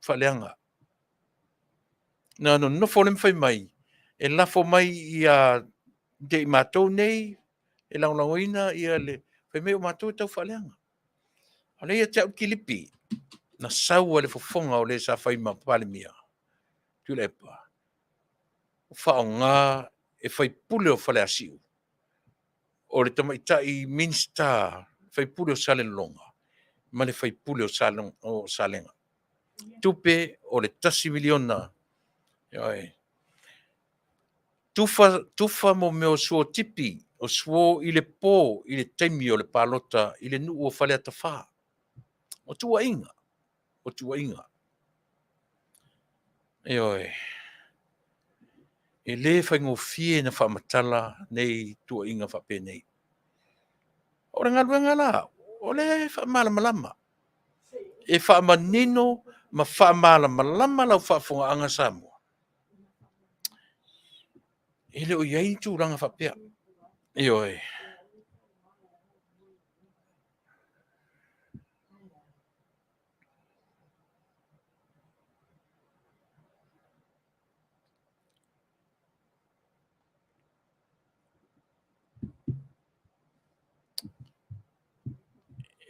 faaleaga. Na nonofo le fai mai e lafo mai ia te i matou nei e lagolagoina ia le fai mai o matou e tau faaleaga. O lea ia te au kilipi na sau ai le fofoga o le sa fai ma Palemia Tuilaepa, faaaoga e faipule o Faleasiu, o le tamaitai Minisita faipule o Salelologa ma le faipule o Salega. Tupe o le $1 miliona. Ioe. Tufa, tufa mo mea o suo tipi, o suo i le po i le taimi o le palota i le nuu o Faleata 4. O tuuaiga, o tuuaiga. Ioe. E le faigofie na faamatala nei tuuaiga faapenei. O le galuega la, o le faamalamalama. E faamanino ma faamalamalama lau faafofogaaga Samoa. E le o i ai ni tulaga faapea. Ioe.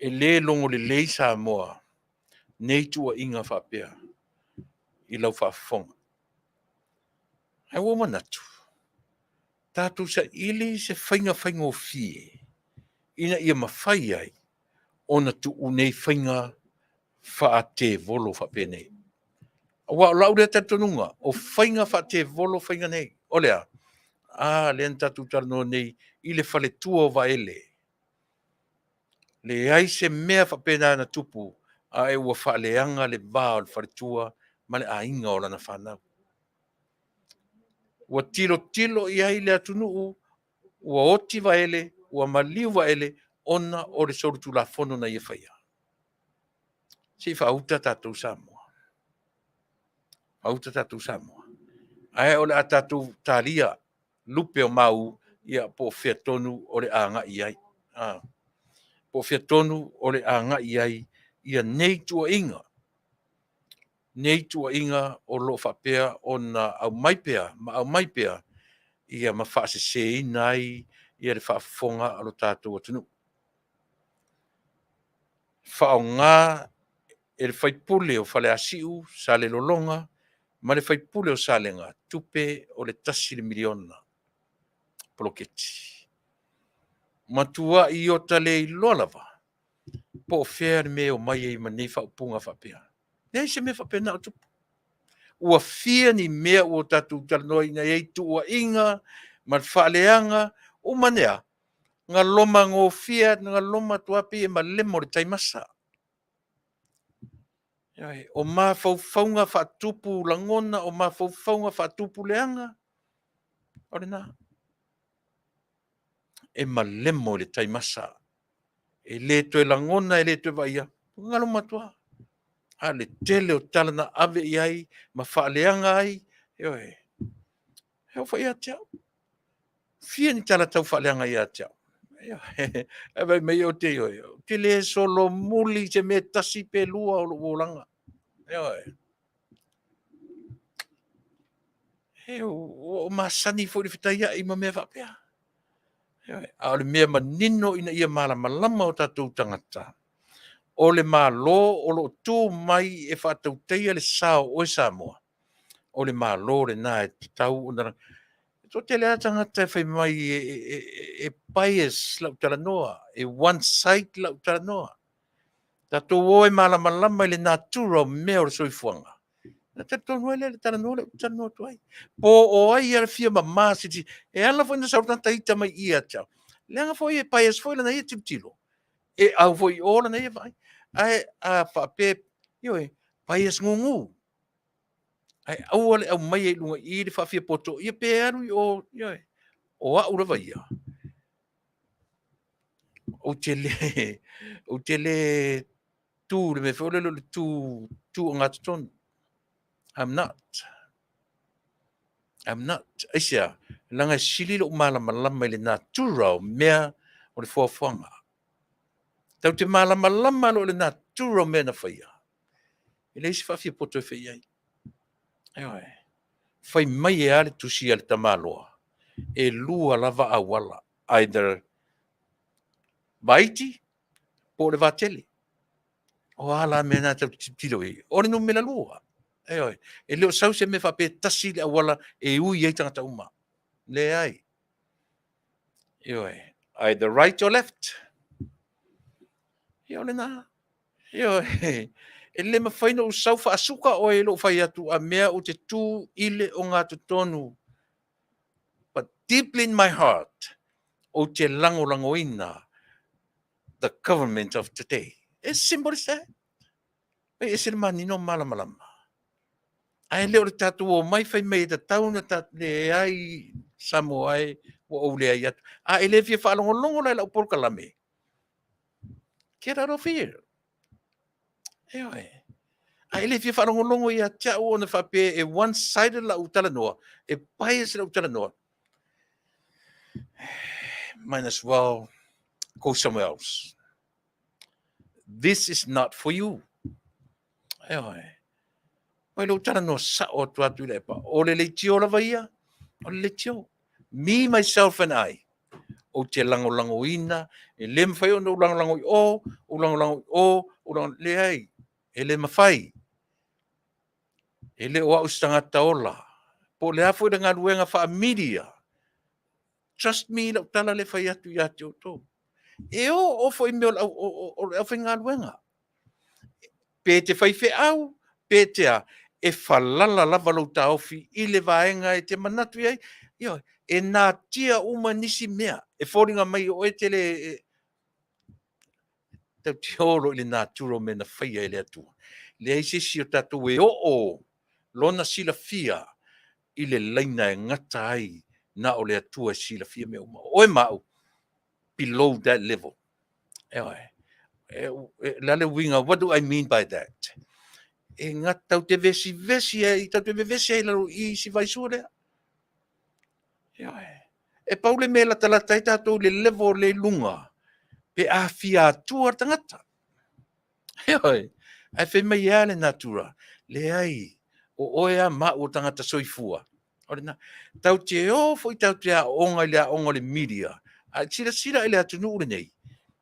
E le logo lelei Samoa nei tuuaiga faapea i lau faafofoga. Ae ua ou manatu, tatou saili se faiga faigofie ina ia mafai ai ona tuu nei faiga faatevolo faapenei. Aua o lau lea talitonuga, o faiga faatevolo faiga nei. O le a? A, lea na tatou talanoa nei i le faletua o Vaele. Leai se mea faapena na tupu, ae ua faaleaga le va o le faletua ma le aiga o lana fanau. Ua tilotilo i ai le atunuu, ua oti Vaele, ua maliu Vaele, ona o le solitulafono na ia faia. Se i faauta tatou Samoa. Faauta tatou Samoa. Ae o le a tatou talia lupe o mau, ia po o fea tonu o le a agai i ai. Po o fea tonu o le a agai i ai ia nei tuuaiga, nei tuuaiga o lo o faapea ona aumai pea ma aumai pea ia ma faaseseina ai ia le faafofoga a lo tatou atunuu. Faaaoga e le faipule o Faleasiu, Salelologa ma le faipule o Salega tupe o le $1 miliona poloketi. Matuai ota le iloa lava po o fea le mea e omai ai ma nei faaupuga faapea. Leai se mea faapena o tupu. Ua fia ni mea ua tatou talanoaina i ai tuuaiga ma le faaleaga, uma ane lava, galoma gofie, galoma atu lava pei e malemo i le taimasa. Ioe. O mafaufauga faatupu lagona, o mafaufauga faatupu leaga, o lena. E malemo i le taimasa. E le toe lagona, e le toe vaaia, galoma atu lava. A o le tele o tala na ave i ai ma faaleaga ai, ioe. E oo foi ia te au. Fia ni tala taufaaleaga ia te au. Ae fai mai ou te ioe, ou te le solomuli i se mea e tasi pe lua o lou olaga. Ioe. E, ua ou masani foi i le fetaiai ma mea faapea. Ioe. A o le mea manino ina ia malamalama o tatou tagata, o le Malo o lo o tu mai e faatautaia le sa o oe Samoa, o le Malo lena e tatau ona... E toatele lava tagata e fai mai e bias lau talanoa, e one side lau talanoa. Tatou o e malamalama i le natura o mea o le soifuaga, ona talitonu ai lea i le talanoa lea ou te talanoa atu ai. Po o ai lava le fia mama silisili, e ala foi ona sau le tagata ita mai i i ia te au, leaga foi e bias foi lana ia tilotilo, e au foi i o lana ia vaai. Ae a faapea, ioe, bias gugu, ae aua le aumaia i luga i i le faafiapoto, ia pe alu i o, ioe. O au lava ia, ou te le, ou te le tu i le mea foi lele o le tu, tu ogatotonu. I'm not. I'm not. Aisea? Leaga e sili lou malamalama i le natura o mea o le foafoaga. Tatou te malamalama loa i le natura o mea na faia, e leai se faafiapoto e fai i ai. Ioe. Fai mai e a le tusi a le tamaloa, e lua lava auala, either vaiti po o le vatele. O a la mea na tatou te tilotilo i ai? O le numera lua. Ioe. E le o sau se mea faapea e tasi le auala e ui ai tagata uma. Leai. Ioe. Either right or left. Ia o lena. Ioe. E le mafai ona ou sau faasuka oe i lou fai atu a mea ou te tu i le ogatotonu. But deeply in my heart, ou te lagolagoina the government of today. As simple as that. E ese le manino malamalama. Ae le o le tatou omai fai mai e tatau ona tatou leai Samoa e ua ou leai atu. A e le fia faalogologo la i lau polokalame, get out of here. Ioe. A e le fia faalogologo ia te au ona faapea e one sided lau talanoa, e bias lau talanoa. Might as well go somewhere else. This is not for you. Ioe. Mai lou talanoa sao atu a Tuilaepa. O le leitio lava ia, o le leitio. Me, myself and I. Ou te lagolagoina, e le mafai ona ou lagolago i o, ou lagolago i o, ou lagolago, leai, e le mafai. E le o au se tagata ola. Po o le a foi le galuega faa-media, trust me i lau tala lea e fai atu ia te outou. E oo foi i mea o le aufaigaluega. Pe te faifeau, pe te a, e falala lava lou taofi i le vaega e te manatu i ai. Ioe, e natia uma nisi mea e foliga mai o oe e te le... Tatou te o loa i le natura o mea na faia e le Atua. Leai se isi o tatou e oo lona silafia i le laina e gata ai na o le Atua e silafia mea uma. O oe ma au, below that level. Ioe. O le a le uiga, what do I mean by that? E gata, tatou te vesivesi ai, tatou te vevesi ai i lalo i si vaisua lea. Ioe. E pau le mea e latalata ai tatou i le level lea i luga, pe a fia atua le tagata. Ioe. Ae fai mai e a le natura? Leai, o oe lava ma au o tagata soifua. O lena. Tatou te o foi tatou te aooga i le aoga o le media, a silasila i le atunuu lenei,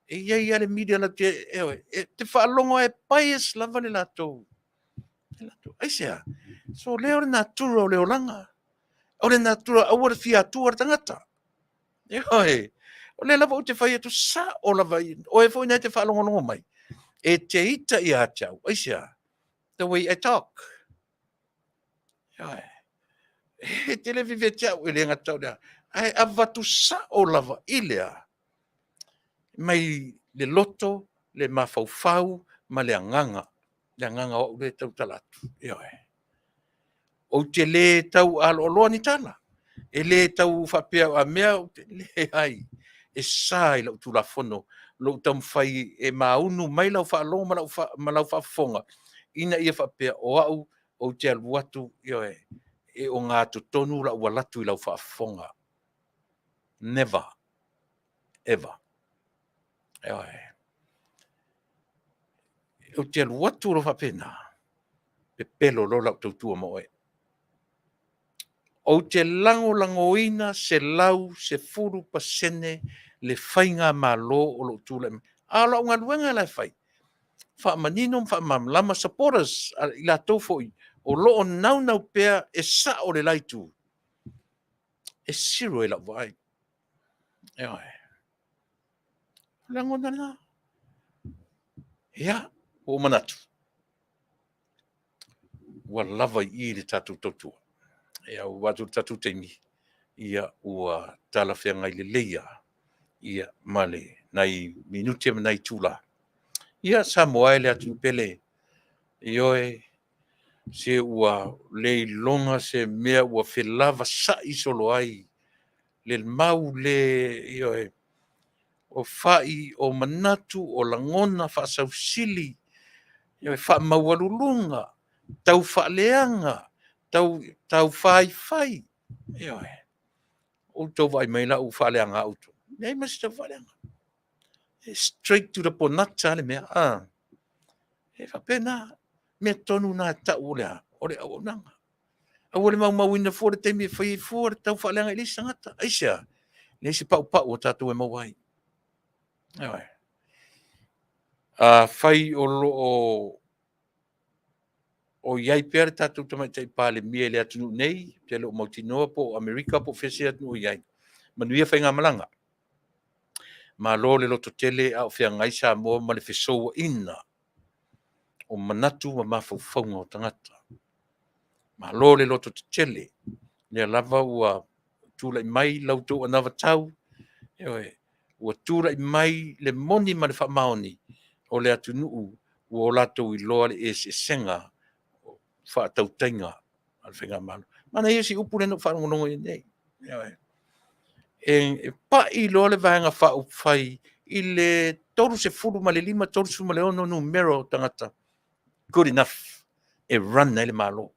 e i ai lava le media latou te, ioe, e te faalogo lava e bias lava le latou. Aisea? So lea o le natura o le olaga. O le natura aua le fia atua le tagata. Ioe. O lea lava ou te fai atu sao lava, oe foi na e te faalogologo mai. E te ita ia te au. Aisea? The way I talk. Ioe. E te le veve te au e le gata o lea. Ae avatu sao lava i lea. Mai le loto, le mafaufau ma le agaga. Le agaga o au lea e tautala atu. Ioe. Ou te le tau aloaloa ni tala. E le tau faapea a mea, ou te leai. E sa i lau Tulafono lou taumafai e maunu mai lau faalogo ma lau, ma lau faafofoga, ina ia faapea o au ou te alu atu, ioe, e ogatotonu lau alatu i lau faafofoga. Never. Ever. Ioe. Ou te alu atu loa faapena, pepelo loa lau tautua ma oe. Ou te lagolagoina 110% le faigamalo o lo o tulai mai. A o lau galuega la e fai, faamanino ma faamalamalama supporters i latou foi o lo o naunau pea e sao le la itu, e zero i lau vaai. Ioe. O le lagona lena. Ia, ua ou manatu, ua lava i i le tatou tautua. Ia, ua avatu le tatou taimi, ia, ua talafeagai lelei lava, ia, ma le nai minute ma nai itula. Ia, Samoa e le atunuu pele, ioe, se ua le iloga se mea ua felavasai solo ai le mau le, ioe, o fai, o manatu, o lagona faasausili, ioe, faamaualuluga, taufaaleaga, tau, taufaifai, ioe. Outou vaai mai la u faaleaga outou. Leai ma se tau faaleaga. E straight to the ponata le mea. Ah. E faapena. Mea tonu na e tau o le a? O le auaunaga. Aua le maumauina fua le taimi e fai ai fua le tau faaleaga i le isi tagata. Aisea? Leai se paupau o tatou e maua ai. Ioe. Afai o lo o o i ai pea le tatou tamaitai Palemia i le atunuu nei, ou te le o mautinoa po o Amerika po o fea se atunuu o i ai. Manuia faigamalaga. Malo le lototele a o feagai Samoa ma le fesouaina o manatu ma mafaufauga o tagata. Malo le lototetele, lea lava ua tulai mai la outou anavatau, ioe, ua tulai mai le moni ma le faamaoni o le atunuu ua o latou iloa le eseesega o faatautaiga a le Faigamalo. Manaia si upu lea na ou faalogologo i ai nei. Ioe. E pai loa le Vaega Faaupufai i le 35, 36 numera o tagata, good enough e run ai le Malo.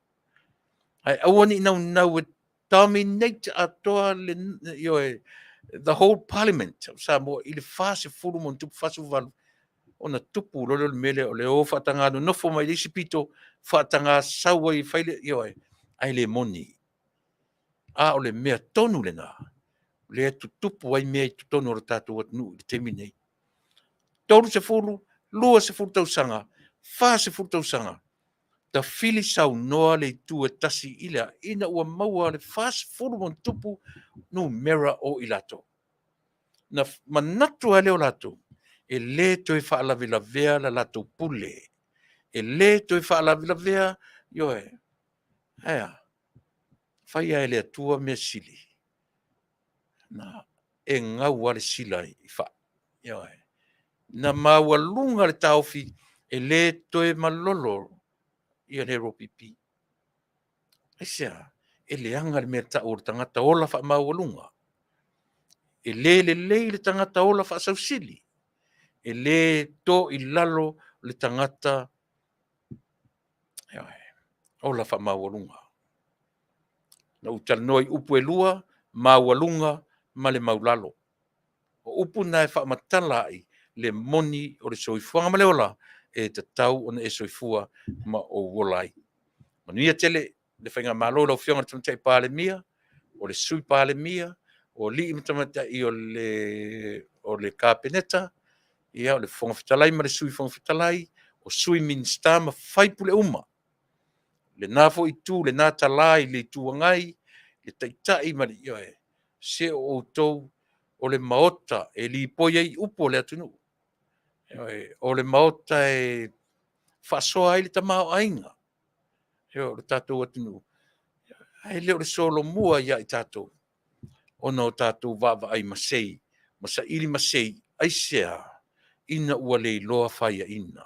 Ae aua ne i naunau e dominate atoa le, ioe, the whole parliament of Samoa i le 40 ma ona tupu 48 ona tupu loa lea o le mea lea o le o faataga nonofo mai le isi pito faataga sau ai fai le ioe ae le moni. A o le mea tonu lena lea e tutupu ai mea i totonu o le tatou atunuu i le taimi lenei. 30, 20 tausaga, 40 tausaga, tafili saunoa le itu e tasi i le ina ua maua le 40 ma ona tupu numera o i latou. Na manatu ai lea o latou, e le toe faalavelavea la latou pule, e le toe faalavelavea, ioe, ae a? Faia e le Atua mea sili, na e gau lava le sila i fai. Ioe. Na maualuga le taofi e le toe malolo ia le HRPP. Aisea? E leaga le mea tau o le tagata ola faamaualuga. E le lelei le tagata ola faasausili. E le to i lalo le tagata ioe, ola faamaualuga. Na ou talanoa i upu e lua, maualuga ma le maulalo. O upu na e faamatala ai le moni o le soifuaga ma le ola e tatau ona e soifua ma ou ola ai. Manuia tele le Faigamalo lau Afioga i le Tamaitai Palemia, o le Sui Palemia, o alii ma tamaitai o le Kapeneta, ia o le Fofoga Fetalai ma le Sui Fofoga Fetalai, o Sui Minisita ma sui usufono uma. Lena foi itu, lena tala i le Itu Agai, le Taitai ma le, ioe, se o outou o le Maota e lipoi ai upu o le atunuu. Ioe, o le Maota e faasoa ai le tamaoaiga, ioe, o le tatou atunuu. Ae le o le solomua ia i tatou ona o tatou vaavaai masei ma saili masei. Aisea? Ina ua le iloa faiaina.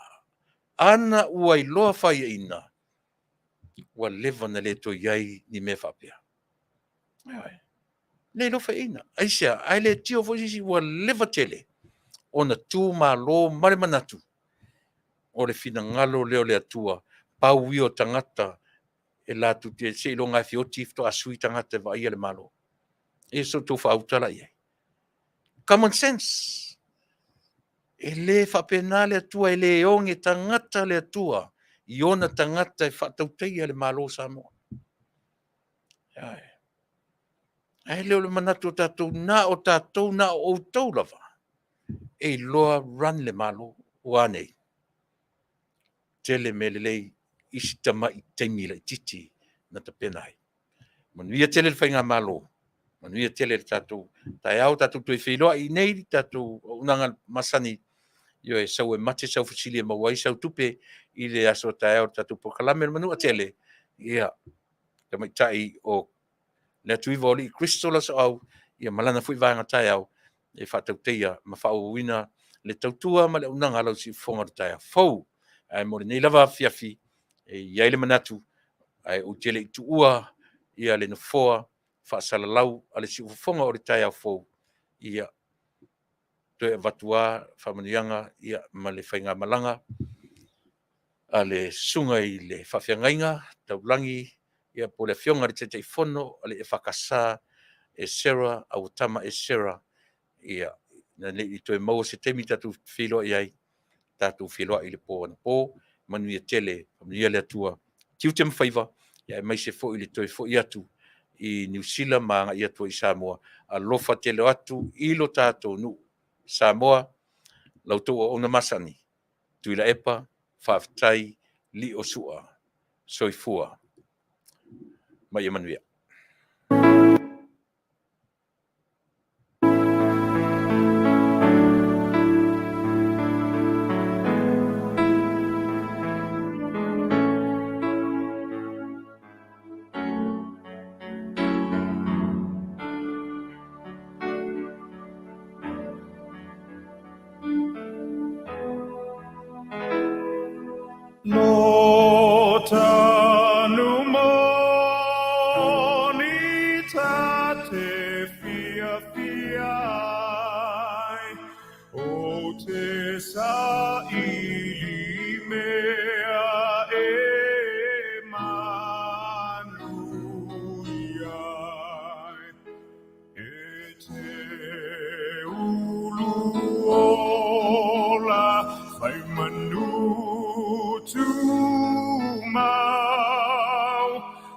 Ana ua iloa faiaina, ua leva ona le toe i ai ni mea faapea. Ioe. Le iloa faiaina. Aisea? Ae le tio foi se isi, ua leva tele ona tu malo ma le manatu o le finagalo lea o le Atua, pau ia o tagata e latou te seiloga e feoti faatoa sui tagata e vaaia le Malo. E so outou faautala i ai. Common sense. E le faapena le Atua, e le oge tagata le Atua i ona tagata e faatautaia le Malo o Samoa. Ae le o le manatu o tatou, na o tatou, na o outou lava, e iloa run le Malo. Ua a nei? Tele mea lelei i si tamai taimi laitiiti na tapena ai. Manuia tele le Faigamalo, manuia tele le tatou taeao, tatou toe feiloai i inei i le tatou auaunaga masani, ioe, sau e mate sau fesili e maua ai sau tupe i le aso a taeao i le tatou polokalame o le Manuatele, ia, tamaitai o le Atuiva o Alii Crystal Lasoau, ia ma lana foi vaega taeao e faatauteia ma faaauauina le tautua ma le auaunaga a lau siufofoga o le taeao fou. Ae mo lenei lava afiafi, e i ai le manatu, ae ou te le i tuua ia le nofoa faasalalau a le siufofoga o le taeao fou, ia toe avatu lava faamanuiaga ia ma le faigamalaga a le susuga i le faafeagaiga taulagi ia po o le afioga i le Taitaifono a le EFKS Esera Auatama Esera, ia ina ne i toe maua se taimi tatou feiloai ai, tatou feiloai i le po anapo. Manuia tele, manuia le Atua, tiute ma faiva, ia aemaise foi le toe foi atu i Niu Sila ma agai atu ai i Samoa. Alofa tele atu i lo tatou nuu Samoa, la outou auauna masani, Tuilaepa, faafetai Liosua. Soifua ma ia manuia.
Lo tanu moni ta te fiafia ai, o te saili mea e manuia ai. E te. tumau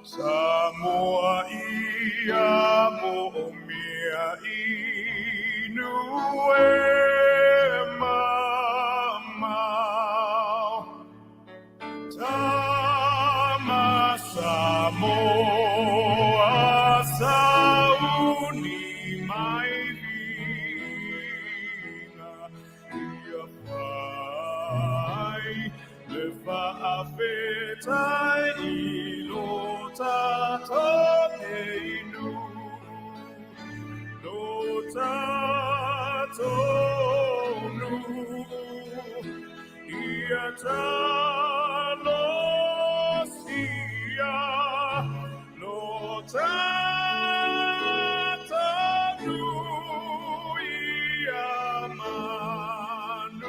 Samoa ia mo'omia i nu e mamao Tama Samoa sauni mai viiga ia fai le faafetai i lo tatou nei nuu lo tatou nuu ia talosia lo tatou nuu ia manuia.